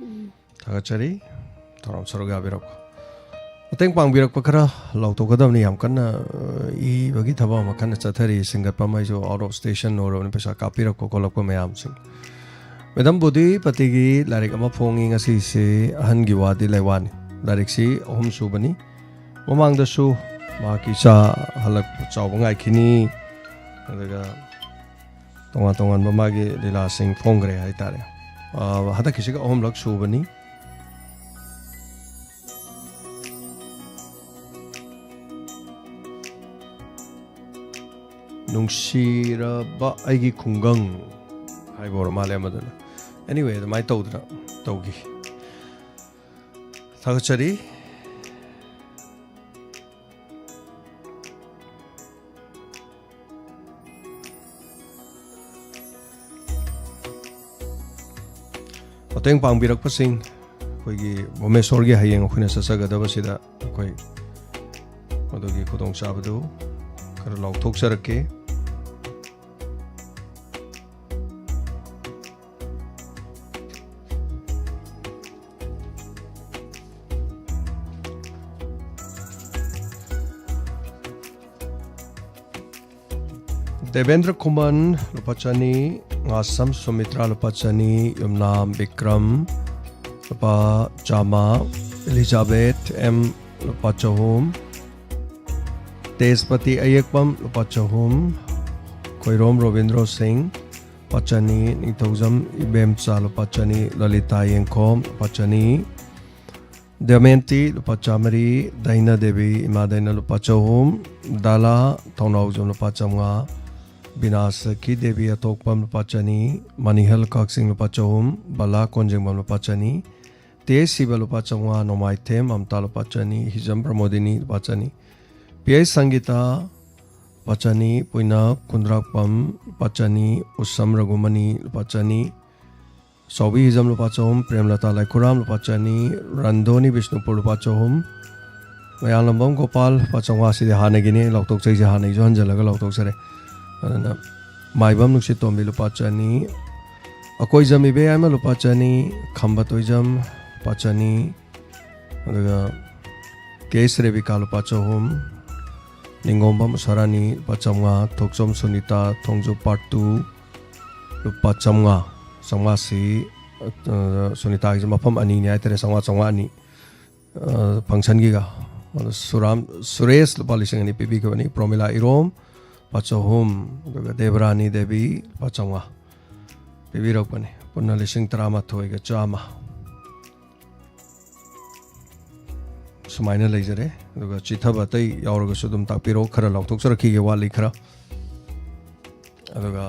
ꯎꯝ꯫ ꯊꯥꯒꯠꯆꯔꯤ꯫ ꯊꯧꯔꯝ ꯁꯔꯨꯛ ꯌꯥꯕꯤꯔꯛꯄ꯫ ꯃꯇꯦꯡ ꯄꯥꯡꯕꯤꯔꯛꯄ ꯈꯔ ꯂꯥꯎꯊꯣꯛꯀꯗꯕꯅꯤ꯫ ꯌꯥꯝ ꯀꯟꯅ, ꯑ, ꯏꯕꯒꯤ ꯊꯕꯛ ꯑꯃ ꯀꯟꯅ ꯆꯠꯊꯔꯤ꯫ ꯁꯤꯡꯒꯠꯄ ꯑꯃ ꯑꯩꯁꯨ out of station ꯑꯣꯏꯔꯕꯅꯤ, ꯄꯩꯁꯥ ꯀꯥꯞꯄꯤꯔꯛꯄ ꯈꯣꯠꯂꯛꯄ ꯃꯌꯥꯝꯁꯤꯡ꯫ ꯃꯦꯗꯝ ꯕꯨꯙꯤꯄꯇꯤꯒꯤ ꯂꯥꯏꯔꯤꯛ ꯑꯃ ꯐꯣꯡꯉꯤ ꯉꯁꯤꯁꯦ, ꯑꯍꯟꯒꯤ ꯋꯥꯗꯤ ꯂꯩ ꯋꯥꯅꯤ꯫ ꯂꯥꯏꯔꯤꯛꯁꯤ ꯑꯍꯨꯝ ꯁꯨꯕꯅꯤ꯫ ꯃꯃꯥꯡꯗꯁꯨ ꯃꯍꯥꯛꯀꯤ ꯏꯆꯥ ꯍꯜꯂꯛꯄ ꯆꯥꯎꯕ ꯉꯥꯏꯈꯤꯅꯤ, ꯑꯗꯨꯒ ꯇꯣꯉꯥꯟ ꯇꯣꯉꯥꯟꯕ ꯃꯥꯒꯤ ꯂꯤꯂꯥꯁꯤꯡ ꯐꯣꯡꯈ꯭ꯔꯦ ꯍꯥꯏꯇꯥꯔꯦ꯫ ꯑ, ꯍꯟꯗꯛꯀꯤꯁꯤꯒ ꯑꯍꯨꯝꯂꯛ ꯁꯨꯕꯅꯤ꯫ ꯅꯨꯡꯁꯤꯔꯕ ꯑꯩꯒꯤ ꯈꯨꯡꯒꯪ ꯍꯥꯏꯕ ꯑꯣꯏꯔ ꯃꯥꯜꯂꯦ ꯑꯃꯗꯨꯅ꯫ Anyway, ꯑꯗꯨꯃꯥꯏꯅ ꯇꯧꯗꯅ ꯇꯧꯈꯤ꯫ ꯊꯥꯒꯠꯆꯔꯤ꯫ ꯃꯇꯦꯡ ꯄꯥꯡꯕꯤꯔꯛꯄꯁꯤꯡ, ꯑꯩꯈꯣꯏꯒꯤ ꯚꯨꯕꯅꯦꯁꯣꯔꯒꯤ ꯍꯌꯦꯡ ꯑꯩꯈꯣꯏꯅ ꯆꯠꯆꯒꯗꯕꯁꯤꯗ ꯑꯩꯈꯣꯏ ꯃꯗꯨꯒꯤ ꯈꯨꯗꯣꯡꯆꯥꯕꯗꯨ ꯈꯔ ꯂꯥꯎꯊꯣꯛꯆꯔꯛꯀꯦ꯫ ꯗꯦꯕꯦꯟꯗ꯭ꯔ ꯈꯨꯃꯟ, ꯂꯨꯄꯥ ꯆꯅꯤ꯫ ꯉꯥꯁꯝ ꯁꯨꯃꯤꯇ꯭ꯔꯥ, ꯂꯨꯄꯥ ꯆꯅꯤ꯫ ꯌꯨꯝꯅꯥꯝ ꯕꯤꯀ꯭ꯔꯝ, ꯂꯨꯄꯥ ꯆꯥꯝꯃ꯫ ꯏꯂꯤꯖꯥꯕꯦꯊ ꯑꯦꯝ, ꯂꯨꯄꯥ ꯆꯍꯨꯝ꯫ ꯇꯦꯖꯄꯇꯤ ꯑꯌꯦꯛꯄꯝ, ꯂꯨꯄꯥ ꯆꯍꯨꯝ꯫ ꯈꯣꯏꯔꯣꯝ ꯔꯣꯕꯤꯟꯗ꯭ꯔꯣ ꯁꯤꯡ, ꯂꯨꯄꯥ ꯆꯅꯤ꯫ ꯅꯤꯡꯊꯧꯖꯝ ꯏꯕꯦꯝꯆꯥ, ꯂꯨꯄꯥ ꯆꯅꯤ꯫ ꯂꯂꯤꯇꯥ ꯌꯦꯡꯈꯣꯝ, ꯂꯨꯄꯥ ꯆꯅꯤ꯫ ꯗꯃꯌꯟꯇꯤ, ꯂꯨꯄꯥ ꯆꯥꯃꯔꯤ꯫ ꯗꯥꯏꯅꯥ ꯗꯦꯕꯤ, ꯏꯃꯥ ꯗꯥꯏꯅꯥ, ꯂꯨꯄꯥ ꯆꯍꯨꯝ꯫ ꯗꯥꯂꯥ ꯊꯧꯅꯥꯎꯖꯝ, ꯂꯨꯄꯥ ꯆꯥꯝꯃꯉꯥ꯫ ꯕꯤꯅꯥꯁꯈꯤ ꯗꯦꯕꯤ ꯑꯊꯣꯛꯄꯝ, ꯂꯨꯄꯥ ꯆꯅꯤ꯫ ꯃꯅꯤꯍꯜ ꯀꯛꯆꯤꯡ, ꯂꯨꯄꯥ ꯆꯍꯨꯝ꯫ ꯕꯂꯥ ꯀꯣꯟꯖꯦꯡꯕꯝ, ꯂꯨꯄꯥ ꯆꯅꯤ꯫ ꯇꯦ ꯁꯤꯕ, ꯂꯨꯄꯥ ꯆꯥꯝꯃꯉꯥ꯫ ꯅꯣꯡꯃꯥꯏꯊꯦꯝ ꯃꯝꯇꯥ, ꯂꯨꯄꯥ ꯆꯅꯤ꯫ ꯍꯤꯖꯝ ꯄ꯭ꯔꯃꯣꯗꯤꯅꯤ, ꯂꯨꯄꯥ ꯆꯅꯤ꯫ ꯄꯤ ꯑꯩꯆ ꯁꯪꯒꯤꯇꯥ, ꯂꯨꯄꯥ ꯆꯅꯤ꯫ ꯄꯨꯏꯅ ꯀꯨꯟꯗ꯭ꯔꯥꯛꯄꯝ, ꯂꯨꯄꯥ ꯆꯅꯤ꯫ ꯎꯁꯝ ꯔꯘꯨꯃꯅꯤ, ꯂꯨꯄꯥ ꯆꯅꯤ꯫ ꯆꯥꯎꯕꯤ ꯍꯤꯖꯝ, ꯂꯨꯄꯥ ꯆꯍꯨꯝ꯫ ꯄ꯭ꯔꯦꯝꯂꯇꯥ ꯂꯥꯏꯈꯨꯔꯥꯝ, ꯂꯨꯄꯥ ꯆꯅꯤ꯫ ꯔꯟꯗꯣꯅꯤ ꯕꯤꯁꯅꯨꯄꯨꯔ, ꯂꯨꯄꯥ ꯆꯍꯨꯝ꯫ ꯃꯌꯥꯡꯂꯝꯕꯝ ꯒꯣꯄꯥꯜ, ꯂꯨꯄꯥ ꯆꯥꯝꯃꯉꯥ꯫ ꯁꯤꯗꯤ ꯍꯥꯟꯅꯒꯤꯅꯤ, ꯂꯥꯎꯊꯣꯛꯆꯩꯁꯦ ꯍꯥꯟꯅꯒꯤꯁꯨ ꯍꯟꯖꯜꯂꯒ ꯂꯥꯎꯊꯣꯛꯆꯔꯦ꯫ ꯑꯗꯨꯅ ꯃꯥꯏꯕꯝ ꯅꯨꯡꯁꯤꯠꯇꯣꯝꯕꯤ, ꯂꯨꯄꯥ ꯆꯅꯤ꯫ ꯑꯀꯣꯏꯖꯝ ꯏꯕꯦꯌꯥꯏꯃ, ꯂꯨꯄꯥ ꯆꯅꯤ꯫ ꯈꯝꯕ ꯇꯣꯏꯖꯝ, ꯂꯨꯄꯥ ꯆꯅꯤ꯫ ꯑꯗꯨꯒ ꯀꯦ ꯑꯦꯁ ꯔꯦꯕꯤꯀꯥ, ꯂꯨꯄꯥ ꯆꯍꯨꯝ꯫ ꯅꯤꯡꯒꯣꯝꯕꯝ ꯎꯁꯥꯔꯥꯅꯤ, ꯂꯨꯄꯥ ꯆꯥꯝꯃꯉꯥ꯫ ꯊꯣꯛꯆꯣꯝ ꯁꯨꯅꯤꯇꯥ, ꯊꯣꯡꯖꯨ part two, ꯂꯨꯄꯥ ꯆꯥꯝꯃꯉꯥ꯫ ꯆꯥꯝꯃꯉꯥꯁꯤ, ꯑ, ꯁꯨꯅꯤꯇꯥꯒꯤꯁꯦ ꯃꯐꯝ ꯑꯅꯤꯅꯤ ꯍꯥꯏꯇꯥꯔꯦ, ꯆꯥꯝꯃꯉꯥ, ꯆꯥꯝꯃꯉꯥ ꯑꯅꯤ꯫ ꯑ, functionꯒꯤꯒ꯫ ꯑꯗꯣ ꯁꯨꯔꯥꯝ, ꯁꯨꯔꯦꯁ ꯂꯨꯄꯥ ꯂꯤꯁꯤꯡ ꯑꯅꯤ ꯄꯤꯕꯤꯈꯤꯕꯅꯤ꯫ ꯄ꯭ꯔꯣꯃꯤꯂꯥ ꯏꯔꯣꯝ, ꯂꯨꯄꯥ ꯆꯍꯨꯝ꯫ ꯑꯗꯨꯒ ꯗꯦꯕꯔꯥꯅꯤ ꯗꯦꯕꯤ, ꯂꯨꯄꯥ ꯆꯥꯝꯃꯉꯥ꯫ ꯄꯤꯕꯤꯔꯛꯄꯅꯤ꯫ ꯄꯨꯟꯅ ꯂꯤꯁꯤꯡ ꯇꯔꯥꯃꯥꯊꯣꯏꯒ ꯆꯥꯝꯃ ꯁꯨꯃꯥꯏꯅ ꯂꯩꯖꯔꯦ꯫ ꯑꯗꯨꯒ ꯆꯤꯊꯕ ꯑꯇꯩ ꯌꯥꯎꯔꯒꯁꯨ ꯑꯗꯨꯝ ꯇꯥꯛꯄꯤꯔꯛꯑꯣ, ꯈꯔ ꯂꯥꯎꯊꯣꯛꯆꯔꯛꯈꯤꯒꯦ, ꯋꯥꯠꯂꯤ ꯈꯔ꯫ ꯑꯗꯨꯒ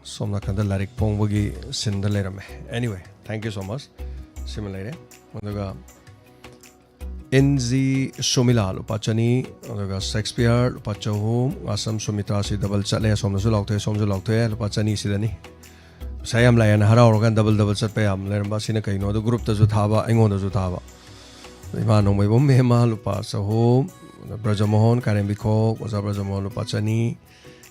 ꯁꯣꯝ ꯅꯥꯀꯟꯗ ꯂꯥꯏꯔꯤꯛ ꯐꯣꯡꯕꯒꯤ ꯁꯤꯟꯗ ꯂꯩꯔꯝꯃꯦ꯫ Anyway, thank you so much꯫ ꯁꯤꯃ ꯂꯩꯔꯦ꯫ ꯑꯗꯨꯒ ꯑꯦꯟ ꯖꯤ ꯁꯨꯃꯤꯂꯥ ꯂꯨꯄꯥ ꯆꯅꯤ, ꯑꯗꯨꯒ ꯁꯦꯛꯁꯄꯤꯌꯔ ꯂꯨꯄꯥ ꯆꯍꯨꯝ, ꯉꯥꯁꯝ ꯁꯨꯃꯤꯇ꯭ꯔꯥꯁꯤ ꯗꯕꯜ ꯆꯠꯂꯦ꯫ ꯑꯁꯣꯝꯗꯁꯨ ꯂꯥꯎꯊꯣꯛꯑꯦ, ꯁꯣꯝꯁꯨ ꯂꯥꯎꯊꯣꯛꯑꯦ꯫ ꯂꯨꯄꯥ ꯆꯅꯤ ꯁꯤꯗꯅꯤ꯫ ꯄꯩꯁꯥ ꯌꯥꯝ ꯂꯥꯛꯑꯦꯅ ꯍꯔꯥꯎꯔꯀꯥꯟꯗ ꯗꯕꯜ ꯗꯕꯜ ꯆꯠꯄ ꯌꯥꯝ ꯂꯩꯔꯝꯕ꯫ ꯑꯁꯤꯅ ꯀꯩꯅꯣ? ꯑꯗꯨ ꯒ꯭ꯔꯨꯞꯇꯁꯨ ꯊꯥꯕ, ꯑꯩꯉꯣꯟꯗꯁꯨ ꯊꯥꯕ꯫ ꯏꯃꯥ ꯅꯣꯡꯃꯩꯕꯨꯡ ꯃꯦꯝꯃ ꯂꯨꯄꯥ ꯆꯍꯨꯝ, ꯕ꯭ꯔꯖꯃꯣꯍꯟ ꯀꯥꯏꯔꯦꯝꯕꯤꯈꯣꯛ, ꯑꯣꯖꯥ ꯕ꯭ꯔꯖꯃꯣꯍꯟ ꯂꯨꯄꯥ ꯆꯅꯤ,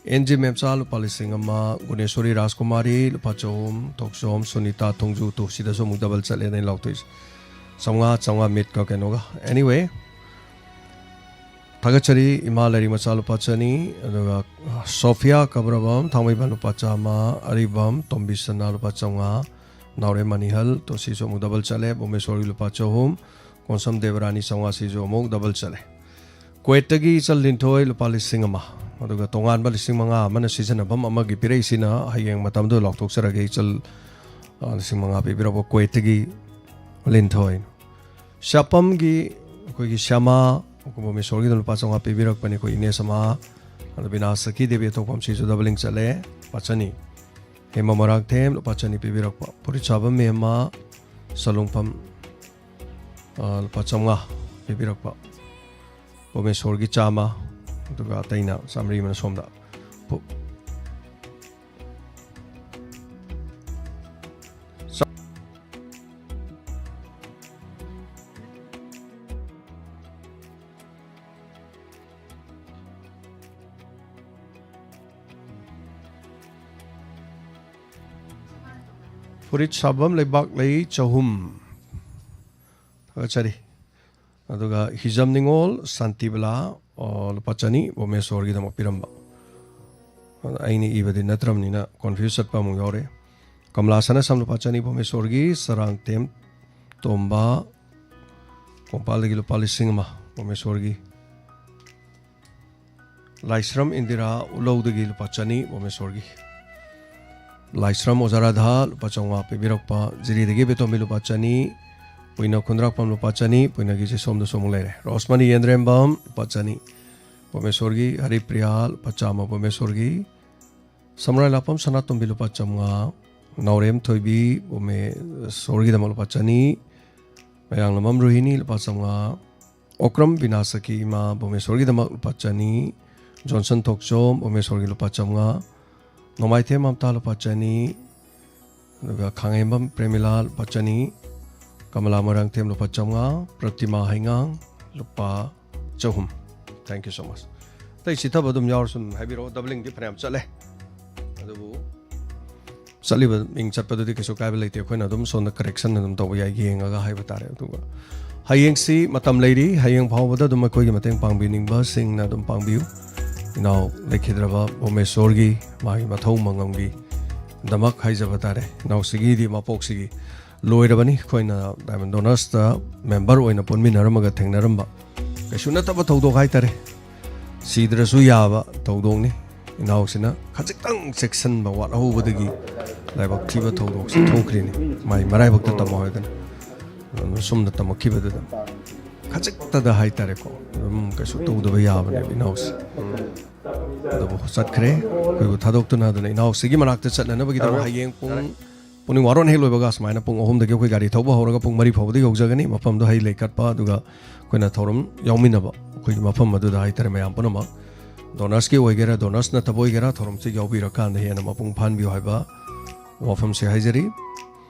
ꯑꯦꯟ ꯖꯤ ꯃꯦꯝꯆꯥ ꯂꯨꯄꯥ ꯂꯤꯁꯤꯡ ꯑꯃ, ꯒꯨꯅꯦꯁꯣꯔꯤ ꯔꯥꯖꯀꯨꯃꯥꯔꯤ ꯂꯨꯄꯥ ꯆꯍꯨꯝ, ꯊꯣꯛꯆꯣꯝ ꯁꯨꯅꯤꯇꯥ ꯊꯣꯡꯖꯨ, ꯇꯨ ꯁꯤꯗꯁꯨ ꯑꯃꯨꯛ ꯗꯕꯜ ꯆꯠꯂꯦꯅ ꯑꯩꯅ ꯂꯥꯎꯊꯣꯛꯏꯁꯦ꯫ ꯆꯥꯝꯃꯉꯥ, ꯆꯥꯝꯃꯉꯥ ꯃꯤꯠꯀ ꯀꯩꯅꯣꯒ꯫ Anyway, ꯊꯥꯒꯠꯆꯔꯤ ꯏꯃꯥ ꯂꯥꯏꯔꯤꯛ ꯃꯆꯥ ꯂꯨꯄꯥ ꯆꯅꯤ, ꯑꯗꯨꯒ ꯁꯣꯐꯤꯌꯥ ꯀꯕ꯭ꯔꯕꯝ ꯊꯥꯡꯃꯩꯕꯟ ꯂꯨꯄꯥ ꯆꯥꯝꯃ, ꯑꯔꯤꯕꯝ ꯇꯣꯝꯕꯤ ꯁꯅꯥ ꯂꯨꯄꯥ ꯆꯥꯝꯃꯉꯥ, ꯅꯥꯎꯔꯦꯝ ꯃꯅꯤꯍꯜ ꯇꯣ ꯁꯤꯁꯨ ꯑꯃꯨꯛ ꯗꯕꯜ ꯆꯠꯂꯦ, ꯚꯨꯕꯅꯦꯁꯣꯔꯒꯤ ꯂꯨꯄꯥ ꯆꯍꯨꯝ, ꯀꯣꯟꯁꯝ ꯗꯦꯕꯔꯥꯅꯤ ꯆꯥꯝꯃꯉꯥ ꯁꯤꯁꯨ ꯑꯃꯨꯛ ꯗꯕꯜ ꯆꯠꯂꯦ꯫ ꯀꯨꯋꯦꯠꯇꯒꯤ ꯏꯆꯜ ꯂꯤꯟꯊꯣꯏ ꯂꯨꯄꯥ ꯂꯤꯁꯤꯡ ꯑꯃ, ꯑꯗꯨꯒ ꯇꯣꯉꯥꯟꯕ ꯂꯤꯁꯤꯡ ꯃꯉꯥ ꯑꯃꯅ ꯁꯤꯖꯤꯟꯅꯐꯝ ꯑꯃꯒꯤ ꯄꯤꯔꯛꯏꯁꯤꯅ ꯍꯌꯦꯡ ꯃꯇꯝꯗꯨꯗ ꯂꯥꯎꯊꯣꯛꯆꯔꯒꯦ꯫ ꯏꯆꯜ, ꯑ, ꯂꯤꯁꯤꯡ ꯃꯉꯥ ꯄꯤꯕꯤꯔꯛꯄ ꯀꯨꯋꯦꯠꯇꯒꯤ ꯂꯤꯟꯊꯣꯏ꯫ ꯁ꯭ꯌꯥꯄꯝꯒꯤ ꯑꯩꯈꯣꯏꯒꯤ ꯁ꯭ꯌꯥꯃꯥ ꯚꯨꯕꯅꯦꯁꯣꯔꯒꯤꯗ ꯂꯨꯄꯥ ꯆꯥꯝꯃꯉꯥ ꯄꯤꯕꯤꯔꯛꯄꯅꯤ ꯑꯩꯈꯣꯏ ꯏꯅꯦ ꯁꯃꯥ꯫ ꯑꯗꯣ ꯕꯤꯅꯥꯁ ꯁꯈꯤ ꯗꯦꯕꯤ ꯑꯇꯣꯞꯄꯝ ꯁꯤꯁꯨ ꯗꯕꯂꯤꯡ ꯆꯠꯂꯦ, ꯂꯨꯄꯥ ꯆꯅꯤ꯫ ꯍꯦꯃ ꯃꯣꯏꯔꯥꯡꯊꯦꯝ ꯂꯨꯄꯥ ꯆꯅꯤ ꯄꯤꯕꯤꯔꯛꯄ꯫ ꯐꯨꯔꯤꯠ ꯁꯥꯕ ꯃꯦꯝꯃ ꯁꯂꯨꯡꯐꯝ, ꯑ, ꯂꯨꯄꯥ ꯆꯥꯝꯃꯉꯥ ꯄꯤꯕꯤꯔꯛꯄ꯫ ꯚꯨꯕꯅꯦꯁꯣꯔꯒꯤ ꯆꯥꯝꯃ, ꯑꯗꯨꯒ ꯑꯇꯩꯅ ꯆꯥꯝꯃꯔꯤ ꯑꯃꯅ ꯁꯣꯝꯗ꯫ ꯄꯨ-, ꯐꯨꯔꯤꯠ ꯁꯥꯐꯝ ꯂꯩꯕꯥꯛ ꯂꯩ ꯆꯍꯨꯝ꯫ ꯊꯥꯒꯠꯆꯔꯤ꯫ ꯑꯗꯨꯒ ꯍꯤꯖꯝ ꯅꯤꯉꯣꯜ ꯁꯥꯟꯇꯤꯕꯂꯥ, ꯑꯣ, ꯂꯨꯄꯥ ꯆꯅꯤ ꯚꯨꯕꯅꯦꯁꯣꯔꯒꯤꯗꯃꯛ ꯄꯤꯔꯝꯕ꯫ ꯑꯗ ꯑꯩꯅ ꯏꯕꯗꯤ ꯅꯠꯇ꯭ꯔꯕꯅꯤꯅ confuse ꯆꯠꯄ ꯑꯃꯨꯛ ꯌꯥꯎꯔꯦ꯫ ꯀꯃꯂꯥ ꯁꯅꯥꯁꯝ ꯂꯨꯄꯥ ꯆꯅꯤ ꯚꯨꯕꯅꯦꯁꯣꯔꯒꯤ, ꯆꯔꯥꯡꯇꯦꯝ ꯇꯣꯝꯕ ꯀꯣꯡꯄꯥꯜꯗꯒꯤ ꯂꯨꯄꯥ ꯂꯤꯁꯤꯡ ꯑꯃ ꯚꯨꯕꯅꯦꯁꯣꯔꯒꯤ꯫ ꯂꯥꯏꯁ꯭ꯔꯝ ꯏꯟꯗꯤꯔꯥ ꯎꯂꯧꯗꯒꯤ ꯂꯨꯄꯥ ꯆꯅꯤ, ꯚꯨꯕꯅꯦꯁꯣꯔꯒꯤ꯫ ꯂꯥꯏꯁ꯭ꯔꯝ ꯑꯣꯖꯥ ꯔꯥꯙꯥ ꯂꯨꯄꯥ ꯆꯥꯝꯃꯉꯥ ꯄꯤꯕꯤꯔꯛꯄ, ꯖꯤꯔꯤꯗꯒꯤ ꯕꯦꯇꯣꯝꯕꯤ ꯂꯨꯄꯥ ꯆꯅꯤ, ꯄꯨꯏꯅ ꯈꯨꯟꯗ꯭ꯔꯥꯛꯄꯝ ꯂꯨꯄꯥ ꯆꯅꯤ, ꯄꯨꯏꯅꯒꯤ ꯆꯦꯁꯣꯝꯗꯁꯨ ꯑꯃꯨꯛ ꯂꯩꯔꯦ꯫ ꯔꯣꯁꯃꯅꯤ ꯌꯦꯟꯗ꯭ꯔꯦꯝꯕꯝ ꯂꯨꯄꯥ ꯆꯅꯤ, ꯚꯨꯕꯅꯦꯁꯣꯔꯒꯤ꯫ ꯍꯔꯤꯄ꯭ꯔꯤꯌꯥ ꯂꯨꯄꯥ ꯆꯥꯝꯃ, ꯚꯨꯕꯅꯦꯁꯣꯔꯒꯤ꯫ ꯁꯝꯔꯥꯏ ꯂꯥꯛꯄꯝ ꯁꯅꯥꯇꯣꯝꯕꯤ ꯂꯨꯄꯥ ꯆꯥꯝꯃꯉꯥ, ꯅꯥꯎꯔꯦꯝ ꯊꯣꯏꯕꯤ ꯚꯨꯕꯅꯦꯁꯣꯔꯒꯤꯗꯃꯛ ꯂꯨꯄꯥ ꯆꯅꯤ, ꯃꯌꯥꯡꯂꯝꯕꯝ ꯔꯣꯍꯤꯅꯤ ꯂꯨꯄꯥ ꯆꯥꯝꯃꯉꯥ, ꯑꯣꯀ꯭ꯔꯝ ꯕꯤꯅꯥꯁꯀꯤ ꯏꯃꯥ ꯚꯨꯕꯅꯦꯁꯣꯔꯒꯤꯗꯃꯛ ꯂꯨꯄꯥ ꯆꯅꯤ, ꯖꯣꯟꯁꯟ ꯊꯣꯛꯆꯣꯝ ꯚꯨꯕꯅꯦꯁꯣꯔꯒꯤ ꯂꯨꯄꯥ ꯆꯥꯝꯃꯉꯥ, ꯅꯣꯡꯃꯥꯏꯊꯦꯝ ꯃꯝꯇꯥ ꯂꯨꯄꯥ ꯆꯅꯤ, ꯑꯗꯨꯒ ꯈꯥꯡꯉꯦꯝꯕꯝ ꯄ꯭ꯔꯦꯃꯤꯂꯥ ꯂꯨꯄꯥ ꯆꯅꯤ, ꯀꯃꯂꯥ ꯃꯣꯏꯔꯥꯡꯊꯦꯝ ꯂꯨꯄꯥ ꯆꯥꯝꯃꯉꯥ, ꯄ꯭ꯔꯇꯤꯃꯥ ꯍꯩꯉꯥꯡ ꯂꯨꯄꯥ ꯆꯍꯨꯝ꯫ Thank you so much. ꯑꯇꯩ ꯆꯤꯊꯕ ꯑꯗꯨꯝ ꯌꯥꯎꯔꯁꯨ ꯑꯗꯨꯝ ꯍꯥꯏꯕꯤꯔꯛꯑꯣ, ꯗꯕꯂꯤꯡꯗꯤ ꯐꯅꯌꯥꯝ ꯆꯠꯂꯦ꯫ ꯑꯗꯨꯕꯨ ꯆꯠꯂꯤꯕ ꯃꯤꯡ ꯆꯠꯄꯗꯨꯗꯤ ꯀꯩꯁꯨ ꯀꯥꯏꯕ ꯂꯩꯇꯦ, ꯑꯩꯈꯣꯏꯅ ꯑꯗꯨꯝ ꯁꯣꯝꯗ ꯀꯔꯦꯛꯁꯟ ꯑꯗꯨꯝ ꯇꯧꯕ ꯌꯥꯏ, ꯌꯦꯡꯉꯒ ꯍꯥꯏꯕ ꯇꯥꯔꯦ꯫ ꯑꯗꯨꯒ ꯍꯌꯦꯡꯁꯤ ꯃꯇꯝ ꯂꯩꯔꯤ, ꯍꯌꯦꯡ ꯐꯥꯎꯕꯗ ꯑꯗꯨꯝ ꯑꯩꯈꯣꯏꯒꯤ ꯃꯇꯦꯡ ꯄꯥꯡꯕꯤꯅꯤꯡꯕꯁꯤꯡꯅ ꯑꯗꯨꯝ ꯄꯥꯡꯕꯤꯌꯨ꯫ ꯏꯅꯥꯎ ꯂꯩꯈꯤꯗ꯭ꯔꯕ ꯚꯨꯕꯅꯦꯁꯣꯔꯒꯤ ꯃꯥꯒꯤ ꯃꯊꯧ ꯃꯉꯝꯒꯤꯗꯃꯛ ꯍꯥꯏꯖꯕ ꯇꯥꯔꯦ, ꯏꯅꯥꯎꯁꯤꯒꯤꯗꯤ ꯃꯄꯣꯛꯁꯤꯒꯤ ꯂꯣꯏꯔꯕꯅꯤ꯫ ꯑꯩꯈꯣꯏꯅ ꯗꯥꯏꯃꯟ ꯗꯣꯅꯔꯁꯇ ꯃꯦꯝꯕꯔ ꯑꯣꯏꯅ ꯄꯨꯟꯃꯤꯟꯅꯔꯝꯃꯒ ꯊꯦꯡꯅꯔꯝꯕ ꯀꯩꯁꯨ ꯅꯠꯇꯕ ꯊꯧꯗꯣꯛ ꯍꯥꯏꯇꯥꯔꯦ꯫ ꯁꯤꯗ꯭ꯔꯁꯨ ꯌꯥꯕ ꯊꯧꯗꯣꯛꯅꯤ꯫ ꯏꯅꯥꯎꯁꯤꯅ ꯈꯖꯤꯛꯇꯪ ꯆꯦꯛꯁꯤꯟꯕ ꯋꯥꯠꯍꯧꯕꯗꯒꯤ ꯂꯥꯏꯕꯛ ꯊꯤꯕ ꯊꯧꯗꯣꯛꯁꯦ ꯊꯣꯛꯈ꯭ꯔꯤꯅꯤ꯫ ꯃꯥꯏ ꯃꯔꯥꯏꯕꯛꯇ ꯇꯝꯃꯣ ꯍꯥꯏꯗꯅ ꯑꯗꯨꯝ ꯁꯣꯝꯗ ꯇꯝꯃꯛꯈꯤꯕꯗꯨꯗ ꯈꯖꯤꯛꯇꯗ ꯍꯥꯏꯇꯥꯔꯦꯀꯣ, ꯑꯗꯨꯝ ꯀꯩꯁꯨ ꯇꯧꯗꯕ ꯌꯥꯕꯅꯦꯕ ꯏꯅꯥꯎꯁꯦ꯫ ꯑꯗꯨꯕꯨ ꯆꯠꯈ꯭ꯔꯦ꯫ ꯑꯩꯈꯣꯏꯕꯨ ꯊꯥꯗꯣꯛꯇꯨꯅ ꯑꯗꯨꯅ ꯏꯅꯥꯎꯁꯤꯒꯤ ꯃꯅꯥꯛꯇ ꯆꯠꯅꯅꯕꯒꯤꯗꯃꯛ ꯍꯌꯦꯡ ꯄꯨꯡ ꯄꯨꯡ ꯋꯥꯔꯣꯟ ꯍꯦꯛ ꯂꯣꯏꯕꯒ ꯁꯨꯃꯥꯏꯅ ꯄꯨꯡ ꯑꯍꯨꯝꯗꯒꯤ ꯑꯩꯈꯣꯏ ꯒꯥꯔꯤ ꯊꯧꯕ ꯍꯧꯔꯒ ꯄꯨꯡ ꯃꯔꯤ ꯐꯥꯎꯕꯗ ꯌꯧꯖꯒꯅꯤ꯫ ꯃꯐꯝꯗꯣ ꯍꯩ ꯂꯩ ꯀꯠꯄ, ꯑꯗꯨꯒ ꯑꯩꯈꯣꯏꯅ ꯊꯧꯔꯝ ꯌꯥꯎꯃꯤꯟꯅꯕ ꯑꯩꯈꯣꯏꯒꯤ ꯃꯐꯝ ꯑꯗꯨꯗ ꯍꯥꯏꯇꯥꯔꯦ, ꯃꯌꯥꯝ ꯄꯨꯝꯅꯃꯛ ꯗꯣꯅꯔꯁꯀꯤ ꯑꯣꯏꯒꯦꯔꯥ ꯗꯣꯅꯔꯁ ꯅꯠꯇꯕ ꯑꯣꯏꯒꯦꯔꯥ ꯊꯧꯔꯝꯁꯤ ꯌꯥꯎꯕꯤꯔꯀꯥꯟꯗ ꯍꯦꯟꯅ ꯃꯄꯨꯡ ꯐꯥꯍꯟꯕꯤꯌꯨ ꯍꯥꯏꯕ ꯋꯥꯐꯝꯁꯦ ꯍꯥꯏꯖꯔꯤ꯫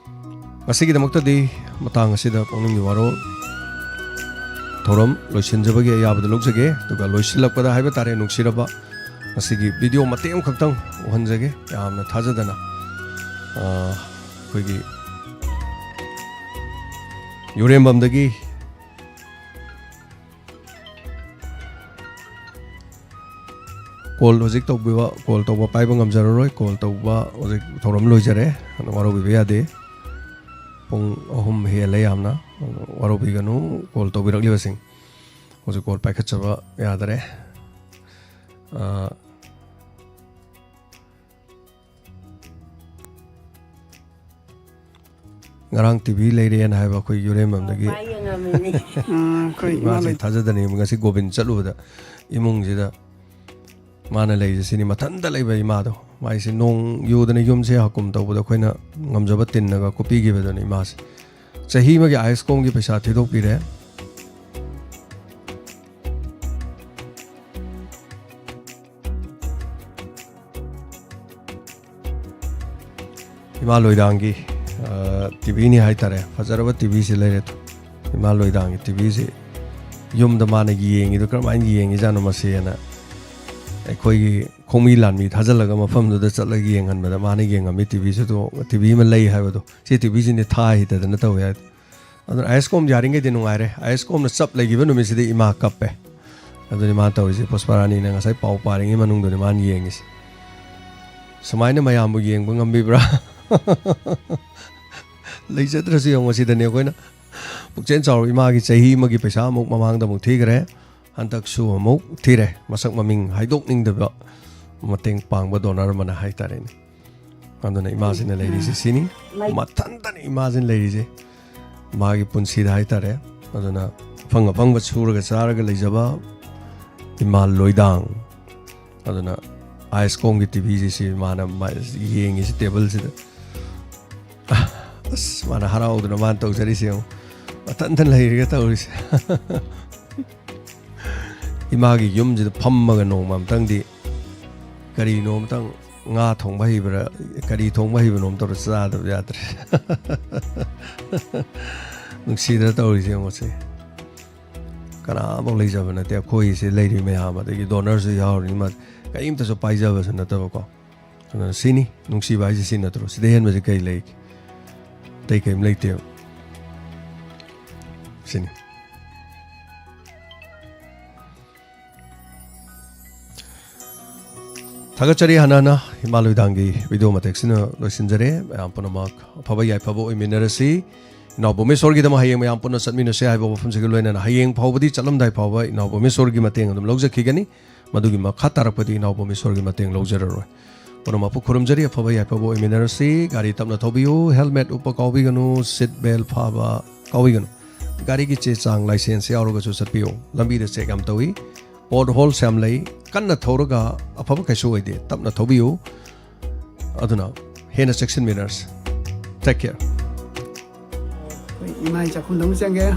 ꯉꯁꯤꯒꯤꯗꯃꯛꯇꯗꯤ ꯃꯇꯥꯡ ꯑꯁꯤꯗ ꯄꯨꯛꯅꯤꯡꯒꯤ ꯋꯥꯔꯣꯜ ꯊꯧꯔꯝ ꯂꯣꯏꯁꯤꯟꯖꯕꯒꯤ ꯑꯌꯥꯕꯗ ꯂꯧꯖꯒꯦ꯫ ꯑꯗꯨꯒ ꯂꯣꯏꯁꯤꯜꯂꯛꯄꯗ ꯍꯥꯏꯕ ꯇꯥꯔꯦ, ꯅꯨꯡꯁꯤꯔꯕ, ꯉꯁꯤꯒꯤ ꯚꯤꯗꯤꯑꯣ ꯃꯇꯦꯛ ꯑꯃꯈꯛꯇꯪ ꯎꯍꯟꯖꯒꯦ, ꯌꯥꯝꯅ ꯊꯥꯖꯗꯅ꯫ ꯑ, ꯑꯩꯈꯣꯏꯒꯤ ꯌꯨꯔꯦꯝꯕꯝꯗꯒꯤ ꯀꯣꯜ ꯍꯧꯖꯤꯛ ꯇꯧꯕꯤꯕ, ꯀꯣꯜ ꯇꯧꯕ ꯄꯥꯏꯕ ꯉꯝꯖꯔꯔꯣꯏ꯫ ꯀꯣꯜ ꯇꯧꯕ ꯍꯧꯖꯤꯛ ꯊꯧꯔꯝ ꯂꯣꯏꯖꯔꯦ, ꯑꯗꯨ ꯋꯥꯔꯧꯕꯤꯕ ꯌꯥꯗꯦ꯫ ꯄꯨꯡ ꯑꯍꯨꯝ ꯍꯦꯜꯂꯦ ꯌꯥꯝꯅ, ꯋꯥꯔꯧꯕꯤꯒꯅꯨ꯫ ꯀꯣꯜ ꯇꯧꯕꯤꯔꯛꯂꯤꯕꯁꯤꯡ ꯍꯧꯖꯤꯛ ꯀꯣꯜ ꯄꯥꯏꯈꯠꯆꯕ ꯌꯥꯗꯔꯦ꯫ ꯑ, ꯉꯔꯥꯡ ꯇꯤ ꯚꯤ ꯂꯩꯔꯦꯅ ꯍꯥꯏꯕ ꯑꯩꯈꯣꯏ ꯌꯨꯔꯦꯝꯕꯝꯗꯒꯤ꯫ ꯄꯥꯏ ꯌꯦꯡꯉꯝꯃꯤꯅꯤ꯫ ꯎꯝ, ꯑꯩꯈꯣꯏ ꯏꯃꯥ ꯏꯃꯥꯁꯤ ꯂꯩ- ꯊꯥꯖꯗꯅ ꯉꯁꯤ ꯒꯣꯕꯤꯟ ꯆꯠꯂꯨꯕꯗ ꯏꯃꯨꯡꯁꯤꯗ ꯃꯥꯅ ꯂꯩꯔꯤꯁꯦ ꯁꯤꯅꯤ, ꯃꯊꯟꯇ ꯂꯩꯕ ꯏꯃꯥꯗꯣ꯫ ꯃꯥꯏꯁꯦ ꯅꯣꯡ ꯌꯨꯗꯅ ꯌꯨꯝꯁꯦ ꯍꯥꯀꯨꯝ ꯇꯧꯕꯗ ꯑꯩꯈꯣꯏꯅ ꯉꯝꯖꯕ ꯇꯤꯟꯅꯒ ꯀꯨꯞꯄꯤꯈꯤꯕꯗꯨꯅꯤ ꯏꯃꯥꯁꯦ꯫ ꯆꯍꯤ ꯑꯃꯒꯤ ꯑꯥꯏ ꯑꯦꯁ ꯀꯣꯝꯒꯤ ꯄꯩꯁꯥ ꯊꯤꯗꯣꯛꯄꯤꯔꯦ꯫ ꯏꯃꯥ ꯂꯣꯏꯗꯥꯡꯒꯤ, ꯑ, ꯇꯤ ꯚꯤꯅꯤ ꯍꯥꯏꯇꯥꯔꯦ꯫ ꯐꯖꯔꯕ ꯇꯤ ꯚꯤꯁꯤ ꯂꯩꯔꯦ꯫ ꯏꯃꯥ ꯂꯣꯏꯗꯥꯡꯒꯤ ꯇꯤ ꯚꯤꯁꯤ ꯌꯨꯝꯗ ꯃꯥꯅ ꯌꯦꯡꯉꯤꯗꯣ ꯀꯔꯝꯍꯥꯏꯅ ꯌꯦꯡꯉꯤꯖꯥꯠꯅꯣ ꯃꯁꯤꯅ ꯑꯩꯈꯣꯏꯒꯤ ꯈꯣꯡꯃꯤ ꯂꯥꯟꯃꯤ ꯊꯥꯖꯤꯜꯂꯒ ꯃꯐꯝꯗꯨꯗ ꯆꯠꯂꯒ ꯌꯦꯡꯍꯟꯕꯗ ꯃꯥꯅ ꯌꯦꯡꯉꯝꯃꯤ ꯇꯤ ꯚꯤꯁꯨ꯫ ꯑꯗꯣ ꯇꯤ ꯚꯤ ꯑꯃ ꯂꯩ ꯍꯥꯏꯕꯗꯣ, ꯁꯤ ꯇꯤ ꯚꯤꯁꯤꯅꯦ ꯊꯥ ꯍꯩꯇꯗꯅ ꯇꯧꯋꯦ ꯍꯥꯏꯗꯣ꯫ ꯑꯗꯨꯅ ꯑꯥꯏ ꯑꯦꯁ ꯀꯣꯝ ꯌꯥꯔꯤꯉꯩꯗꯤ ꯅꯨꯡꯉꯥꯏꯔꯦ꯫ ꯑꯥꯏ ꯑꯦꯁ ꯀꯣꯝꯅ ꯆꯞ ꯂꯩꯈꯤꯕ ꯅꯨꯃꯤꯠꯁꯤꯗꯤ ꯏꯃꯥ ꯀꯞꯄꯦ꯫ ꯑꯗꯨꯅꯤ ꯃꯥꯅ ꯇꯧꯔꯤꯁꯦ, ꯄꯨꯁꯄꯥꯔꯥꯅꯤꯅ ꯉꯁꯥꯏ ꯄꯥꯎ ꯄꯥꯔꯤꯉꯩ ꯃꯅꯨꯡꯗꯅꯤ ꯃꯥꯅ ꯌꯦꯡꯉꯤꯁꯦ꯫ ꯁꯨꯃꯥꯏꯅ ꯃꯌꯥꯝꯕꯨ ꯌꯦꯡꯕ ꯉꯝꯕꯤꯕ꯭ꯔꯥ? ꯂꯩꯖꯗ꯭ꯔꯁꯨ ꯌꯦꯡꯉꯣ, ꯁꯤꯗꯅꯦ ꯑꯩꯈꯣꯏꯅ ꯄꯨꯛꯆꯦꯜ ꯆꯥꯎꯔꯕ ꯏꯃꯥꯒꯤ ꯆꯍꯤ ꯑꯃꯒꯤ ꯄꯩꯁꯥ ꯑꯃꯨꯛ ꯃꯃꯥꯡꯗ ꯑꯃꯨꯛ ꯊꯤꯈ꯭ꯔꯦ, ꯍꯟꯗꯛꯁꯨ ꯑꯃꯨꯛ ꯊꯤꯔꯦ꯫ ꯃꯁꯛ ꯃꯃꯤꯡ ꯍꯥꯏꯗꯣꯛꯅꯤꯡꯗꯕ ꯃꯇꯦꯡ ꯄꯥꯡꯕ ꯗꯣꯅꯔ ꯑꯃꯅ ꯍꯥꯏꯇꯥꯔꯦꯅꯦ꯫ ꯑꯗꯨꯅ ꯏꯃꯥꯁꯤꯅ ꯂꯩꯔꯤꯁꯦ ꯁꯤꯅꯤ꯫ ꯃꯩ- ꯃꯊꯟꯇꯅꯤ ꯏꯃꯥꯁꯤꯅ ꯂꯩꯔꯤꯁꯦ ꯃꯥꯒꯤ ꯄꯨꯟꯁꯤꯗ ꯍꯥꯏꯇꯥꯔꯦ꯫ ꯑꯗꯨꯅ ꯑꯐꯪ ꯑꯐꯪꯕ ꯁꯨꯔꯒ ꯆꯥꯔꯒ ꯂꯩꯖꯕ ꯏꯃꯥ ꯂꯣꯏꯗꯥꯡ꯫ ꯑꯗꯨꯅ ꯑꯥꯏ ꯑꯦꯁ ꯀꯣꯝꯒꯤ ꯇꯤ ꯚꯤꯁꯤ ꯁꯤ ꯃꯥꯅ ꯃꯥ-, ꯌꯦꯡꯉꯤꯁꯤ ꯇꯦꯕꯜꯁꯤꯗ꯫ ꯑꯁ, ꯃꯥꯅ ꯍꯔꯥꯎꯗꯅ ꯃꯥꯅ ꯇꯧꯖꯔꯤꯁꯦ ꯌꯦꯡꯉꯨ꯫ ꯃꯊꯟꯇ ꯂꯩꯔꯒ ꯇꯧꯔꯤꯁꯦ꯫ ꯏꯃꯥꯒꯤ ꯌꯨꯝꯁꯤꯗ ꯐꯝꯃꯒ ꯅꯣꯡꯃ ꯑꯝꯇꯪꯗꯤ ꯀꯔꯤꯅꯣ ꯑꯝꯇꯪ ꯉꯥ ꯊꯣꯡꯕ ꯍꯩꯕ꯭ꯔꯥ, ꯀꯔꯤ ꯊꯣꯡꯕ ꯍꯩꯕꯅꯣ ꯑꯝꯇꯧꯔ ꯆꯥꯗꯕ ꯌꯥꯗ꯭ꯔꯦ꯫ ꯅꯨꯡꯁꯤꯗ꯭ꯔꯥ ꯇꯧꯔꯤꯁꯦ ꯌꯦꯡꯉꯨꯁꯦ꯫ ꯀꯅꯥꯐꯥꯎ ꯂꯩꯖꯕ ꯅꯠꯇꯦ ꯑꯩꯈꯣꯏꯁꯦ ꯂꯩꯔꯤ ꯃꯌꯥꯝ, ꯑꯗꯒꯤ ꯗꯣꯅꯔꯁꯨ ꯌꯥꯎꯔꯤ, ꯃꯥ ꯀꯔꯤꯝꯇꯁꯨ ꯄꯥꯏꯖꯕꯁꯨ ꯅꯠꯇꯕꯀꯣ꯫ ꯑꯗꯨꯅ ꯁꯤꯅꯤ ꯅꯨꯡꯁꯤꯕ ꯍꯥꯏꯁꯦ, ꯁꯤ ꯅꯠꯇ꯭ꯔꯣ? ꯁꯤꯗꯩ ꯍꯦꯟꯕꯁꯦ ꯀꯔꯤ ꯂꯩꯒꯦ? ꯑꯇꯩ ꯀꯔꯤꯝ ꯂꯩꯇꯦꯕ꯫ ꯁꯤꯅꯤ꯫ ꯊꯥꯒꯠꯆꯔꯤ ꯍꯥꯟꯅ ꯍꯥꯟꯅ ꯏꯃꯥ ꯂꯣꯏꯗꯥꯡꯒꯤ ꯚꯤꯗꯤꯑꯣ ꯃꯇꯦꯛꯁꯤꯅ ꯂꯣꯏꯁꯤꯟꯖꯔꯦ꯫ ꯃꯌꯥꯝ ꯄꯨꯝꯅꯃꯛ ꯑꯐꯕ ꯌꯥꯏꯐꯕ ꯑꯣꯏꯃꯤꯟꯅꯔꯁꯤ꯫ ꯏꯅꯥꯎ ꯕꯣꯃꯦꯁꯣꯔꯒꯤꯗꯃꯛ ꯍꯌꯦꯡ ꯃꯌꯥꯝ ꯄꯨꯟꯅ ꯆꯠꯃꯤꯟꯅꯁꯦ ꯍꯥꯏꯕ ꯋꯥꯐꯝꯁꯤꯒ ꯂꯣꯏꯅꯅ ꯍꯌꯦꯡ ꯐꯥꯎꯕꯗꯤ ꯆꯠꯂꯝꯗꯥꯏ ꯐꯥꯎꯕ ꯏꯅꯥꯎ ꯕꯣꯃꯦꯁꯣꯔꯒꯤ ꯃꯇꯦꯡ ꯑꯗꯨꯝ ꯂꯧꯖꯈꯤꯒꯅꯤ꯫ ꯃꯗꯨꯒꯤ ꯃꯈꯥ ꯇꯥꯔꯛꯄꯗꯤ ꯏꯅꯥꯎꯄꯥ ꯏꯁꯣꯔꯒꯤ ꯃꯇꯦꯡ ꯂꯧꯖꯔꯔꯣꯏ꯫ ꯄꯨꯝꯅꯃꯛꯄꯨ ꯈꯨꯔꯨꯝꯖꯔꯤ, ꯑꯐꯕ ꯌꯥꯏꯐꯕ ꯑꯣꯏꯃꯤꯟꯅꯔꯁꯤ꯫ ꯒꯥꯔꯤ ꯇꯞꯅ ꯊꯧꯕꯤꯌꯨ, helmet ꯎꯞꯄ ꯀꯥꯎꯕꯤꯒꯅꯨ, seat belt ꯐꯥꯕ ꯀꯥꯎꯕꯤꯒꯅꯨ꯫ ꯒꯥꯔꯤꯒꯤ ꯆꯦ ꯆꯥꯡ, license ꯌꯥꯎꯔꯒꯁꯨ ꯆꯠꯄꯤꯌꯨ꯫ ꯂꯝꯕꯤꯗ check ꯌꯥꯝ ꯇꯧꯏ, potholes ꯌꯥꯝ ꯂꯩ, ꯀꯟꯅ ꯊꯧꯔꯒ ꯑꯐꯕ ꯀꯩꯁꯨ ꯑꯣꯏꯗꯦ, ꯇꯞꯅ ꯊꯧꯕꯤꯌꯨ꯫ ꯑꯗꯨꯅ ꯍꯦꯟꯅ ꯆꯦꯛꯁꯤꯟꯃꯤꯟꯅꯔꯁꯤ꯫ Take care. ꯑꯩꯈꯣꯏ ꯏꯃꯥꯒꯤ ꯆꯥꯛꯈꯨꯝꯗ ꯑꯃꯨꯛ ꯆꯪꯒꯦ꯫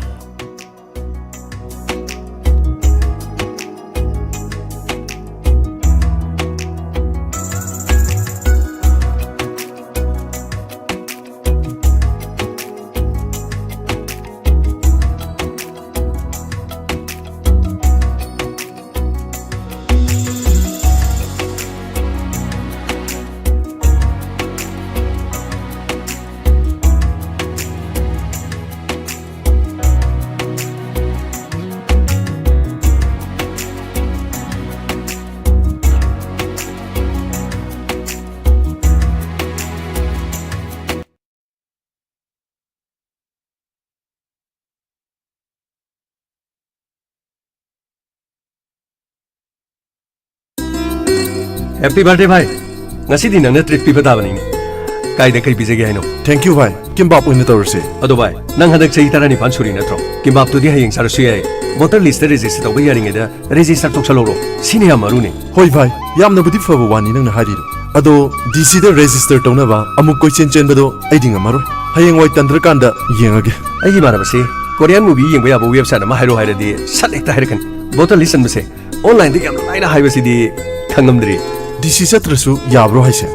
Happy birthday, ꯚꯥꯏ꯫ ꯉꯁꯤꯗꯤ ꯅꯪꯅ treat ꯄꯤꯕ ꯇꯥꯕꯅꯤꯅꯦ꯫ ꯀꯥꯏꯗ ꯀꯩ ꯄꯤꯖꯒꯦ ꯍꯥꯏꯅꯣ? Thank you, ꯚꯥꯏ꯫ Kimbap ꯑꯣꯏꯅ ꯇꯧꯔꯁꯦ꯫ ꯑꯗꯣ ꯚꯥꯏ, ꯅꯪ ꯍꯟꯗꯛ ꯆꯍꯤ ꯇꯔꯥꯅꯤꯄꯥꯟ ꯁꯨꯔꯤ ꯅꯠꯇ꯭ꯔꯣ? Kimbapꯇꯨꯗꯤ ꯍꯌꯦꯡ ꯆꯥꯔꯁꯨ ꯌꯥꯏ꯫ Voter listꯇ register ꯇꯧꯕ ꯌꯥꯔꯤꯉꯩꯗ register ꯇꯧꯁꯜꯍꯧꯔꯣ꯫ ꯁꯤꯅ ꯌꯥꯝ ꯃꯔꯨꯅꯦ꯫ ꯍꯣꯏ ꯚꯥꯏ, ꯌꯥꯝꯅꯕꯨꯗꯤ ꯐꯕ ꯋꯥꯅꯤ ꯅꯪꯅ ꯍꯥꯏꯔꯤꯗꯣ꯫ ꯑꯗꯣ DCꯗ register ꯇꯧꯅꯕ ꯑꯃꯨꯛ ꯀꯣꯏꯆꯦꯟ ꯆꯦꯟꯕꯗꯣ ꯑꯩꯗꯤ ꯉꯝꯃꯔꯣꯏ꯫ ꯍꯌꯦꯡꯋꯥꯏ ꯇꯟꯗ꯭ꯔꯀꯥꯟꯗ ꯌꯦꯡꯉꯒꯦ꯫ ꯑꯩꯒꯤ ꯏꯃꯥꯟꯅꯕꯁꯤ Korean movie ꯌꯦꯡꯕ ꯌꯥꯕ website ꯑꯃ ꯍꯥꯏꯔꯣ ꯍꯥꯏꯔꯗꯤ ꯁꯠ ꯍꯦꯛꯇ ꯍꯥꯏꯔꯛꯀꯅꯤ꯫ Voter list ꯆꯟꯕꯁꯦ onlineꯗ ꯌꯥꯝ ꯂꯥꯏꯅ ꯍꯥꯏꯕꯁꯤꯗꯤ ꯈꯪꯉꯝꯗ꯭ꯔꯤ꯫ DC ꯆꯠꯇ꯭ꯔꯁꯨ ꯌꯥꯕ꯭ꯔꯣ ꯍꯥꯏꯁꯦ?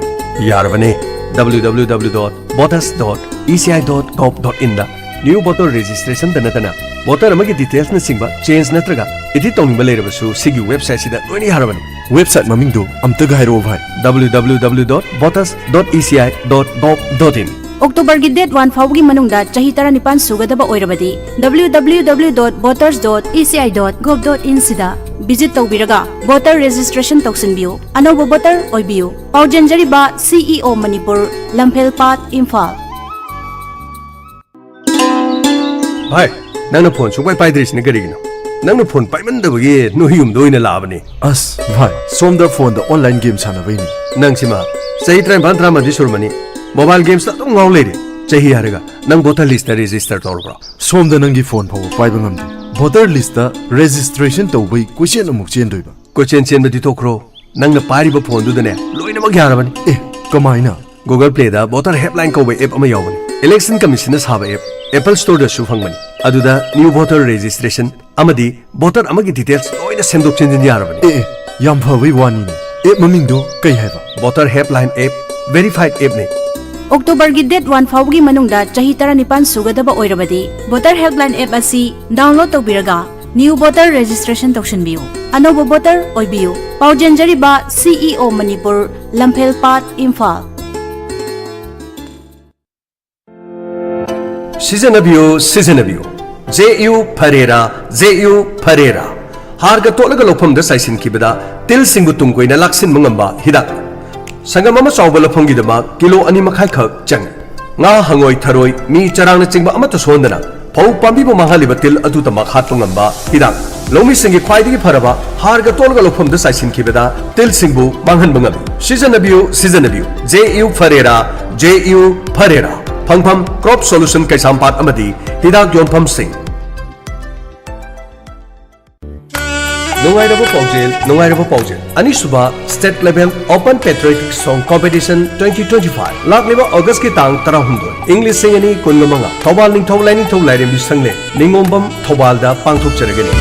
ꯌꯥꯔꯕꯅꯦ꯫ W W W dot voters dot E C I dot gov dot inꯗ new voter registrationꯗ ꯅꯠꯇꯅ voter ꯑꯃꯒꯤ detailsꯅꯆꯤꯡꯕ change ꯅꯠꯇ꯭ꯔꯒ edit ꯇꯧꯅꯤꯡꯕ ꯂꯩꯔꯕꯁꯨ ꯁꯤꯒꯤ websiteꯁꯤꯗ ꯂꯣꯏꯅ ꯌꯥꯔꯕꯅꯤ꯫ Website ꯃꯃꯤꯡꯗꯨ ꯑꯝꯇꯒ ꯍꯥꯏꯔꯛꯑꯣ ꯚꯥꯏ꯫ W W W dot voters dot E C I dot gov dot in꯫ Octoberꯒꯤ date one ꯐꯥꯎꯕꯒꯤ ꯃꯅꯨꯡꯗ ꯆꯍꯤ ꯇꯔꯥꯅꯤꯄꯥꯟ ꯁꯨꯒꯗꯕ ꯑꯣꯏꯔꯕꯗꯤ W W W dot voters dot E C I dot gov dot inꯁꯤꯗ visit ꯇꯧꯕꯤꯔꯒ voter registration ꯇꯧꯁꯤꯟꯕꯤꯌꯨ, ꯑꯅꯧꯕ voter ꯑꯣꯏꯕꯤꯌꯨ꯫ ꯄꯥꯎꯖꯦꯟꯖꯔꯤꯕ CEO ꯃꯅꯤꯄꯨꯔ, ꯂꯝꯐꯦꯜꯄꯥꯠ, ꯏꯝꯐꯥꯜ꯫ ꯚꯥꯏ, ꯅꯪꯅ phone ꯁꯨꯡꯄꯥꯏ ꯄꯥꯏꯗ꯭ꯔꯤꯁꯤꯅ ꯀꯔꯤꯒꯤꯅꯣ? ꯅꯪꯅ ꯐꯣꯟ ꯄꯥꯏꯃꯟꯗꯕꯒꯤ ꯅꯣꯏ ꯌꯨꯝꯗ ꯑꯣꯏꯅ ꯂꯥꯛꯑꯕꯅꯤ꯫ ꯑꯁ ꯚꯥꯏ, ꯁꯣꯝꯗ ꯐꯣꯟꯗ online game ꯁꯥꯟꯅꯕꯩꯅꯤ꯫ ꯅꯪꯁꯤꯃ ꯆꯍꯤ ꯇꯔꯥꯅꯤꯄꯥꯟ ꯇꯔꯥꯃꯥꯊꯣꯏ ꯁꯨꯔꯝꯃꯅꯤ, mobile gamesꯇ ꯑꯗꯨꯝ ꯉꯥꯎ ꯂꯩꯔꯦ꯫ ꯆꯍꯤ ꯍꯥꯏꯔꯒ ꯅꯪ voter listꯇ register ꯇꯧꯔꯕ꯭ꯔꯣ? ꯁꯣꯝꯗ ꯅꯪꯒꯤ ꯐꯣꯟ ꯐꯥꯎꯕ ꯄꯥꯏꯕ ꯉꯝꯗꯦ꯫ Voter listꯇ registration ꯇꯧꯕꯩ ꯀꯣꯏꯆꯦꯟ ꯑꯃꯨꯛ ꯆꯦꯟꯗꯣꯏꯕ꯫ ꯀꯣꯏꯆꯦꯟ ꯆꯦꯟꯕꯗꯤ ꯇꯣꯛꯈ꯭ꯔꯣ, ꯅꯪꯅ ꯄꯥꯏꯔꯤꯕ ꯐꯣꯟꯗꯨꯗꯅꯦ ꯂꯣꯏꯅꯃꯛ ꯌꯥꯔꯕꯅꯤ꯫ ꯑꯦ, ꯀꯃꯥꯏꯅ? Google Playꯗ Voter Helpline ꯀꯧꯕ app ꯑꯃ ꯌꯥꯎꯕꯅꯤ꯫ Election Commissionꯅ ꯁꯥꯕ app, Apple Storeꯗꯁꯨ ꯐꯪꯕꯅꯤ꯫ ꯑꯗꯨꯗ new voter registration ꯑꯃꯗꯤ voter ꯑꯃꯒꯤ details ꯂꯣꯏꯅ ꯁꯦꯝꯗꯣꯛ ꯁꯦꯝꯖꯤꯟ ꯌꯥꯔꯕꯅꯤ꯫ ꯑꯦ, ꯑꯦ, ꯌꯥꯝ ꯐꯕꯩ ꯋꯥꯅꯤꯅꯦ꯫ App ꯃꯃꯤꯡꯗꯣ ꯀꯩ ꯍꯥꯏꯕ? Voter Helpline app, verified appꯅꯤ꯫ Octoberꯒꯤ date one ꯐꯥꯎꯕꯒꯤ ꯃꯅꯨꯡꯗ ꯆꯍꯤ ꯇꯔꯥꯅꯤꯄꯥꯟ ꯁꯨꯒꯗꯕ ꯑꯣꯏꯔꯕꯗꯤ Voter Helpline app ꯑꯁꯤ download ꯇꯧꯕꯤꯔꯒ new voter registration ꯇꯧꯁꯤꯟꯕꯤꯌꯨ꯫ ꯑꯅꯧꯕ voter ꯑꯣꯏꯕꯤꯌꯨ꯫ ꯄꯥꯎꯖꯦꯟꯖꯔꯤꯕ CEO ꯃꯅꯤꯄꯨꯔ, ꯂꯝꯐꯦꯜ ꯄꯥꯠ, ꯏꯝꯐꯥꯜ꯫ ꯁꯤꯖꯤꯟꯅꯕꯤꯌꯨ, ꯁꯤꯖꯤꯟꯅꯕꯤꯌꯨ꯫ JU Ferreira, JU Ferreira꯫ ꯍꯥꯔꯒ ꯇꯣꯠꯂꯒ ꯂꯧꯐꯝꯗ ꯆꯥꯏꯁꯤꯟꯈꯤꯕꯗ ꯇꯤꯜꯁꯤꯡꯕꯨ ꯇꯨꯡ ꯀꯣꯏꯅ ꯂꯥꯛꯁꯤꯟꯕ ꯉꯝꯕ ꯍꯤꯗꯥꯛ꯫ ꯁꯪꯒꯝ ꯑꯃ ꯆꯥꯎꯕ ꯂꯧꯐꯝꯒꯤꯗꯃꯛ ꯀꯤꯂꯣ ꯑꯅꯤ ꯃꯈꯥꯏ ꯈꯛ ꯆꯪꯏ꯫ ꯉꯥ, ꯍꯉꯣꯏ, ꯊꯔꯣꯏ, ꯃꯤ, ꯆꯔꯥꯡꯅꯆꯤꯡꯕ ꯑꯃꯠꯇ ꯁꯣꯛꯍꯟꯗꯅ ꯐꯧ ꯄꯥꯝꯕꯤꯕꯨ ꯃꯥꯡꯍꯜꯂꯤꯕ ꯇꯤꯜ ꯑꯗꯨꯗꯃꯛ ꯍꯥꯠꯄ ꯉꯝꯕ ꯍꯤꯗꯥꯛ꯫ ꯂꯧꯃꯤꯁꯤꯡꯒꯤ ꯈ꯭ꯋꯥꯏꯗꯒꯤ ꯐꯔꯕ ꯍꯥꯔꯒ ꯇꯣꯠꯂꯒ ꯂꯧꯐꯝꯗ ꯆꯥꯏꯁꯤꯟꯈꯤꯕꯗ ꯇꯤꯜꯁꯤꯡꯕꯨ ꯃꯥꯡꯍꯟꯕ ꯉꯝꯃꯤ꯫ ꯁꯤꯖꯤꯟꯅꯕꯤꯌꯨ, ꯁꯤꯖꯤꯟꯅꯕꯤꯌꯨ꯫ JU Ferreira, JU Ferreira꯫ ꯐꯪꯐꯝ Crop Solution ꯀꯩꯁꯥꯝꯄꯥꯠ ꯑꯃꯗꯤ ꯍꯤꯗꯥꯛ ꯌꯣꯟꯐꯝꯁꯤꯡ꯫ ꯅꯨꯡꯉꯥꯏꯔꯕ ꯄꯥꯎꯖꯦꯜ, ꯅꯨꯡꯉꯥꯏꯔꯕ ꯄꯥꯎꯖꯦꯜ꯫ ꯑꯅꯤꯁꯨꯕ State Level Open Patriotic Song Competition twenty twenty-five ꯂꯥꯛꯂꯤꯕ Augustꯀꯤ ꯇꯥꯡ ꯇꯔꯥꯍꯨꯝꯗꯣꯏ, ꯏꯪ ꯂꯤꯁꯤꯡ ꯑꯅꯤ ꯀꯨꯟꯃꯉꯥ, ꯊꯧꯕꯥꯜ ꯅꯤꯡꯊꯧ ꯂꯥꯏꯅꯤꯡꯊꯧ ꯂꯥꯏꯔꯦꯝꯕꯤ ꯁꯪꯂꯦꯟ, ꯅꯤꯉꯣꯝꯕꯝ, ꯊꯧꯕꯥꯜꯗ ꯄꯥꯡꯊꯣꯛꯆꯔꯒꯅꯤ꯫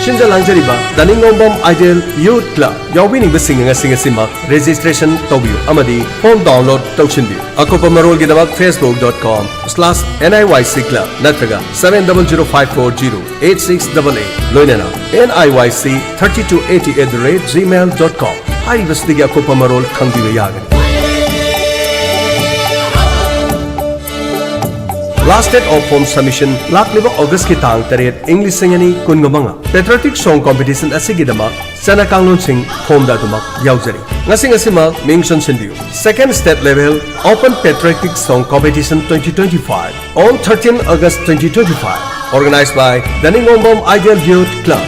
ꯁꯤꯟꯖ ꯂꯥꯡꯖꯔꯤꯕ The ꯅꯤꯉꯣꯝꯕꯝ Idol Youth Club ꯌꯥꯎꯕꯤꯅꯤꯡꯕꯁꯤꯡ ꯉꯁꯤ ꯉꯁꯤꯃꯛ registration ꯇꯧꯕꯤꯌꯨ ꯑꯃꯗꯤ form download ꯇꯧꯁꯤꯟꯕꯤꯌꯨ꯫ ꯑꯀꯨꯞꯄ ꯃꯔꯣꯜꯒꯤꯗꯃꯛ facebook dot com slash N I Y C club ꯅꯠꯇ꯭ꯔꯒ seven double zero five four zero eight six double eight ꯂꯣꯏꯅꯅ N I Y C thirty two eighty at the rate gmail dot com ꯍꯥꯏꯔꯤꯕꯁꯤꯗꯒꯤ ꯑꯀꯨꯞꯄ ꯃꯔꯣꯜ ꯈꯪꯕꯤꯕ ꯌꯥꯒꯅꯤ꯫ Last date of form submission ꯂꯥꯛꯂꯤꯕ Augustꯀꯤ ꯇꯥꯡ ꯇꯔꯦꯠ, ꯏꯪ ꯂꯤꯁꯤꯡ ꯑꯅꯤ ꯀꯨꯟꯃꯉꯥ꯫ Patriotic Song Competition ꯑꯁꯤꯒꯤꯗꯃꯛ ꯆꯠꯅ ꯀꯥꯡꯂꯣꯟꯁꯤꯡ formꯗ ꯑꯗꯨꯃꯛ ꯌꯥꯎꯖꯔꯤ꯫ ꯉꯁꯤ ꯉꯁꯤꯃꯛ ꯃꯤꯡ ꯆꯟꯁꯤꯟꯕꯤꯌꯨ꯫ Second State Level Open Patriotic Song Competition twenty twenty-five on thirteen August twenty twenty-five, Organized by Daningombam Ideal Youth Club.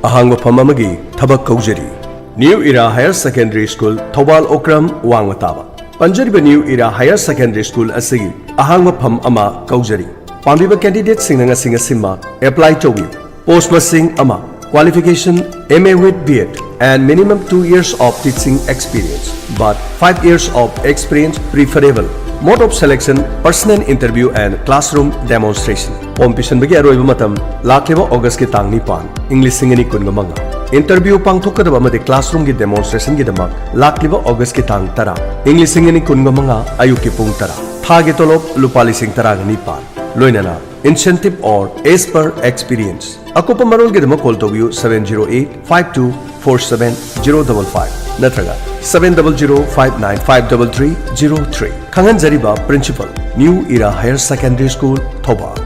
ꯑꯍꯥꯡꯕ ꯐꯝ ꯑꯃꯒꯤ ꯊꯕꯛ ꯀꯧꯖꯔꯤ꯫ New Era Higher Secondary School, Thoubal Okram ꯋꯥꯡꯃ ꯇꯥꯕ꯫ ꯄꯟꯖꯔꯤꯕ New Era Higher Secondary School ꯑꯁꯤꯒꯤ ꯑꯍꯥꯡꯕ ꯐꯝ ꯑꯃ ꯀꯧꯖꯔꯤ꯫ ꯄꯥꯝꯕꯤꯕ candidateꯁꯤꯡꯅ ꯉꯁꯤ ꯉꯁꯤꯃꯛ apply ꯇꯧꯕꯤꯌꯨ꯫ Post ꯃꯁꯤꯡ ꯑꯃ꯫ Qualification M A with B Ed and minimum two years of teaching experience, but five years of experience preferable. Mode of selection, personal interview and classroom demonstration. Form ꯄꯤꯁꯤꯟꯕꯒꯤ ꯑꯔꯣꯏꯕ ꯃꯇꯝ ꯂꯥꯛꯂꯤꯕ Augustꯀꯤ ꯇꯥꯡ ꯅꯤꯄꯥꯟ, ꯏꯪ ꯂꯤꯁꯤꯡ ꯑꯅꯤ ꯀꯨꯟꯒ ꯃꯉꯥ꯫ Interview ꯄꯥꯡꯊꯣꯛꯀꯗꯕ ꯑꯃꯗꯤ classroomꯒꯤ demonstrationꯒꯤꯗꯃꯛ ꯂꯥꯛꯂꯤꯕ Augustꯀꯤ ꯇꯥꯡ ꯇꯔꯥ, ꯏꯪ ꯂꯤꯁꯤꯡ ꯑꯅꯤ ꯀꯨꯟꯒ ꯃꯉꯥ, ꯑꯌꯨꯛꯀꯤ ꯄꯨꯡ ꯇꯔꯥ꯫ ꯊꯥꯒꯤ ꯇꯣꯂꯣꯞ ꯂꯨꯄꯥ ꯂꯤꯁꯤꯡ ꯇꯔꯥꯒ ꯅꯤꯄꯥꯟ, ꯂꯣꯏꯅꯅ incentive or as per experience꯫ ꯑꯀꯨꯞꯄ ꯃꯔꯣꯜꯒꯤꯗꯃꯛ call ꯇꯧꯕꯤꯌꯨ seven zero eight five two four seven zero double five ꯅꯠꯇ꯭ꯔꯒ seven double zero five nine five double three zero three꯫ ꯈꯪꯍꯟꯖꯔꯤꯕ Principal, New Era Higher Secondary School, Thoubal.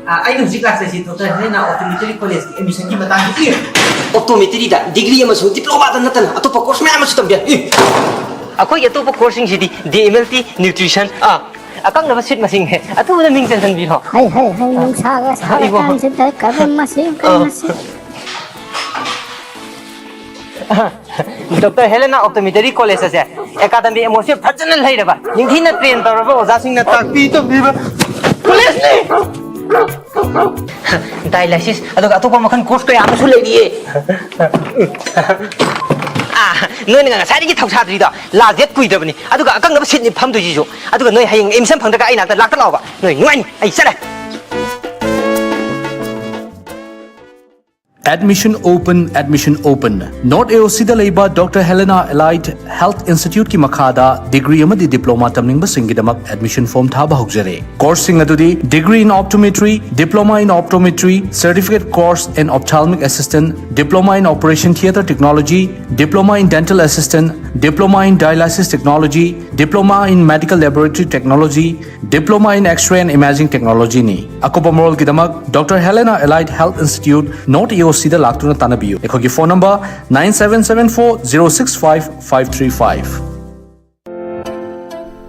ꯑ, ꯑꯩꯅ ꯍꯧꯖꯤꯛ ꯂꯥꯛꯆꯩꯁꯤ doctor ꯍꯦꯂꯦꯅꯥ optometry ꯀꯣꯂꯦꯖꯀꯤ ꯑꯦꯗꯃꯤꯁꯟꯒꯤ ꯃꯇꯥꯡꯗ꯫ ꯑꯣꯞꯇꯣꯃꯦꯇ꯭ꯔꯤꯗ degree ꯑꯃꯁꯨꯡ ꯗꯤꯄ꯭ꯂꯣꯃꯥꯗ ꯅꯠꯇꯅ ꯑꯇꯣꯞꯄ ꯀꯣꯔꯁ ꯃꯌꯥꯝ ꯑꯃꯁꯨ ꯇꯝꯕ ꯌꯥꯏ꯫ ꯑꯩꯈꯣꯏꯒꯤ ꯑꯇꯣꯞꯄ ꯀꯣꯔꯁꯁꯤꯡꯁꯤꯗꯤ D M L T, nutrition, ꯑ, ꯑꯀꯛꯅꯕ ꯁꯤꯠ ꯃꯁꯤꯡꯅꯦ꯫ ꯑꯊꯨꯕꯗ ꯃꯤꯡ ꯆꯟꯁꯤꯟꯕꯤꯔꯣ꯫ ꯍꯩ, ꯍꯩ, ꯍꯩ, ꯅꯨꯡꯁꯥꯒ ꯏꯕꯣ꯫ ꯁꯥꯔꯀꯥꯟꯁꯤꯗ ꯀꯔꯝ ꯃꯁꯤ, ꯀꯔꯝ ꯑ꯫ ꯃꯁꯤ? ꯗꯣꯛꯇꯔ ꯍꯦꯂꯦꯅꯥ ꯑꯣꯞꯇꯣꯃꯦꯇ꯭ꯔꯤ ꯀꯣꯂꯦꯖ ꯑꯁꯦ ꯑꯦꯀꯥꯗꯃꯤꯛ ꯑꯦꯠꯃꯣꯁꯐꯤꯌꯔ ꯐꯖꯅ ꯂꯩꯔꯕ, ꯅꯤꯡꯊꯤꯅ ꯇ꯭ꯔꯦꯟ ꯇꯧꯔꯕ ꯑꯣꯖꯥꯁꯤꯡꯅ ꯇꯥꯛꯄꯤ ꯇꯝꯕꯤꯕ ꯀꯣꯂꯦꯖꯅꯤ꯫ ꯗꯥꯏꯂꯥꯏꯁꯤꯁ, ꯑꯗꯨꯒ ꯑꯇꯣꯞꯄ ꯃꯈꯜ ꯀꯣꯔꯁ ꯀꯌꯥ ꯑꯃꯁꯨ ꯂꯩꯔꯤꯌꯦ꯫ ꯑꯥ, ꯅꯣꯏꯅ ꯉꯁꯥꯏꯗꯒꯤ ꯊꯧꯁꯥꯗ꯭ꯔꯤꯗꯣ, ꯂꯥꯁ ꯗꯦꯠ ꯀꯨꯏꯗ꯭ꯔꯕꯅꯤ, ꯑꯗꯨꯒ ꯑꯀꯛꯅꯕ ꯁꯤꯠꯅꯤ ꯐꯝꯗꯣꯏꯁꯤꯁꯨ꯫ ꯑꯗꯨꯒ ꯅꯣꯏ ꯍꯌꯦꯡ ꯑꯦꯗꯃꯤꯁꯟ ꯐꯪꯗ꯭ꯔꯒ ꯑꯩ ꯅꯥꯛꯇ ꯂꯥꯛꯇ ꯂꯥꯛꯑꯣꯕ, ꯅꯣꯏ ꯅꯨꯡꯉꯥꯏꯅꯤ꯫ ꯑꯩ ꯆꯠꯂꯦ꯫ Admission open, admission open꯫ North A O Cꯗ ꯂꯩꯕ ꯗꯣꯛꯇꯔ ꯍꯦꯂꯦꯅꯥ ꯑꯦꯂꯥꯏꯠ ꯍꯦꯜꯊ ꯏꯟꯁꯇꯤꯇ꯭ꯌꯨꯠꯀꯤ ꯃꯈꯥꯗ ꯗꯤꯒ꯭ꯔꯤ ꯑꯃꯗꯤ ꯗꯤꯄ꯭ꯂꯣꯃꯥ ꯇꯝꯅꯤꯡꯕꯁꯤꯡꯒꯤꯗꯃꯛ ꯑꯦꯗꯃꯤꯁꯟ ꯐꯣꯔꯝ ꯊꯥꯕ ꯍꯧꯖꯔꯦ꯫ ꯀꯣꯔꯁꯁꯤꯡ ꯑꯗꯨꯗꯤ Degree in Optometry, Diploma in Optometry, Certificate Course in Ophthalmic Assistant, Diploma in Operation Theatre Technology, Diploma in Dental Assistant, Diploma in Dialysis Technology, Diploma in Medical Laboratory Technology, Diploma in X-ray and Imaging Technology ꯅꯤ꯫ ꯑꯀꯨꯞꯄ ꯃꯔꯣꯜꯒꯤꯗꯃꯛ Doctor Helena Allied Health Institute, North E O C ꯗ ꯂꯥꯛꯇꯨꯅ ꯇꯥꯟꯅꯕꯤꯌꯨ꯫ ꯑꯩꯈꯣꯏꯒꯤ phone number nine seven seven four zero six five five three five꯫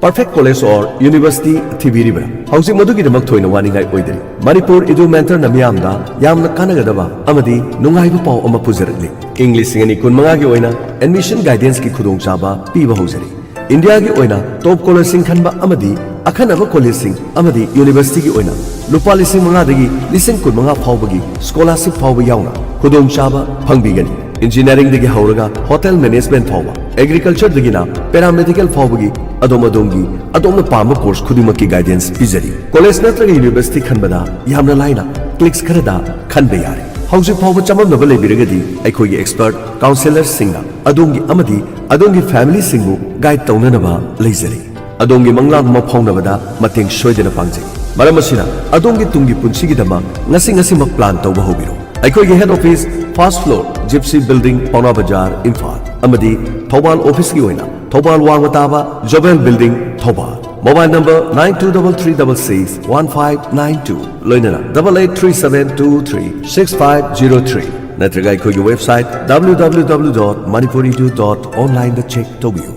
Perfect College or University ꯊꯤꯕꯤꯔꯤꯕ꯭ꯔꯥ? ꯍꯧꯖꯤꯛ ꯃꯗꯨꯒꯤꯗꯃꯛ ꯊꯣꯏꯅ ꯋꯥꯅꯤꯡꯉꯥꯏ ꯑꯣꯏꯗꯔꯤ꯫ Manipur Edu Mentor ꯅ ꯃꯤꯌꯥꯝꯗ ꯌꯥꯝꯅ ꯀꯥꯟꯅꯒꯗꯕ ꯑꯃꯗꯤ ꯅꯨꯡꯉꯥꯏꯕ ꯄꯥꯎ ꯑꯃ ꯄꯨꯖꯔꯛꯂꯤ꯫ ꯏꯪ ꯂꯤꯁꯤꯡ ꯑꯅꯤ ꯀꯨꯟꯃꯉꯥꯒꯤ ꯑꯣꯏꯅ admission guidance ꯀꯤ ꯈꯨꯗꯣꯡꯆꯥꯕ ꯄꯤꯕ ꯍꯧꯖꯔꯤ꯫ ꯏꯟꯗꯤꯌꯥꯒꯤ ꯑꯣꯏꯅ top college ꯁꯤꯡ ꯈꯟꯕ ꯑꯃꯗꯤ ꯑꯈꯟꯅꯕ college ꯁꯤꯡ ꯑꯃꯗꯤ university ꯒꯤ ꯑꯣꯏꯅ ꯂꯨꯄꯥ ꯂꯤꯁꯤꯡ ꯃꯉꯥꯗꯒꯤ ꯂꯤꯁꯤꯡ ꯀꯨꯟꯃꯉꯥ ꯐꯥꯎꯕꯒꯤ scholarship ꯐꯥꯎꯕ ꯌꯥꯎꯅ ꯈꯨꯗꯣꯡꯆꯥꯕ ꯐꯪꯕꯤꯒꯅꯤ꯫ Engineering ꯗꯒꯤ ꯍꯧꯔꯒ hotel management ꯐꯥꯎꯕ, agriculture ꯗꯒꯤꯅ paramedical ꯐꯥꯎꯕꯒꯤ ꯑꯗꯣꯝ ꯑꯗꯣꯝꯒꯤ ꯑꯗꯣꯝꯅ ꯄꯥꯝꯕ course ꯈꯨꯗꯤꯡꯃꯛꯀꯤ guidance ꯄꯤꯖꯔꯤ꯫ College ꯅꯠꯇ꯭ꯔꯒ university ꯈꯟꯕꯗ ꯌꯥꯝꯅ ꯂꯥꯏꯅ clicks ꯈꯔꯗ ꯈꯟꯕ ꯌꯥꯔꯦ꯫ ꯍꯧꯖꯤꯛ ꯐꯥꯎꯕ ꯆꯃꯝꯅꯕ ꯂꯩꯕꯤꯔꯒꯗꯤ ꯑꯩꯈꯣꯏꯒꯤ expert counsellor ꯁꯤꯡꯅ ꯑꯗꯣꯝꯒꯤ ꯑꯃꯗꯤ ꯑꯗꯣꯝꯒꯤ family ꯁꯤꯡꯕꯨ guide ꯇꯧꯅꯅꯕ ꯂꯩꯖꯔꯤ꯫ ꯑꯗꯣꯝꯒꯤ ꯃꯪꯂꯥꯟ ꯑꯃ ꯐꯥꯎꯅꯕꯗ ꯃꯇꯦꯡ ꯁꯣꯏꯗꯅ ꯄꯥꯡꯖꯩ꯫ ꯃꯔꯝ ꯑꯁꯤꯅ ꯑꯗꯣꯝꯒꯤ ꯇꯨꯡꯒꯤ ꯄꯨꯟꯁꯤꯒꯤꯗꯃꯛ ꯉꯁꯤ ꯉꯁꯤꯃꯛ plan ꯇꯧꯕ ꯍꯧꯕꯤꯔꯣ꯫ ꯑꯩꯈꯣꯏꯒꯤ head office first floor Gypsy Building, ꯄꯥꯎꯅꯥ ꯕꯖꯥꯔ, ꯏꯝꯐꯥꯜ, ꯑꯃꯗꯤ ꯊꯧꯕꯥꯜ office ꯀꯤ ꯑꯣꯏꯅ ꯊꯧꯕꯥꯜ ꯋꯥꯡꯃ ꯇꯥꯕ Jobel Building, Thoubal. Mobile number nine two double three double six one five nine two, ꯂꯣꯏꯅꯅ double eight three seven two three six five zero three, ꯅꯠꯇ꯭ꯔꯒ ꯑꯩꯈꯣꯏꯒꯤ website W W W dot manipur edu dot online ꯗ check ꯇꯧꯕꯤꯌꯨ꯫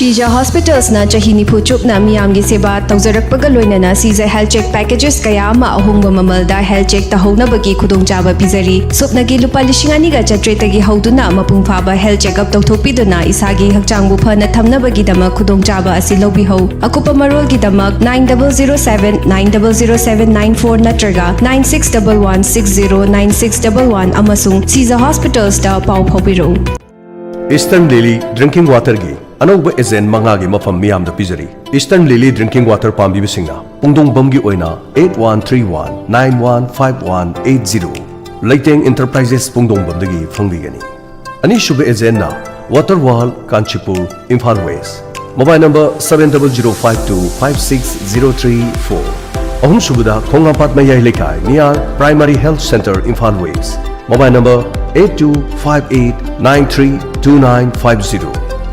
ꯁꯤꯖ Hospitals ꯅ ꯆꯍꯤ ꯅꯤꯐꯨ ꯆꯨꯞꯅ ꯃꯤꯌꯥꯝꯒꯤ ꯁꯦꯕꯥ ꯇꯧꯖꯔꯛꯄꯒ ꯂꯣꯏꯅꯅ ꯁꯤꯖ health check packages ꯀꯌꯥ ꯑꯃ ꯑꯍꯣꯡꯕ ꯃꯃꯜꯗ health check ꯇꯧꯍꯧꯅꯕꯒꯤ ꯈꯨꯗꯣꯡꯆꯥꯕ ꯄꯤꯖꯔꯤ꯫ ꯁꯨꯞꯅꯒꯤ ꯂꯨꯄꯥ ꯂꯤꯁꯤꯡ ꯑꯅꯤꯒ ꯆꯥꯇ꯭ꯔꯦꯠꯇꯒꯤ ꯍꯧꯗꯨꯅ ꯃꯄꯨꯡ ꯐꯥꯕ health checkup ꯇꯧꯊꯣꯛꯄꯤꯗꯨꯅ ꯏꯁꯥꯒꯤ ꯍꯛꯆꯥꯡꯕꯨ ꯐꯅ ꯊꯝꯅꯕꯒꯤꯗꯃꯛ ꯈꯨꯗꯣꯡꯆꯥꯕ ꯑꯁꯤ ꯂꯧꯕꯤꯍꯧ꯫ ꯑꯀꯨꯞꯄ ꯃꯔꯣꯜꯒꯤꯗꯃꯛ nine double zero seven nine double zero seven nine four ꯅꯠꯇ꯭ꯔꯒ nine six double one six zero nine six double one ꯑꯃꯁꯨꯡ ꯁꯤꯖ Hospitals ꯇ ꯄꯥꯎ ꯐꯥꯎꯕꯤꯔꯛꯎ꯫ Eastern Lily Drinking Water ꯒꯤ ꯑꯅꯧꯕ agent ꯃꯉꯥꯒꯤ ꯃꯐꯝ ꯃꯤꯌꯥꯝꯗ ꯄꯤꯖꯔꯤ꯫ Eastern Lily Drinking Water ꯄꯥꯝꯕꯤꯕꯁꯤꯡꯅ ꯄꯨꯡꯗꯣꯡꯕꯝꯒꯤ ꯑꯣꯏꯅ eight one three one nine one five one eight zero, ꯂꯩꯇꯦꯡ Enterprises ꯄꯨꯡꯗꯣꯡꯕꯝꯗꯒꯤ ꯐꯪꯕꯤꯒꯅꯤ꯫ ꯑꯅꯤꯁꯨꯕ agent ꯅ Water World Kanchipur, Imphal West, mobile number seven double zero five two five six zero three four꯫ ꯑꯍꯨꯝꯁꯨꯕꯗ ꯈꯣꯡꯉꯥꯝꯄꯥꯠ ꯃꯌꯥꯏ ꯂꯩꯀꯥꯏ, near Primary Health Centre, Imphal West, mobile number eight two five eight nine three two nine five zero꯫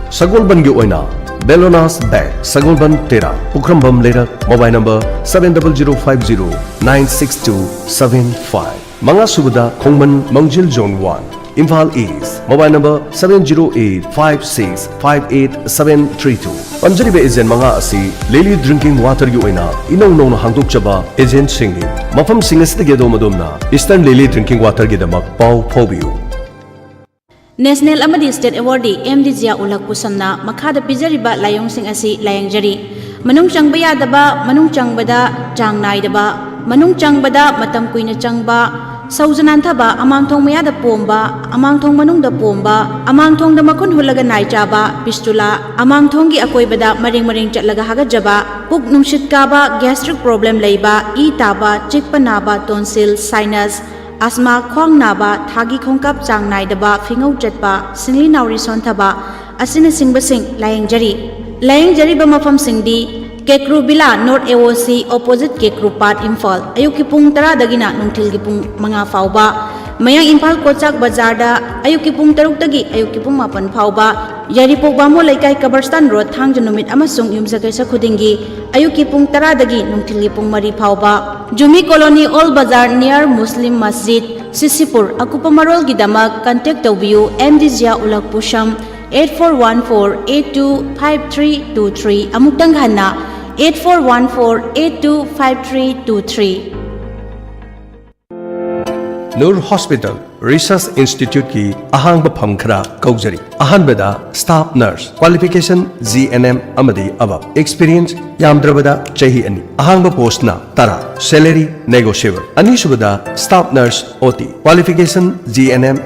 ꯁꯒꯣꯜꯕꯟꯒꯤ ꯑꯣꯏꯅ ꯕꯦꯂꯣꯅꯥꯁ bag, ꯁꯒꯣꯜꯕꯟ ꯇꯦꯔꯥ, ꯄꯨꯈ꯭ꯔꯝꯕꯝ ꯂꯩꯔꯛ, mobile number seven double zero five zero nine six two seven five꯫ ꯃꯉꯥꯁꯨꯕꯗ ꯈꯣꯡꯃꯟ ꯃꯪꯖꯤꯜ Zone one, Imphal East, mobile number seven zero eight five six five eight seven three two꯫ ꯄꯟꯖꯔꯤꯕ agent ꯃꯉꯥ ꯑꯁꯤ ꯂꯤꯂꯤ drinking ꯋꯥꯇꯔꯒꯤ ꯑꯣꯏꯅ ꯏꯅꯧ ꯅꯧꯅ ꯍꯥꯡꯗꯣꯛꯆꯕ ꯑꯦꯖꯦꯟꯁꯤꯡꯅꯤ꯫ ꯃꯐꯝꯁꯤꯡ ꯑꯁꯤꯗꯒꯤ ꯑꯗꯣꯝ ꯑꯗꯣꯝꯅ ꯏꯁꯇꯔꯟ ꯂꯤꯂꯤ ꯗ꯭ꯔꯤꯡꯀꯤꯡ ꯋꯥꯇꯔꯒꯤꯗꯃꯛ ꯄꯥꯎ ꯐꯥꯎꯕꯤꯌꯨ꯫ ꯅꯦꯁꯅꯦꯜ ꯑꯃꯗꯤ ꯁ꯭ꯇꯦꯠ ꯑꯦꯋꯥꯔꯗꯤ ꯑꯦꯝ ꯗꯤ ꯖꯤꯌꯥ ꯎꯂꯛ ꯄꯨꯁꯝꯅ ꯃꯈꯥꯗ ꯄꯤꯖꯔꯤꯕ ꯂꯥꯏꯑꯣꯡꯁꯤꯡ ꯑꯁꯤ ꯂꯥꯌꯦꯡꯖꯔꯤ꯫ ꯃꯅꯨꯡ ꯆꯪꯕ ꯌꯥꯗꯕ, ꯃꯅꯨꯡ ꯆꯪꯕꯗ ꯆꯥꯡ ꯅꯥꯏꯗꯕ, ꯃꯅꯨꯡ ꯆꯪꯕꯗ ꯃꯇꯝ ꯀꯨꯏꯅ ꯆꯪꯕ, ꯁꯧꯖ ꯅꯥꯟꯊꯕ, ꯑꯃꯥꯡꯊꯣꯡ ꯃꯌꯥꯗ ꯄꯣꯝꯕ, ꯑꯃꯥꯡꯊꯣꯡ ꯃꯅꯨꯡꯗ ꯄꯣꯝꯕ, ꯑꯃꯥꯡꯊꯣꯡꯗ ꯃꯈꯨꯟ ꯍꯨꯠꯂꯒ ꯅꯥꯏ ꯆꯥꯕ, ꯄꯤꯁꯇꯨꯂꯥ, ꯑꯃꯥꯡꯊꯣꯡꯒꯤ ꯑꯀꯣꯏꯕꯗ ꯃꯔꯦꯡ ꯃꯔꯦꯡ ꯆꯠꯂꯒ ꯍꯥꯒꯠꯆꯕ, ꯄꯨꯛ ꯅꯨꯡꯁꯤꯠ ꯀꯥꯕ, ꯒ꯭ꯌꯥꯁꯇ꯭ꯔꯤꯛ ꯄ꯭ꯔꯣꯕ꯭ꯂꯦꯝ ꯂꯩꯕ, ꯏ ꯇꯥꯕ, ꯆꯤꯛꯄ ꯅꯥꯕ, ꯇꯣꯟꯁꯤꯜ, ꯁꯥꯏꯅꯁ, ꯑꯁꯃꯥ, ꯈ꯭ꯋꯥꯡ ꯅꯥꯕ, ꯊꯥꯒꯤ ꯈꯣꯡꯀꯥꯞ ꯆꯥꯡ ꯅꯥꯏꯗꯕ, ꯐꯤꯉꯧ ꯆꯠꯄ, ꯁꯤꯡꯂꯤ ꯅꯥꯎꯔꯤ ꯁꯣꯟꯊꯕ ꯑꯁꯤꯅꯆꯤꯡꯕꯁꯤꯡ ꯂꯥꯌꯦꯡꯖꯔꯤ꯫ ꯂꯥꯌꯦꯡꯖꯔꯤꯕ ꯃꯐꯝꯁꯤꯡꯗꯤ ꯀꯦꯀ꯭ꯔꯨ ꯕꯤꯂꯥ, ꯅꯣꯔꯠ ꯑꯦ ꯑꯣ ꯁꯤ, ꯑꯣꯄꯣꯖꯤꯠ ꯀꯦꯀ꯭ꯔꯨ ꯄꯥꯠ, ꯏꯝꯐꯥꯜ꯫ ꯑꯌꯨꯛꯀꯤ ꯄꯨꯡ ꯇꯔꯥꯗꯒꯤꯅ ꯅꯨꯡꯊꯤꯜꯒꯤ ꯄꯨꯡ ꯃꯉꯥ ꯐꯥꯎꯕ꯫ ꯃꯌꯥꯡ ꯏꯝꯐꯥꯜ ꯀꯣꯆꯥꯛ ꯕꯖꯥꯔꯗ ꯑꯌꯨꯛꯀꯤ ꯄꯨꯡ ꯇꯔꯨꯛꯇꯒꯤ ꯑꯌꯨꯛꯀꯤ ꯄꯨꯡ ꯃꯥꯄꯟ ꯐꯥꯎꯕ꯫ ꯌꯥꯏꯔꯤꯄꯣꯛ ꯕꯥꯃꯣꯟ ꯂꯩꯀꯥꯏ ꯀꯕꯔꯁꯇꯥꯟ ꯔꯣꯗ, ꯊꯥꯡꯖ ꯅꯨꯃꯤꯠ ꯑꯃꯁꯨꯡ ꯌꯨꯝꯁꯀꯩꯁ ꯈꯨꯗꯤꯡꯒꯤ ꯑꯌꯨꯛꯀꯤ ꯄꯨꯡ ꯇꯔꯥꯗꯒꯤ ꯅꯨꯡꯊꯤꯜꯒꯤ ꯄꯨꯡ ꯃꯔꯤ ꯐꯥꯎꯕ꯫ Jumi colony, old Bazar, near Muslim ꯃꯁꯖꯤꯗ, ꯁꯤꯁꯤꯄꯨꯔ꯫ ꯑꯀꯨꯞꯄ ꯃꯔꯣꯜꯒꯤꯗꯃꯛ contact ꯇꯧꯕꯤꯌꯨ M D Zia Ul Pusam, eight four one four eight two five three two three꯫ ꯑꯃꯨꯛꯇꯪ ꯍꯟꯅ, eight four one four eight two five three two three꯫ Noor hospital research ꯏꯟꯁꯇꯤꯇ꯭ꯌꯨꯠꯀꯤ ꯑꯍꯥꯡꯕ ꯐꯝ ꯈꯔ ꯀꯧꯖꯔꯤ꯫ ꯑꯍꯥꯟꯕꯗ staff nurse, qualification G N M ꯑꯃꯗꯤ above, experience ꯌꯥꯝꯗ꯭ꯔꯕꯗ ꯆꯍꯤ ꯑꯅꯤ, ꯑꯍꯥꯡꯕ ꯄꯣꯁꯅ ꯇꯔꯥ, salary negotiable꯫ ꯑꯅꯤꯁꯨꯕꯗ staff nurse O T, qualification G N M